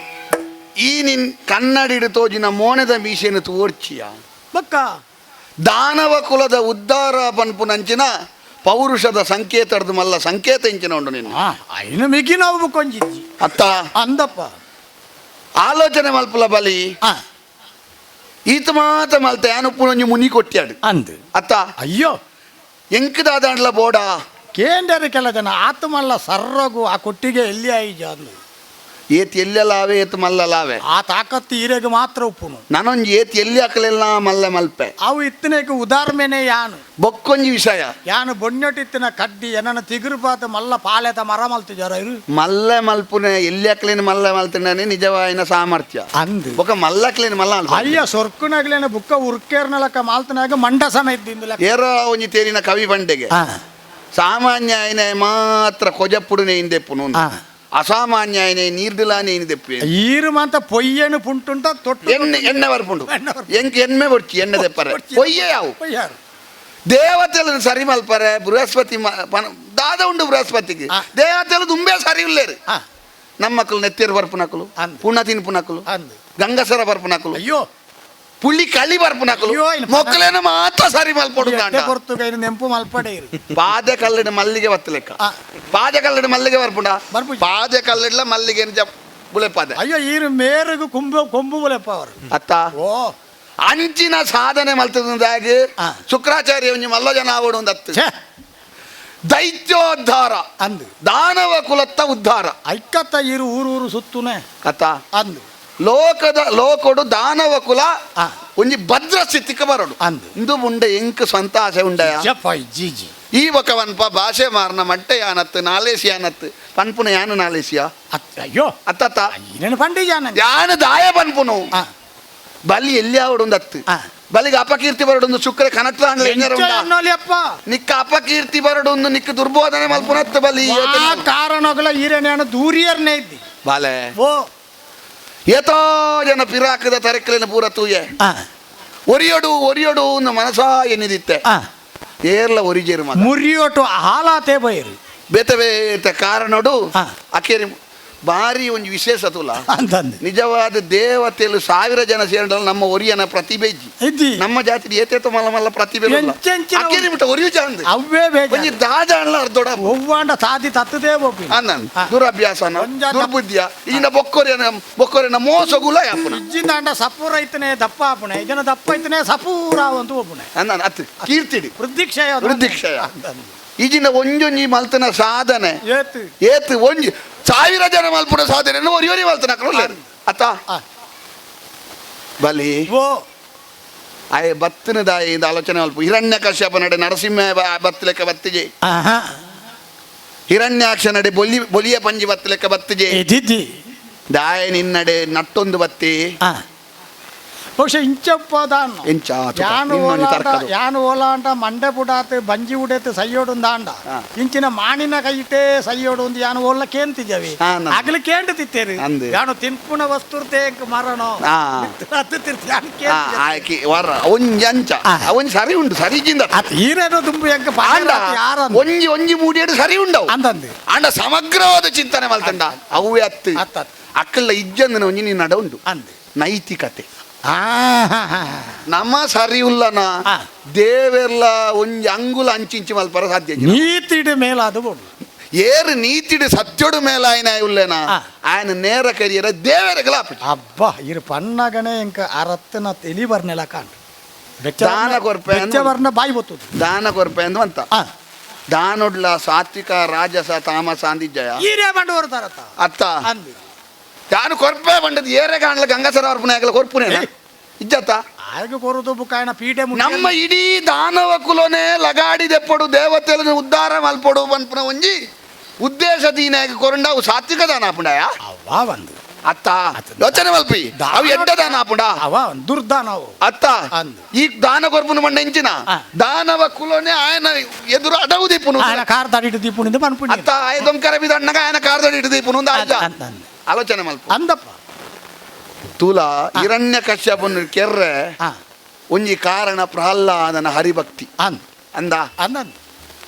ಈ ನಿನ್ ಕನ್ನಡಿಡು ತೋಜಿನ ಮೋನೆದ ಮೀಸೆನು ತೋರ್ಚಿಯ ಬಕ್ಕ ದಾನವ ಕುಲದ ಉದ್ಧಾರ ಪನ್ಪುನಂಚಿನ ಪೌರುಷದ ಸಂಕೇತಡ್ದು ಮಲ್ಲ ಸಂಕೇತ ಇಂಚಿನ ಉಂಡು ನಿನ್ನ ಐನು ಮಿಗಿ ನಾವು ಕೊಂಜಿಜ್ಜಿ ಅತ್ತ ಅಂದಪ್ಪ ಆಲೋಚನೆ ಮಲ್ಪುಲ ಬಲಿ ಆ, ಈತ ಮಾತ ಮಲ್ತ ಯಾನುಪ್ಪುನೊಂಜಿ ಮುನಿ ಕೊಟ್ಟ್ಯಾಡು ಅಂದು ಅತ್ತ ಅಯ್ಯೋ ಎಂಕದಾದಾಂಡ್ಲ ಬೋಡ ಕೇಂದ್ರ ಕೆಲ ಜನ ಆತ್ಮಲ್ಲ ಸರ್ರಗು ಆ ಕೊಟ್ಟಿಗೆ ಎಲ್ಲಿ ಆಯಿಜ ಅಂದು ಏತ್ ಎಲ್ಲೆಲ್ಲಾವೆ ಏತ್ ಮಲ್ಲಲಾವೆ ಆ ತಾಕತ್ತು ಈರೆಗೆ ಮಾತ್ರ ಉಪ್ಪುನು ನಾನೊಂಜಿ ಏತ್ ಎಲ್ಲಿ ಹಾಕಲೆಲ್ಲ ಮಲ್ಲ ಮಲ್ಪೆ ಅವು ಇತ್ತನೇಕ ಉದಾರ್ಮೆನೆ ಯಾನು ಬೊಕ್ಕೊಂಜಿ ವಿಷಯ ಯಾನು ಬೊಣ್ಣೊಟ್ಟಿತ್ತಿನ ಕಡ್ಡಿ ಏನನ್ನ ತಿಗುರುಪಾತ ಮಲ್ಲ ಪಾಲೆತ ಮರ ಮಲ್ತಿಜಾರ ಇರು ಮಲ್ಲ ಮಲ್ಪುನೆ ಎಲ್ಲಿ ಹಾಕ್ಲೇನು ಮಲ್ಲ ಮಲ್ತಿನಾನೆ ನಿಜವಾಯಿನ ಸಾಮರ್ಥ್ಯ ಅಂದು ಬೊಕ ಮಲ್ಲಕ್ಲೇನು ಮಲ್ಲ ಅಲ್ಪ ಅಯ್ಯ ಸೊರ್ಕುನಾಗ್ಲೇನ ಬುಕ್ಕ ಉರ್ಕೇರ್ನಲಕ್ಕ ಮಾಲ್ತನಾಗ ಮಂಡಸನ ಇದ್ದಿಂದಿಲ್ಲ ಏರೋ ಒಂಜಿ ತೇರಿನ ಕವಿ ಬಂಡೆಗೆ ಸಾಮಾನ್ಯ ಆಯ್ನೆ ಮಾತ್ರ ಕೊಜಪ್ಪುಡುನೆ ಇಂದೆಪ್ಪುನು ಅಸಾಮಾನ್ಯ ಆಯ್ನೆ ನೀರ್ದಿಲಾನೆ ಇಂದೆಪ್ಪು ಈರು ಮಾಂತ ಪೊಯ್ಯನು ಪುಂಟುಂಟ ತೊಟ್ಟು ಎಣ್ಣೆ ಎಣ್ಣೆ ಬರ್ಪುಂಡು ಎಣ್ಣೆ ಬರ್ಪುಂಡು. ಎಂಕ್ ಎಣ್ಣೆ ಬೊಡ್ಚಿ ಎಣ್ಣೆ ದೆಪ್ಪರೆ ಪೊಯ್ಯೆ ಯಾವು ಪೊಯ್ಯಾರು ದೇವತೆలను ಸರಿ ಮಲ್ಪರೆ ಬೃಹಸ್ಪತಿ ದಾದ ಉಂಡು ಬೃಹಸ್ಪತಿಗೆ ದೇವತೆಲು ದುಂಬೆ ಸರಿ ಉಲ್ಲೇರು ನಮ್ಮಕ್ಕಳು ನೆತ್ತಿರು ಬರ್ಪುನಕುಲು ಅಂದ್. ಪುಣ ತಿನ್ಪುನಕುಲು ಅಂದ್. ಗಂಗಸರ ಬರ್ಪುನಕುಲು ಅಯ್ಯೋ ಪುಳ್ಳಿ ಕಳಿ ಬರ್ಪುನಕುಲು ಅಯ್ಯೋ, ಇನ್ನು ಮೊಕ್ಕಲೇನ ಮಾತ್ರ ಸರಿ ಮಲ್ಪೊಡು ಎಡ್ಡೆ ಪೊರ್ತುಗೈನ ನೆಂಪು ಮಲ್ಪಡೆ ಇರು ಪಾದೆ ಕಲ್ಲಡ ಮಲ್ಲಿಗೆ ಬತ್ತಲೆಕ್ಕ ಪಾದೆ ಕಲ್ಲಡ ಮಲ್ಲಿಗೆ ಬರ್ಪುಂಡ ಬರ್ಪುಜಿ. ಪಾದೆ ಕಲ್ಲಡ್ಲ ಮಲ್ಲಿಗೆ ಬುಳೆಪಾದೆ ಅಯ್ಯೋ ಈರು ಮೇರುಗು ಕುಂಬು ಕೊಂಬು ಬುಲೆಪ್ಪ ಅವರು ಅತ್ತ ಓ ಅಂಚಿನ ಸಾಧನೆ ಮಲ್ತದಾಗ ಶುಕ್ರಾಚಾರ್ಯ ಒಂಜಿ ಮಲ್ಲ ಜನ ಆವಡು ಒಂದು ಅತ್ತು ಛೇ ದೈತ್ಯೋದ್ಧಾರ ಅಂದು ದಾನವ ಕುಲತ್ತ ಉದ್ಧಾರ ಐಕತ್ತ ಈರು ಊರು ಊರು ಸುತ್ತುನೆ ಅತ್ತ ಅಂದು ಲೋಕದ ಲೋಕೊಡು ದಾನವ ಕುಲ ಒಂಜಿ ಭದ್ರ ಸ್ಥಿತಿಗೆ ಬರೋಡು ಅಂದು. ಇಂದು ಉಂಡೆ ಎಂಕ್ ಸ್ವಂತ ಆಸೆ ಉಂಡಯ ಜಪ್ಪ ಜಿ ಜಿ ಈ ಬಕವನ್ಪ ಭಾಷೆ ಮಾರ್ನ ಮಟ್ಟೆ ಯಾನತ್ತು ನಾಲೇಸಿ ಯಾನತ್ತು ಪನ್ಪುನ ಯಾನು ನಾಲೇಸಿಯ ಅಯ್ಯೋ ಅತ್ತತ್ತ ಈನೇನು ಪಂಡಿಜಾನ ಯಾನು ದಾಯ ಪನ್ಪುನು ಬಲಿ ಎಲ್ಲಿ ಆವಡೊಂದು ಅತ್ತು ಬಲಿಗೆ ಅಪಕೀರ್ತಿ ಬರಡೊಂದು ಶುಕ್ರ ಕನಟ್ಲ ಅಪ್ಪ ನಿಕ್ಕ ಅಪಕೀರ್ತಿ ಬರಡೊಂದು ನಿಕ್ಕ ದುರ್ಬೋಧನೆ ಮಲ್ಪುನತ್ತು ಬಲಿ ಆ ಕಾರಣಗಳ ಈರೇನೇನು ದೂರಿಯರ್ನೇ ಇದ್ದಿ ಬಾಲೆ ಓ ಏತೋ ಜನ ಪಿರಾಕದ ತರಕಲಿನ ಪೂರ ತೂಯೆ ಒರಿಯೊಡು ಒರಿಯೊಡು ಮನಸಾ ಎನ್ನಿದಿತ್ತೆ ಏರ್ಲ ಒರಿಜೇರು ಮಗ ಮುರಿಯೋಟು ಹಾಲಾತೆ ಬೈರು ಬೇತೆ ಬೇತೆ ಕಾರಣಡು ಅಕೇರಿ ಭಾರಿ ಒಂದು ವಿಶೇಷ ತುಲ ಅಂತಂದು ನಿಜವಾದ ದೇವತೆಲು ಸಾವಿರ ಜನ ಸೇರಿದಲ್ಲ ನಮ್ಮ ಒರಿಯನ ಪ್ರತಿಭೆ ಇಜ್ಜಿ. ಇದ್ದಿ ನಮ್ಮ ಜಾತಿ ಏತೇತ ಮಲ್ಲ ಮಲ್ಲ ಪ್ರತಿಭೆ ಇಲ್ಲ. ಎಂಚೆಂಚಿನ ಅಕೇರಿ ಬಿಟ್ಟ ಒರಿಯು ಜಾಂದ್ ಅವ್ವೇ ಬೇಜಾರು. ಒಂಜಿ ದಾಜಾಣ್ಲ ಅರ್ಧೊಡ ಒವ್ವಾಂಡ ಸಾದಿ ತತ್ತದೇ ಒಪ್ಪಿ ಅನ್ನನ್ ದುರಭ್ಯಾಸನ ಒಂಜಾತ- ದುರ್ಬುದ್ಧಿಯ ಈಗಿನ ಬೊಕ್ಕೊರಿಯನ ಬೊಕ್ಕೊರಿಯನ ಮೋಸಗುಲ ಯಾಪುನ ಇಜ್ಜಿಂದಾಂಡ ಸಪೂರ ಐತನೆ ದಪ್ಪ ಆಪುಣೆ ಇದನ್ನ ದಪ್ಪ ಐತನೆ ಸಪೂರ ಅಂತ ಒಪ್ಪುಣೆ ಅನ್ನನ್ ಅತ್ ಕೀರ್ತಿಡಿ ವೃದ್ಧಿಕ್ಷಯ ಅದು. ವೃದ್ಧಿಕ್ಷಯ. ಅಂತಂದು. ಈಗಿನ ಒಂಜೊಂಜಿ ಮಲ್ತನ ಸಾಧನೆ ಏತು ಏತ್ ಒಂಜಿ ಸಾವಿರ ಜನ ಮಲ್ಪುನ ಸಾಧನೆ ಒರಿ ಒರಿ ಮಲ್ತನ ಅಕುಲು ಅತ್ತ ಬಲಿ ಓ ಆಯೆ ಬತ್ತಿನ ದಾಯಿ ಇಂದ ಆಲೋಚನೆ ಮಲ್ಪ ಹಿರಣ್ಯ ಕಶ್ಯಪ ನಡೆ ನರಸಿಂಹ ಬತ್ತಲೆಕ್ಕ ಬತ್ತಿಜೆ ಹಿರಣ್ಯಾಕ್ಷ ನಡೆ ಬೊಲಿ ಬೊಲಿಯ ಪಂಜಿ ಬತ್ತಲೆಕ್ಕ ಬತ್ತಿಜೆ ಇದ್ದಿದ್ದಿ ದಾಯ ನಿನ್ನಡೆ ನಟ್ಟೊಂದು ಬತ್ತಿ ಬಹುಶಃ ಇಂಚಪ್ಪ ದಾನ್ನು ಎಂಚ ಆತುಕ, ಯಾನು ನಿನ್ನೊಂಜಿ ಓಲಾಂಡ ತರ್ಕದು. ಯಾನು ಓಲಾಂಡ ಮಂಡೆ ಪುಡಾತ್ ಬಂಜಿ ಉಡೇತ್ ಸೈಯೋಡು ದಾಂಡ ಇಂಚಿನ ಮಾಣಿನ ಕೈಟೇ ಸೈಯೋಡು ಒಂದು ಯಾನು ಓಲ್ಲ ಕೇಂತಿಜವಿ ನಂದು. ಅಗಲು ಕೇಂಡು ತಿತ್ತೇರು ಅಂದು. ಯಾನು ತಿನ್ಪುಣ ವಸ್ತುರ್ತೆ ಎಂಕ್ ಮರಣೋ ಅತ್ತು ತಿರ್ತಿ ಯಾನು ಕೇಂತಿಜವಿ. ಆಯ್ಕೆ ವರ ಒಂಜಿ ಅಂಚ ಒಂಜಿ ಸರಿ ಉಂಡು ಸರಿ ಜಿಂದ ಅತ್ ಈರೇನೋ ದುಂಬು ಎಂಕ್ ಆಂಡ ಯಾರ ಒಂಜಿ ಒಂಜಿ ಮೂಡಿಯಡು ಸರಿ ಉಂಡವು ಅಂತಂದು ಆಂಡ ಸಮಗ್ರವಾದ ಚಿಂತನೆ ಮಲ್ತಂಡ ಅವುವೇ ಅತ್ತು ಅತ್ ಅತ್. ಅಕ್ಕಲ್ಲ ಇಜ್ಜಂದನ ಒಂಜಿ ನಿನ್ನ ನಡ ಉಂಡು ಅಂದು ನೈತಿಕತೆ ನಮ್ಮ ಸರಿ ಉಲ್ಲನ ದೇವೆರ್ಲ ಒಂಜಿ ಅಂಗುಲ ಅಂಚಿಂಚಿ ಮಲ್ಪರ ಸಾಧ್ಯ ಇಜ್ಜಿ. ನೀತಿಡು ಮೇಲಾದ ಬೋಡು ಏರು ನೀತಿಡು ಸತ್ಯಡು ಮೇಲಾಯನ ಉಲ್ಲೇನ ఆయన ನೇರ ಕರಿಯರ ದೇವರ ಅಬ್ಬಾ ಇರು ಪನ್ನಗನೆ ಎಂಕ ಅರತ್ತನ ತೆಲಿ ಬರ್ನೆಲ ಕಾಂಡು ದಾನ ಕೊರ್ಪೆ ಅಂದ್ ಬೆಚ್ಚವರ್ಣ ಬಾಯಿ ಬತ್ತುದು ದಾನ ಕೊರ್ಪೆ ಅಂದ್ ಅಂತ ದಾನೊಡ್ಲ ಸಾತ್ವಿಕ ರಾಜಸ ತಾಮಸ ಅಂದಿಜ್ಜಯ ಈರೇ ಬಂಡು ಬರ್ತಾರತ್ತ ಅತ್ತ ಅಂದು ತಾನು ಕೊರ್ಪೆ ಬಂಡದ್ ಏರೆ ಕಾಣ್ಲ ಗಂಗಸರ ಅರ್ಪಣೆ ಕೊರ್ಪುನೇ ಇಜ್ಜತ್ತ ಆಗ ಕೊರುದು ಬುಕ್ಕಾಯನ ಪೀಡೆ ಮುಟ್ಟಿ ನಮ್ಮ ಇಡೀ ದಾನವ ಕುಲನೇ ಲಗಾಡಿ ದೆಪ್ಪಡು ದೇವತೆలను ಉದ್ಧಾರ ಮಲ್ಪಡು ಪನ್ಪುನ ಒಂಜಿ ಉದ್ದೇಶ ದೀನಾಗ ಕೊರಂಡ ಅವು ಸಾತ್ವಿಕ ದಾನ ಆಪುಂಡಯ ಅವ ಒಂದು ಅತ್ತ ಯೋಚನೆ ಮಲ್ಪಿ ಅವು ಎಡ್ಡ ದಾನ ಆಪುಂಡ ಅವ ಒಂದು ದುರ್ದಾನ ಅವು ಅತ್ತ ಅಂದು. ಈ ದಾನ ಕೊರ್ಪುನ ಮಂಡ ಇಂಚಿನ ದಾನವ ಕುಲನೇ ಆಯನ ಎದುರು ಅಡವು ದೀಪುನು ఆయన ಕಾರ್ ತಡಿಟ್ಟು ದೀಪುನಿಂದ ಪನ್ಪುಣಿ ಅತ್ತ ಆಯ ದೊಂಕರ ಬಿದಣ್ಣಗ ಆಯನ ಕಾರ್ದಡಿ ಇಟ್ಟು ದೀಪುನು ಒಂದು ಆಯ್ತ ಅಂದ ಅಂದ. ಆಲೋಚನೆ ಮಲ್ಪ ಅಂದಪ್ಪ ತುಲಾ ಹಿರಣ್ಯ ಕಶ್ಯಪನ ಕೆರ್ರೆ ಒಂಜಿ ಕಾರಣ ಪ್ರಹ್ಲಾದನ ಹರಿಭಕ್ತಿ ಅಂದ ಅಂದ ಅಂದ ಅಂದ.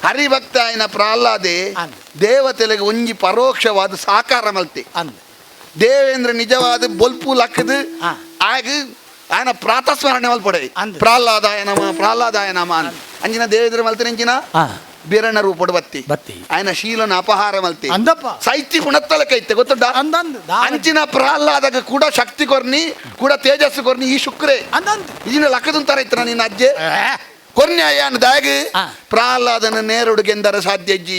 ಹರಿಭಕ್ತ ಆಯನ ಪ್ರಹ್ಲಾದೆ ಅಂದ್. ದೇವತೆಲೆಗೆ ಒಂಜಿ ಪರೋಕ್ಷವಾದ ಸಾಕಾರ ಮಲ್ತೆ ಅಂದ ದೇವೇಂದ್ರ ನಿಜವಾದ ಬೊಲ್ಪು ಲಕ್ಕದು ಆಗ ఆయన ಪ್ರಾತಸ್ಮರಣೆ ಮಲ್ಪಡೆ ಅಂದ್. ಪ್ರಹ್ಲಾದಾಯ ನಮ ಪ್ರಹ್ಲಾದಾಯ ನಮ ಅಂತ ಅಂಜಿನ ದೇವೇಂದ್ರ ಮಲ್ತಿನ ಇಂಚಿನ ಬಿರಣ ರೂಪಡು ಬತ್ತಿ ಬತ್ತಿ. ఆయన ಶೀಲನ ಅಪಹಾರ ಮಲ್ತಿ ಅಂದಪ್ಪ. ಸೈತಿ ಹುಣತ್ತಲಕ ಇತ್ತೆ ಗೊತ್ತುಂಟಾ ಅಂದಂದು. ಅಂಚಿನ ಪ್ರಹ್ಲಾದಗ ಕೂಡ ಶಕ್ತಿ ಕೊರ್ನಿ ಕೂಡ ತೇಜಸ್ಸು ಕೊರ್ನಿ ಈ ಶುಕ್ರೆ ಅಂದಂದು. ಇಜಿನ ಲಕ್ಕದಂತರ ಇತ್ತ ನಿನ್ನ ಅಜ್ಜೆ ಕೊನ್ಯಾಯನ್ ದಾಗ್ ಪ್ರಹ್ಲಾದನ ನೇರುಡುಗೆಂದರ ಸಾಧ್ಯ ಇಜ್ಜಿ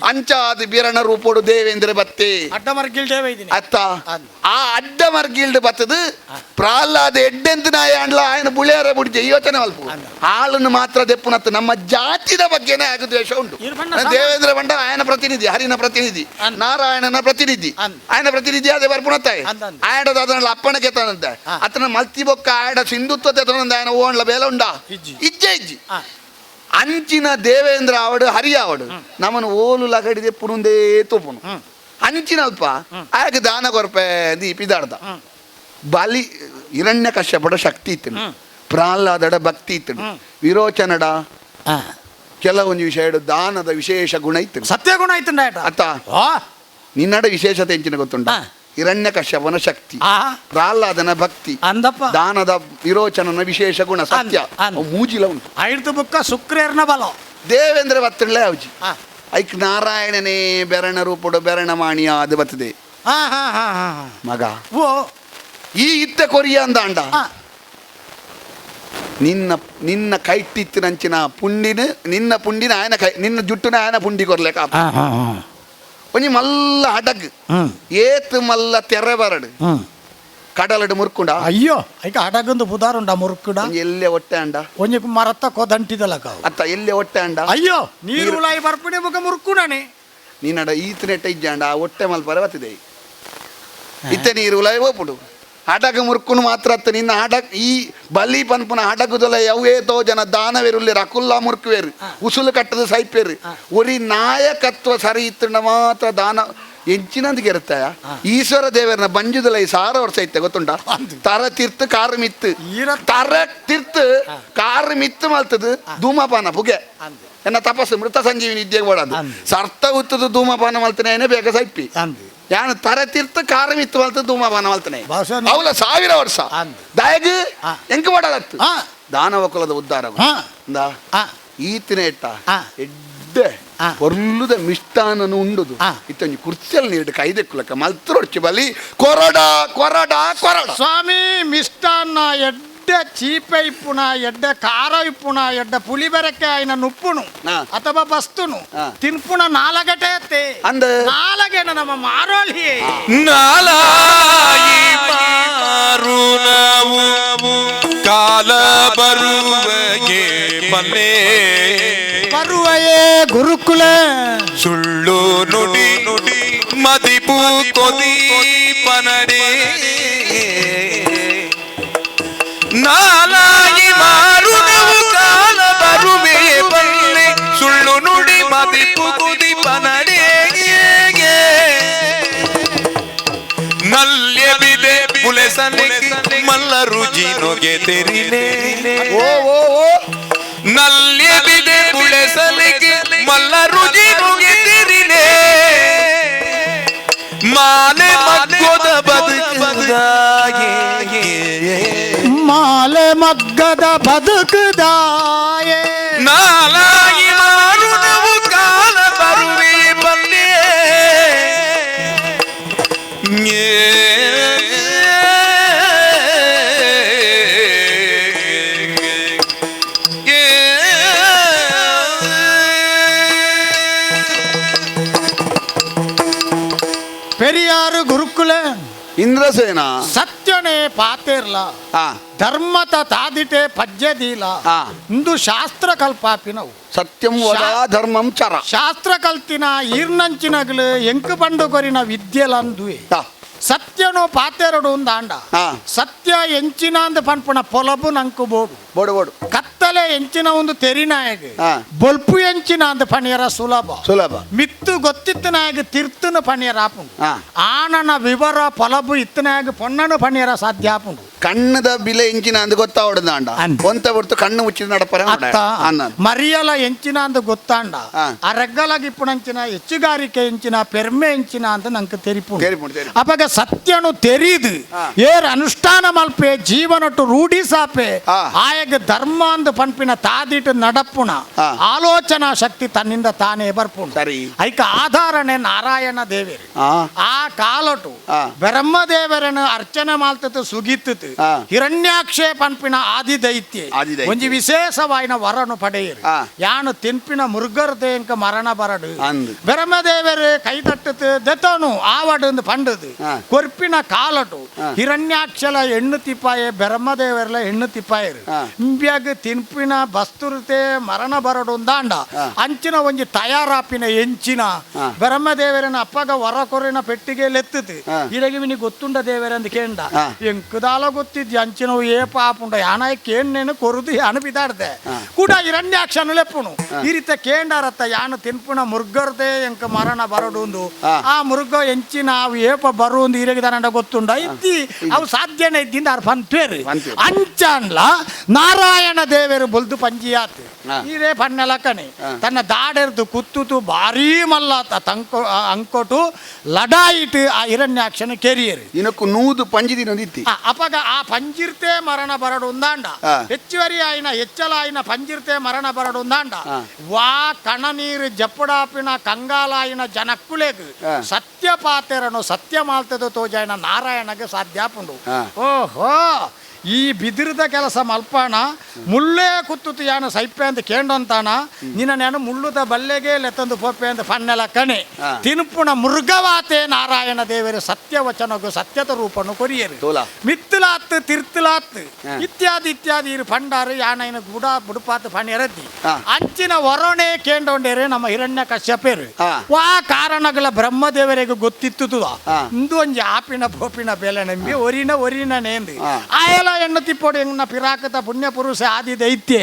ಅಂಚಾದ ಬಿರಣ ರೂಪೋಡು ದೇವೇಂದ್ರ ಬತ್ತೆ ಅಡ್ಡ ಮರ್ಗಿಲ್ ದೇವ ಇದೀನಿ ಅತ್ತ ಆ ಅಡ್ಡ ಮರ್ಗಿಲ್ಡ್ ಬತ್ತದು ಪ್ರಹ್ಲಾದ ಎಡ್ಡೆಂತ ನಾಯಾಂಡ್ಲ ఆయన ಬುಳಿಯಾರ ಬುಡಿಜೆ ಯೋಚನೆ ಅಲ್ಪ ಹಾಳನ್ನು ಮಾತ್ರ ದೆಪ್ಪುನತ್ತು ನಮ್ಮ ಜಾತಿದ ಬಗ್ಗೆನೇ ಆಗ ದ್ವೇಷ ಉಂಟು. ದೇವೇಂದ್ರ ಬಂಡ ఆయన ಪ್ರತಿನಿಧಿ, ಹರಿನ ಪ್ರತಿನಿಧಿ, ನಾರಾಯಣನ ಪ್ರತಿನಿಧಿ, ఆయన ಪ್ರತಿನಿಧಿ ಅದೇ ಬರ್ಪುನತ್ತಾಯ ಆಯಡ ಅದನ್ನ ಅಪ್ಪಣಕ್ಕೆ ತನಂತೆ ಅತನ ಮಲ್ತಿ ಬೊಕ್ಕ ಆಯಡ ಸಿಂಧುತ್ವ ತನಂದ ఆయన ಓಣ್ಲ ಬೇಲ ಉಂಡಾ ಇಜ್ಜೆ ಇಜ್ಜಿ ಅಂಚಿನ ದೇವೇಂದ್ರ ಆವಡು ಹರಿ ಆವಡು ನಮ್ಮನ್ನು ಓಲು ಲಗಡಿದೆ ಪುನುಂದೇ ತೋಪುನು ಅಂಚಿನ ಅಲ್ಪ ಆಯಕ ದಾನ ಕೊರ್ಪೆ ದೀಪಿದಾರ್ದ ಬಲಿ ಹಿರಣ್ಯ ಕಶ್ಯಪಡ ಶಕ್ತಿ ಇತ್ತು, ಪ್ರಹ್ಲಾದಡ ಭಕ್ತಿ ಇತ್ತು, ವಿರೋಚನಡ ಕೆಲವೊಂದು ವಿಷಯ ದಾನದ ವಿಶೇಷ ಗುಣ ಇತ್ತು, ಸತ್ಯ ಗುಣ ಇತ್ತು. ಅತ್ತ ನಿನ್ನಡ ವಿಶೇಷತೆ ಎಂಚಿನ ಗೊತ್ತುಂಟ? ಹಿರಣ್ಯ ಕಶ್ಯಪನ ಶಕ್ತಿ, ಪ್ರಹ್ಲಾದನ ಭಕ್ತಿ, ಅಂದಪ್ಪ ದಾನದ ವಿರೋಚನನ ವಿಶೇಷ ಗುಣ ಸತ್ಯ ಮೂಜಿಲ ಉಂಟು. ಐದು ಬುಕ್ಕ ಶುಕ್ರೇರ್ನ ಬಲ ದೇವೇಂದ್ರ ಬತ್ತಂಡ್ಲೆ ಅವಜಿ ಐಕ್ ನಾರಾಯಣನೇ ಬೆರಣ ರೂಪುಡು ಬೆರಣ ಮಾಣಿಯ ಅದು ಬತ್ತದೆ ಮಗ ಓ ಈ ಇತ್ತ ಕೊರಿಯ ಅಂದಾಂಡ ನಿನ್ನ ನಿನ್ನ ಕೈಟಿತ್ತಿನಂಚಿನ ಪುಂಡಿನ ನಿನ್ನ ಪುಂಡಿನ ಆಯನ ಕೈ ನಿನ್ನ ಜುಟ್ಟುನ ಆಯನ ಪುಂಡಿ ಕೊರ್ಲೇಕ ಒಂಜಿ ಮಲ್ಲ ಹಡಗ್ ಏತ್ ಮಲ್ಲ ತೆರೆ ಬರಡು ಕಡಲಡು ಮುರ್ಕುಂಡ ಅಯ್ಯೋ ಐಕ ಹಡಗೊಂದು ಬುದಾರುಂಡ ಮುರುಕುಡ ಎಲ್ಲೆ ಹೊಟ್ಟೆ ಅಂಡ ಒಂಜಿ ಮರತ್ತ ಕೋದಂಟಿದಲಕ ಅತ್ತ ಎಲ್ಲೆ ಹೊಟ್ಟೆ ಅಂಡ ಅಯ್ಯೋ ನೀರು ಉಲಾಯಿ ಬರ್ಪಿಣಿ ಮುಖ ಮುರುಕುಡನೆ ನಿನ್ನಡ ಈತ ನೆಟ್ಟ ಇಜ್ಜಾಂಡ ಆ ಹೊಟ್ಟೆ ಮಲ್ಪರ ಬತ್ತಿದೆ ಇತ್ತೆ ನೀರು ಉಲಾಯಿ ಹೋಪುಡು ಹಡಗ ಮುರ್ಕುನು ಮಾತ್ರ ಅತ್ತ ನಿನ್ನ ಹಡಗ್ ಈ ಬಲಿ ಪನ್ಪುನ ಹಡಗುದೊಲ ಯವ್ವೇತೋ ಜನ ದಾನವೇರುಲ್ಲಿ ರಕುಲ್ಲ ಮುರ್ಕುವೇರು ಉಸುಲು ಕಟ್ಟದ ಸೈಪೇರು ಒರಿ ನಾಯಕತ್ವ ಸರಿ ಇತ್ತಂಡ ಮಾತ್ರ ದಾನ ಎಂಚಿನಂದಿಗೆ ಇರುತ್ತಾಯ ಈಶ್ವರ ದೇವರನ್ನ ಬಂಜುದಲ ಈ ಸಾರ ವರ್ಷ ಇತ್ತೆ ಗೊತ್ತುಂಟ ತರ ತೀರ್ತು ಕಾರು ಮಿತ್ತು ತರ ತೀರ್ತು ಕಾರು ಮಿತ್ತು ಮಲ್ತದು ಧೂಮಪಾನ ಪುಗೆ ಎನ್ನ ತಪಸ್ಸು ಮೃತ ಸಂಜೀವಿನಿ ವಿದ್ಯೆಗೆ ಬೋಡದು ಸರ್ತ ಉತ್ತದು ಧೂಮಪಾನ ಮಲ್ತನೇ ಬೇಗ ಸೈಪಿ ಯಾನು ತರ ತೀರ್ಥ ಕಾರು ಮಿತ್ತು ಮಲ್ತ ಧೂಮಪಾನ ಮಲ್ತನೆ ಅವಲ 1000 ವರ್ಷ ದಾಯಗ್ ಎಂಕ ಮಾಡಲತ್ತು ದಾನವ ಕುಲದ ಉದ್ಧಾರ ಈತನೇ ಇಟ್ಟ ಎಡ್ಡೆ ಪೊರ್ಲುದ ಮಿಷ್ಟಾನನು ಉಂಡುದು ಇತ್ತೊಂಜಿ ಕುರ್ಚಿಯಲ್ಲಿ ನೀರು ಕೈದೆಕ್ಕುಲಕ್ಕ ಮಲ್ತರೊಡ್ಚಿ ಬಲಿ ಕೊರಡ ಕೊರಡ ಕೊರಡ ಸ್ವಾಮಿ ಮಿಷ್ಟಾನ್ನ ಎಡ್ಡೆ ಚೀಪೆ ಇಪ್ಪುನ ಎಡ್ಡೆ ಖಾರ ಇಪ್ಪುನ ಎಡ್ಡೆ ಪುಳಿ ಬೆರಕೆ ಆಯ್ನ ನುಪ್ಪುನು ಅಥವಾ ಬಸ್ತುನು ತಿನ್ಪುಣ ನಾಲಗಟೆ ಅಂದ ನಾಲಗೆನ ನಮ್ಮ ಮಾರೋಳಿ ನಾಲಾಯಿ ಮಾರು ನಾವು ಕಾಲ ಬರುವಗೆ ಬಲ್ಲೆ ಬರುವಯೇ ಗುರುಕುಲ ಸುಳ್ಳು ನುಡಿ ನುಡಿ ಮದಿಪು ಕೊದಿ ಪನಡೆ ನಾಲಾಯಿ ಮಾರು ನಾವು ಕಾಲ ಬರುವೆ ಬಲ್ಲೆ ಸುಳ್ಳು ನುಡಿ ಮದಿಪು ಕುದಿ ಪನಡೆ ನಲ್ಯವಿದೆ ಪುಲೆಸಲಿಕ್ಕೆ ಮಲ್ಲ ರುಜಿ ನೊಗೆ ತೆರಿನೆ ಓ ಓ ಓ ನಲ್ಯವಿದೆ ಪುಲೆಸಲಿಕ್ಕೆ ಮಲ್ಲ ರುಜಿ ನೊಗೆ ತೆರಿನೆ ಮಾಲೆ ಮಗ್ಗದ ಬದುಕುದಾಗೆ ಮಾಲೆ ಮಗ್ಗದ ಬದುಕುದಾಯೇ ನಾಲಾಗಿ ಮಾರು ನಾವು ಕಾಲ ಬರುವೆ ಬಲ್ಲೆ ಪೆರಿಯಾರು ಗುರುಕುಲ ಇಂದ್ರಸೇನ ಸತ್ಯನೇ ಪಾತೇರ್ಲ ಧರ್ಮತ ತಾದಿಟೆ ಪಜ್ಜದೀಲ ಇಂದು ಶಾಸ್ತ್ರ ಕಲ್ಪಾಪಿನವು ಸತ್ಯಂ ವದ ಧರ್ಮಂ ಚರ ಶಾಸ್ತ್ರ ಕಲ್ತಿನ ಈರ್ನಂಚಿನಗಲು ಎಂಕು ಪಂಡು ಕೊರಿನ ವಿದ್ಯೆಲಂದುವೆ ಸತ್ಯನು ಪಾತೆರಡು ಅಂದಾಂಡ ಸತ್ಯ ಎಂಚಿನ ಅಂದ ಪನ್ಪುಣ ಪೊಲಬು ನಂಕು ಬೋಡು ಬೋಡು ಬೋಡು ಕತ್ತಲೆ ಎಂಚಿನ ಒಂದು ತೆರಿನಾಯಗ ಬೊಲ್ಪು ಎಂಚಿನ ಅಂದ ಪಣಿಯರ ಸುಲಭ ಸುಲಭ ಮಿತ್ತು ಗೊತ್ತಿತ್ತನಾಯಗ ತಿರ್ತನ ಪಣಿಯರ ಆಪುಂಡು ಆನನ ವಿವರ ಪೊಲಬು ಇತ್ತನಾಯಗ ಪೊನ್ನನು ಪಣಿಯರ ಸಾಧ್ಯ ಆಪುಂಡು ಕಣ್ಣದ ಬಿಲೆ ಎಂಚಿನ ಅಂದ್ ಗೊತ್ತಾವಡ್ದಾಂಡ ಒಂತ ಹೊರ್ತು ಕಣ್ಣು ಮುಚ್ಚಿದ ನಡಪರ ಮರಿಯಲ ಎಂಚಿನ ಅಂದ ಗೊತ್ತಾಂಡ ಆ ರೆಗ್ಗಲಗಿಪ್ಪುನಂಚಿನ ಹೆಚ್ಚುಗಾರಿಕೆ ಎಂಚಿನ ಪೆರ್ಮೆ ಎಂಚಿನ ಅಂತ ನಂಗೆ ತೆರಿಪು ಅಪಗ ಸತ್ಯನು ತೆರೀದು ಏರ್ ಅನುಷ್ಠಾನ ಮಲ್ಪೆ ಜೀವನಟ್ಟು ರೂಢಿ ಸಾಪೆ ಆಯಗ ಧರ್ಮ ಅಂದ ಪನ್ಪಿನ ತಾದಿಟ್ಟು ನಡಪುಣ ಆಲೋಚನಾ ಶಕ್ತಿ ತನ್ನಿಂದ ತಾನೇ ಬರ್ಪುಣ. ಸರಿ. ಐಕ ಆಧಾರಣೆ ನಾರಾಯಣ ದೇವೇರು. ಆ ಕಾಲಟು ಬ್ರಹ್ಮದೇವರನ್ನು ಅರ್ಚನೆ ಮಾಲ್ತತು ಸುಗಿತ್ತು ಹಿರಣ್ಯಾಕ್ಷೇ ಪನ್ಪಿನ ಆದಿದೈತ್ಯ ಒಂಜಿ ವಿಶೇಷವಾಯಿನ ವರನು ಪಡೆಯರು. ಯಾನು ತಿನ್ಪಿನ ಮುರುಗರ್ದೇಂಕ ಮರಣ ಬರಡು. ಬ್ರಹ್ಮದೇವರು ಕೈ ತಟ್ಟುತ್ತು ದೆತ್ತೋನು ಆವಡು ಪಂಡದು ಕೊರ್ಪಿನ ಕಾಲಟು ಹಿರಣ್ಯಾಕ್ಷಲ ಎಣ್ಣು ತಿಪ್ಪಾಯೆ ಬ್ರಹ್ಮದೇವರ್ಲ ಎಣ್ಣು ತಿಪ್ಪಾಯರು ಇಂಬ್ಯಾಗ ತಿನ್ಪಿನ ಬಸ್ತುರ್ತೆ ಮರಣ ಬರಡು ದಾಂಡ ಅಂಚಿನ ಒಂಜಿ ತಯಾರಾಪಿನ ಎಂಚಿನ ಬ್ರಹ್ಮದೇವರನ ಅಪ್ಪಗ ವರ ಕೊರಿನ ಪೆಟ್ಟಿಗೆ ಎತ್ತುತ್ತು. ಇರಗಿ ಮಿನಿ ಗೊತ್ತುಂಡ ದೇವರ ಅಂತ ಕೇಂಡ ಎಂಕುದಾಲ ಗೊತ್ತಿದ್ಯ ಅಂಚಿನ ಏ ಪಾಪುಂಡ ಯಾನಾಯ ಕೇಣ್ಣೇನು ಕೊರುದು ಯಾನು ಬಿದಾಡ್ದೆ ಕೂಡ ಹಿರಣ್ಯಾಕ್ಷನು ಲೆಪ್ಪುನು ಈ ರೀತಿ ಕೇಂಡಾರತ್ತ ಯಾನು ತಿನ್ಪುಣ ಮುರ್ಗರ್ದೆ ಎಂಕ ಮರಣ ಬರಡುಂದು ಆ ಮುರುಗ ಎಂಚಿನ ಅವು ಏಪ ಬರುಂದು ಇರಗಿದಾನಂಡ ಗೊತ್ತುಂಡ ಇದ್ದಿ ಅವು ಸಾಧ್ಯನೇ ಇದ್ದಿಂದ ಅರ್ ಪಂಪೇರು ಅಂಚಾನ್ಲ ನಾರಾಯಣ ದೇವರು ಬೊಲ್ದು ಪಂಜಿಯಾತ್ ಇದೇ ಪಣ್ಣಲಕನೆ ತನ್ನ ದಾಡೆರ್ದು ಕುತ್ತುತು ಭಾರೀ ಮಲ್ಲಾತ ತಂಕೊ ಅಂಕೊಟು ಲಡಾಯಿಟ್ ಆ ಹಿರಣ್ಯಾಕ್ಷನ ಕೆರಿಯರ್ ಇನಕ್ಕು ನೂದು ಪಂಜಿ ದಿನ ಇತ್ತಿ. ಅಪಗ ಆ ಪಂಜಿರ್ತೆ ಮರಣ ಬರಡು ಉಂದಾಂಡ ಹೆಚ್ಚುವರಿ ಆಯಿನ ಹೆಚ್ಚಲ ಆಯಿನ ಪಂಜಿರ್ತೆ ಮರಣ ಬರಡು ಉಂದಾಂಡ ವಾ ಕಣ ನೀರು ಜಪ್ಪುಡಾಪಿನ ಕಂಗಾಲಾಯಿನ ಜನಕ್ಕುಲೆಗ್ ಸತ್ಯ ಪಾತೆರನು ಸತ್ಯ ಮಾಲ್ತದ ತೋಜಾಯಿನ ನಾರಾಯಣಗೆ ಸಾಧ್ಯಾಪುಂಡು. ಓಹೋ ಈ ಬಿದಿರದ ಕೆಲಸ ಮಲ್ಪಾಣ ಮುಳ್ಳೇ ಕುತ್ತುತ್ತು ಯಾನು ಸೈಪೆ ಅಂತ ಕೇಂಡಂತಾನ ನಿನ್ನ ನಾನು ಮುಳ್ಳುದ ಬಲ್ಲೆಗೆ ಲೆತ್ತಂದು ಪೋಪೆ ಅಂತ ಫನ್ನೆಲ ಕಣೆ ತಿನ್ಪುಣ ಮೃಗವಾತೆ ನಾರಾಯಣ ದೇವರು ಸತ್ಯವಚನಗು ಸತ್ಯದ ರೂಪನು ಕೊರಿಯರು. ಮಿತ್ತಲಾತ್ ತಿರ್ತಲಾತ್ ಇತ್ಯಾದಿ ಇತ್ಯಾದಿ ಇರು ಪಂಡಾರು ಯಾನೈನ ಗುಡ ಬುಡುಪಾತ್ ಫಣಿ ಎರದ್ದಿ ಅಂಚಿನ ವರಣೆ ಕೇಂಡೊಂಡೇರು ನಮ್ಮ ಹಿರಣ್ಯ ಕಶ್ಯಪೇರು. ವಾ ಕಾರಣಗಳ ಬ್ರಹ್ಮದೇವರಿಗೆ ಗೊತ್ತಿತ್ತು ಇಂದು ಒಂಜಿ ಆಪಿನ ಪೋಪಿನ ಬೆಲೆ ನಂಬಿ ಒರಿನ ಒರಿನ ನೇಂದು ಆಯಲ ಎಣ್ಣು ತಿಪ್ಪೋಡು ಎಂಗ್ನ ಪಿರಾಕತ ಪುಣ್ಯ ಪುರುಷ ಆದಿ ದೈತ್ಯೆ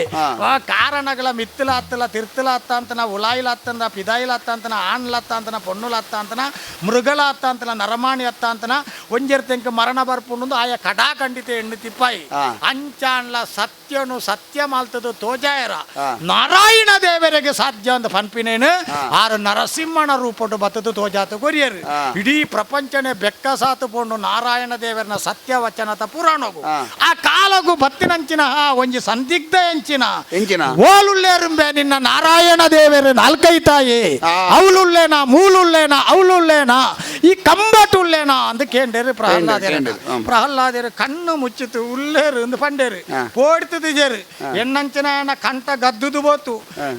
ಆ ಕಾರಣಗಳ ಮಿತ್ತಲಾತ್ತಲ ತಿರ್ತಲಾತ್ತ ಅಂತನ ಉಲಾಯಿಲತ್ತಂದ ಪಿದಾಯಿಲತ್ತ ಅಂತನ ಆಣ್ಲತ್ತ ಅಂತನ ಪೊನ್ನುಲತ್ತ ಅಂತನ ಮೃಗಲತ್ತ ಅಂತನ ನರಮಾಣಿ ಅತ್ತ ಅಂತನ ಒಂಜೆರ್ ತೆಂಕ ಮರಣ ಬರ್ಪುಂಡು ಆಯ ಕಡಾ ಖಂಡಿತ ಎಣ್ಣು ತಿಪ್ಪಾಯಿ ಅಂಚಾನ್ಲ ಸತ್ಯನು ಸತ್ಯ ಮಾಲ್ತದು ತೋಜಾಯರ ನಾರಾಯಣ ದೇವರಿಗೆ ಸಾಧ್ಯ ಅಂತ ಪನ್ಪಿನೇನು ಆರು ನರಸಿಂಹನ ರೂಪಟು ಬತ್ತದು ತೋಜಾತ ಕೊರಿಯರು. ಇಡೀ ಪ್ರಪಂಚನೇ ಬೆಕ್ಕ ಸಾತು ಪೋಂಡು ನಾರಾಯಣ ದೇವರನ ಸತ್ಯ ವಚನದ ಪುರಾಣಗು ಆ ಕಾಲಗು ಬತ್ತಿನಂಚಿನ ಒಂಜಿ ಸಂದಿಗ್ಧ ಎಂಚಿನ ಎಂಚಿನ ಓಲುಲ್ಲೇರುಂಬೆ ನಿನ್ನ ನಾರಾಯಣ ದೇವರು ನಾಲ್ಕೈತಾಯಿ ಅವಳುಳ್ಳೇನಾ ಮೂಲುಳ್ಳೇನಾ ಅವಳುಳ್ಳೇನಾ ಈ ಕಂಬಟುಳ್ಳೇನಾ ಅಂತ ಕೇಂಡೇರು ಪ್ರಹ್ಲಾದೇರು. ಪ್ರಹ್ಲಾದೇರು ಕಣ್ಣು ಮುಚ್ಚಿತು ಉಲ್ಲೇರು ಎಂದು ಪಂಡೇರು ಪೋಡ್ತದಿಜೇರು ಎಣ್ಣಂಚಿನ ಕಂಠ ಗದ್ದುದು ಬೋತು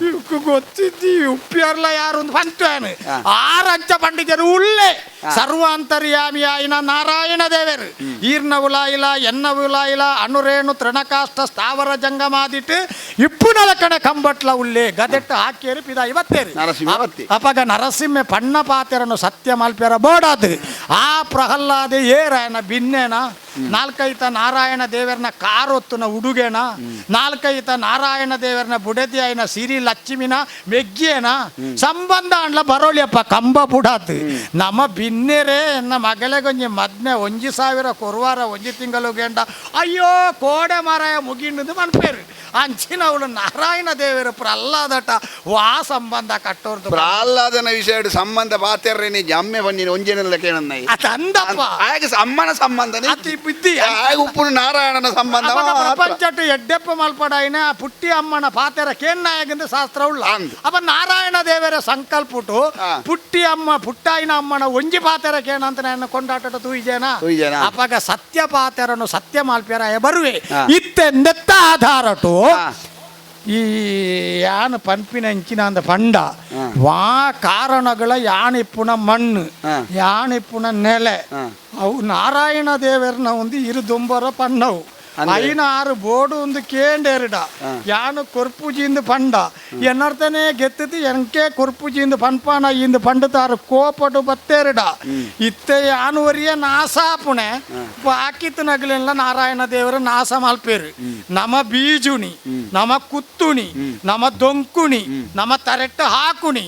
ಇಕ್ಕು ಗೊತ್ತಿದ್ದಿ ಉಪ್ಪಿಯರ್ಲ ಯಾರು ಒಂದು ಪಂಚಾನು ಆರಂಚ ಪಂಡಿಜರು ಉಳ್ಳೆ ಸರ್ವಾಂತರ್ಯಾಮಿ ಆಯಿನ ನಾರಾಯಣ ದೇವರು ಈರ್ನ ಉಲಾಯಿಲ ಎನ್ನ ಉಲಾಯಿಲ ಅಣುರೇಣು ತೃಣಕಾಷ್ಟ ಸ್ಥಾವರ ಜಂಗಮಾದಿಟ್ಟು ಇಪ್ಪುನಲ ಕಣೆ ಕಂಬಟ್ಲ ಉಳ್ಳೆ ಗದೆಟ್ಟು ಹಾಕಿಯರು ಪಿದ ಇವತ್ತೇರು ಅಪಗ ನರಸಿಂಹ ಪಣ್ಣ ಪಾತೆರನು ಸತ್ಯ ಮಲ್ಪೆರ ಬೋಡಾದು ಆ ಪ್ರಹ್ಲಾದೆ ಏರಾಯನ ಬಿನ್ನೇನ ನಾಲ್ಕೈತ ನಾರಾಯಣ ದೇವರನ ಕಾರೊತ್ತುನ ಉಡುಗೆನ ನಾಲ್ಕೈತ ನಾರಾಯಣ ದೇವರನ ಬುಡದಿಯಾಯಿನ ಸಿರಿ ಲಕ್ಷ್ಮಿನ ಮೆಗ್ಗಿಯೇನ ಸಂಬಂಧ ಅಂಡ್ಲ ಬರೋಳಿಯಪ್ಪ ಕಂಬ ಬುಡಾತು ನಮ್ಮ ಬಿನ್ನೆರೆ ಎನ್ನ ಮಗಳೆಗೊಂಜಿ ಮದ್ಮೆ ಒಂಜಿ ಸಾವಿರ ಕೊರುವಾರ ಒಂಜಿ ತಿಂಗಳು ಗಂಡ ಅಯ್ಯೋ ಕೋಡೆ ಮಾರಾಯ ಮುಗಿಂಡು ಮನ್ಪೇರು ಅಂಚಿನ ಅವಳು ನಾರಾಯಣ ದೇವರು ಪ್ರಹ್ಲಾದಟ ವಾ ಸಂಬಂಧ ಕಟ್ಟೋರ್ದು ಪ್ರಹ್ಲಾದನ ವಿಷಯ ಸಂಬಂಧ ಪಾತೆರ್ರೆ ನೀ ಜಮ್ಮೆ ಬನ್ನಿ ಒಂಜೇನೆಲ್ಲ ಕೇಳನ್ನ ತಂದಪ್ಪ ಆಗ ಅಮ್ಮನ ಸಂಬಂಧ ಅತಿ ಬುದ್ಧಿ ಉಪ್ಪು ನಾರಾಯಣನ ಸಂಬಂಧ ಪ್ರಪಂಚಟ್ಟು ಎಡ್ಡೆಪ್ಪ ಮಲ್ಪಡಾಯಿನ ಪುಟ್ಟಿ ಅಮ್ಮನ ಪಾತೆರ ಕೇನ್ನಾಯಗಂದು ಶಾಸ್ತ್ರ ಉಳ್ಳ ಅಪ್ಪ ನಾರಾಯಣ ದೇವರ ಸಂಕಲ್ಪುಟು ಪುಟ್ಟಿ ಅಮ್ಮ ಪುಟ್ಟಾಯಿನ ಅಮ್ಮನ ಒಂಜಿ ಪಾತೆರ ಕೇನಂತ ನಾನು ಕೊಂಡಾಟದ ತೂಯಿಜೇನ ಅಪಗ ಸತ್ಯ ಪಾತೆರನು ಸತ್ಯ ಮಾಲ್ಪೇರ ಬರುವೆ ಇತ್ತೆಂದೆತ್ತ ಆಧಾರಟು ಈ ಯಾನು ಪನ್ಪಿನ ಇಂಚಿನ ಅಂದ ಪಂಡ ವಾ ಕಾರಣಗಳ ಯಾನಿಪ್ಪುನ ಮಣ್ಣು ಯಾನಿಪ್ಪುನ ನೆಲೆ ಅವು ನಾರಾಯಣ ದೇವರನ ಒಂದು ಇರು ದುಂಬರ ಪಣ್ಣವು ಐನಾರು ಬೋರ್ಡು ಒಂದು ಕೇಂಡೇರಿಡ ಯಾನು ಕೊರ್ಪುಜಿಂದ ಪಂಡ ಎನ್ನರ್ತನೇ ಗೆತ್ತದು ಎಂಕೆ ಕೊರ್ಪುಜಿಂದ ಪನ್ಪಾನ ಇಂದು ಪಂಡತಾರು ಕೋಪಟು ಬತ್ತೇರಿಡ ಇತ್ತೆ ಯಾನು ಒರಿಯ ನಾಸಾಪುಣೆ ಬಾಕಿತ್ತು ನಗಲೆಲ್ಲ ನಾರಾಯಣ ದೇವರು ನಾಸ ಮಲ್ಪೇರು. ನಮ ಬೀಜುಣಿ ನಮ ಕುತ್ತುಣಿ ನಮ ದೊಂಕುಣಿ ನಮ ತರೆಟ್ಟ ಹಾಕುಣಿ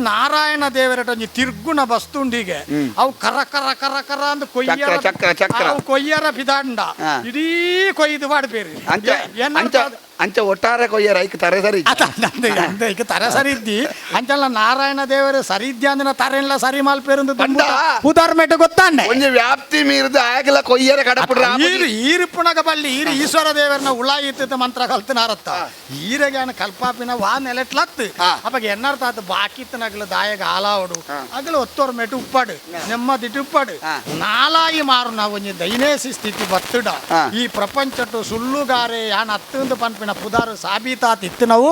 ನಾರಾಯಣ ದೇವರ ಒಂಜಿ ತಿರ್ಗುಣ ಬಸ್ತುಂಡಿಗೆ ಅವು ಕರ ಕರ ಕರ ಕರ ಅಂದ್ ಕೊಯ್ಯರ ಅವು ಕೊಯ್ಯರ ಪಿದಾಂಡ ಇಡೀ ಕೊಯ್ದು ಮಾಡ್ಬೇರಿ. ಅಂಚ ಅಂಚ ಒಟ್ಟಾರೆ ಕೊಯ್ಯರ ಐಕ್ ತರೆ ಸರಿ. ಈಗ ತರ ಸರಿ ಇದ್ದಿ ಅಂಚಲ್ಲ ನಾರಾಯಣ ದೇವರು ಸರಿ ಇದ್ದಿ ಅಂದಿನ ತರೆಲ್ಲ ಸರಿ ಮಾಲ್ಪೇರಂದು ಪಂಡ. ಉದಾಹರಣೆ ಗೊತ್ತಾಂಡೆ. ಒಂಜಿ ವ್ಯಾಪ್ತಿ ಮೀರಿದ ಆಗಲ ಕೊಯ್ಯರ ಕಡಪುಡ್ರ. ಈರು ಈರಿಪ್ಪುಣಗ ಬಲ್ಲಿ ಈರು ಈಶ್ವರ ದೇವರನ್ನ ಉಳಾಯಿತ್ತ ಮಂತ್ರ ಕಲ್ತನಾರತ್ತ ಈರೆಗೆ ಕಲ್ಪಾಪಿನ ವಾ ನೆಲೆಟ್ಲತ್ತು. ಅವಾಗ ಎನ್ನರ್ಥ ಆತು ಬಾಕಿತ್ತನಗಲು ದಾಯಗ ಆಲಾವಡು ಅಗಲು ಒತ್ತೋರ್ ಮೆಟು ಉಪ್ಪಾಡು ನೆಮ್ಮದಿಟ್ಟು ಉಪ್ಪಾಡು ನಾಲಾಯಿ ಮಾರು ನಾವು ಒಂಜಿ ದೈನೇಸಿ ಸ್ಥಿತಿ ಬತ್ತುಡ. ಈ ಪ್ರಪಂಚಟ್ಟು ಸುಳ್ಳುಗಾರೆ ಯಾನ್ ಅತ್ತಂದು ಪನ್ಪಿನ ಪುದಾರು ಸಾಬೀತಾತ್ ಇತ್ತು ನಾವು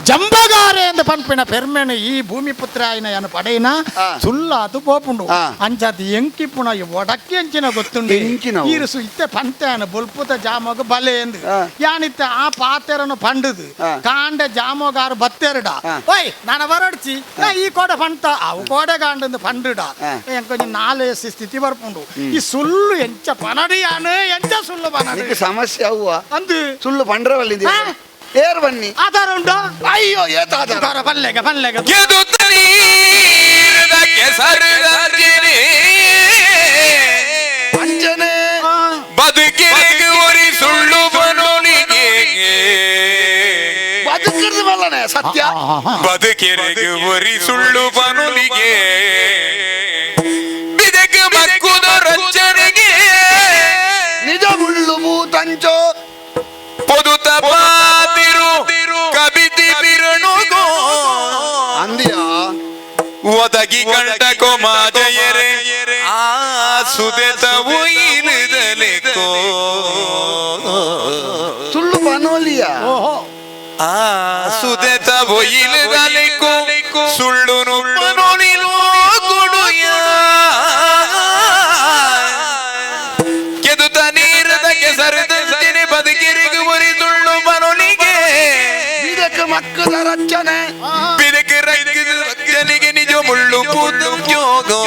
ಜಂಬಗಾರೆ ಎಂದು ಪನ್ಪಿನ ಪೆರ್ಮೆನು ಈ ಭೂಮಿ ಪುತ್ರ ಆಯಿನ ಯಾನು ಪಡೆಯಿನ ಸುಳ್ಳಾತು ಪೋಪುಂಡು. ಅಂಚಾತಿ ಎಂಕಿಪುಣ ಒಡಕ್ಕೆ ಎಂಚಿನ ಗೊತ್ತುಂಡು. ಎಂಚಿನವು? ಈರು ಇತ್ತೆ ಪಂತೆ ಬೊಲ್ಪುತ ಜಾಮೋಗ ಬಲೆ ಎಂದು ಯಾನಿತ್ತೆ ಆ ಪಾತೆರನು ಪಂಡುದು ಕಾಂಡ ಜಾಮೋಗಾರು ಬತ್ತೆರಡ ಓಯ್ ನಾನು ಬರಡ್ಚಿ ಈ ಕೋಡೆ ಪಂತ ಅವು ಕೋಡೆ ಕಾಂಡಂದು ಪಂಡುಡ ಎಂಕೊಂಚ ನಾಲೆ ಸ್ಥಿತಿ ಬರ್ಪುಂಡು. ಈ ಸುಳ್ಳು ಎಂಚ ಪನಡಿ ಯಾನು ಎಂಚ ಸುಳ್ಳು ಪನಡಿ ನಿಕ್ ಸಮಸ್ಯೆ ಅವ್ವ ಅಂದು ಸುಳ್ಳು ಪಂಡ್ರವಲ್ಲಿ ಏರ್ ಬನ್ನಿ ಆಧಾರ ಉಂಟು. ಅಯ್ಯೋ ಏತ ಆಧಾರ? ಪಲ್ಲೆಗ ಪಲ್ಲೆಗ ಕೆದುತ್ತ ನೀರದ ಕೆಸರುದಂಚಿನೆ ಅಂಚನೆ ಬದುಕಿರಿಗೆ ಒರಿ ಸುಳ್ಳು ಬನೊಲಿಗೆ ಬದುಕಿರ್ದು ಬಲ್ಲನೆ ಸತ್ಯ. ಬದುಕಿರಿಗೆ ಒರಿ ಸುಳ್ಳು ಬನೊಲಿಗೆ ಬಿದಕ ಮಕ್ಕುದ ರಚನೆಗೆ ನಿಜ ಮುಳ್ಳು ಭೂತಂಚೋ ಪೊದುತ ಪಾತಿರು ಕಬಿತಿ ಬಿರಣುಗೋ ಅಂದಿಯ ಒದಗಿ ಕಂಟಕೋ ಮಾಜಯರೆ ಆ ಸುದೆತ ಉಯಿಲಿದಲೆಕೋ ಸುಳ್ಳು ಬನೋಲಿಯ. ಓಹೋ ಆ ಸುದೆತ ಒಯಿಲಿದಲೆಕೋ ಸುಳ್ಳು ನುಪ್ಪನೊಲಿಲೋ ಕೊಡುಯ ಕೆದುತ ನೀರದ ಕೆಸರದಂತಿನಿ ಬದುಕಿರಿಗು ಒರಿ ಸುಳ್ಳು ಬನೊಲಿಗೆ ಇದಕ್ಕೆ ಮಕ್ಕಳ ರಚನೆ ಬಿದಕ್ಕೆ ರಕ್ಕನಿಗೆ ನಿಜ ಮುಳ್ಳು ಪೂತು ಜೋಗೋ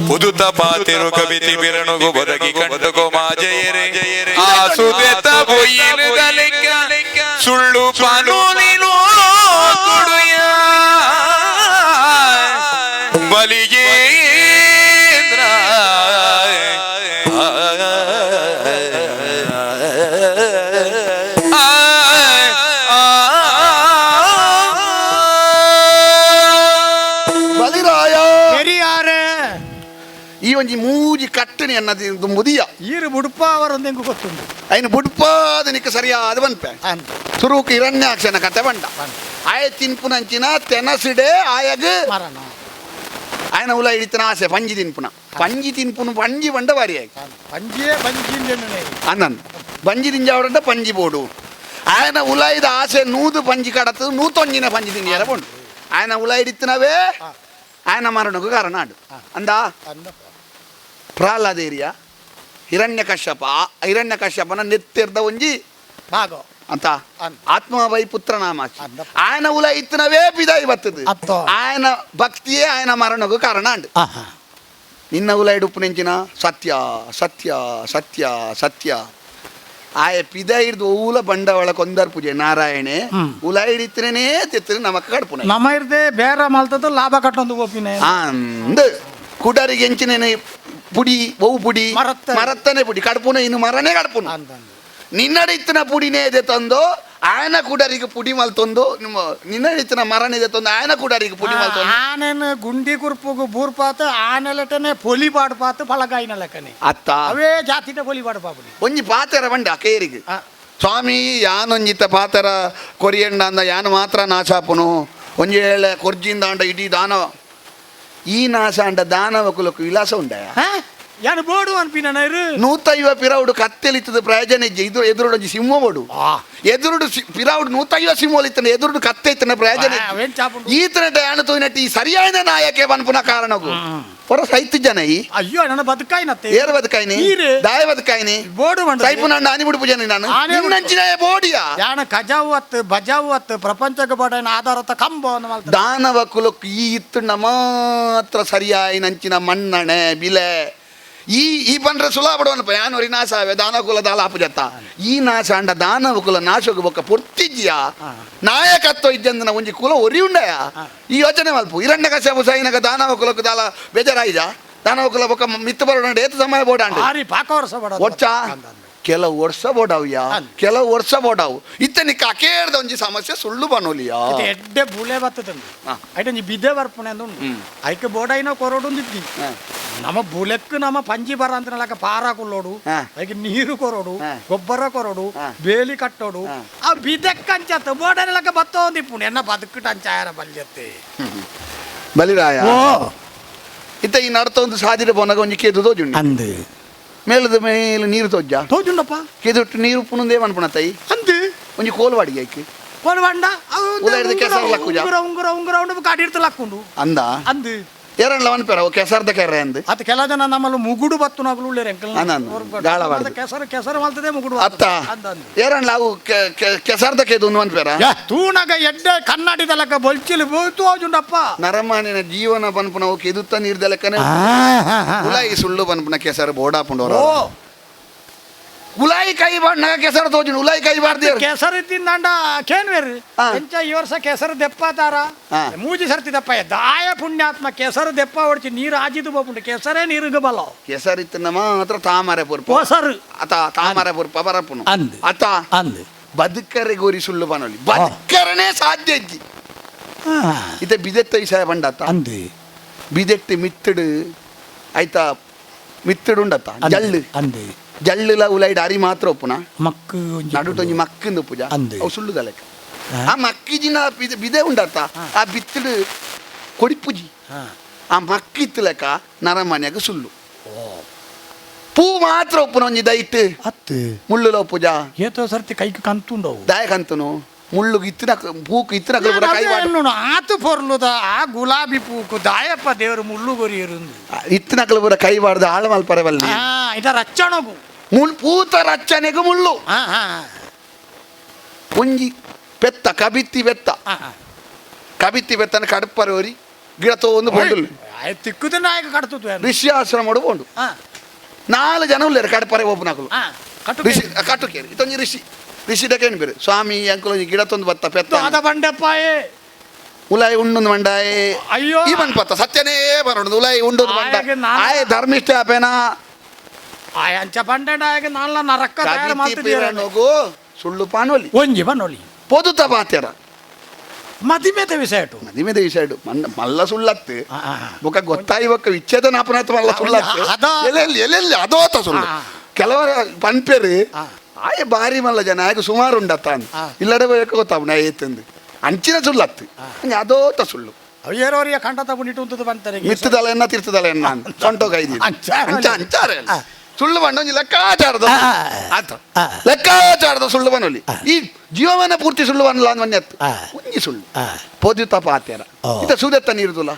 ಪುದುತ ಪಾತಿರು ಕವಿತಿ ಬಿರಣುಗು ಬದಗಿ ಕಂಟುಕೋ ಮಾಜಯರೆ ಆ ಸುದೆತ ಬೊಯ್ಯಿಲುದಲೆಕ್ಕ ಸುಳ್ಳು ಪಾನೋಲಿಲೋ ಕೊಡುಯ ಬಲಿಗೇಂದ್ರ ಬಲಿರಾಯ ಪೆರಿಯಾರೆ ಈ ಒಂಜಿ ಮೂಜಿ ಕಟ್ಟಣಿ ಅನ್ನೋದು ಮುದಿಯ ಈರು ಬುಡುಪ ಅವರೊಂದು ಹೆಂಗು ಗೊತ್ತುಂಟು. ಐನು ಬುಡ್ಪಾದ ನಿಕ್ಕ ಸರಿಯಾದ ಬನ್ಪೆ ಅಂತ ಸುರುಕು ಹಿರಣ್ಯಾಕ್ಷನ ಕತೆ ಬಂಡ ಆಯ ತಿನ್ಪುನಂಚಿನ ತೆನಸಿಡೆ ಆಯಗ್ ಮರಣ ಆಯನ ಉಲ ಹಿಡಿತನ ಆಸೆ ಪಂಜಿ ತಿನ್ಪುನ ಪಂಜಿ ತಿನ್ಪುನು ಪಂಜಿ ಬಂಡ ಬಾರಿ ಆಯ್ ಪಂಜಿಯೇ ಪಂಜಿ ಅನ್ನನ್ ಬಂಜಿ ತಿಂಜಾವಡಂಟ ಪಂಜಿ ಬೋಡು ಆಯನ ಉಲಾಯಿದ ಆಸೆ ನೂದು ಪಂಜಿ ಕಡತು ನೂತೊಂಜಿನ ಪಂಜಿ ತಿಂಡಿಯರ ಬೋಂಡು ಆಯನ ಉಲ ಹಿಡಿತನವೇ ಆಯನ ಮರಣಕ್ಕೂ ಕಾರಣ ಆಡು ಅಂದ ಪ್ರಹ್ಲಾದ ಏರಿಯಾ ಹಿರಣ್ಯ ಕಶ್ಯಪ ಹಿರಣ್ಯ ಕಶ್ಯಪನ ನೆತ್ತಿರ್ದ ಒಂಜಿ ಭಾಗೋ ಅಂತ ಅಂದ್. ಆತ್ಮ ವೈ ಪುತ್ರನಾಮ ಅಂದ. ಆಯನ ಉಲ ಇತ್ತನವೇ ಪಿದಾಯಿ ಬರ್ತದೆ ಅತ್ತೋ. ಆಯನ ಭಕ್ತಿಯೇ ಆಯನ ಮರಣಕ್ಕೂ ಕಾರಣ ಅಂಡು. ನಿನ್ನ ಉಲ ಇಡುಪ್ಪು ನೆಂಚಿನ ಸತ್ಯ ಸತ್ಯ ಸತ್ಯ ಸತ್ಯ ಆಯ ಪಿದ ಹಿಡ್ದು ಊಲ ಬಂಡವಾಳ ಕೊಂದರ್ ಪೂಜೆ ನಾರಾಯಣೆ ಉಲ ಹಿಡಿತನೇ ತೆತ್ತನೆ ನಮಕ್ ಕಡ್ಪುನ ನಮ್ಮ ಇರ್ದೆ ಬೇರೆ ಮಲ್ತದ್ದು ಲಾಭ ಕಟ್ಟೊಂದು ಒಪ್ಪಿನ ಅಂದ್ ಕುಡರಿಗೆ ಎಂಚಿನ ಪುಡಿ ಒವು ಪುಡಿ ಮರತ್ತನೆ. ಮರತ್ತನೆ ಪುಡಿ ಕಡ್ಪುನ ಇನ್ನು ಮರನೇ ಕಡ್ಪುನ ಅಂತಂದು ನಿನ್ನಡಿತ್ತಿನ ಪುಡಿನೇ ಇದೆ ತಂದು ಆಯನ ಕುಡರಿಗೆ ಪುಡಿ ಮಲ್ತೊಂದು ನಿಮ್ಮ ನಿನ್ನಡಿತ್ತಿನ ಮರನಿದೆ ತಂದು ಆಯನ ಕುಡರಿಗೆ ಪುಡಿ ಮಲ್ತೊಂದು ಆನೆನು ಗುಂಡಿ ಕುರ್ಪುಗು ಬೂರ್ಪಾತ ಆನೆಲಟನೆ ಪೊಲಿ ಪಾಡ್ಪಾತು ಪಳಗಾಯಿನ ಲೆಕ್ಕನೆ ಅತ್ತ ಅವೇ ಜಾತಿಟ ಪೊಲಿ ಪಾಡ್ಪಾಪುಡಿ. ಒಂಜಿ ಪಾತೆರ ಬಂಡ ಕೇರಿಗೆ ಸ್ವಾಮಿ ಯಾನೊಂಜಿತ್ತ ಪಾತೆರ ಕೊರಿಯಂಡ ಅಂದ ಯಾನು ಮಾತ್ರ ನಾಶಾಪುನು ಒಂಜಿ ವೇಳೆ ಕೊರ್ಜಿಂದ ಅಂಡ ಇಡೀ ದಾನವ ಈ ನಾಶ ಅಂಡ ದಾನವ ಕುಲಕ್ಕು ವಿಲಾಸ ಉಂಡಯ ಯಾನು ಬೋಡು ಅನ್ಪಿನ ಇರು ನೂತೈವ ಪಿರೌಡು ಕತ್ತೆಲಿತ್ತದ ಪ್ರಯೋಜನ ಇಜ್ಜೆ ಇದು ಎದುರುಡು ಒಂಜಿ ಸಿಂಹ ಬೋಡು ಎದುರುಡು ಪಿರೌಡು ನೂತೈವ ಸಿಂಹಲಿತ್ತನ ಎದುರುಡು ಕತ್ತೆ ಇತ್ತನ ಪ್ರಯೋಜನ ಇಜ್ಜೆ. ಅವೇನ್ ಚಾಪುಂಡು ಈತನ ಡಯಾಣ ತೋಯಿನಟ್ಟಿ ಈ ಸರಿಯಾದ ನಾಯಕೆ ಪನ್ಪುನ ಕಾರಣಗು ಹೊರ ಸೈತು ಜನ ಈ ಅಯ್ಯೋ ನನ್ನ ಬದುಕಾಯಿನತ್ತೆ ಏರ್ ಬದುಕಾಯಿನಿ ಈರು. ದಾಯ ಬದುಕಾಯಿನಿ ಬೋಡು ಮಂಡ ಸೈಪು ನನ್ನ ಆನಿ ಬಿಡು ಪೂಜೆ ನಾನು ಆನೆ ಬಿಡ್ಪು. ನಿನ್ನಂಚಿನ ಬೋಡಿಯ ಯಾನ ಕಜಾವು ಅತ್ತು ಬಜಾವು ಅತ್ತು ಪ್ರಪಂಚಕ್ಕೆ ಬೋಡೈನ ಆಧಾರತ ಕಂಬ ಅಂದ್ ಮಲ್ತ ದಾನವ ಕುಲಕ್ಕೆ ಈ ಇತ್ತುಣ್ಣ ಮಾತ್ರ ಸರಿಯಾಯಿನಂಚಿನ ಮಣ್ಣಣೆ ಬಿಲೆ ಈ ಈ ಪಂಡ್ರೆ ಸುಲಾ ಬಡವನಪ್ಪ ಯಾನೊರಿ ನಾಶ ಆವೆ ದಾನವ ಕುಲ ದಾಲ ಆಪುಜತ್ತ ಈ ನಾಶ ಅಂಡ ದಾನವ ಕುಲ ನಾಶಕ್ಕೆ ಬೊಕ್ಕ ಪೊರ್ತಿಜ್ಜಿಯ ನಾಯಕತ್ವ ಇಜ್ಜಂದನ ಒಂಜಿ ಕುಲ ಒರಿ ಉಂಡಯ ಈ ಯೋಚನೆ ಮಲ್ಪು ಹಿರಣ್ಯ ಕಶ್ಯಪ ಸೈನಕ ದಾನವ ಕುಲಕ್ಕೆ ದಾಲ ಬೇಜಾರಾಯಿಜ ದಾನವ ಕುಲ ಬೊಕ್ಕ ಮಿತ್ತು ಬರೋಣ ಏತ ಸಮಯ ಬೋಡಾಂಡ ಭಾರಿ ಪಾಕ ವರ್ಷ ಬಡ ಒಚ್ಚ ಕೆಲವು ವರ್ಷ ಬೋಡಾವ್ಯಾ, ಕೆಲವು ವರ್ಷ ಬೋಡಾವು. ಇತ್ತನಿ ಕಾಕೇರ್ದ ಒಂಜಿ ಸಮಸ್ಯೆ ಸುಳ್ಳು ಬನೋಲಿಯಾ. ಎಡ್ಡೆ ಬುಳೆ ಬತ್ತದಂದು ಐಟ ಒಂಜಿ ಬಿದೆ ಬರ್ಪುಣೆ ಅಂದುಂಡು. ಐಕ್ ಬೋಡೈನ ಕೊರೊಡುಂದಿದ್ದಿ ನಮ್ಮ ಬುಲೆಕ್ ನಮ್ಮ ಪಂಜಿ ಬರ ಅಂತ ಪಾರ ಕುಲ್ಲೋಡು, ಐಕ್ ನೀರು ಕೊರೊಡು, ಗೊಬ್ಬರ ಕೊರೊಡು, ಬೇಲಿ ಕಟ್ಟೋಡು. ಆ ಬಿದೆಕ್ಕಂಚತ್ತ ಬೋಡೈನಲಕ ಬತ್ತೊಂದಿಪ್ಪುಣೆ ಎನ್ನ ಬದುಕುಟ ಅಂಚಾಯರ ಬಲ್ಯತ್ತೆ ಬಲಿರಾಯ. ಇತ್ತ ಈ ನಡತ ಒಂದು ಸಾದಿರ ಪೋನಾಗ ಒಂಜಿ ಕೇದು ತೋಜುಂಡು ಅಂದು ಮೇಲದ ಮೇಲೆ ನೀರು ತೋಜ್ಜ ತೋಜುಂಡಪ್ಪ. ಕೇದುಟ್ಟು ನೀರು ಪುನಂದೇ ಮನ್ಪುಣ ತೈ ಅಂದು ಒಂಜಿ ಕೋಲ್ವಾಡಿಗೆ ಐಕ್ ಕೋಲ್ವಾಂಡ ಕೆಸರು ಲಕ್ಕುಜ ಉಂಗುರ ಉಂಗುರ ಉಂಗುರ ಉಂಡು ಕಾಡಿರ್ತ ಲಕ್ಕುಂಡು ಅಂದ ಅಂದು ಏರಣ್ಲ ಮನ್ಪೇರ ಕೆಸರ್ದ ಕೆರೆ ಅಂದು. ಅತ್ತ ಕೆಲ ಜನ ನಮ್ಮಲ್ಲಿ ಮುಗುಡು ಬತ್ತು ನಾಗಲು ಗಾಳವಾಡ ಕೆಸರು ಕೆಸರು ಮಲ್ತದೆ ಮುಗುಡು ಅತ್ತ ಏರಣ್ಲ ಅವು ಕೆಸರ್ದ ಕೇದು ಮನ್ಪೇರ ತೂನಗ ಎಡ್ಡೆ ಕನ್ನಡಿದ ಲೆಕ್ಕ ಬೊಲ್ಚಿಲು ತೋಜುಂಡಪ್ಪ. ನರಮಾನಿನ ಜೀವನ ಪನ್ಪುನ ಅವು ಕೆದುತ್ತ ನೀರ್ದ ಲೆಕ್ಕನೆ ಉಲಾಯಿ ಸುಳ್ಳು ಪನ್ಪುನ ಕೆಸರು ಬೋಡಾಪುಂಡು. ಉಲಾಯಿ ಕೈ ಬಾಡ್ನಾಗ ಕೆಸರು ತೋಜುಂಡು, ಉಲಾಯಿ ಕೈ ಬಾರ್ದಿ ಕೆಸರು ತಿಂದಂಡ ಕೇನ್ವೇರು ಎಂಚ ಈ ವರ್ಷ ಕೆಸರು ದೆಪ್ಪ ತಾರ ಮೂಜಿ ಸರ್ತಿ ದಪ್ಪ ದಾಯ ಪುಣ್ಯಾತ್ಮ ಕೆಸರು ದೆಪ್ಪ ಹೊಡ್ಚಿ ನೀರು ಆಜಿದು ಬೋಪುಂಡು ಕೆಸರೇ ನೀರುಗ ಬಲ ಕೆಸರು ಇತ್ತನ ಮಾತ್ರ ತಾಮರೆ ಪುರ್ಪ ಪೊಸರು ಅತ ತಾಮರೆ ಪುರ್ಪ ಬರಪುನು ಅಂದು ಅತ ಅಂದು ಬದುಕರೆ ಗೋರಿ ಸುಳ್ಳು ಬನೋಲಿ ಬದುಕರನೇ ಸಾಧ್ಯ ಇಜ್ಜಿ. ಇತ ಬಿದೆತ್ತ ವಿಷಯ ಬಂಡತ್ತ ಅಂದು ಬಿದೆಟ್ಟಿ ಮಿತ್ತಡು ಆಯ್ತಾ ಮಿತ್ತಡು ಉಂಡತ್ತ ಜಳ್ಳು ಅಂದು ಜಳ್ಳುಲ ಉಲೈಡ್ ಅರಿ ಮಾತ್ರ ಒಪ್ಪುನ ಮಕ್ಕು ನಡುಟು ಒಂಜಿ ಮಕ್ಕಿಂದು ಪೂಜ ಅಂದು ಅವು ಸುಳ್ಳುದ ಲೆಕ್ಕ. ಆ ಮಕ್ಕಿಜಿನ ಬಿದೆ ಉಂಡತ್ತ ಆ ಬಿತ್ತಡು ಕೊಡಿಪುಜಿ ಆ ಮಕ್ಕಿತ್ತು ಲೆಕ್ಕ ನರಮನ್ಯಾಗ ಸುಳ್ಳು. ಪೂ ಮಾತ್ರ ಒಪ್ಪುನ ಒಂಜಿ ದೈಟ್ ಅತ್ತು ಮುಳ್ಳುಲ ಪೂಜ ಏತೋ ಸರ್ತಿ ಕೈಗೆ ಕಂತುಂಡವು ದಾಯ ಕಂತನು ಮುಳ್ಳು ಇತ್ತಿನ ಪೂಕು ಇತ್ತಿನ ಕೈ ಆತು ಪೊರ್ಲುದ ಆ ಗುಲಾಬಿ ಪೂಕು ದಾಯಪ್ಪ ದೇವರು ಮುಳ್ಳು ಗೊರಿಯರು ಇತ್ತಿನ ಪೂರ ಕೈ ಬಾರ್ದು ಆಳ ಮಲ್ಪರವಲ್ಲಿ ಇದ ರಚ್ಚಣಗು ಮುಳ್ ಪೂತ ರಚ್ಚನೆಗೂ ಮುಳ್ಳು. ಒಂಜಿ ಪೆತ್ತ ಕಬಿತ್ತಿ ಬೆತ್ತ ಕಬಿತ್ತಿ ಬೆತ್ತನ ಕಡಪರೋರಿ ಗಿಡ ತಗೊಂಡು ಪೋಂಡು ತಿಕ್ಕುದ ನಾಯಕ ಕಡ್ತು ಋಷಿ ಆಶ್ರಮ ಪೋಂಡು ನಾಲ್ ಜನ ಉಲ್ಲೇರು ಕಡಪರೆ ಒಬ್ಬನಕಲು ಋಷಿ ಕಟ್ಟುಕೇರಿ ಇದೊಂಜಿ ಋಷಿ ಋಷಿ ಡಕೇನು ಬೇರೆ ಸ್ವಾಮಿ ಅಂಕಲ್ ಒಂಜಿ ಗಿಡ ತಂದು ಬತ್ತ ಪೆತ್ತ ಅದ ಬಂಡೆಪ್ಪಾಯೇ ಉಲಾಯಿ ಉಂಡು ಮಂಡಾಯೆ ಅಯ್ಯೋ ಈ ಬಂದ್ ಪತ್ತ ಸತ್ಯನೇ ಬರೋಣ ಉಲಾಯಿ ಉಂಡು ಮಂಡ ಆಯ್ ಧರ್ಮಿಷ್ಠ ಅಪೇನಾ ಅಂಚ ಬಂಡೆ ನಾಲ್ನ ನರಕ ಸುಳ್ಳು ಪಾನೋಲಿ ಒಂಜಿ ಬನ್ನೋಲಿ ಪೊದುತ ಪಾತೆರ ಮದಿಮೆದ ವಿಷಯಟು ಮದಿಮೆದ ವಿಷಯಡು ಮಲ್ಲ ಸುಳ್ಳತ್ತು ಬೊಕ ಗೊತ್ತಾಯಿ ಬೊಕ್ಕ ವಿಚ್ಛೇದನ ಅಪನಾಥ ಮಲ್ಲ ಸುಳ್ಳತ್ತು ಎಲ್ಲೆಲ್ಲಿ ಎಲ್ಲೆಲ್ಲಿ ಅದೋತ ಸುಳ್ಳು ಕೆಲವರ ಪನ್ಪೇರು ಆಯ ಬಾರಿ ಮಲ್ಲ ಜನ ಆಯ್ತು ಸುಮಾರು ಉಂಡತ್ತ ಇಲ್ಲಡೆ ಬೇಕು ಗೊತ್ತಾಪುನ ಏತಂದು ಅಂಚಿನ ಸುಳ್ಳತ್ತು ಅದೋತ ಸುಳ್ಳು ಏರೋರಿಯ ಕಂಠ ತಗೊಂಡಿಟ್ಟು ಉಂಟು ಬಂತಾರೆ ಮಿತ್ತದಲ್ಲ ಎನ್ನ ತಿರ್ತದಲ್ಲ ಎನ್ನ ಸೊಂಟೋ ಕೈದಿ ಅಂಚ ಅಂಚಾರೆ ಸುಳ್ಳು ಬಣ್ಣ ಒಂಜಿ ಲೆಕ್ಕಾಚಾರದ ಆತ ಲೆಕ್ಕಾಚಾರದ ಸುಳ್ಳು ಬನ್ನೊಲಿ ಈ ಜೀವಮಾನ ಪೂರ್ತಿ ಸುಳ್ಳು ಬನ್ನಲ್ಲ ಅಂದ್ ಅತ್ತು ಒಂಜಿ ಸುಳ್ಳು ಪೊದ್ಯುತ ಪಾತ್ಯರ ಇತ ಸುದೆತ್ತ ನೀರುದುಲ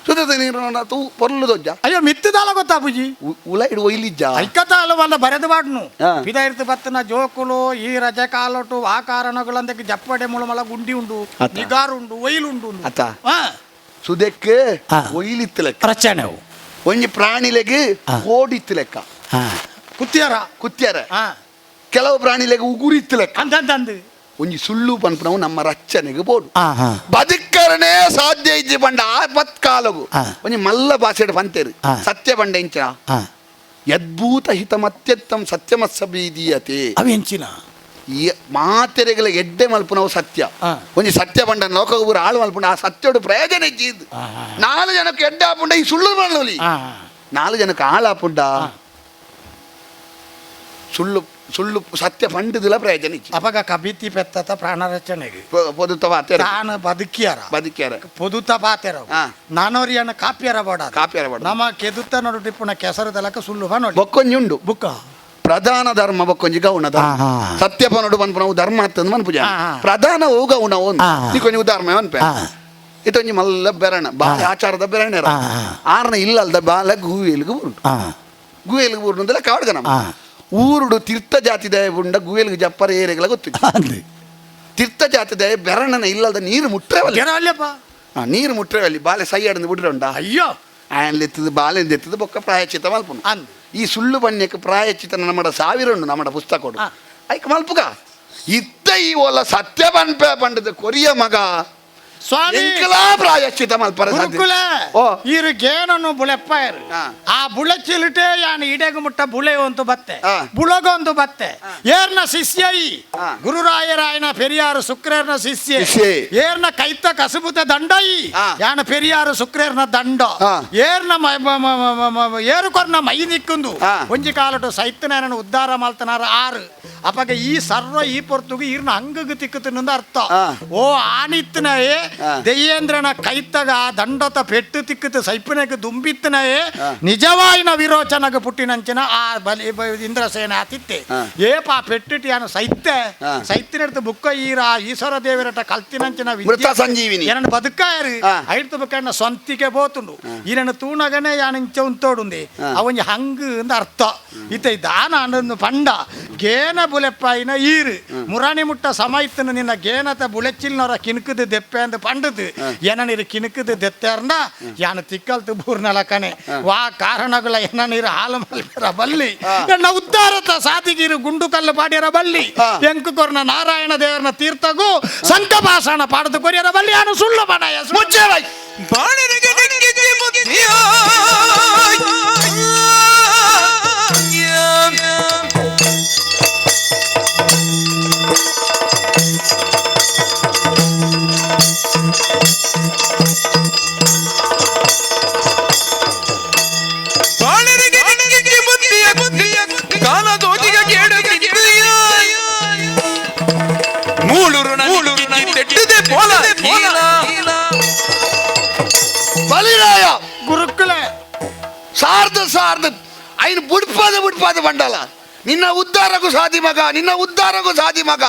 ಸುದೆತ್ತ ನೀರು ತೂ ಪೊರ್ಲು ದೊಜ್ಜ ಅಯ್ಯೋ ಮಿತ್ತದಾಲ ಗೊತ್ತಾ ಬುಜಿ ಉಲ ಇಡು ಒಯ್ಲಿಜ್ಜ ಐಕತಾಲ ವಲ್ಲ ಬರೆದು ಬಾಡ್ನು ಪಿದ ಇರ್ತು ಬತ್ತನ ಜೋಕುಲು ಈ ರಜೆ ಕಾಲೊಟು ಆ ಕಾರಣಗಳಂದಕ್ಕೆ ಜಪ್ಪಡೆ ಮುಳಮಳ ಗುಂಡಿ ಉಂಡು ನಿಗಾರುಂಡು ಒಯ್ಲುಂಡು ಅತ್ತ ಸುದೆಕ್ಕೆ ಒಯ್ಲಿತ್ತು ಲೆಕ್ಕ ರಚನೆ ಒಂಜಿ ಪ್ರಾಣಿಲೆಗ್ ಕೋಡಿತ್ತು ಲೆಕ್ಕ ಕುತ್ತಿಯಾರ ಕುತ್ತಿಯಾರ ಕೆಲವು ಪ್ರಾಣಿಲೆಗ್ ಉಗುರಿತ್ತು ಲೆಕ್ಕ ಅಂತಂದು ಒಂಜಿ ಸುಳ್ಳು ಪನ್ಪುನವು ನಮ್ಮ ರಚ್ಚನೆಗೆ ಬೋಡು ಬದುಕರನೇ ಸಾಧ್ಯ ಇಜ್ಜಿ ಪಂಡ ಆ ಬತ್ಕಾಲಗು ಒಂಜಿ ಮಲ್ಲ ಭಾಷೆಡ್ ಪಂತೇರು ಸತ್ಯ ಪಂಡ ಇಂಚ ಯದ್ಭೂತ ಹಿತಮತ್ಯಂತಂ ಸತ್ಯಮತ್ಸ ಬೀದೀಯತೆ ಅವೆಂಚಿನ ಈ ಮಾತೆರೆಗಳ ಎಡ್ಡೆ ಮಲ್ಪುನವು ಸತ್ಯ ಒಂಜಿ ಸತ್ಯ ಪಂಡ ಲೋಕ ಆಳು ಮಲ್ಪುಂಡ ಆ ಸತ್ಯೋಡು ಪ್ರಯೋಜನ ಇಜ್ಜಿ ನಾಲ್ ಜನಕ್ಕೆ ಎಡ್ಡೆ ಆಪುಂಡ ಈ ಸುಳ್ಳು ಮಲ್ಲೊಲಿ ನಾಲ್ ಜನಕ್ಕೆ ಆಳಾಪುಂಡ ಸುಳ್ಳು ಸುಳ್ಳು ಸತ್ಯ ಪಂಡದಿಲ್ಲ ಪ್ರಯೋಜನ ಇಜ್ಜಿ. ಅಪಗ ಕಬಿತಿ ಪೆತ್ತತ ಪ್ರಾಣ ರಚನೆಗೆ ಪೊದುತ ಪಾತೆರ ತಾನು ಬದುಕಿಯಾರ ಬದುಕಿಯಾರ ಪೊದುತ ಪಾತೆರ ನಾನೋರಿಯನ್ನ ಕಾಪಿಯರ ಬೋಡ ಕಾಪಿಯರ ಬೋಡ ನಮ್ಮ ಕೆದುತ್ತ ನಡು ಟಿಪ್ಪುನ ಕೆಸರು ತಲಕ ಸುಳ್ಳು ಬನೋಡಿ ಬೊಕ್ಕೊಂಜಿ ಉಂಡು ಬುಕ್ಕ ಪ್ರಧಾನ ಧರ್ಮ ಬೊಕ್ಕೊಂಜಿ ಗೌಣ ಧರ್ಮ ಸತ್ಯ ಪನೋಡು ಪನ್ಪುನವು ಧರ್ಮ ಅತ್ತಂದು ಮನ್ಪುಜ ಪ್ರಧಾನ ಅವು ಗೌಣ ಒಂದು ನೀಕೊಂಜಿ ಉದಾಹರಣೆ ಮನ್ಪೆ ಇತ್ತೊಂಜಿ ಮಲ್ಲ ಬೆರಣ ಬಾಲೆ ಆಚಾರದ ಬೆರಣ ಆರ್ನ ಇಲ್ಲಲ್ದ ಬಾಲ ಗೂವೇಲಿಗೆ ಬುರುಂಡು ಗೂವೇಲಿಗೆ ಬುರುಂಡು ಅಂದ್ರೆ ಕಾಡ್ಗ ನಮ್ಮ ಊರುಡು ತೀರ್ಥ ಜಾತಿ ದಯ ಉಂಡ ಗುವೆಲ್ಗೆ ಜಪ್ಪರ ಏರೆಗಳ ಗೊತ್ತು ತೀರ್ಥ ಜಾತಿ ದಯ ಬೆರಣನ ಇಲ್ಲದ ನೀರು ಮುಟ್ರೆ ನೀರು ಮುಟ್ರೆ ಅಲ್ಲಿ ಬಾಲೆ ಸೈ ಅಡಂದು ಬಿಡ್ರೆ ಉಂಡ ಅಯ್ಯೋ ಆಯನ್ಲೆತ್ತದು ಬಾಲೆಂದು ಎತ್ತದು ಬೊಕ್ಕ ಪ್ರಾಯಚಿತ ಮಲ್ಪುನು ಈ ಸುಳ್ಳು ಬಣ್ಯಕ್ಕೆ ಪ್ರಾಯಚಿತ ನಮ್ಮಡ ಸಾವಿರ ಉಂಡು ನಮ್ಮಡ ಪುಸ್ತಕ ಕೊಡು ಐಕ್ ಮಲ್ಪುಗ ಇತ್ತ ಈ ಓಲ ಸತ್ಯ ಪನ್ಪೆ ಪಂಡದ ಕೊರಿಯ ಮಗ ಸ್ವಾಮಿ. ಎಂಕಲಾ ಪ್ರಾಯಶ್ಚಿತ ಮಲ್ಪರ ಸಾಧ್ಯ. ಗುರುಕುಲ ಓ. ಇರು ಗೇನನ್ನು ಬುಳೆಪ್ಪಾಯರು. ಆ ಬುಳೆಚಿಲಿಟೆ ಯಾನ್ ಇಡೆಗು ಮುಟ್ಟ ಬುಳೆ ಒಂದು ಬತ್ತೆ, ಬುಳಗೊಂದು ಬತ್ತೆ. ಏರ್ನ ಶಿಷ್ಯ ಈ ಗುರುರಾಯರಾಯನ ಪೆರಿಯಾರು ಶುಕ್ರರ್ನ ಶಿಷ್ಯ. ಶಿಷ್ಯೆ. ಏರ್ನ ಕೈತ ಕಸುಬುತ ದಂಡ ಈ ಯಾನ ಪೆರಿಯಾರು ಶುಕ್ರರ್ನ ದಂಡ. ಏರ್ನ ಏರು ಕೊರ್ನ ಮೈ ನಿಕ್కుంದು ಒಂಜಿ ಕಾಲಟು ಸೈತನ ಉದ್ಧಾರ ಮಲ್ತನಾರ ಆರು. ಅಪಗ ಈ ಸರ್ವ ಈ ಪೊರ್ತುಗು ಈರ್ನ ಅಂಗಗ್ ತಿಕ್ಕುತ್ತಿನ ಅರ್ಥ. ಓ ಆನಿತ್ತನಯೇ ದೆಯ್ಯೇಂದ್ರನ ಕೈತಗ ದಂಡತ ಪೆಟ್ಟು ತಿಕ್ಕುತ್ತ ಸೈಪನಕ್ಕೆ ದುಂಬಿತ್ತನಯೇ ನಿಜವಾಯಿನ ವಿರೋಚನಗ ಪುಟ್ಟಿನಂಚಿನ ಆ ಬಲಿ ಇಂದ್ರಸೇನ ಆತಿತ್ತೆ. ಏಪ ಪೆಟ್ಟಿಟ್ಟು ಯಾನು ಸೈತೆ ಸೈತಿನಡ್ತು ಬುಕ್ಕ ಈರ ಈಶ್ವರ ದೇವರಟ ಕಲ್ತಿನಂಚಿನ ಮೃತ ಸಂಜೀವಿನಿ. ಏನನ್ನು ಬದುಕಾಯರು ಐಡ್ತು ಬುಕ್ಕ ಸ್ವಂತಿಕೆ ಪೋತುಂಡು. ಈರನ್ನು ತೂನಗನೆ ಯಾನು ಇಂಚ ಉಂತೋಡುಂದಿ ಅವಂಜಿ ಹಂಗು ಅಂದ ಅರ್ಥ. ಇತ್ತ ದಾನ ಅನ್ನು ಪಂಡ ಗೇನ ಬುಲೆಪ್ಪಾಯಿನ ಈರು ಮುರಾಣಿ ಮುಟ್ಟ ಸಮಯത്തിന് ನಿನ್ನ ಗೇನತ ಬುಳೆಚಿಲ್ನವರ ಕಿಣುಕದ ದೆಪ್ಪೆ ಅಂದ್ ಪಂಡದು ಏನನಿರು ಕಿಣುಕದ ದೆತ್ತಾರ್ನ ಯಾನು ತಿಕ್ಕಲ್ತು ಬೂರ್ನಲಕನೆ ವಾ ಕಾರಣಗಳ ಏನನಿರು ಹಾಲು ಮಲ್ಪೆರ ಬಲ್ಲಿ ಎನ್ನ ಉದ್ದಾರತ ಸಾತಿಗಿರು ಗುಂಡು ಕಲ್ಲು ಪಾಡ್ಯರ ಬಲ್ಲಿ ಎಂಕು ಕೊರ್ನ ನಾರಾಯಣ ದೇವರನ ತೀರ್ಥಗೂ ಸಂಕಪಾಸನ ಪಾಡದು ಕೊರಿಯರ ಬಲ್ಲಿ ಯಾನು ಸುಳ್ಳು ಬಣಯ. ಮುಚ್ಚೆ ಬಾಯ್. ಬಾಣನಿಗೆ ಡಿಂಗಿಗೆ ಬುದ್ಧಿಯ. ಬಾಣನಿಗೆ ಡಿಂಗಿಗೆ ಬುದ್ಧಿಯ ಬುದ್ಧಿಯ ಕಾಲದೋಜಿಗೆ ಕೇಡು ಕಿತ್ತಿಯ. ಮೂಳುರು ತೆಟ್ಟಿದೆ ಪೋಲ ಹೀನ. ಬಲಿರಾಯ. ಗುರುಕುಲೆ. ಸಾರ್ದು ಸಾರ್ದು ಐನು ಬುಡ್ಪಾದ ಬುಡ್ಪಾದ ಬಂಡಲ ನಿನ್ನ ಉದ್ಧಾರಕ್ಕೂ ಸಾಧಿ ಮಗ, ನಿನ್ನ ಉದ್ಧಾರಕ್ಕೂ ಸಾಧಿ ಮಗ.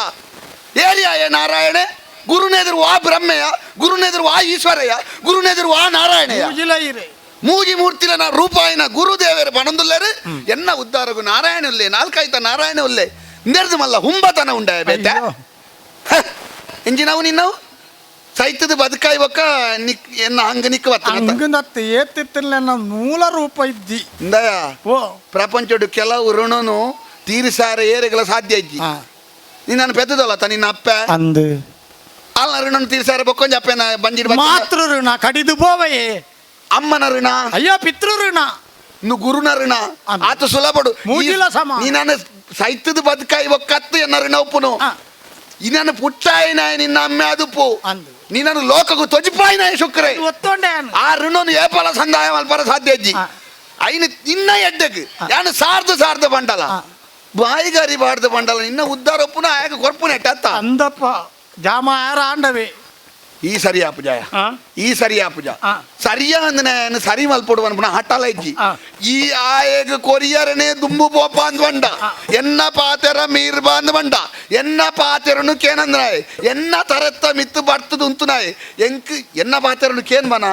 ಏರಿಯಾಯ ನಾರಾಯಣೆ ಗುರುನೆದುರು ವಾ ಬ್ರಹ್ಮೆಯ, ಗುರುನೆದುರು ವಾ ಈಶ್ವರಯ್ಯ, ಗುರುನೆದುರು ವಾ ನಾರಾಯಣಯ್ಯ. ಮೂಜಿಲ ಇರೆ. ಮೂಜಿ ಮೂರ್ತಿಲ ರೂಪಾಯಿನ ಗುರುದೇವರು ಪಣಂದುಲ್ಲರು ಎನ್ನ ಉದ್ಧಾರಗು ನಾರಾಯಣ ಉಲ್ಲೆ ನಾಲ್ಕಾಯ್ತ ನಾರಾಯಣ ಉಲ್ಲೆ ಇಂದೆರ್ದು ಮಲ್ಲ ಹುಂಬತನ ಉಂಡಾಯ ಬೇತೆ. ಅಯ್ಯೋ. ಇಂಜಿನವು ನಿನ್ನವು ಸೈತದ ಬದುಕಾಯಿ ಬೊಕ್ಕ ನಿಕ್ ಎನ್ನ ಹಂಗ ನಿಕ್ಕ ಬತ್ತ ಹಂಗಂದತ್ತು ಏತಿತ್ತಿಲ್ಲ ಮೂಲ ರೂಪ ಇದ್ದಿ. ಇಂದಯ. ಓ. ಪ್ರಪಂಚಡು ಕೆಲವು ಋಣನು ತೀರಿಸಾರ ಏರೆಗಳ ಸಾಧ್ಯ ಇಜ್ಜಿ. ನಿನ್ನನ್ನು ಪೆದ್ದದಲ್ಲ ತ ನಿನ್ನ ಅಪ್ಪ ಅಂದು ಅಲ್ಲ ಋಣನು ತೀರಿಸಾರ ಬೊಕ್ಕೊಂಜ ಅಪ್ಪನ ಬಂಜಿಡ್ ಮಾತೃ ಋಣ ಕಡಿದು ಪೋವಯೇ. ಅಮ್ಮನ ಋಣ. ಅಯ್ಯೋ ಪಿತೃ ಋಣ. ಇನ್ನು ಗುರುನ ಋಣ ಅಂದು. ಆತ ಸುಲಭಡು. ಮೂಜಿಲ ಸಮ. ನೀನನ್ನು ಸೈತದ ಬದುಕಾಯಿ ಬೊಕ್ಕತ್ತು ಎನ್ನ ಋಣ ಒಪ್ಪುನು. ಇನ್ನನ್ನು ಪುಟ್ಟಾಯಿನಾಯ ನಿನ್ನ ಅಮ್ಮೆ ಅದುಪು. ಅಂದು. ನಿನ್ನನ್ನು ಲೋಕಗೂ ತೊಜಿಪಾಯಿನಾಯ ಶುಕ್ರೆ. ಒತ್ತೊಂಡೆ. ಆ ಋಣನು ಏಪಲ ಸಂದಾಯ ಮಲ್ಪರ ಸಾಧ್ಯ ಅಜ್ಜಿ. ಐನು ನಿನ್ನ ಎಡ್ಡಕ್ ಯಾನು ಸಾರ್ದು ಸಾರ್ದು ಬಂಡಲ ಬಾಯಿಗಾರಿ ಬಾರ್ದು ಬಂಡಲ ನಿನ್ನ ಉದ್ದಾರ ಒಪ್ಪುನ ಆಯಾಗ ಕೊರ್ಪುನ ಎಟ್ಟತ್ತ. ಅಂದಪ್ಪ ಜಾಮ ಯಾರ ಆಂಡವೆ. ಈ ಸರಿಯಾ ಪೂಜಾಯ ಈ ಸರಿಯಾ ಪೂಜಾ ಸರಿಯಾ ಅಂದ್ರೆ ಸರಿ ಮಲ್ಪೊಡು ಅನ್ಪುನ ಹಠಲ ಇಜ್ಜಿ. ಈ ಆಯಗ ಕೊರಿಯರನೆ ದುಂಬು ಪೋಪ ಅಂದ್ ಬಂಡ ಎನ್ನ ಪಾತೆರ ಮೀರ್ ಬಾಂದ್ ಬಂಡ ಎನ್ನ ಪಾತೆರನು ಕೇನಂದ್ರಾಯ್ ಎನ್ನ ತರತ್ತ ಮಿತ್ತು ಬರ್ತದ ಉಂತುನಾಯ್ ಎಂಕ್ ಎನ್ನ ಪಾತೆರನು ಕೇನ್ ಬನ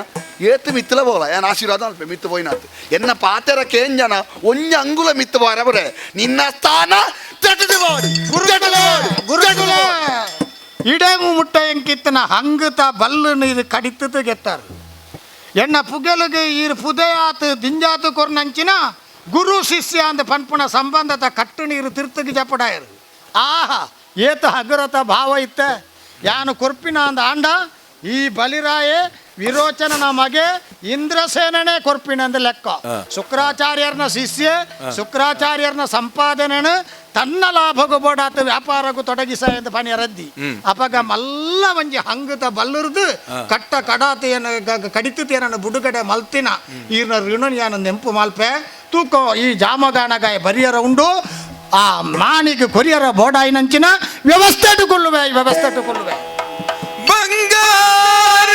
ಏತು ಮಿತ್ತಲ ಬೋಲ ಏನ್ ಆಶೀರ್ವಾದ ಅಲ್ಪ ಮಿತ್ತು ಪೋಯಿನಾತ್ ಎನ್ನ ಪಾತೆರ ಕೇನ್ ಜನ ಒಂಜಿ ಅಂಗುಲ ಮಿತ್ತು ಬಾರಬರೆ ನಿನ್ನ ಸ್ಥಾನ ತಟದ ಬಾಡು. ಗುರುಕುಲ ಇಡಂಗು ಮುಟ್ಟ ಎಂಕಿತ್ತನ ಹಂಗುತ ಬಲ್ಲು ನೀರು ಕಡಿತದ ಗೆತ್ತಾರು ಎಣ್ಣ ಪುಗೆಲುಗೆ ಈರು ಪುದೆಯಾತು ದಿಂಜಾತು ಕೊರ್ನಂಚಿನ ಗುರು ಶಿಷ್ಯ ಅಂದ ಪನ್ಪುಣ ಸಂಬಂಧದ ಕಟ್ಟು ನೀರು ತಿರ್ತುಗೆ ಜಪಡಾಯರು. ಆಹಾ ಏತ ಹಗುರತ ಭಾವ ಇತ್ತ ಯಾನು ಕೊರ್ಪಿನ ಅಂದ ಆಂಡ ಈ ಬಲಿರಾಯೆ ವಿರೋಚನನ ಮಗೆ ಇಂದ್ರಸೇನನೇ ಕೊರ್ಪಿನ ಅಂದ ಲೆಕ್ಕ. ಶುಕ್ರಾಚಾರ್ಯರ್ನ ಶಿಷ್ಯ ಶುಕ್ರಾಚಾರ್ಯರ್ನ ಸಂಪಾದನೆನು ತನ್ನ ಲಾಭಗೂ ಬೋಡಾತ ವ್ಯಾಪಾರಕ್ಕೂ ತೊಡಗಿಸ ಎಂದು ಪಣಿ ರದ್ದಿ. ಅಪಗ ಮಲ್ಲ ಒಂಜಿ ಹಂಗುತ ಬಲ್ಲುರ್ದು ಕಟ್ಟ ಕಡಾತ ಏನ ಕಡಿತೇನ ಬುಡುಗಡೆ ಮಲ್ತಿನ ಈರ್ನ ಋಣನ್ ಯಾನ ನೆಂಪು ಮಲ್ಪೆ ತೂಕೋ ಈ ಜಾಮಗಾನಗಾಯ ಬರಿಯರ ಉಂಡು ಆ ಮಾಣಿಗೆ ಕೊರಿಯರ ಬೋಡಾಯಿನಂಚಿನ ವ್ಯವಸ್ಥೆ ಇಟ್ಟುಕೊಳ್ಳುವೆ ವ್ಯವಸ್ಥೆ ಇಟ್ಟುಕೊಳ್ಳುವೆ. ಬಂಗಾರ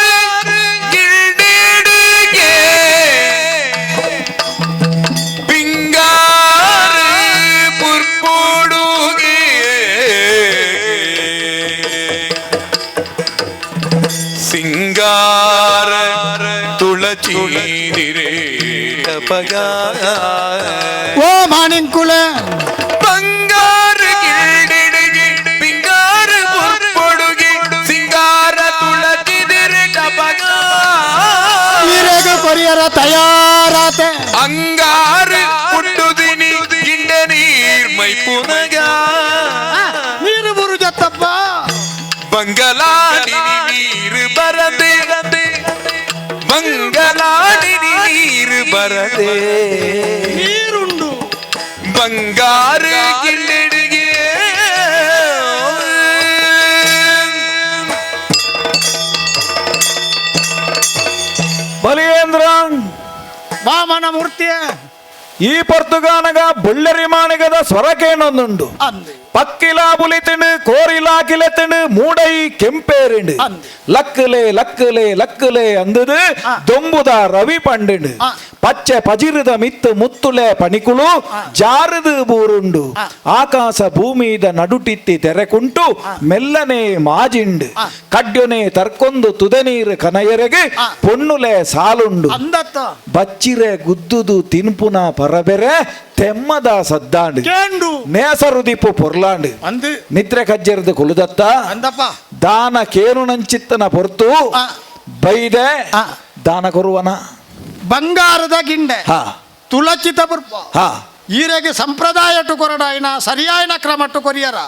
ಗಿಲ್ಡಿಡುಗೆ ಪಿಂಗಾರ ಪುರ್ಪುಡುಗೆ ಸಿಂಗಾರ ತುಳಚೀದಿರೆ ಪಗ. ಓ ಮಾಣಿಂಕುಳ. ಬಂಗಾರ ಗಿಲ್ಡಿಡುಗೆ ಪಿಂಗಾರ ಪುರ್ಪುಡುಗೆ ಸಿಂಗಾರ ತುಳಚಿದಿರೆ ಟಪಗ. ಈರೆಗ ಕೊರಿಯರ ತಯಾರಾತೆ. ಅಂಗಾರ ಪುಟ್ಟುದಿನಿ ಗಿಂಡ ನೀರ್ ಮೈ ಪುನಗ. ನೀರು ಬುರುಜತ್ತಪ್ಪ. ಬಂಗಲಾಡಿ ನೀರು ಬರದೆ. ಧರ್ಮನ ಮೂರ್ತಿಯ ಈ ಪೊರ್ತುಗಾನಗ ಬುಳ್ಳರಿ ಮಾಣಿಗದ ಸ್ವರಕೇನೊಂದುಂಡು. ಅಂದು. ಪಕ್ಕಿಲಾ ಬುಲಿತಿಂಡು ಕೋರಿಲಾ ಕಿಲೆತಿಂಡು ಮೂಡೈ ಕೆಂಪೇರಿಂಡು. ಅಂದು. ಲಕ್ಕಲೆ ಲಕ್ಕಲೆ ಲಕ್ಕಲೆ ಅಂದದು ದೊಂಬುದ ರವಿ ಪಂಡಿಂಡು. ಪಚ್ಚೆ ಪಜಿರದ ಮಿತ್ತು ಮುತ್ತುಲೆ ಪಣಿಕುಳು ಜಾರದು ಬೂರುಂಡು. ಆಕಾಶ ಭೂಮಿದ ನಡುಟಿತ್ತಿ ತೆರೆಕುಂಟು ಮೆಲ್ಲನೆ ಮಾಜಿಂಡು. ಕಡ್ಯೊನೆ ತರ್ಕೊಂದು ತುದೆ ನೀರು ಕನಯರೆಗೆ ಪೊಣ್ಣುಲೆ ಸಾಲುಂಡು. ಅಂದತ್ತ. ಬಚ್ಚಿರೆ ಗುದ್ದುದು ತಿನ್ಪುನ ಪರಬೆರೆ ತೆಮ್ಮದ ಸದ್ದಾಂಡು. ಕೇಂಡು. ನೇಸರುದಿಪ್ಪು ಪೊರ್ಲಾಂಡು. ಅಂದು. ನಿದ್ರೆ ಕಜ್ಜೆರ್ದು ಕುಲುದತ್ತ. ಅಂದಪ್ಪ. ದಾನ ಕೇನು ನಂಚಿತ್ತನ ಪೊರ್ತು ಬೈದೆ. ದಾನ ಕೊರುವನ. ಬಂಗಾರದ ಗಿಂಡೆ. ತುಳಚಿತ ಪುರ್ಪ. ಈರೆಗೆ ಸಂಪ್ರದಾಯಟು ಕೊರಡಾಯಿನ ಸರಿಯಾಯಿನ ಕ್ರಮಟ್ಟು ಕೊರಿಯರ.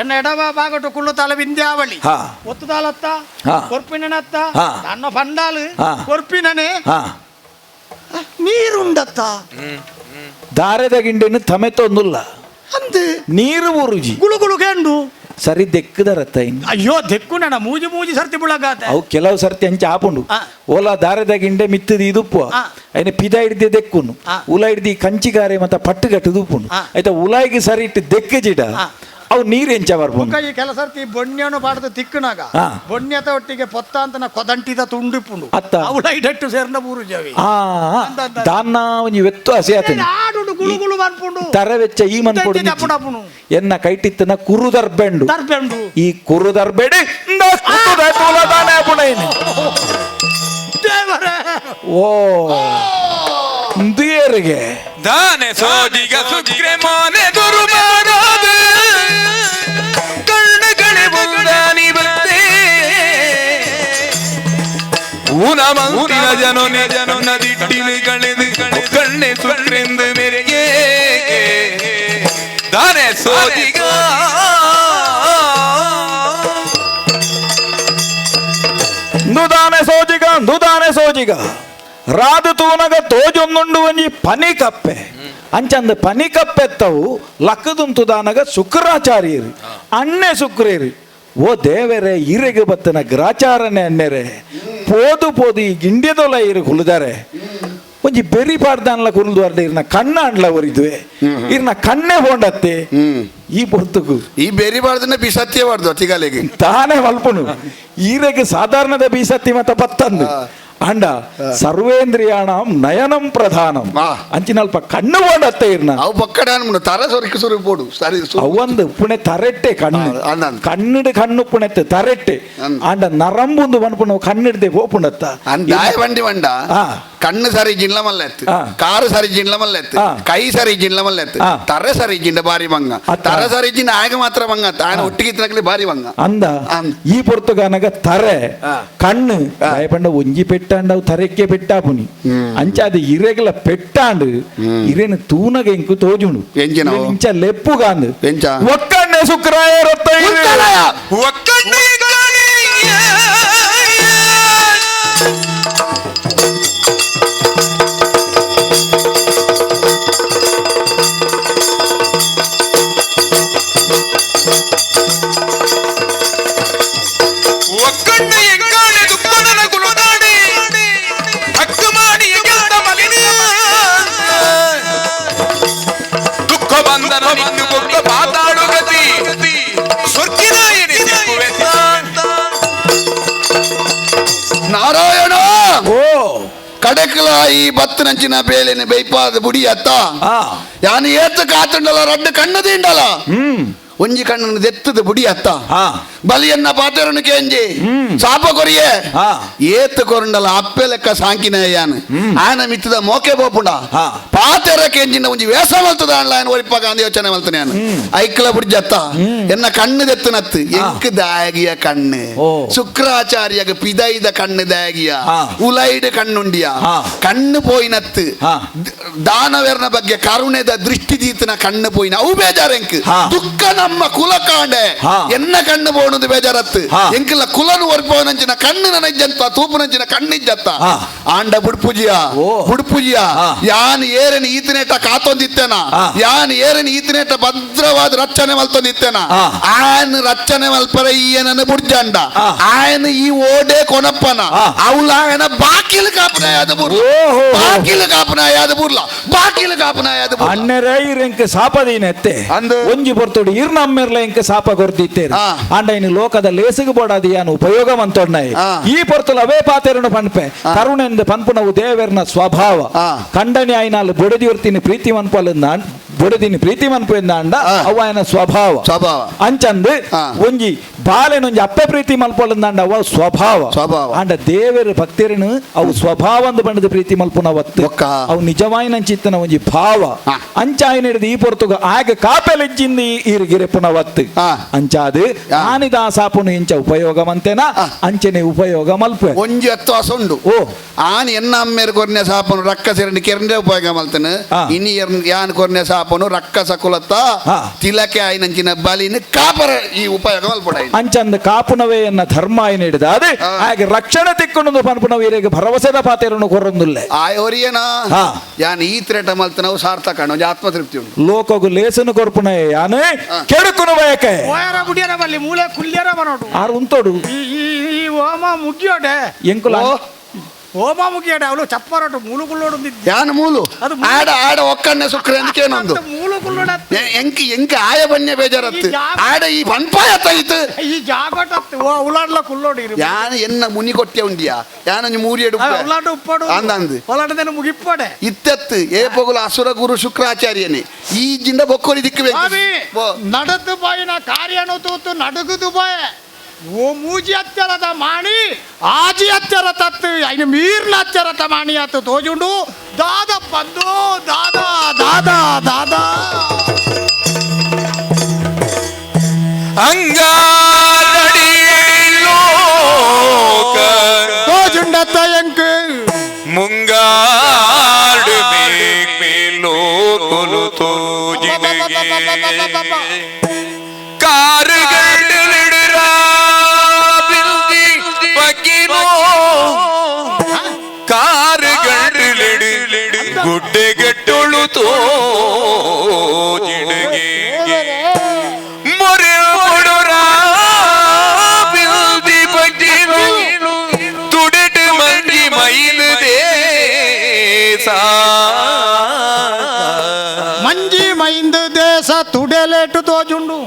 ಎನ್ನ ಎಡವ ಬಾಗಟು ಕುಳ್ಳು ತಲ ವಿಂದ್ಯಾವಳಿ. ಒತ್ತುದಾಲತ್ತ. ಕೊರ್ಪಿನತ್ತ. ನನ್ನ ಬಂಡಾಲು. ಕೊರ್ಪಿನನೆ. ನೀರುಂಡತ್ತ. ದಾರೆದ ಗಿಂಡೆನು ತಮೆತೊಂದುಲ್ಲ. ಅಂದು. ನೀರು ಊರುಜಿ. ಗುಳು ಗುಳು ಕೇಂಡು. ಸರಿ ದೆಕ್ಕದರತ್ತ. ಅಯ್ಯೋ ದೆಕ್ಕು ನನ್ನ ಮೂಜಿ ಮೂಜಿ ಸರ್ತಿ ಬುಳಗಾತೆ. ಅವು ಕೆಲವು ಸರ್ತಿ ಅಂಚೆ ಆಪುಂಡು. ಓಲಾ ದಾರೆದ ಗಿಂಡೆ ಮಿತ್ತದ ಇದುಪ್ಪು. ಐನ ಪಿದ ಹಿಡ್ದೆ ದೆಕ್ಕುನು. ಉಲ ಹಿಡ್ದು ಕಂಚಿಗಾರೆ ಮತ್ತೆ ಪಟ್ಟು ಕಟ್ಟು ಉಪ್ಪುಂಡು. ಆಯ್ತಾ ಉಲಾಯಿಗೆ ಸರಿ ಇಟ್ಟು ದೆಕ್ಕ ಜಿಡ ಅವು ನೀರು ಎಂಚ ಬರ್ಪುಂಡು. ಈ ಕೆಲ ಸರ್ತಿ ಬೊಣ್ಯನು ಪಾಡ್ದು ತಿಕ್ಕುನಾಗ ಬೊಣ್ಯತ ಒಟ್ಟಿಗೆ ಪೊತ್ತ ಅಂತ ಕೊದಂಟಿದ ತುಂಡಿಪ್ಪುಂಡು. ಅತ್ತ. ಅವಳ ಇಡಟ್ಟು ಸೇರ್ನ ಬೂರು ಜವಿ. ದಾನ್ನ ಒಂಜಿ ವೆತ್ತು ಹಸಿ ಆತನ. ಆಡುಂಡು ಗುಳು ಗುಳು ಬರ್ಪುಂಡು. ತರವೆಚ್ಚ ಈ ಮನ್ಪೊಡು. ಅಪ್ಪುಡಪ್ಪುನು. ಎನ್ನ ಕೈಟಿತ್ತನ ಕುರುದರ್ಬೆಂಡು. ತರ್ಪೆಂಡು. ಈ ಕುರುದರ್ಬೇಡಿ ದೇವರೇ. ಓ ದೇರಿಗೆ ದಾನೆ ಸೋಜಿಗ ಸುಗ್ರೆ ಮೋನೆ ದುರ್ಮಾರಾದ ಕಣ್ಣುಗಳೆ ಬುಂದಾನಿ ಬಂದೆ ಊನ ಮಂತಿನ ಜನೋ ಜನೋ ನದಿಟ್ಟಿಲು ಕಳೆದು ಕಣ್ಣೆ ಸುಕ್ರೆಂದು ಮೆರೆಗೆ ದಾನೆ ಸೋಜಿಗ. ನುದಾನೆ ಸೋಜಿಗ ನುದಾನೆ ಸೋಜಿಗ ರಾದು ತೂನಗ ತೋಜೊಂದುಂಡು ಒಂಜಿ ಪನಿ ಕಪ್ಪೆ ಅಂಚಂದು ಪನಿ ಕಪ್ಪೆತ್ತವು ಲಕ್ಕದುಂತುದಾನಗ ಶುಕ್ರಾಚಾರ್ಯರು ಅಣ್ಣೆ ಶುಕ್ರೇರು ಓ ದೇವರೇ ಇರೆಗೆ ಬತ್ತನ ಗ್ರಾಚಾರನೆ ಅಣ್ಣೆರೆ ಪೋದು ಪೋದು ಈ ಗಿಂಡ್ಯದೊಲ ಇರು ಕುಲುದಾರೆ ಒಂಜಿ ಬೆರಿ ಪಾಡ್ದಾನ್ಲ ಕುಲ್ದು ಅರ್ಧ ಇರ್ನ ಕಣ್ಣ ಅಂಡ್ಲ ಒರಿದ್ವೆ ಇರ್ನ ಕಣ್ಣೆ ಹೋಂಡತ್ತೆ ಈ ಪೊರ್ತುಗು ಈ ಬೆರಿ ಬಾರ್ದನ್ನ ಬಿಸತ್ಯ ಬಾರ್ದು ಅತಿಗಾಲಿಗೆ. ತಾನೇ ಮಲ್ಪುನು ಈರೆಗೆ ಸಾಧಾರಣದ ಬೀಸತ್ತಿ ಮತ್ತ ಪತ್ತಂದು ಅಂಡ ಸರ್ವೇಂದ್ರಿಯಾಣಂ ನಯನಂ ಪ್ರಧಾನಂ. ಅಂಚಿನಲ್ಪ ಕಣ್ಣು ಬೋಂಡತ್ತೆ ಇರ್ನ. ಅವು ಬೊಕ್ಕಡ ಅನ್ಮುಂಡು ತರ ಸೊರಕೆ ಸುರು ಪೋಡು ಸರಿ. ಅವೊಂದು ಪುಣೆ ತರೆಟ್ಟೆ ಕಣ್ಣು. ಕಣ್ಣಿಡು ಕಣ್ಣು ಪುಣೆತ್ತೆ ತರೆಟ್ಟೆ. ಅಂಡ ನರಂಬುಂದು ಪನ್ಪುಣ ಕಣ್ಣಿಡ್ದೆ ಪೋಪುಂಡತ್ತ. ದಾಯ ಬಂಡಿ ಬಂಡ ಕಣ್ಣು ಸರಿ ಜಿನ್ಲ ಮಲ್ಲೆತ್ತು, ಕಾರು ಸರಿ ಜಿನ್ಲ ಮಲ್ಲೆತ್ತು, ಕೈ ಸರಿ ಜಿನ್ಲ ಮಲ್ಲೆತ್ತು, ತರೆ ಸರಿ ಜಿಂಡ ಬಾರಿ ಬಂಗ. ತರೆ ಸರಿ ಜಿನ್ನ ಆಗ ಮಾತ್ರ ಬಂಗ ತಾನು ಒಟ್ಟಿಗೆ ತಿನ್ನಕಲಿ ಬಾರಿ ಬಂಗ. ಅಂದ ಈ ಪೊರ್ತುಗಾನಗ ತರೆ ಕಣ್ಣು ಪಂಡ ಒಂಜಿ ಪೆಟ್ಟಾಂಡ ಅವು ತರೆಕ್ಕೆ ಪೆಟ್ಟಾಪುನಿ ಅಂಚ ಅದು ಇರೆಗಲ ಪೆಟ್ಟಾಂಡು ಇರೇನು ತೂನಗ ಇಂಕು ತೋಜುಂಡು. ಎಂಚಿನವು? ಇಂಚ ಲೆಪ್ಪುಗಾಂದು. ಎಂಚ? ಒಕ್ಕಣ್ಣೆ ಶುಕ್ರಾಯ ರೊತ್ತ. ಒಕ್ಕಣ್ಣೆ. ಒಕ್ಕಣ್ಣೆ ಎಂಗಾಣೆ ದುಪ್ಪಣನ ಕುಲುದಾಡೆ ಹಕ್ಕು ಮಾಡಿ ಗೆದ್ದ ಮಲಿನ ದುಃಖ ಬಂಧನ ನಿನ್ನು ಕೊಕ್ಕ ಪಾತಾಡು ಗತಿ ಸ್ವರ್ಗಿನಾಯನಿ ಸಿಕ್ಕುವೆತ್ತ. ನಾರಾಯಣ. ಓ. ಕಡೆಕಲ ಈ ಬತ್ತನಂಚಿನ ಬೇಳೆನೆ ಬೈಪಾದ ಬುಡಿ ಅತ್ತ. ಯಾನು ಏತ್ ಕಾತುಂಡಲ ರಡ್ಡು ಕಣ್ಣು ದಿಂಡಲ ಒಂಜಿ ಕಣ್ಣನ್ನು ದೆತ್ತದ ಬುಡಿ ಅತ್ತ. ಬಲಿಯನ್ನ ಪಾತೆರನು ಕೇಂಜಿ ಸಾಪ ಕೊರಿಯೆ. ಏತ್ ಕೊರಂಡಲ ಅಪ್ಪೆ ಲೆಕ್ಕ ಸಾಂಕಿನ ಯಾನು ಆಯನ ಮಿತ್ತದ ಮೋಕೆ ಬೋಪುಂಡ. ಪಾತೆರ ಕೇಂಜಿನ ಒಂಜಿ ವೇಷ ಮಲ್ತದ ಅಣ್ಣ ఆయన ಒರಿಪಾಗ ಅಂದ ಯೋಚನೆ ಮಲ್ತನೆ ಯಾನು ಐಕ್ಲ ಬುಡ್ಜತ್ತ ಎನ್ನ ಕಣ್ಣು ದೆತ್ತನತ್ತು ಎಂಕ್ ದಾಗಿಯ ಕಣ್ಣು. ಶುಕ್ರಾಚಾರ್ಯಗ ಪಿದೈದ ಕಣ್ಣು ದಾಗಿಯ. ಉಲೈಡ್ ಕಣ್ಣುಂಡಿಯ. ಕಣ್ಣು ಪೋಯಿನತ್ತು ದಾನವೆರ್ನ ಬಗ್ಗೆ ಕರುಣೆದ ದೃಷ್ಟಿ ದೀತನ ಕಣ್ಣು ಪೋಯಿನ ಅವು ಬೇಜಾರೆಂಕ್ ದುಃಖ. ನಮ್ಮ ಕುಲ ಕಾಂಡೆ ಎನ್ನ ಕಣ್ಣು ಬೋಣದು ಬೇಜಾರತ್ತು ಎಂಕಲ್ಲ ಕುಲನು ಒರ್ಪವನಂಚಿನ ಕಣ್ಣು ನನಜ್ಜಂತ ತೂಪುನಂಚಿನ ಕಣ್ಣಿಜ್ಜತ್ತ ಆಂಡ ಬುಡ್ಪುಜಿಯ ಬುಡ್ಪುಜಿಯ ಯಾನ್ ಏರని ಈತನೇಟ ಕಾತೊಂದಿತ್ತೇನ ಯಾನ್ ಏರని ಈತನೇಟ ಭದ್ರವಾದ ರಕ್ಷಣೆ ಮಲ್ತೊಂದಿತ್ತೇನ ಆಯನ್ ರಕ್ಷಣೆ ಮಲ್ಪರ ಈಯನನ್ನು ಬುಡ್ಜಂಡ ಆಯನ ಈ ಓಡೆ ಕೊನಪ್ಪನ ಅವಳ ఆయన ಬಾಕಿಲು ಕಾಪುನ ಯಾದ ಬುರ್ಲ ಬಾಕಿಲು ಕಾಪುನ ಯಾದ ಬುರ್ಲ ಬಾಕಿಲು ಕಾಪುನ ಯಾದ ಬುರ್ಲ ಅಣ್ಣರೇ ಇರೆಂಕ್ ಸಾಪದೀನೆತ್ತೆ ಅಂದು. ಒಂಜಿ ಪೊರ್ತುಡು ಇರ್ ನಮ್ಮೆರ್ಲ ಎಂಕ್ ಸಾಪ ಕೊರ್ದಿತ್ತೇರು ಆಂಡ ಇನ್ನು ಲೋಕದ ಲೇಸುಗು ಬೋಡಾದಿ ಯಾನು ಉಪಯೋಗ ಮಂತೊಡ್ನಾಯಿ ಈ ಪೊರ್ತುಲು ಅವೇ ಪಾತೆರನು ಪನ್ಪೆ ಕರುಣೆಂದು ಪನ್ಪುನವು ದೇವೆರ್ನ ಸ್ವಭಾವ ಕಂಡನಿ ಆಯ್ನಾಲ್ ಬೊಡದಿ ಪ್ರೀತಿ ಮನ್ಪಲ್ ಬೊಡದಿನಿ ಪ್ರೀತಿ ಮನ್ಪು ಎಂದಾಂಡ ಅವ ಆಯನ ಸ್ವಭಾವ ಸ್ವಭಾವ ಅಂಚಂದು ಒಂಜಿ ಬಾಲೆನೊಂಜಿ ಅಪ್ಪೆ ಪ್ರೀತಿ ಮಲ್ಪೊಲಂದಾಂಡ ಅವ ಸ್ವಭಾವ ಸ್ವಭಾವ ಆಂಡ ದೇವೆರ್ ಭಕ್ತರನು ಅವು ಸ್ವಭಾವ ಅಂದು ಬಂಡದ ಪ್ರೀತಿ ಮಲ್ಪುನವತ್ತು ಅವು ನಿಜವಾಯಿನ ಚಿತ್ತನ ಒಂಜಿ ಭಾವ ಅಂಚಾಯಿನ ಹಿಡಿದು ಈ ಪೊರ್ತುಗ ಆಗ ಕಾಪೆಲೆಜ್ಜಿಂದಿ ಈರುಗಿರೆಪುನವತ್ತು ಅಂಚಾದು ಆನಿದ ಸಾಪುನು ಇಂಚ ಉಪಯೋಗ ಮಂತೇನ ಅಂಚನೆ ಉಪಯೋಗ ಮಲ್ಪೆ ಒಂಜಿ ಹತ್ತು ಉಂಡು ಓ ಆನ್ ಎನ್ನ ಅಮ್ಮೇರು ಕೊರ್ನೆ ಸಾಪನು ರಕ್ಕ ಸೇರಂಡಿ ಕೆರಂಡೆ ಉಪಯೋಗ ಮಲ್ತನು ಇನಿ ಯಾನ್ ಕೊರ್ನೆ ಸಾಪನು ರಕ್ಕಸ ಕುಲತ್ತ ತಿಲಕೆ ಆಯ್ನಂಚಿನ ಬಲಿನ ಕಾಪರ ಈ ಉಪಯೋಗ ಮಲ್ಪಡ ಅಂಚಂದ ಕಾಪುನವೇ ಎನ್ನ ಧರ್ಮ ಆಯ್ನ ಹಿಡಿದ ಅದೇ ಹಾಗೆ ರಕ್ಷಣೆ ತಿಕ್ಕೊಂಡು ಪನ್ಪುನವ ಈರೆಗೆ ಭರವಸೆದ ಪಾತೆರನ್ನು ಕೊರೊಂದುಲ್ಲೆ ಆಯ್ ಒರಿಯನ ಯಾನ್ ಈ ತ್ರೇಟ ಮಲ್ತನವು ಸಾರ್ಥಕ ಒಂಜಿ ಆತ್ಮತೃಪ್ತಿ ಉಂಟು ಲೋಕಗು ಲೇಸನು ಕೊರ್ಪುನ ಯಾನು ಕೆಡುಕುನು ಬಯಕೆ ಓಯರ ಬುಡಿಯರ ಬಲ್ಲಿ ಮೂಲೆ ಕುಲ್ಯರ ಬನೋಡು ಆರು ಉಂತೋಡು ಈ ಈ ಓಮ ಮುಗಿಯೋಡೆ ಎಂಕುಲ ಓಮ ಮುಗಿಯೋಡೆ ಅವಳು ಚಪ್ಪರಟು ಮೂಲು ಕುಲ್ಲೋಡು ಯಾನ್ ಮೂಲು ಆಡ ಆಡ ಒಕ್ಕಣ್ಣೆ ಸುಕ್ರೆ ಅಂದ್ಕೇನೊಂದು ಮೂಲು ಕುಲ್ಲೋಡ ಎಂಕ್ ಎಂಕ್ ಆಯ ಬನ್ಯ ಬೇಜಾರತ್ತು ಆಡ ಈ ಪನ್ಪಾಯ ತೈತು ಈ ಜಾಗಟತ್ತು ಓ ಉಲಾಡ್ಲ ಕುಲ್ಲೋಡು ಇರು ಯಾನ್ ಎನ್ನ ಮುನಿ ಕೊಟ್ಟೆ ಉಂಡಿಯಾ ಯಾನೊಂಜಿ ಮೂರಿಯಡು ಉಲಾಟ ಉಪ್ಪಾಡು ಅಂದಂದು ಉಲಾಟದೇನು ಮುಗಿಪ್ಪಡೆ ಇತ್ತೆತ್ತು ಏ ಪೊಗುಲು ಅಸುರ ಗುರು ಶುಕ್ರಾಚಾರ್ಯನೇ ಈ ಜಿಂಡ ಬೊಕ್ಕೊರಿ ದಿಕ್ಕು ನಡೆದು ಬಾಯಿನ ಕಾರ್ಯನು ತೂತು ನಡುಗುದು ಬಾಯ ಓ ಮೂಜಿ ಅಚ್ಚರದ ಮಾಣಿ ಆಜಿ ಅಚ್ಚರ ತತ್ತು ಐನು ಮೀರ್ನ ಅಚ್ಚರತ ಮಾಣಿ ಆತು ತೋಜುಂಡು ದಾದ ಬಂದು ದಾದಾ ದಾದಾ ದಾದಾ ಅಂಗಾರಡಿಲೋಕ ತೋಜುಂಡತ್ತ ಎಂಕ್ ಮುಂಗಾಡು ಮೇಲೋಕೊಲು ತೋಜಿಡುಗೆ ಕಾರುಗಂಡಲಿಡುರಾ ಪಕ್ಕಿನೋ ಕಾರುಗಂಡಲಿಡು ಗುಡ್ಡೆಗಟ್ಟೊಳು ತೋಜಿಡುಗೆ ಮೊರೆ ಕೊಡುರಾ ಬಿಲ್ದಿ ಪಕ್ಕಿನೋ ತುಡಿಟು ಮಂಜಿ ಮೈಲು ದೇಸ ಮಂಜಿ ಮೈಂದು ದೇಶ ತುಡೆಲೇಟು ತೋಜುಂಡು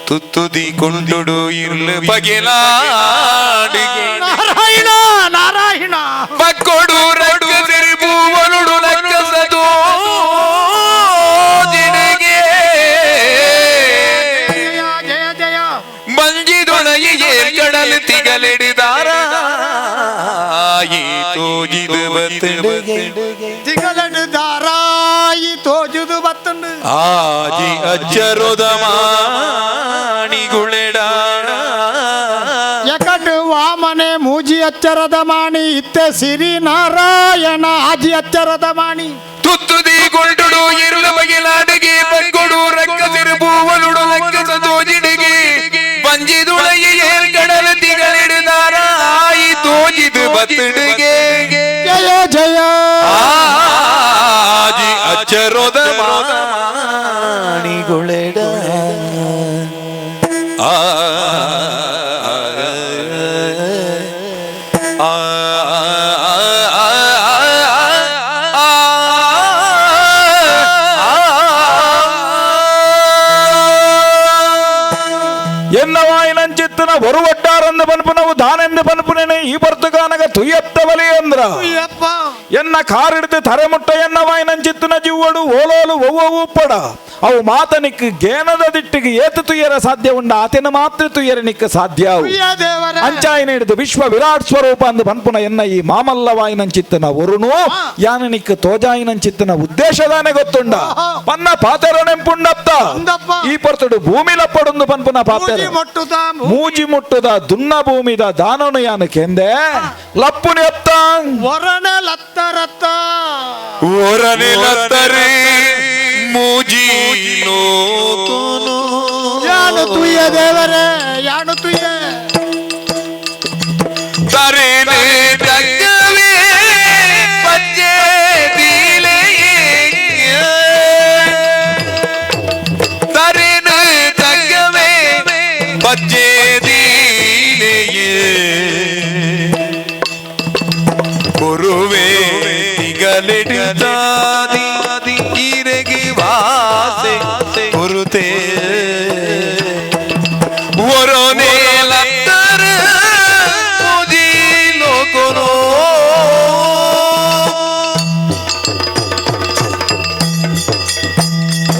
ತುತ್ತುದಿ ಕೊಂಡುಡು ಇರ್ಲು ಬಗೆಲಾಡಿಗೆ ನಾರಾಯಣ ನಾರಾಯಣ ಪಕ್ಕೊಡು ರಕ್ಕಸಿರಿ ಪೂವನುಡು ಲಕ್ಕಸದೋ ಜಿನಗೆ ಜಯ ಜಯ ಜಯ ಮಂಜಿದೊಳಗೆ ಏರ್ಗಡಲು ತಿಗಲಿಡಿದಾರ ಈ ತೋಜಿದು ಬತ್ತುಡುಗೆ ತಿಗಲಡು ದಾರಾಯಿ ತೋಜುದು ಬತ್ತುಂಡು ಆಜಿ ಅಚ್ಚರೊದ ಮಾಣಿಗುಳೆಡ ಎಕಟು ವಾಮನೆ ಮೂಜಿ ಅಚ್ಚರದ ಮಾಣಿ ಇತ್ತೆ ಸಿರಿ ನಾರಾಯಣ ಆಜಿ ಅಚ್ಚರದ ಮಾಣಿ ತುತ್ತುದಿ ಗೊಂಡುಡು ಇರುಳ ಬಗೆಲಾಡುಗೆ ಬಗ್ಗೊಡು ರಕ್ಕಸಿರು ಪೂವನುಡು ಲಕ್ಕಸ ತೋಜಿಡುಗೆ ಪಂಜಿದುಳಗೆ ಏಳ್ಗಡಲ ತಿಗಲಿಡುದಾರ ಆಯಿ ತೋಜಿದು ಬತ್ತುಡುಗೆ ಜಯ ಜಯ ಆಜಿ ಅಚ್ಚರೊದ ಮಾಣಿಗುಳೆಡ ಆ ಆ ಎನ್ನವಾಯಿನಂಚಿತ್ತನ ಒರುವಟ್ಟಾರಂದು ಪನ್ಪುನವು ದಾನೆಂದು ಪನ್ಪುನೇನೆ ಈ ಬರ್ತುಗಾನಗ ತುಯ್ಯತ್ತವಲಿ ಅಂದ್ರ ಅಯ್ಯಪ್ಪ ಎನ್ನ ಕಾರಿಡ್ದು ತರೆಮುಟ್ಟ ಎನ್ನವಾಯಿನಂಚಿತ್ತನ ಜಿವ್ವಡು ಓಲೋಲು ಒವ್ವ ಉಪ್ಪಡ ಅವು ಮಾತನಿಕ್ ಗೇನದ ದಿಟ್ಟಿಗೆ ಏತು ತುಯ್ಯರ ಸಾಧ್ಯ ಉಂಡ ಆತನ ಮಾತ್ರ ತುಯ್ಯರ ನಿಕ್ಕ ಸಾಧ್ಯ ಅವು. ಅಯ್ಯ ದೇವರ ಅಂಚಾಯಿನ ಹಿಡಿದು ವಿಶ್ವ ವಿರಾಟ್ ಸ್ವರೂಪ ಅಂದು ಪನ್ಪುನ ಎನ್ನ ಈ ಮಾಮಲ್ಲವಾಯಿನಂಚಿತ್ತನ ಒರುನು ಯಾನನಿಕ್ ತೋಜಾಯಿನಂಚಿತ್ತನ ಉದ್ದೇಶದಾನೆ ಗೊತ್ತುಂಡ ಪನ್ನ ಪಾತೆರ ನೆಂಪುಂಡತ್ತ ಅಂದಪ್ಪ. ಈ ಪೊರ್ತುಡು ಭೂಮಿ ಲಪ್ಪಡೊಂದು ಪನ್ಪುನ ಪಾತೆರ ಮೂಜಿ ಮೊಟ್ಟುದ ಮೂಜಿ ಮುಟ್ಟುದ ದುನ್ನ ಭೂಮಿದ ದಾನನು ಯಾನು ಕೆಂದೆ ಲಪ್ಪುನಿ ಅತ್ತ ಒರಣ ಲತ್ತರತ್ತ ಒರನೆ ಲತ್ತರೆ ಮೂಜಿ ಲೋಕನು ಯಾನು ತುಯ್ಯ ದೇವರೇ ಯಾನು ತುಯ್ಯ ತರೇನೆ ಜಗವೇ ಪಜ್ಜೆ ದೀಲೆ ತರೇನೆ ಜಗವೇ ಪಜ್ಜೆ ದೀಲೆ ಗುರುವೇ ತಿಗಲೆಡುತ್ತಾದಿ ಈರೆಗೆ ವಾಸೆ ಗುರುತೇ ಒರನೆ ಲತ್ತರ ಪೂಜಿ ಲೋಕನೋ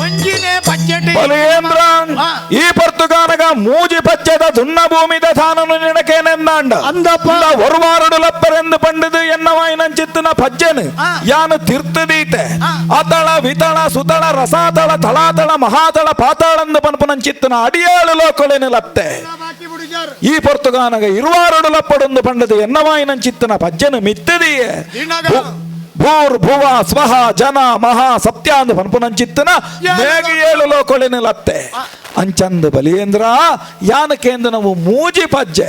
ಒಂಜಿನೇ ಬಜೆಟ್ ಬಲಿಯೇಂದ್ರ ಆ. ಈ ಪರ್ತುಗಾನಗ ಮೂಜಿ ಪಚ್ಚದ ದುನ್ನ ಭೂಮಿದ ತಾನನು ನಿನಕೇನೆಂದಾಂಡ ಅಂದಪ್ಪ. ಒರುವಾರುಡು ಲಪ್ಪರೆಂದು ಪಂಡದು ಎನ್ನವಾಯಿನಂಚಿತ್ತನ ಪಜ್ಜನು ಆ. ಯಾನು ತಿರ್ತದೀತೆ ಆ. ಅತಳ ವಿತಳ ಸುತಳ ರಸಾತಳ ತಳಾತಳ ಮಹಾತಳ ಪಾತಾಳಂದು ಪನ್ಪುನಂಚಿತ್ತನ ಅಡಿಯಾಳು ಲೋಕೊಳೆನು ಲತ್ತೆ ಬಾಕಿ ಬಿಡುಜಾರ್ ಈ ಪೊರ್ತುಗಾನಗ ಇರುವಾರುಡು ಲಪ್ಪಡೊಂದು ಪಂಡದು ಎನ್ನವಾಯಿನಂಚಿತ್ತನ ಪಜ್ಜನು ಮಿತ್ತದಿಯೇ ದಿನಗ. ಭೂರ್ ಭುವ ಸ್ವಹ ಜನ ಮಹಾ ಸತ್ಯ ಅಂದು ಪನ್ಪುನಂಚಿತ್ತನ ಮೇಗ ಏಳು ಲೋಕೊಳೆನು ಲತ್ತೆ ಅಂಚಂದು ಬಲಿಯೇಂದ್ರ ಯಾನಕೇಂದು ನಾವು ಮೂಜಿ ಪಜ್ಜೆ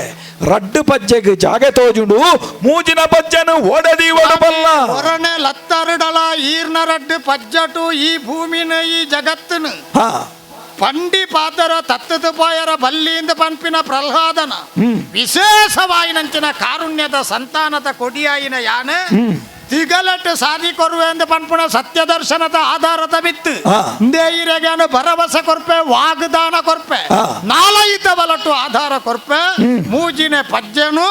ರಡ್ಡು ಪಜ್ಜೆಗೆ ಜಾಗೆ ತೋಜುಂಡು ಮೂಜಿನ ಪಜ್ಜನು ಒಡದಿ ಒಡಬಲ್ಲ ಹೊರನೆ ಲತ್ತರುಡಲ ಈರ್ನ ರಡ್ಡು ಪಜ್ಜಟು ಈ ಭೂಮಿನ ಈ ಜಗತ್ತಿನ ಹಾ ಪಂಡಿ ಪಾತರ ತತ್ತದ ಪಾಯರ ಬಲ್ಲಿಯಿಂದ ಪಂಪಿನ ಪ್ರಹ್ಲಾದನ ವಿಶೇಷವಾಯಿನಂಚಿನ ಕಾರುಣ್ಯದ ಸಂತಾನದ ಕೊಡಿಯಾಯಿನ ಯಾನೆ ತಿಗಲಟ್ಟು ಸಾದಿ ಕೊರುವೆ ಎಂದು ಪನ್ಪುಣ ಸತ್ಯದರ್ಶನದ ಆಧಾರದ ಬಿತ್ತು ಆ. ಇಂದೇ ಭರವಸೆ ಕೊರ್ಪೆ ವಾಗ್ದಾನ ಕೊರ್ಪೆ ಆ. ನಾಲೈತ ಬಲಟು ಆಧಾರ ಕೊರ್ಪೆ ಮೂಜಿನೆ ಪಜ್ಜೆನು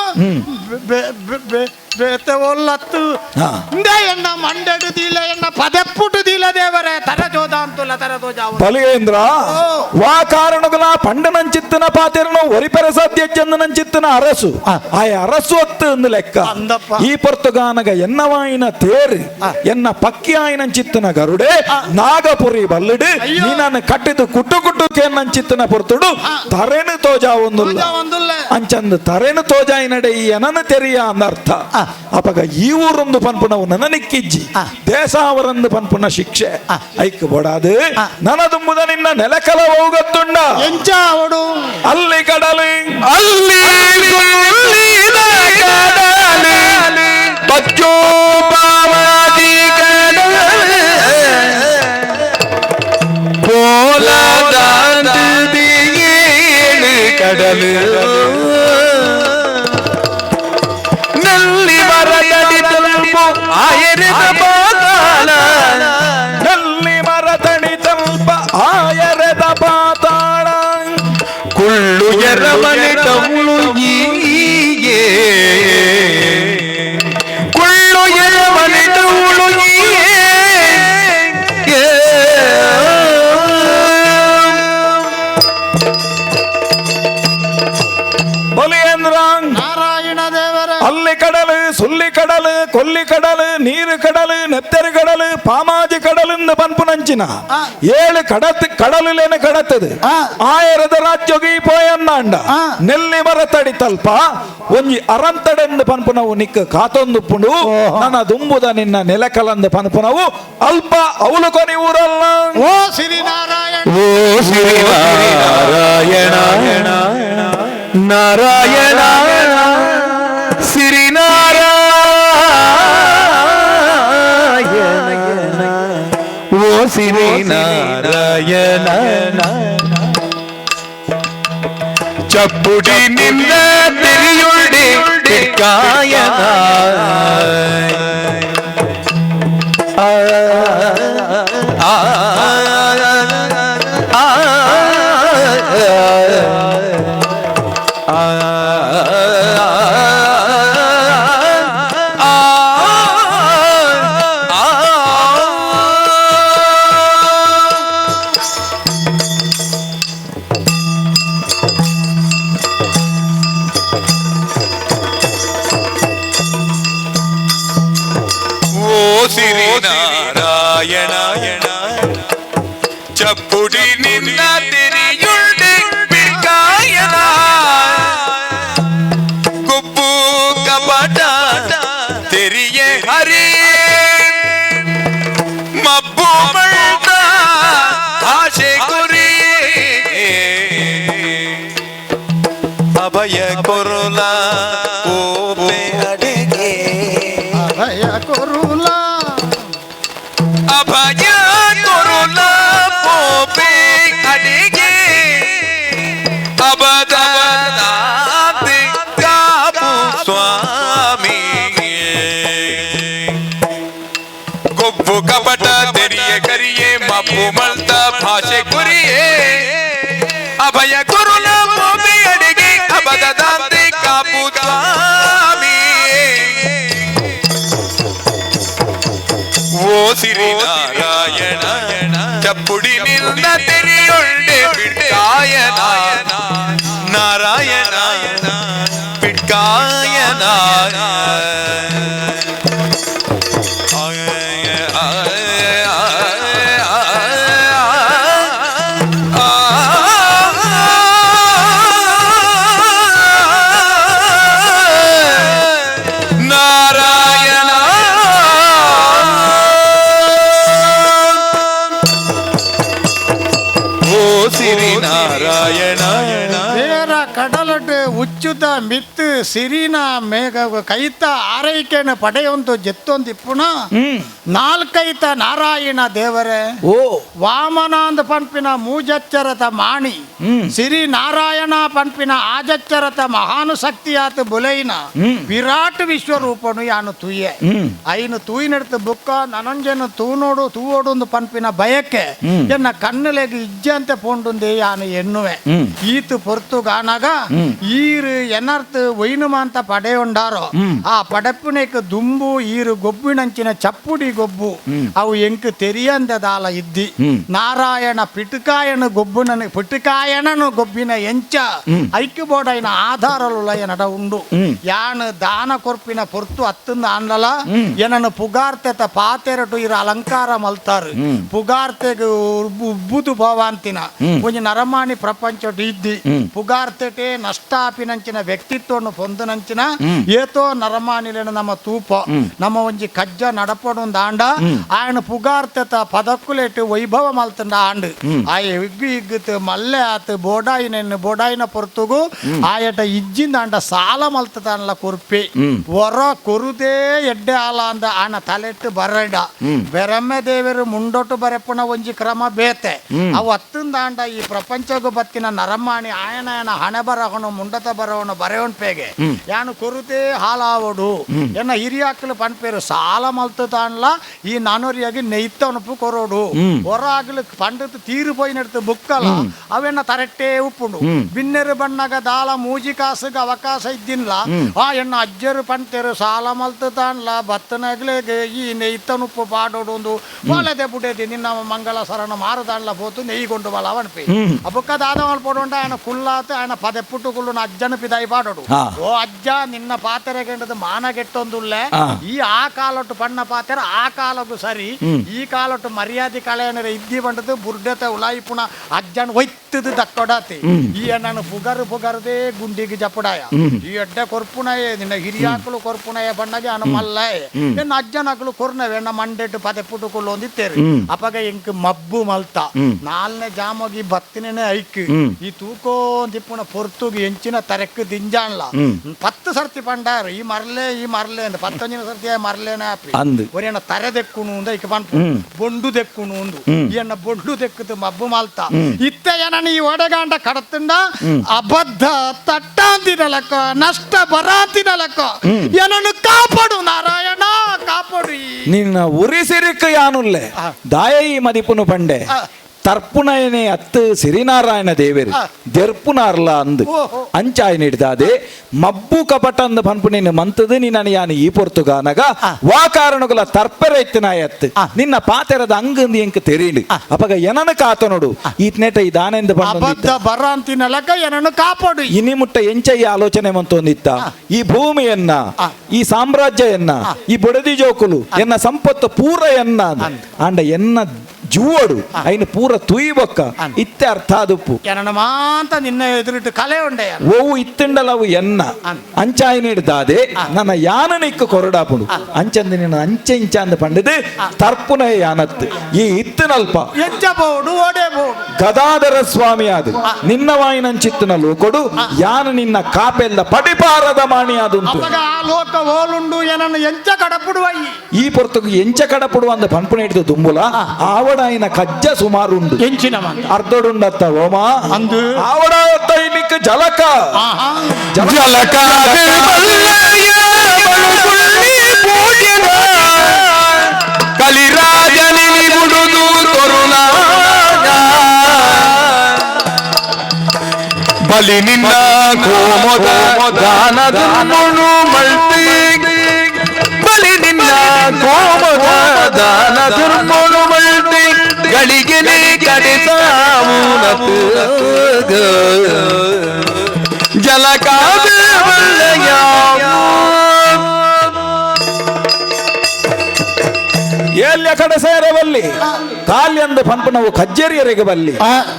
ಬೇತೆ ಒಲ್ಲತ್ತು ಆ. ಇಂದೇ ಎನ್ನ ಮಂಡೆಡು ದೀಲ ಎನ್ನ ಪದೆಪ್ಪುಟು ದೀಲ ದೇವರೇ ತರಜೋದ ಅಂತುಲ್ಲ ತರಜೋಜ ಬಲಿಯೇಂದ್ರ ವಾ ಕಾರಣಗುಲ ಪಂಡನಂಚಿತ್ತನ ಪಾತೆರನು ಒರಿಪೆರ ಸಾಧ್ಯಜ್ಜಂದನಂಚಿತ್ತನ ಅರಸು ಆಯ ಅರಸು ಅತ್ತು ಅಂದು ಲೆಕ್ಕ ಅಂದಪ್ಪ. ಈ ಪೊರ್ತುಗಾನಗ ಎನ್ನವಾಯಿನ ತೇರು ಎನ್ನ ಪಕ್ಕಿ ಆಯಿನಂಚಿತ್ತನ ಗರುಡೆ ನಾಗಪುರಿ ಬಲ್ಲುಡು ಅಯ್ಯೋ. ನೀನನ್ನು ಕಟ್ಟಿದು ಕುಟ್ಟು ಕುಟ್ಟು ಕೇನ್ನಂಚಿತ್ತನ ಪೊರ್ತುಡು ತರೆನು ತೋಜಾ ಒಂದುಲ್ಲ ಒಂದುಲ್ಲ ಅಂಚಂದು ತರೆನು ತೋಜಾಯಿನಡೆ ಈ ಎನನ ತೆರಿಯ ಅಂದರ್ಥ ಅಪಗ ಈ ಊರೊಂದು ಪನ್ಪುನವು ನನನಿಕ್ಕಿಜ್ಜಿ ದೇಸಾವರಂದು ಪನ್ಪುನ ಶಿಕ್ಷೆ ಐಕ್ ಬೊಡಾದು ನನದುಂಬುದ ನಿನ್ನ ನೆಲಕಲ ಹೋಗತ್ತುಂಡ ಎಂಚ ಅವಡು ಅಲ್ಲಿ ಕಡಲು ಅಲ್ಲಿ ಸುಳ್ಳಿನ ಕಡಲು ಬಚ್ಚೋ ಪಾವಾದಿ ಕಡಲು போலாதாண்டு ஏழு கடலு நல்லி மரதடி தல்பு ஆயிரத பாதாள ನಲ್ಲಿ ಮರತಣಿ ತಲ್ಪ ಆಯರದ ಪಾತಾಳ ಕುಳ್ಳು ಎರಮನೆ ತಮ್ಳು ಈಯೇ ಕುಳ್ಳು ಎರಮನೆ ತಮ್ಳು ಈಯೇ ಬಲಿಯೇಂದ್ರ ನಾರಾಯಣ ದೇವರ ಅಲ್ಲಿ ಕಡಲು ಸುಲ್ಲಿ ಕಡಲು ಕೊಲ್ಲಿ ಕಡಲು ನೀರು ಕಡಲು ನೆತ್ತೆರು ಕಡಲು ಪಾಮಾಜಿ ಕಡಲಿಂದ ಪನ್ಪುನಂಚಿನ ಆ. ಏಳು ಕಡತ್ ಕಡಲುಲೇನು ಕಡತದು ಆ. ಆಯರದ ರಾಜ್ಯಗೆ ಪೋಯನ್ನಾಂಡ ಆ. ನೆಲ್ಲಿ ಮರತಡಿ ತಲ್ಪ ಒಂಜಿ ಅರಂತಡೆಂದು ಪನ್ಪುನವು ನಿಕ್ಕ ಕಾತೊಂದು ಪುಂಡು ನನ್ನ ದುಂಬುದ ನಿನ್ನ ನೆಲಕಲಂದು ಪನ್ಪುನವು ಅಲ್ಪ ಅವಲು ಕೊನಿ ಊರಲ್ಲ ಓ ಶ್ರೀ ನಾರಾಯಣ ಓ ಶ್ರೀ ನಾರಾಯಣ ನಾರಾಯಣ ಶ್ರೀ ನಾರಾಯಣ ಓ ಶ್ರೀ ನಾರಾಯಣ ಚಪ್ಪುಡಿ ನಿನ್ನ ತೆರೆಯುಳ್ಳಿ ಕಾಯನ ಆ ಆ ಆ ಓ ಸಿರಿ ನಾರಾಯಣ ಚಪ್ಪುಡಿ ನಿನ್ನ ತೆರೆಯುಳ್ಳಿ ಅಭಯ ಕೊರುಲ ಪೋಪೆ ಅಡೆಗೆ. ಅಭಯ ಕೊರುಲ, ಅಭಯ ಕೊರುಲ ಪೋಪೆ ಅಡೆಗೆ, ಅಬದಾಂತೆ ಕಾಪು ಸ್ವಾಮಿ. ಗೊಬ್ಬು ಕಪಟ ತೆರಿಯ ಕರಿಯೇ, ಮಬ್ಬು ಮಲ್ತ ಭಾಷೆ ಕುರಿಯೇ, ಅಭಯ ಕೊರುಲ ಪೋಪೆ ಅಡೆಗೆ, ಅಬದದಾಂತೆ ಕಾಪು ಸ್ವಾಮಿ. ಓ ಸಿರಿ ನಾರಾಯಣ, ಚಪ್ಪುಡಿ ನಿಲ್ದ ತೆರೆಯೊಳ್ಳೆ ಬಿಟ್ಕಾಯನ ನಾರಾಯಣ, ಬಿಟ್ಕಾಯನ. ನಾರಾಯಣ. ಓ ಸಿರಿ ನಾರಾಯಣ. ಬೇರ ಕಡಲಟ್ ಉಚ್ಚುತ ಮಿತ್ತು ಸಿರಿನ ಮೇಘ ಕೈತ ಆರೈಕೆನ ಪಡೆಯೊಂದು ಜೆತ್ತೊಂದು ಇಪ್ಪುನ ನಾಲ್ಕೈತ ನಾರಾಯಣ ದೇವರೇ. ಓ ವಾಮನಾಂದ ಪಂಪಿನ ಮೂಜಚ್ಚರತ ಮಾಣಿ, ಸಿರಿ ನಾರಾಯಣ ಪಂಪಿನ ಆಜಚ್ಚರತ ಮಹಾನು ಶಕ್ತಿಯಾತ ಬುಲೈನ ವಿರಾಟ್ ವಿಶ್ವರೂಪನು ಯಾನು ತೂಯೆ. ಐನು ತೂಯಿನೆಡ್ತು ಬುಕ್ಕ ನನಂಜನು ತೂನೋಡು ತೂವೋಡು ಪಂಪಿನ ಬಯಕೆ ಎನ್ನ ಕಣ್ಣುಲೆಗ್ ಇಜ್ಜಂತೆ ಪೋಂಡುಂದೆ ಯಾನು ಎನ್ನುವೆ. ಈತು ಪೊರ್ತು ಗಾನಗ ಈರು ಎನರ್ತ್ ಒಯ್ನುಮಾಂತ ಪಡೆಯುಂಡಾರೋ ಆ ಪಡೆಪ್ಪುನೆಕ್ ದುಂಬು ಈರು ಗೊಬ್ಬಿನಂಚಿನ ಚಪ್ಪುಡಿ ಗೊಬ್ಬು ಅವು ಎಂಕ್ ತೆರಿಯಂದದಾಲ ಇದ್ದಿ. ನಾರಾಯಣ ಪಿಟುಕಾಯನ ಗೊಬ್ಬುನನು ಪಿಟುಕಾಯನನು ಗೊಬ್ಬಿನ ಎಂಚ ಐಕ್ಯಬೋಡೈನ ಆಧಾರಲುಲ ಎನಡ ಉಂಡು. ಯಾನು ದಾನ ಕೊರ್ಪಿನ ಪೊರ್ತು ಅತ್ತಂದ ಆನ್ಲಲ ಏನನ್ನು ಪುಗಾರ್ತೆತ ಪಾತೆರಟು ಇರ ಅಲಂಕಾರ ಮಲ್ತಾರು. ಪುಗಾರ್ತೆಗ್ ಉಬ್ಬುದು ಭವಾಂತಿನ ಒಂಜಿ ನರಮಾಣಿ ಪ್ರಪಂಚಟು ಇದ್ದಿ ಪುಗಾರ್ತೆಟೆ ನಷ್ಟಾಪಿನಂಚಿನ ವ್ಯಕ್ತಿತ್ವವನ್ನು ಪೊಂದುನಂಚಿನ ಏತೋ ನರಮಾನಿಲೇನ ನಮ್ಮ ತೂಪ ನಮ್ಮ ಒಂಜಿ ಕಜ್ಜ ನಡಪಡು ಆಂಡ ಆಯನ ಪುಗಾರ್ತೆತ ಪದಕ್ಕುಲೇಟು ವೈಭವ ಮಲ್ತಂಡ ಆಂಡ್ ಆಯ ಇಗ್ಗು ಇಗ್ಗುತ್ ಮಲ್ಲೆ ಆತ್ ಬೋಡಾಯಿನ ಬೋಡಾಯಿನ ಪೊರ್ತುಗು ಆಯಟ ಇಜ್ಜಿಂದ ಆಂಡ ಸಾಲ ಮಲ್ತದಾನ್ಲ ಕುರ್ಪಿ ಹೊರ ಕೊರುದೇ ಎಡ್ಡೆ ಆಲ ಅಂದ ಆನ ತಲೆಟ್ಟು ಬರಡ ಬೆರಮ್ಮೆ ದೇವರು ಮುಂಡೊಟ್ಟು ಬರೆಪುನ ಒಂಜಿ ಕ್ರಮ ಬೇತೆ. ಅವು ಅತ್ತಂದಾಂಡ ಈ ಪ್ರಪಂಚಗೂ ಬತ್ತಿನ ನರಮಾಣಿ ಆಯನ ಹಣೆ ಬರಹನು ಮುಂಡತ ಬರವನು ಬರೆಯೋಣ್ ಪೇಗೆ ಯಾನು ಕೊರುದೇ ಹಾಲಾವಡು ಎನ್ನ ಹಿರಿಯಾಕ್ಲು ಪನ್ಪೇರು ಸಾಲ ಮಲ್ತದಾನ್ಲ ಈ ನಾನೂರಿಯಾಗಿ ನೆಯ್ತನುಪು ಕೊರೋಡು ಹೊರ ಆಗಲು ಪಂಡತ್ ತೀರು ಪೋಯಿನೆಡ್ತು ಬುಕ್ಕಲ ಅವೆನ್ನ ತರಟ್ಟೆ ಉಪ್ಪುಂಡು. ಬಿನ್ನೆರು ಬಣ್ಣಗ ದಾಲ ಮೂಜಿ ಕಾಸುಗ ಅವಕಾಶ ಇದ್ದಿಲ್ಲ. ಆ ಎನ್ನ ಅಜ್ಜರು ಪಂತೇರು ಸಾಲ ಮಲ್ತದಾನ್ಲ ಬತ್ತನಗ್ಲೇಗೆ ಈ ನೆಯ್ತನುಪ್ಪು ಪಾಡೋಡು ಒಂದು ವಾಲದೆ ಬುಡೇದಿ ನಿನ್ನ ಮಂಗಳ ಸರಣ ಮಾರುದಾನ್ಲ ಪೋತು ನೆಯ್ಕೊಂಡು ಬಲ ಅವನ್ಪಿ ಅಬುಕ್ಕ ದಾದ ಮಲ್ಪೋಡುಂಡ ఆయన ಕುಲ್ಲಾತ ఆయన ಪದೆ ಪುಟ್ಟು ಕುಳ್ಳುನ ಅಜ್ಜನ ಪಿದಾಯಿ ಪಾಡೋಡು. ಓ ಅಜ್ಜ ನಿನ್ನ ಪಾತೆರೆಗೆಂಡದು ಮಾನ ಗೆಟ್ಟೊಂದುಲ್ಲೆ ಈ ಆ ಕಾಲೊಟ್ಟು ಪಣ್ಣ ಪಾತೆರ ಆ ಕಾಲಕ್ಕೂ ಸರಿ ಈ ಕಾಲೊಟ್ಟು ಮರ್ಯಾದೆ ಕಳೆಯನರ ಇದ್ದಿ ಬಂಡದು ಬುರ್ಡೆತ ಉಲಾಯಿಪುಣ ಅಜ್ಜನ ಒಯ್ತದು ದಕ್ಕೊಡಾತಿ ಈ ನಾನು ಪುಗರು ಪುಗರದೇ ಗುಂಡಿಗೆ ಜಪಡಾಯ ಈ ಎಡ್ಡೆ ಕೊರ್ಪುಣಯೇ ನಿನ್ನ ಹಿರಿಯಾಕಲು ಕೊರ್ಪುಣಯ ಬಣ್ಣಗೆ ಅನು ಮಲ್ಲಾಯ ಎನ್ನ ಅಜ್ಜನಕಲು ಕೊರ್ನವೆ ಎನ್ನ ಮಂಡೆಟ್ಟು ಪದೆ ಪುಟ್ಟು ಕುಳ್ಳು ಒಂದಿತ್ತೇರು ಅಪಗ ಎಂಕ್ ಮಬ್ಬು ಮಲ್ತ ನಾಲ್ನೇ ಜಾಮೋಗಿ ಬತ್ತಿನೇ ಐಕ್ ಈ ತೂಕೋ ದಿಪ್ಪುನ ಪೊರ್ತುಗು ಎಂಚಿನ ತರೆಕ್ ದಿಂಜಾನ್ಲ 10 ಸರ್ತಿ ಪಂಡಾರು ಈ ಮರ್ಲೆ ಈ ಮರ್ಲೆ ಅಂದ 15 ಸರ್ತಿ ಮರ್ಲೇನೆ ಆಪಿ ಅಂದು. ಒರಿಯನ್ನ ತರೆ ದೆಕ್ಕುನು ಅಂದ ಇಕ ಪನ್ಪು ಬೊಂಡು ದೆಕ್ಕುನು ಅಂದು ಎನ್ನ ಬೊಂಡು ದೆಕ್ಕುದು ಮಬ್ಬು ಮಲ್ತ ಇತ್ತ ಏನನ್ನ ಈ ಒಡಗಾಂಡ ಕಡತುಂಡ ಅಬದ್ಧ ತಟ್ಟಾಂತಿನಲಕ್ಕ ನಷ್ಟ ಬರಾಂತಿನಲಕ್ಕ ಏನನ್ನು ಕಾಪಾಡು ನಾರಾಯಣ ಕಾಪಾಡು. ನಿನ್ನ ಉರಿಸಿರಿಕ್ ಯಾನುಲ್ಲೆ ದಾಯ ಈ ಮದಿಪುನು ಪಂಡೆ ತರ್ಪುನಯನೆ ಅತ್ತು ಸಿರಿನಾರಾಯಣ ದೇವೇರು ದೆರ್ಪುನಾರ್ಲ ಅಂದು ಅಂಚಾಯ ನೀಡ್ದಾದೆ ಮಬ್ಬು ಕಪಟ ಅಂದ ಪನ್ಪು ನಿನ್ನ ಮಂತದು ನಿನ್ನ ಯಾನು ಈ ಪೊರ್ತುಗಾನಗ ವಾ ಕಾರಣಗುಲ ತರ್ಪೆರ ಇತ್ತಿನಾಯ ಅತ್ತು ನಿನ್ನ ಪಾತೆರದ ಅಂಗಂದು ಎಂಕ್ ತೆರೀಂಡು ಅಪಗ ಎನನ ಕಾತ ನೋಡು ಈತ್ನೇಟ ಈ ದಾನೆಂದ ಅಬದ್ಧ ಬರಾಂತಿನಲಕ್ಕ ಏನನ್ನು ಕಾಪಾಡು. ಇನಿ ಮುಟ್ಟ ಎಂಚ ಈ ಆಲೋಚನೆ ಮಂತೊಂದಿತ್ತ ಈ ಭೂಮಿಯನ್ನ ಈ ಸಾಮ್ರಾಜ್ಯ ಎನ್ನ ಈ ಬೊಡದಿ ಜೋಕುಲು ಎನ್ನ ಸಂಪತ್ತು ಪೂರ ಎನ್ನ ಅಂಡ ಎನ್ನ ಜೂವಡು ಐನು ಪೂರ ತುಯಿ ಬೊಕ್ಕ ಇತ್ತೆ ಅರ್ಥ ಆದುಪ್ಪು ಎನನ ಮಾಂತ ನಿನ್ನ ಎದುರಿಟ್ಟು ಕಲೆ ಉಂಡೆ ಓವು ಇತ್ತಿಂಡಲವು ಎನ್ನ ಅಂಚಾಯಿನಿಡ್ದಾದೆ ನನ್ನ ಯಾನನಿಕ್ಕು ಕೊರಡಾಪುಂಡು ಅಂಚಂದ ನಿನ್ನ ಅಂಚೆ ಇಂಚ ಅಂದ ಪಂಡದು ತರ್ಪುನ ಯಾನತ್ತು ಈ ಇತ್ತಿನಲ್ಪ ಎಂಚ ಬೋಡು ಓಡೆ ಬೋಡು ಗದಾಧರ ಸ್ವಾಮಿ ಅದು ನಿನ್ನ ವಾಯಿನಂಚಿತ್ತಿನ ಲೋಕೊಡು ಯಾನು ನಿನ್ನ ಕಾಪೆಲ್ಲ ಪಡಿಪಾರದ ಮಾಣಿ ಆದುಂಟು ಅಪಗ ಆ ಲೋಕ ಓಲುಂಡು ಏನನ್ನು ಎಂಚ ಕಡಪುಡುವೈ ಈ ಪೊರ್ತುಗು ಎಂಚ ಕಡಪುಡುವ ಅಂದ ಪಂಪುನ ಹಿಡಿದು ದುಂಬುಲ ಆವಡಾಯಿನ ಕಜ್ಜ ಸುಮಾರು ಉಂಡು ಎಂಚಿನ ಮಂತ ಅರ್ಧಡುಂಡತ್ತ ಓಮ ಅಂದು. ಆವಡಾಯತ್ತ ಇನ್ನಿಕ್ಕ ಜಲಕ ಆಹಾ ಜಲಕ ಕಲಿರಾಜನಿ ಬುಡುದು ತರುಣ ಬಲಿ ನಿನ್ನ ಕೋಮದ ದಾನದುಮ್ಮುಣು ಮಳ್ತಿ ಬಲಿ ನಿನ್ನ ಕೋಮದ ದಾನ ದುರ್ಮುಣು ಮಳ್ತಿ ಗಳಿಗೆನೆ ಕಡೆಸಾಮೂನತು ಜಲಕಾದ ಬಲ್ಲಯ ಎಲ್ಲಿಯ ಕಡೆ ಸೇರೆ ಬಲ್ಲಿ ಕಾಲ್ಯಂದು ಪಂಪನವು ಕಜ್ಜೇರಿಯರಿಗೆ ಬಲ್ಲಿ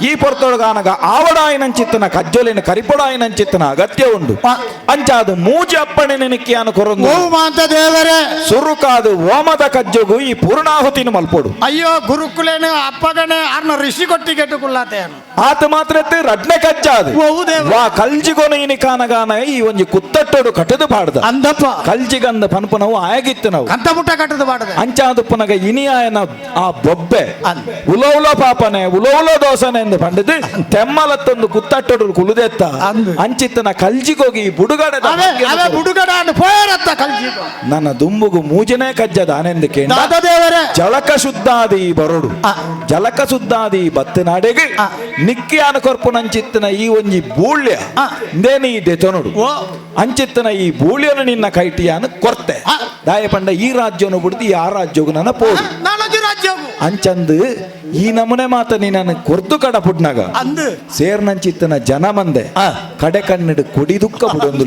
ಈ ಪೊರ್ತೊಳಗಾನಗ ಆವಡಾಯಿನಂಚಿತ್ತನ ಕಜ್ಜೊಲಿನ ಕರಿಪೊಡಾಯಿನಂಚಿತ್ತನ ಅಗತ್ಯ ಉಂಡು ಅಂಚಾದು ಮೂಜಿ ಅಪ್ಪಣೆ ನೆನಕಿಯಾನು ಕೊರೊಂದು ಓ ಮಾಂತ ದೇವರೇ ಸುರುಕಾದು ಓಮದ ಕಜ್ಜೊಗು ಈ ಪೂರ್ಣಾಹುತಿನ ಮಲ್ಪೊಡು ಅಯ್ಯೋ ಗುರುಕುಲೇನು ಅಪ್ಪಗನೆ ಅರ್ನ ಋಷಿ ಕೊಟ್ಟಿಗೆ ಕುಲ್ಲಾತೇನು ಆತ ಮಾತ್ರ ರಡ್ನೆ ಕಜ್ಜ ಅದು ಓ ದೇವ. ವಾ ಕಲ್ಜಿಗೊನ ಇನಿ ಕಾನಗಾನ ಈ ಒಂಜಿ ಕುತ್ತಟ್ಟೋಡು ಕಟ್ಟದು ಪಾಡ್ದ ಅಂದಪ್ಪ ಕಲ್ಜಿಗಂದ ಪನ್ಪುನವು ಆಯಗಿತ್ತು ನಾವು ಕಂತ ಮುಟ್ಟ ಕಟ್ಟದು ಬಾಡದೆ ಅಂಚಾದುಪ್ಪನಗ ಇನಿಯಾಯನ ಆ ಬೊಬ್ಬೆ ಅಂದ್. ಉಲೌಲ ಪಾಪನೆ ಉಲೌಲ ದೋಸನೆ ಎಂದು ಪಂಡದು ತೆಮ್ಮಲತ್ತೊಂದು ಕುತ್ತಟ್ಟೋಡು ಕುಲುದೆತ್ತ ಅಂದ್. ಅಂಚಿತ್ತನ ಕಲ್ಜಿಗೋಗಿ ಈ ಬುಡುಗಡೆದ ಅವೇ ಭಾಗ್ಯನ ಅವೇ ಕೊಡು. ಬುಡುಗಡ ಅಂದ್ ಪೋಯರತ್ತ ಕಲ್ಜಿಗೋ ನನ್ನ ದುಂಬುಗು ಮೂಜನೇ ಕಜ್ಜದ ಆನೆಂದು ಕೇಂದ್ರ ದಾದ ದೇವರೇ ಜಲಕ ಶುದ್ಧಾದಿ ಬರೋಡು ಜಲಕ ಶುದ್ಧಾದಿ ಬತ್ತನಾಡೆಗೆ ನಿಕ್ಕಿ ಅನಕೊರ್ಪುನಂಚಿತ್ತನ ಈ ಒಂಜಿ ಬೂಳ್ಯ ಇಂದೇನಿ ಈ ದೆತೊನುಡು ಓ. ಅಂಚಿತ್ತನ ಈ ಬೂಳ್ಯನು ನಿನ್ನ ಕೈಟಿಯಾನು ಕೊರ್ತೆ ದಾಯ ಪಂಡ ಈ ರಾಜ್ಯನು ಬಿಡ್ದು ಈ ಆ ರಾಜ್ಯಗು ನನ್ನ ಪೋಡು ನಾನೊಂದು ರಾಜ್ಯವು ಅಂಚಂದು ಈ ನಮೂನೆ ಮಾತ ನೀನನ್ನು ಕೊರ್ದು ಕಡ ಪುಡ್ನಾಗ ಅಂದು ಸೇರ್ನಂಚಿತ್ತನ ಜನ ಮಂದೆ ಕಡೆ ಕಣ್ಣಿಡು ಕೊಡಿ ದುಃಖ ಬಿಡೊಂದು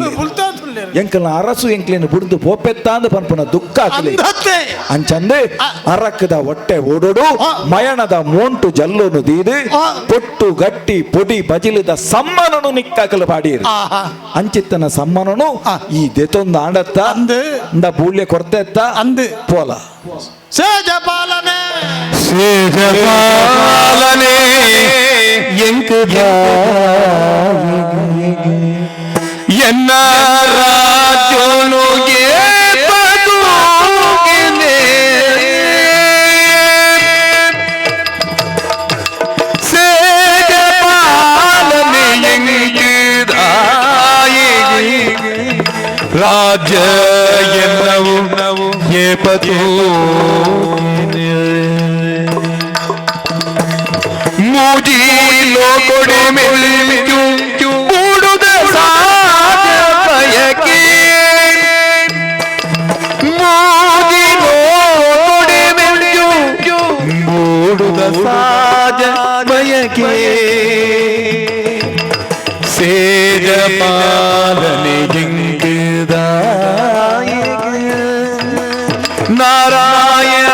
ಎಂಕಲ್ನ ಅರಸು ಎಂಕ್ಲೇನು ಬುಡ್ದು ಪೋಪೆತ್ತಾಂದು ಪನ್ಪುನ ದುಃಖ ಆಗ್ಲಿ ಅಂದತ್ತೆ ಅಂಚಂದೆ ಅರಕದ ಹೊಟ್ಟೆ ಓಡೋಡು ಮಯಣದ ಮೋಂಟು ಜಲ್ಲುನು ದೀದು ಪೊಟ್ಟು ಗಟ್ಟಿ ಪೊಡಿ ಬಜಿಲಿದ ಸಮ್ಮನನು ನಿಕ್ಕಾಕಲು ಪಾಡಿರು ಆಹಾ. ಅಂಚಿತ್ತನ ಸಮ್ಮನನು ಈ ದೆತೊಂದು ಆಂಡತ್ತ ಅಂದು. ಇಂದ ಬೂಳ್ಯ ಕೊರ್ತೆತ್ತ ಅಂದು. ಪೋಲ ಸೇಜ ಪಾಲನೆ ಪಾಲನೆ ಎನ್ನ ರಾಜ್ಯೋನುಗೆ ಬದುಕಿನೆ ಸೇಜ ಪಾಲನೆ ಎಂಗಿದಾಯಿ ರಾಜ್ಯ ಎನ್ನವು ಏಪತೂ ಮೂಜಿ ಲೋಕೊಡೆ ಮೆಲ್ಲು ಮೂಡುದ ಸಾಧ ಬಯಕೆ ಮೂಜಿ ಲೋಕೊಡೆ ಮೆಲ್ಲು ಮೂಡುದ ಸಾಜ ಬಯಕೆ ಸೇಜ ಪಾಲನೆ ನಾರಾಯಣ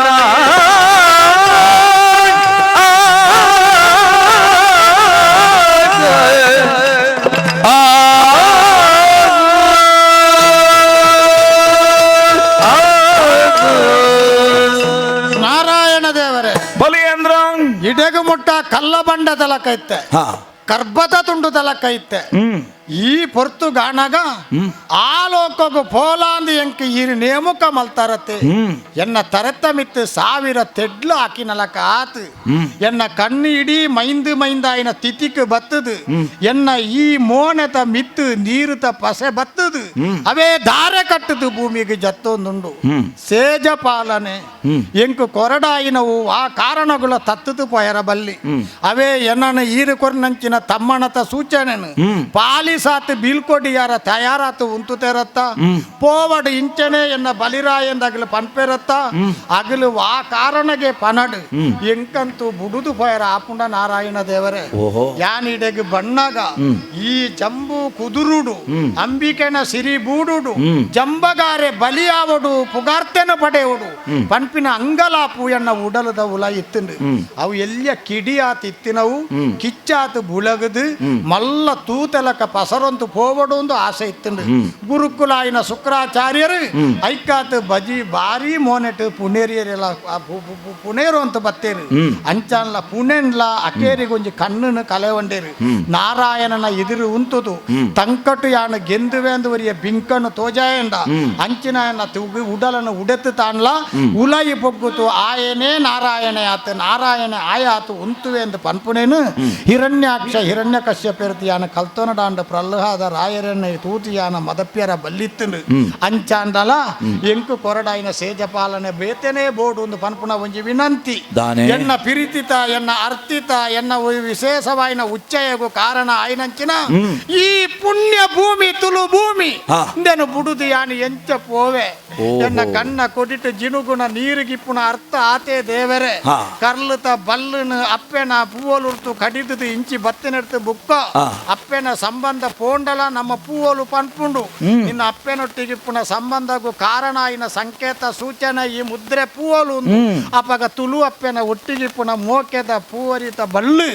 ನಾರಾಯಣ ದೇವರೇ ಬಲಿಯೇಂದ್ರ ಇಡೆಗು ಮುಟ್ಟ ಕಲ್ಲ ಬಂಡ ತಲಕ ಇತ್ತೆ ಹಾ ಕರ್ಬತ ತುಂಡು ತಲಕ ಇತ್ತೆ ಈ ಪೊರ್ತು ಗಾಣಗ ಆ ಲೋಕಗು ಪೋಲಾಂದು ಎಂಕ್ ಈ ನೇಮಕ ಮಲ್ತಾರತ್ತೆ ಎನ್ನ ತರತ್ತ ಮಿತ್ತು ಸಾವಿರ ತೆಡ್ಲು ಹಾಕಿನಲಕ ಆತು ಎನ್ನ ಕಣ್ಣು ಇಡೀ ಮೈಂದು ಮೈಂದಾಯಿನ ತಿತಿಕ್ ಬತ್ತದು ಎನ್ನ ಈ ಮೋನೆತ ಮಿತ್ತು ನೀರುತ ಪಸೆ ಬತ್ತದು ಅವೇ ದಾರೆ ಕಟ್ಟದು ಭೂಮಿಗೆ ಜತ್ತೊಂದುಂಡು ಸೇಜ ಪಾಲನೆ ಎಂಕು ಕೊರಡಾಯಿನವು ಆ ಕಾರಣಗಳ ತತ್ತದು ಪೊಯರ ಬಲ್ಲಿ ಅವೇ ಎನ್ನನ ಈರು ಕೊರ್ನಂಚಿನ ತಮ್ಮಣತ ಸೂಚನೆನು ಪಾಲಿ ಪೊಲೀಸಾತ್ ಬೀಳ್ಕೊಡಿಯಾರ ತಯಾರಾತು ಉಂತುತೆರತ್ತ ಪೋವಡು ಇಂಚನೆ ಎನ್ನ ಬಲಿರಾಯಂದಗಲು ಪನ್ಪೆರತ್ತ ಅಗಲು ವಾ ಕಾರಣಗೆ ಪನಡು ಎಂಕಂತೂ ಬುಡುದು ಪೋಯರ ಆಪುಂಡ ನಾರಾಯಣ ದೇವರೇ. ಯಾನಿಡೆಗ್ ಬಣ್ಣಗ ಈ ಜಂಬು ಕುದುರುಡು ಅಂಬಿಕೆನ ಸಿರಿ ಬೂಡುಡು ಜಂಬಗಾರೆ ಬಲಿಯಾವಡು ಪುಗಾರ್ತೆನ ಪಡೆಯುಡು ಪನ್ಪಿನ ಅಂಗಲಾಪು ಎನ್ನ ಉಡಲದ ಉಲ ಇತ್ತುಂಡು. ಅವು ಎಲ್ಲಿಯ ಕಿಡಿಯಾತ್ ಇತ್ತಿನವು ಕಿಚ್ಚಾತ್ ಬುಳಗದು ಮಲ್ಲ ತೂತೆಲಕ ಪಸರೊಂತು ಪೋವಡು ಒಂದು ಆಸೆ ಇತ್ತುಂಡು. ಗುರುಕುಲಾಯಿನ ಶುಕ್ರಾಚಾರ್ಯರು ಐಕಾತ್ ಬಜಿ ಬಾರಿ ಮೋನೆಟ್ ಪುಣೇರಿಯರೆಲ್ಲ ಪುಣೇರು ಅಂತ ಬತ್ತೇರು ಅಂಚಾನ್ಲ ಪುಣೆನ್ಲ ಅಕೇರಿಗೊಂಜಿ ಕಣ್ಣನು ಕಲೆವಂಡೇರು ನಾರಾಯಣನ ಎದುರು ಉಂತುದು ತಂಕಟು ಯಾನು ಗೆಂದುವೆಂದು ಒರಿಯ ಬಿಂಕನು ತೋಜಾಯಂಡ ಅಂಚಿನ ಉಡಲನ್ನು ಉಡೆತ್ತು ತಾನ್ಲ ಉಲಯಿ ಪೊಗ್ಗುತು ಆಯನೇ ನಾರಾಯಣೆ ಆತು ನಾರಾಯಣ ಆಯಾತು ಉಂತುವೆ ಎಂದು ಪನ್ಪುನೇನು ಹಿರಣ್ಯಾಕ್ಷ ಹಿರಣ್ಯ ಕಶ್ಯಪೆರ್ತಿಯಾನ ಕಲ್ತೊನಡಾಂಡ ಪ್ರಹ್ಲಾದ ರಾಯರನ್ನ ತೂತಿಯಾನ ಮದಪ್ಯರ ಬಲ್ಲಿತ್ತುಂಡು ಅಂಚಾಂಡಲ ಎಂಕು ಕೊರಡಾಯಿನ ಸೇಜಪಾಲನೆ ಬೇತನೇ ಬೋಡು ಒಂದು ಪನ್ಪುನ ಒಂಜಿ ವಿನಂತಿ. ಎನ್ನ ಪಿರಿತಿತ ಎನ್ನ ಅರ್ತಿತ ಎನ್ನ ವಿಶೇಷವಾಯಿನ ಉಚ್ಚಯಗು ಕಾರಣ ಆಯ್ನಂಚಿನ ಈ ಪುಣ್ಯ ಭೂಮಿ ತುಳು ಭೂಮಿ ಇಂದೆನು ಬುಡುದು ಯಾನು ಎಂಚ ಪೋವೆ ಎನ್ನ ಕಣ್ಣ ಕೊಡಿಟ್ಟು ಜಿನುಗುಣ ನೀರುಗಿಪ್ಪುನ ಅರ್ಥ ಆತೇ ದೇವರೇ. ಕರ್ಲುತ ಬಲ್ಲುನು ಅಪ್ಪೆನ ಪೂವಲುರ್ತು ಕಡಿದುದು ಇಂಚಿ ಬತ್ತಿನೆಡ್ತು ಬುಕ್ಕ ಅಪ್ಪೆನ ಸಂಬಂಧ ಪೋಂಡಲ ನಮ್ಮ ಪೂವಲು ಪನ್ಪುಂಡು ನಿನ್ನ ಅಪ್ಪೆನೊಟ್ಟಿಗಿಪ್ಪುನ ಸಂಬಂಧಗೂ ಕಾರಣ ಆಯಿನ ಸಂಕೇತ ಸೂಚನೆ ಈ ಮುದ್ರೆ ಪೂವಲು ಅಪಗ ತುಳು ಅಪ್ಪೆನ ಒಟ್ಟಿಗಿಪ್ಪುನ ಮೋಕೆದ ಪೂವರಿತ ಬಲ್ಲು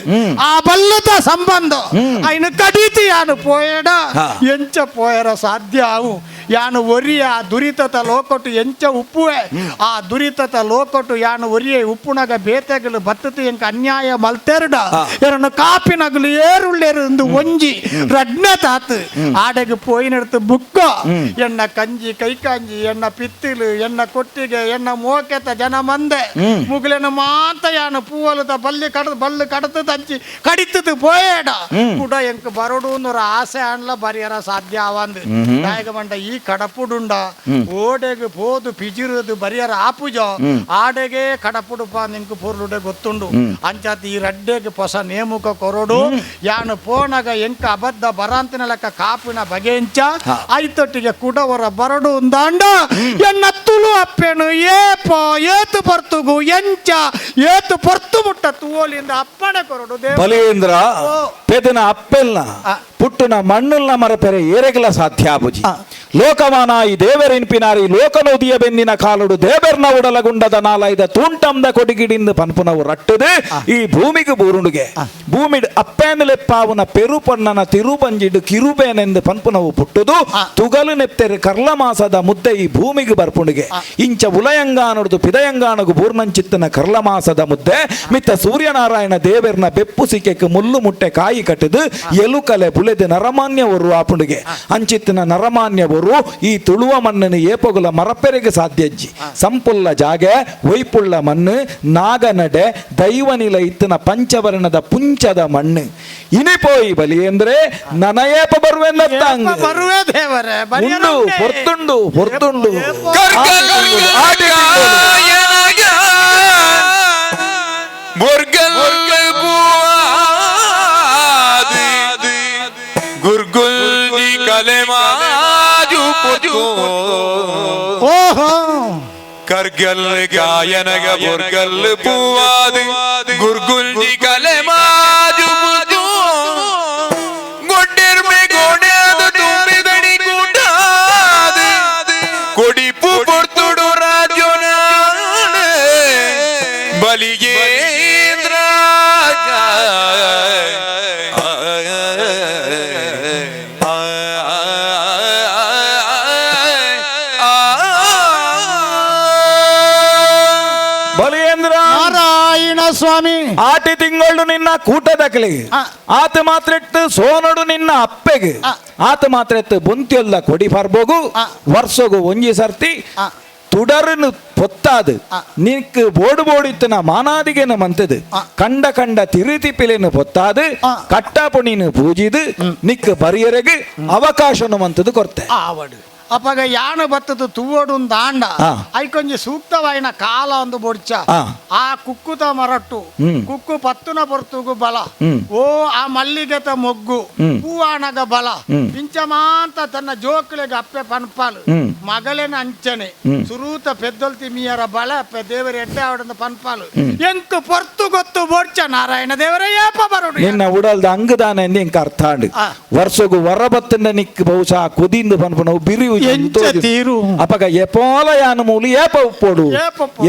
ಆ ಬಲ್ಲುತ ಸಂಬಂಧ ಆಯ್ನ ಕಡಿತು ಯಾನು ಪೋಯಡ ಎಂಚ ಪೋಯರ ಸಾಧ್ಯ ಅವು ಯಾನು ಒರಿಯ ಆ ದುರಿತತ ಲೋಕಟು ಎಂಚ ಉಪ್ಪುವೆ ಆ ದುರಿತತ ಲೋಕಟು ಯಾನು ಒರಿಯ ಉಪ್ಪುನಗ ಬೇತೆಗಳು ಬತ್ತತು ಎಂಕ ಅನ್ಯಾಯ ಮಲ್ತೆರಡ ಎರನು ಕಾಪಿನಗಲು ಏರುಳ್ಳೇರು ಒಂದು ಒಂಜಿ ರಡ್ನ ತಾತು ಆಡೆಗೆ ಪೋಯಿನೆಡ್ತು ಬುಕ್ಕ ಎನ್ನ ಕಂಜಿ ಕೈಕಾಂಜಿ ಎನ್ನ ಪಿತ್ತಿಲು ಎನ್ನ ಕೊಟ್ಟಿಗೆ ಎನ್ನ ಮೋಕೆತ ಜನ ಮಂದೆ ಮುಗುಲೆನ ಮಾತ ಯಾನು ಪೂವಲುತ ಬಲ್ಲಿ ಕಡ ಬಲ್ಲು ಕಡತು ತಂಚಿ ಕಡಿತದು ಪೋಯೇಡ ಕೂಡ ಎಂಕ ಬರೋಡು ಅನ್ನೋರ ಆಸೆ ಅನ್ಲ ಬರಿಯರ ಸಾಧ್ಯ ಆವಂದು ನಾಯಕ ಮಂಡ ಈ ಕಡಪುಡುಂಡ ಓಡೆಗೆ ಪೋದು ಪಿಜಿರುದು ಬರಿಯರ ಆಪುಜೋ ಆಡೆಗೆ ಕಡಪುಡುಪ ನಿಂಕು ಪೊರ್ಲುಡೆ ಗೊತ್ತುಂಡು ಅಂಚಾತಿ ಈ ರಡ್ಡೆಗೆ ಹೊಸ ನೇಮುಕ ಕೊರಡು ಯಾನು ಪೋನಗ ಎಂಕ ಅಬದ್ಧ ಬರಾಂತಿನ ಲೆಕ್ಕ ಕಾಪಿನ ಬಗೆಂಚ ಐತೊಟ್ಟಿಗೆ ಕುಡವರ ಬರಡು ಉಂದಾಂಡ ಎನ್ನ ತುಳು ಅಪ್ಪೆನು ಏಪೋ ಏತು ಪರ್ತುಗು ಎಂಚ ಏತು ಪೊರ್ತು ಮುಟ್ಟ ತುವೋಲಿಂದ ಅಪ್ಪಣೆ ಕೊರಡು ದೇವ ಬಲಿಂದ್ರ ಪೆದನ ಅಪ್ಪೆಲ್ನ ಪುಟ್ಟುನ ಮಣ್ಣುಲ್ನ ಮರಪೆರೆ ಏರೆಗಲ ಸಾಧ್ಯ ಆಪುಜಿ. ಲೋಕಮಾನ ಈ ದೇವರಿನ್ಪಿನಾರಿ ಲೋಕನೋದಿಯ ಬೆನ್ನಿನ ಕಾಲುಡು ದೇವರ್ನ ಉಡಲಗುಂಡದ ನಾಲೈದ ತೂಂಟಂದ ಕೊಡಿಗಿಡಿಂದ ಪನ್ಪುನವು ರಟ್ಟುದು ಈ ಭೂಮಿಗೆ ಬೂರುಂಡುಗೆ ಭೂಮಿಡ್ ಅಪ್ಪೇನಲೆಪ್ಪಾವುನ ಪೆರುಪಣ್ಣನ ತಿರುಪಂಜಿಡು ಕಿರುಬೇನೆಂದು ಪನ್ಪುನವು ಪುಟ್ಟುದು ತುಗಲು ನೆತ್ತೆರು ಕರ್ಲಮಾಸದ ಮುದ್ದೆ ಈ ಭೂಮಿಗೆ ಬರ್ಪುಂಡುಗೆ ಇಂಚ ಉಲಯಂಗಾನುಡ್ದು ಪಿದಯಂಗಾನಗು ಬೂರ್ಣಂಚಿತ್ತನ ಕರ್ಲಮಾಸದ ಮುದ್ದೆ ಮಿತ್ತ ಸೂರ್ಯನಾರಾಯಣ ದೇವರ್ನ ಬೆಪ್ಪು ಸಿಕ್ಕೆಕ್ ಮುಳ್ಳು ಮುಟ್ಟೆ ಕಾಯಿ ಕಟ್ಟದು ಎಲುಕಲೆ ಬುಲೆದು ನರಮಾನ್ಯ ಒರು ಆಪುಂಡುಗೆ ಅಂಚಿತ್ತಿನ ನರಮಾನ್ಯ ಒರು ಈ ತುಳುವ ಮಣ್ಣನ್ನು ಏಪೊಗುಲ ಮರಪೆರೆಗೆ ಸಾಧ್ಯಜ್ಜಿ ಸಂಪುಲ್ಲ ಜಾಗೆ ಒಯ್ಪುಳ್ಳ ಮಣ್ಣು ನಾಗನಡೆ ದೈವನಿಲ ಇತ್ತಿನ ಪಂಚವರ್ಣದ ಪುಂಚದ ಮಣ್ಣು ಇನಿಪೋಯಿ ಬಲಿ ಅಂದ್ರೆ ನನಯೇಪ ಬರುವೆಂದತ್ತಾಂಗ್ ಬರುವೆ ದೇವರೇ ಉಂಡು ಹೊರ್ತುಂಡು ಹೊರ್ತುಂಡು ಗುರ್ಗುಲ್ಜಿ ಕಲೆಮಾಜು ಪುತ್ತು ಓಹೋ ಕರ್ಗಲ್ ಗಾಯನಗ ಬುರ್ಗಲ್ ಪೂವಾದು ಗುರ್ಗುಲ್ಜಿ ಕಲೆಮಾಜು ಪುತ್ತು ಗೊಡ್ಡೆರ್ಮೆ ಗೋಡೆದು ತುಂಬಿದಡಿ ಗುಂಡಾದು ಕೊಡಿಪು ಪೊರ್ತುಡು ರಾಜೋನ ಬಲಿಗೇಂದ್ರ ಬಲಿಯೇಂದ್ರ ನಾರಾಯಣ ಸ್ವಾಮಿ ಆಟಿ ತಿಂಗಳು ನಿನ್ನ ಕೂಟದಕಲಿ ಆತ ಮಾತ್ರ ಇಟ್ಟು ಸೋನಡು ನಿನ್ನ ಅಪ್ಪೆಗೆ ಆತ ಮಾತ್ರ ಇತ್ತು ಬುಂತಿಯೊಲ್ಲ ಕೊಡಿ ಫರ್ಬೋಗು ವರ್ಷಗು ಒಂಜಿ ಸರ್ತಿ ತುಡರನು ಪೊತ್ತಾದು ನಿಕ್ ಬೋಡು ಬೋಡಿತ್ತನ ಮಾನಾದಿಗೆನ ಮಂತದು ಕಂಡ ಕಂಡ ತಿರುತಿಪಿಲೆನು ಪೊತ್ತಾದು ಕಟ್ಟಾಪುಣಿನು ಪೂಜಿದು ನಿಕ್ ಬರಿಯರೆಗೆ ಅವಕಾಶನು ಮಂತದು ಕೊರ್ತೆ ಆವಡು ಅಪಗ ಯಾನ ಬತ್ತದ ತುವಡು ದಾಂಡ ಐಕೊಂಜಿ ಸೂಕ್ತವಾಯಿನ ಕಾಲ ಒಂದು ಬೊಡ್ಚ ಆ ಕುಕ್ಕುತ ಮರಟ್ಟು ಕುಕ್ಕು ಪತ್ತುನ ಪೊರ್ತುಗು ಬಲ ಓ ಆ ಮಲ್ಲಿಗೆತ ಮೊಗ್ಗು ಹೂವಾನಗ ಬಲ ಪಿಂಚಮಾಂತ ತನ್ನ ಜೋಕುಲೆಗೆ ಅಪ್ಪೆ ಪನ್ಪಾಲು ಮಗಲೇನ ಅಂಚನೆ ಸುರೂತ ಪೆದ್ದೊಲ್ತಿ ಮೀಯರ ಬಲ ಅಪ್ಪೆ ದೇವರ ಎಡ್ಡೆ ಆವಡಂದ ಪನ್ಪಾಲು ಎಂಕು ಪೊರ್ತು ಗೊತ್ತು ಬೊಡ್ಚ ನಾರಾಯಣ ದೇವರ ಏಪ ಬರೋಡು ನಿನ್ನ ಉಡಲ್ದ ಅಂಗದಾನ ಎಂದು ಎಂಕ ಅರ್ಥ ಆಂಡ್ ವರ್ಷಗು ವರಬತ್ತಂಡ ನಿಕ್ ಬಹುಶಃ ಕುದಿಂದು ಪನ್ಪುನವು ಬಿರಿಯು ಅಪಗ ಎಪೋಲ ಯಾನು ಮೂಲು ಏಪ ಉಪ್ಪೋಡು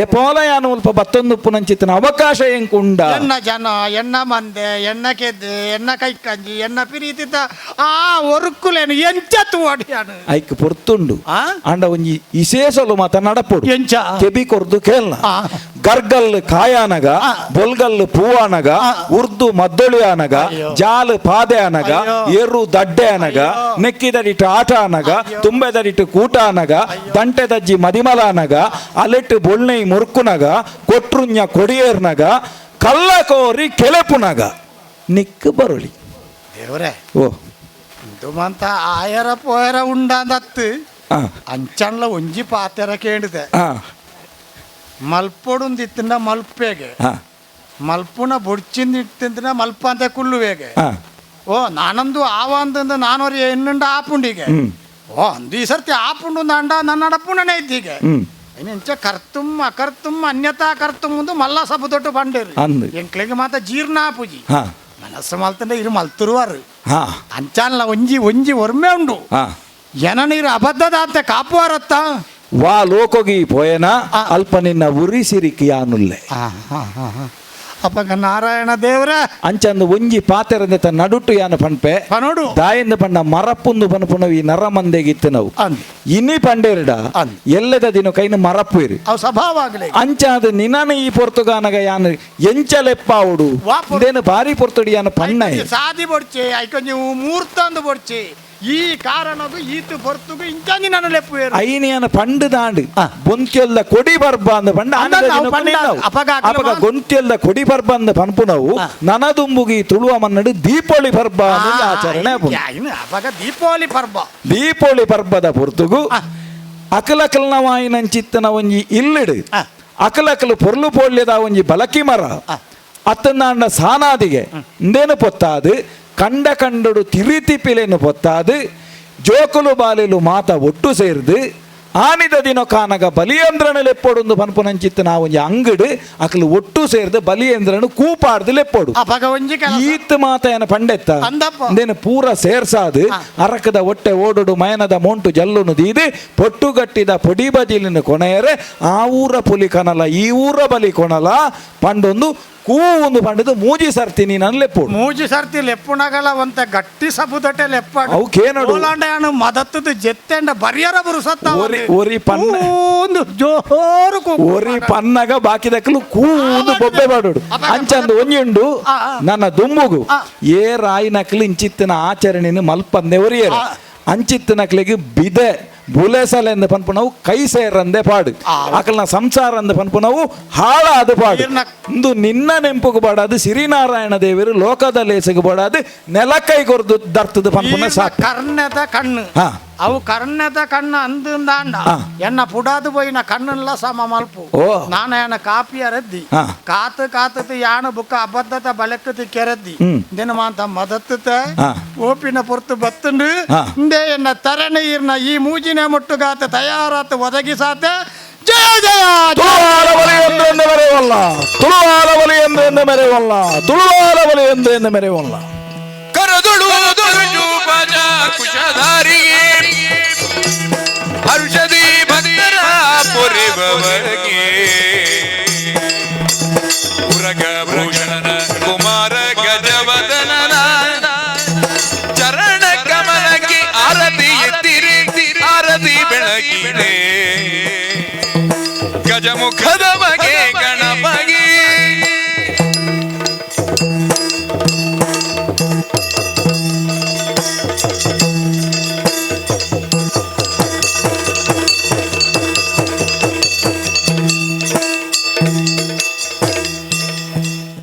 ಎಪೋಲ ಯಾನು ಮುಲ್ಪ ಬತ್ತೊಂದು ಉಪ್ಪು ನಂಚಿತ್ತನ ಅವಕಾಶ ಎಂಕುಂಡ ಎನ್ನ ಜನ ಎನ್ನ ಮಂದೆ ಎನ್ನ ಕೆದ್ದೆ ಎನ್ನ ಕೈಕಂಜಿ ಎನ್ನ ಪಿರೀತಿತ ಆ ಒರುಕುಲೇನು ಎಂಚ ತೂವಡಿಯಾನು ಐಕ್ ಪೊರ್ತುಂಡು ಅಂಡ ಒಂಜಿ ಇಸೇಸಲು ಮಾತ ನಡಪೊಡು ಎಂಚ ಕೆಬಿ ಕೊರ್ದು ಕೇಳ್ನ ಗರ್ಗಲ್ ಕಾಯಾನಗ ಬೊಲ್ಗಲ್ ಪೂವಾನಗ ಉರ್ದು ಮದ್ದೊಳಿ ಆನಗ ಜಾಲು ಪಾದೆ ಆನಗ ಎರು ದಡ್ಡೆ ಆನಗ ನೆಕ್ಕಿದಡಿಟ್ಟು ಆಟ ಆನಗ ತುಂಬೆದಡಿಟ್ಟು ಕೂಟ ಆನಗ ದಂಟೆದಜ್ಜಿ ಮದಿಮಲ ಆನಗ ಅಲೆಟ್ಟು ಬೊಳ್ನೈ ಮುರುಕುನಗ ಕೊಟ್ರುಂಜ ಕೊಡಿಯೇರ್ನಗ ಕಲ್ಲಕೋರಿ ಕೆಲೆಪುನಗ ನಿಕ್ಕು ಬರುಳಿ ದೇವರೇ ಓ ದುಮಂತ ಆಯರ ಪೋಯರ ಉಂಡಾಂದತ್ತು ಅಂಚನ್ಲ ಒಂಜಿ ಪಾತೆರ ಕೇಳಿದೆ ಮಲ್ಪೊಡುಂದಿತ್ತಿನ ಮಲ್ಪೆಗೆ ಮಲ್ಪುನ ಬೊಡ್ಚಿಂದ ಇಟ್ಟಿಂದಿನ ಮಲ್ಪ ಅಂತ ಕುಳ್ಳುವೆಗೆ ಓ ನಾನಂದು ಆವ ಅಂತಂದು ನಾನೋರಿ ಎನ್ನುಂಡ ಆಪುಂಡಿಗೆ ಓ ಅಂದು ಈ ಸರ್ತಿ ಆಪುಂಡು ಅಂಡ ನನ್ನ ಅಡಪುಣನೇ ಇದ್ದೀಗೆ ಎಂಚ ಕರ್ತುಂ ಅಕರ್ತುಂ ಅನ್ಯತಾ ಕರ್ತುಂ ಒಂದು ಮಲ್ಲ ಸಬು ದೊಡ್ಡ ಬಂಡೇರಿ ಎಂಕ್ಲೆಗೆ ಮಾತ ಜೀರ್ಣ ಆಪುಜಿ ಮನಸ್ಸು ಮಲ್ತಂಡೆ ಇರು ಮಲ್ತುರುವಾರು ಅಂಚಾನ್ಲ ಒಂಜಿ ಒಂಜಿ ಒರ್ಮೆ ಉಂಡು ಎನ ನೀರು ಅಬದ್ಧದಾಂತೆ ಕಾಪುವಾರತ್ತ ವಾ ಲೋಕೋಗಿ ಪೋಯನ ಅಲ್ಪ ನಿನ್ನ ಉರಿ ಸಿರಿಕಿ ಯಾನುಲ್ಲೆ ಅಪಗ ನಾರಾಯಣ ದೇವರ ಅಂಚಂದು ಒಂಜಿ ಪಾತೆರಂದೆ ತನ್ನ ನಡುಟು ಯಾನ ಪನ್ಪೆ ಪನೋಡು ದಾಯಿಂದ ಪಂಡ ಮರಪುಂದು ಪನ್ಪುನವು ಈ ನರ ಮಂದೆಗಿತ್ತು ನಾವು ಇನಿ ಪಂಡೇರಿಡ ಎಲ್ಲದ ದಿನ ಕೈನ ಮರಪ್ಪು ಇರು ಅವು ಸ್ವಭಾವ ಆಗಲಿ ಅಂಚಾದ ನಿನ್ನನ ಈ ಪೊರ್ತುಗಾನಗ ಯಾನು ಎಂಚಲೆಪ್ಪಾವುಡು ಇದೇನು ಭಾರಿ ಪೊರ್ತುಡಿ ಯಾನು ಪಣ್ಣ ಸಾದಿ ಬೊಡ್ಚೆ ಐಕೊಂಜಿ ಮೂರ್ತಂದು ಬೊಡ್ಚೆ ಈ ಕಾರಣದು ಈತು ಪೊರ್ತುಗು ಇಂಚಾಂಜಿ ನಾನು ಲೆಪ್ಪುವೇರು ಐನಿಯನ ಪಂಡು ದಾಂಡು ಬೊಂತ್ಯೊಲ್ದ ಕೊಡಿ ಬರ್ಬ ಅಂದ ಪಂಡ ಅಪಗ ಗೊಂತ್ಯೊಲ್ದ ಕೊಡಿ ಬರ್ಬ ಅಂದ ಪನ್ಪುನವು ನನದುಂಬುಗಿ ತುಳುವ ಮನ್ನಡು ದೀಪಾವಳಿ ಪರ್ಬ ಆಚರಣೆ ಅಪಗ ದೀಪಾವಳಿ ಪರ್ಬ ದೀಪಾವಳಿ ಪರ್ಬದ ಪೊರ್ತುಗು ಅಕಲಕಲ್ನವಾಯಿನಂಚಿತ್ತನ ಒಂಜಿ ಇಲ್ಲಿಡು ಅಕಲಕಲು ಪೊರ್ಲು ಪೋಳ್ಯದ ಒಂಜಿ ಬಲಕಿ ಮರ ಅತ್ತನಾಂಡ ಸಾನಾದಿಗೆ ಇಂದೇನು ಪೊತ್ತಾದು ಕಂಡ ಕಂಡಡು ತಿರಿತಿಪಿಲೇನು ಪೊತ್ತಾದು ಜೋಕುಲು ಬಾಲಿಲು ಮಾತ ಒಟ್ಟು ಸೇರ್ದು ಆನಿದ ದಿನ ಕಾನಗ ಬಲಿಯೇಂದ್ರನ ಲೆಪ್ಪೊಡುಂದು ಪನ್ಪುನಂಚಿತ್ತು ನಾವು ಒಂಜಿ ಅಂಗಡು ಅಕಲು ಒಟ್ಟು ಸೇರ್ದು ಬಲಿಯೇಂದ್ರನು ಕೂಪಾಡ್ದು ಲೆಪ್ಪೊಡು ಈತ್ ಮಾತ ಏನ ಪಂಡೆತ್ತ ಇಂದೇನು ಪೂರ ಸೇರ್ಸಾದು ಅರಕದ ಒಟ್ಟೆ ಓಡುಡು ಮಯನದ ಮೋಂಟು ಜಲ್ಲುನು ದೀದು ಪೊಟ್ಟುಗಟ್ಟಿದ ಪೊಡಿ ಬಜಿಲಿನ ಕೊನೆಯರೆ ಆ ಊರ ಪುಲಿ ಕನಲ ಈ ಊರ ಬಲಿ ಕೊನಲ ಪಂಡೊಂದು ಕೂ ಒಂದು ಪಂಡದು ಮೂಜಿ ಸರ್ತಿ ನೀನು ಲೆಪ್ಪು ಮೂಜಿ ಸರ್ತಿ ಲೆಪ್ಪುನಗಲ ಒಂತ ಗಟ್ಟಿ ಸಬುದಟೆ ಲೆಪ್ಪಾಡು ಅವು ಓಲಾಂಡಯಾನು ಮದತ್ತದ ಜೆತ್ತೆಂಡ ಬರಿಯರ ಬರುಸತ್ತ ಒರಿ ಒರಿ ಪನ್ನ ಒಂದು ಜೋರು ಒರಿ ಪನ್ನಗ ಬಾಕಿದಕ್ಕಲು ಕೂ ಒಂದು ಬೊಬ್ಬೆ ಬಾಡೋಡು ಅಂಚಂದು ಒಂಜುಂಡು ನನ್ನ ದುಂಬುಗು ಏ ರಾಯಿ ನಕಲು ಇಂಚಿತ್ತಿನ ಆಚರಣೆಯನ್ನು ಮಲ್ಪಂದೆ ಒರಿಯರು ಅಂಚಿತ್ತಿನಕ್ಲಿಗೆ ಬಿದೆ ಬುಲೆಸಲೆಂದು ಪನ್ಪುನವು ಕೈ ಸೇರಂದೆ ಪಾಡು ಅಕಲ್ನ ಸಂಸಾರ ಅಂದ ಪನ್ಪುನವು ಹಾಳಾದ ಪಾಡು ಇಂದು ನಿನ್ನ ನೆಂಪುಗು ಪಾಡಾದು ಸಿರಿನಾರಾಯಣ ದೇವರು ಲೋಕದ ಲೇಸಗು ಪಾಡಾದು ನೆಲಕೈ ಕೊರ್ದು ದರ್ತದ ಪನ್ಪುನ ಸಾಕು ಕರ್ಣದ ಕಣ್ಣು ಅವು ಕರ್ಣದ ಕಣ್ಣು ಅಂದಂದಾಂಡ ಎನ್ನ ಪುಡಾದು ಪೋಯಿನ ಕಣ್ಣುಲ್ಲ ಸಮ ಮಲ್ಪು ನಾನು ಎನ್ನ ಕಾಪಿ ಅರದ್ದಿ ಕಾತು ಕಾತದು ಯಾಣ ಬುಕ್ಕ ಅಬದ್ಧತ ಬಲಕ್ಕತಿ ಕೆರದ್ದಿ ದಿನ ಮಾಂತ ಮದತ್ತುತ ಓಪಿನ ಪೊರ್ತು ಬತ್ತುಂಡು ಇಂದೇ ಎನ್ನ ತರಣೆ ಈರ್ನ ಈ ಮೂಜಿನ ಮುಟ್ಟುಗಾತ ತಯಾರಾತ ಒದಗಿಸಾತ ಜಯ ಜಯ ತುಳುವಾರ ಬಲಿ ಎಂದು ಮೆರೆವಲ್ಲ ತುಳುವಾರ ಬಲಿ ಎಂದು ಮೆರೆವಲ್ಲ ತುಳುವಾರ ಬಲಿ ಎಂದು ಮೆರೆವಲ್ಲ ಕರದುಳು ಕುಶಧಾರಿಗೆ ಹರ್ಷದಿ ಭಕ್ತರ ಪೊರೆಬವಗೆ ಉರಗ ಭೂಷಣನ ಕುಮಾರ ಗಜವದನನ ಚರಣ ಕಮಲಕ್ಕೆ ಆರತಿ ಎತ್ತಿರಿ ಆರತಿ ಬೆಳಗಿದೆ ಗಜಮುಖದ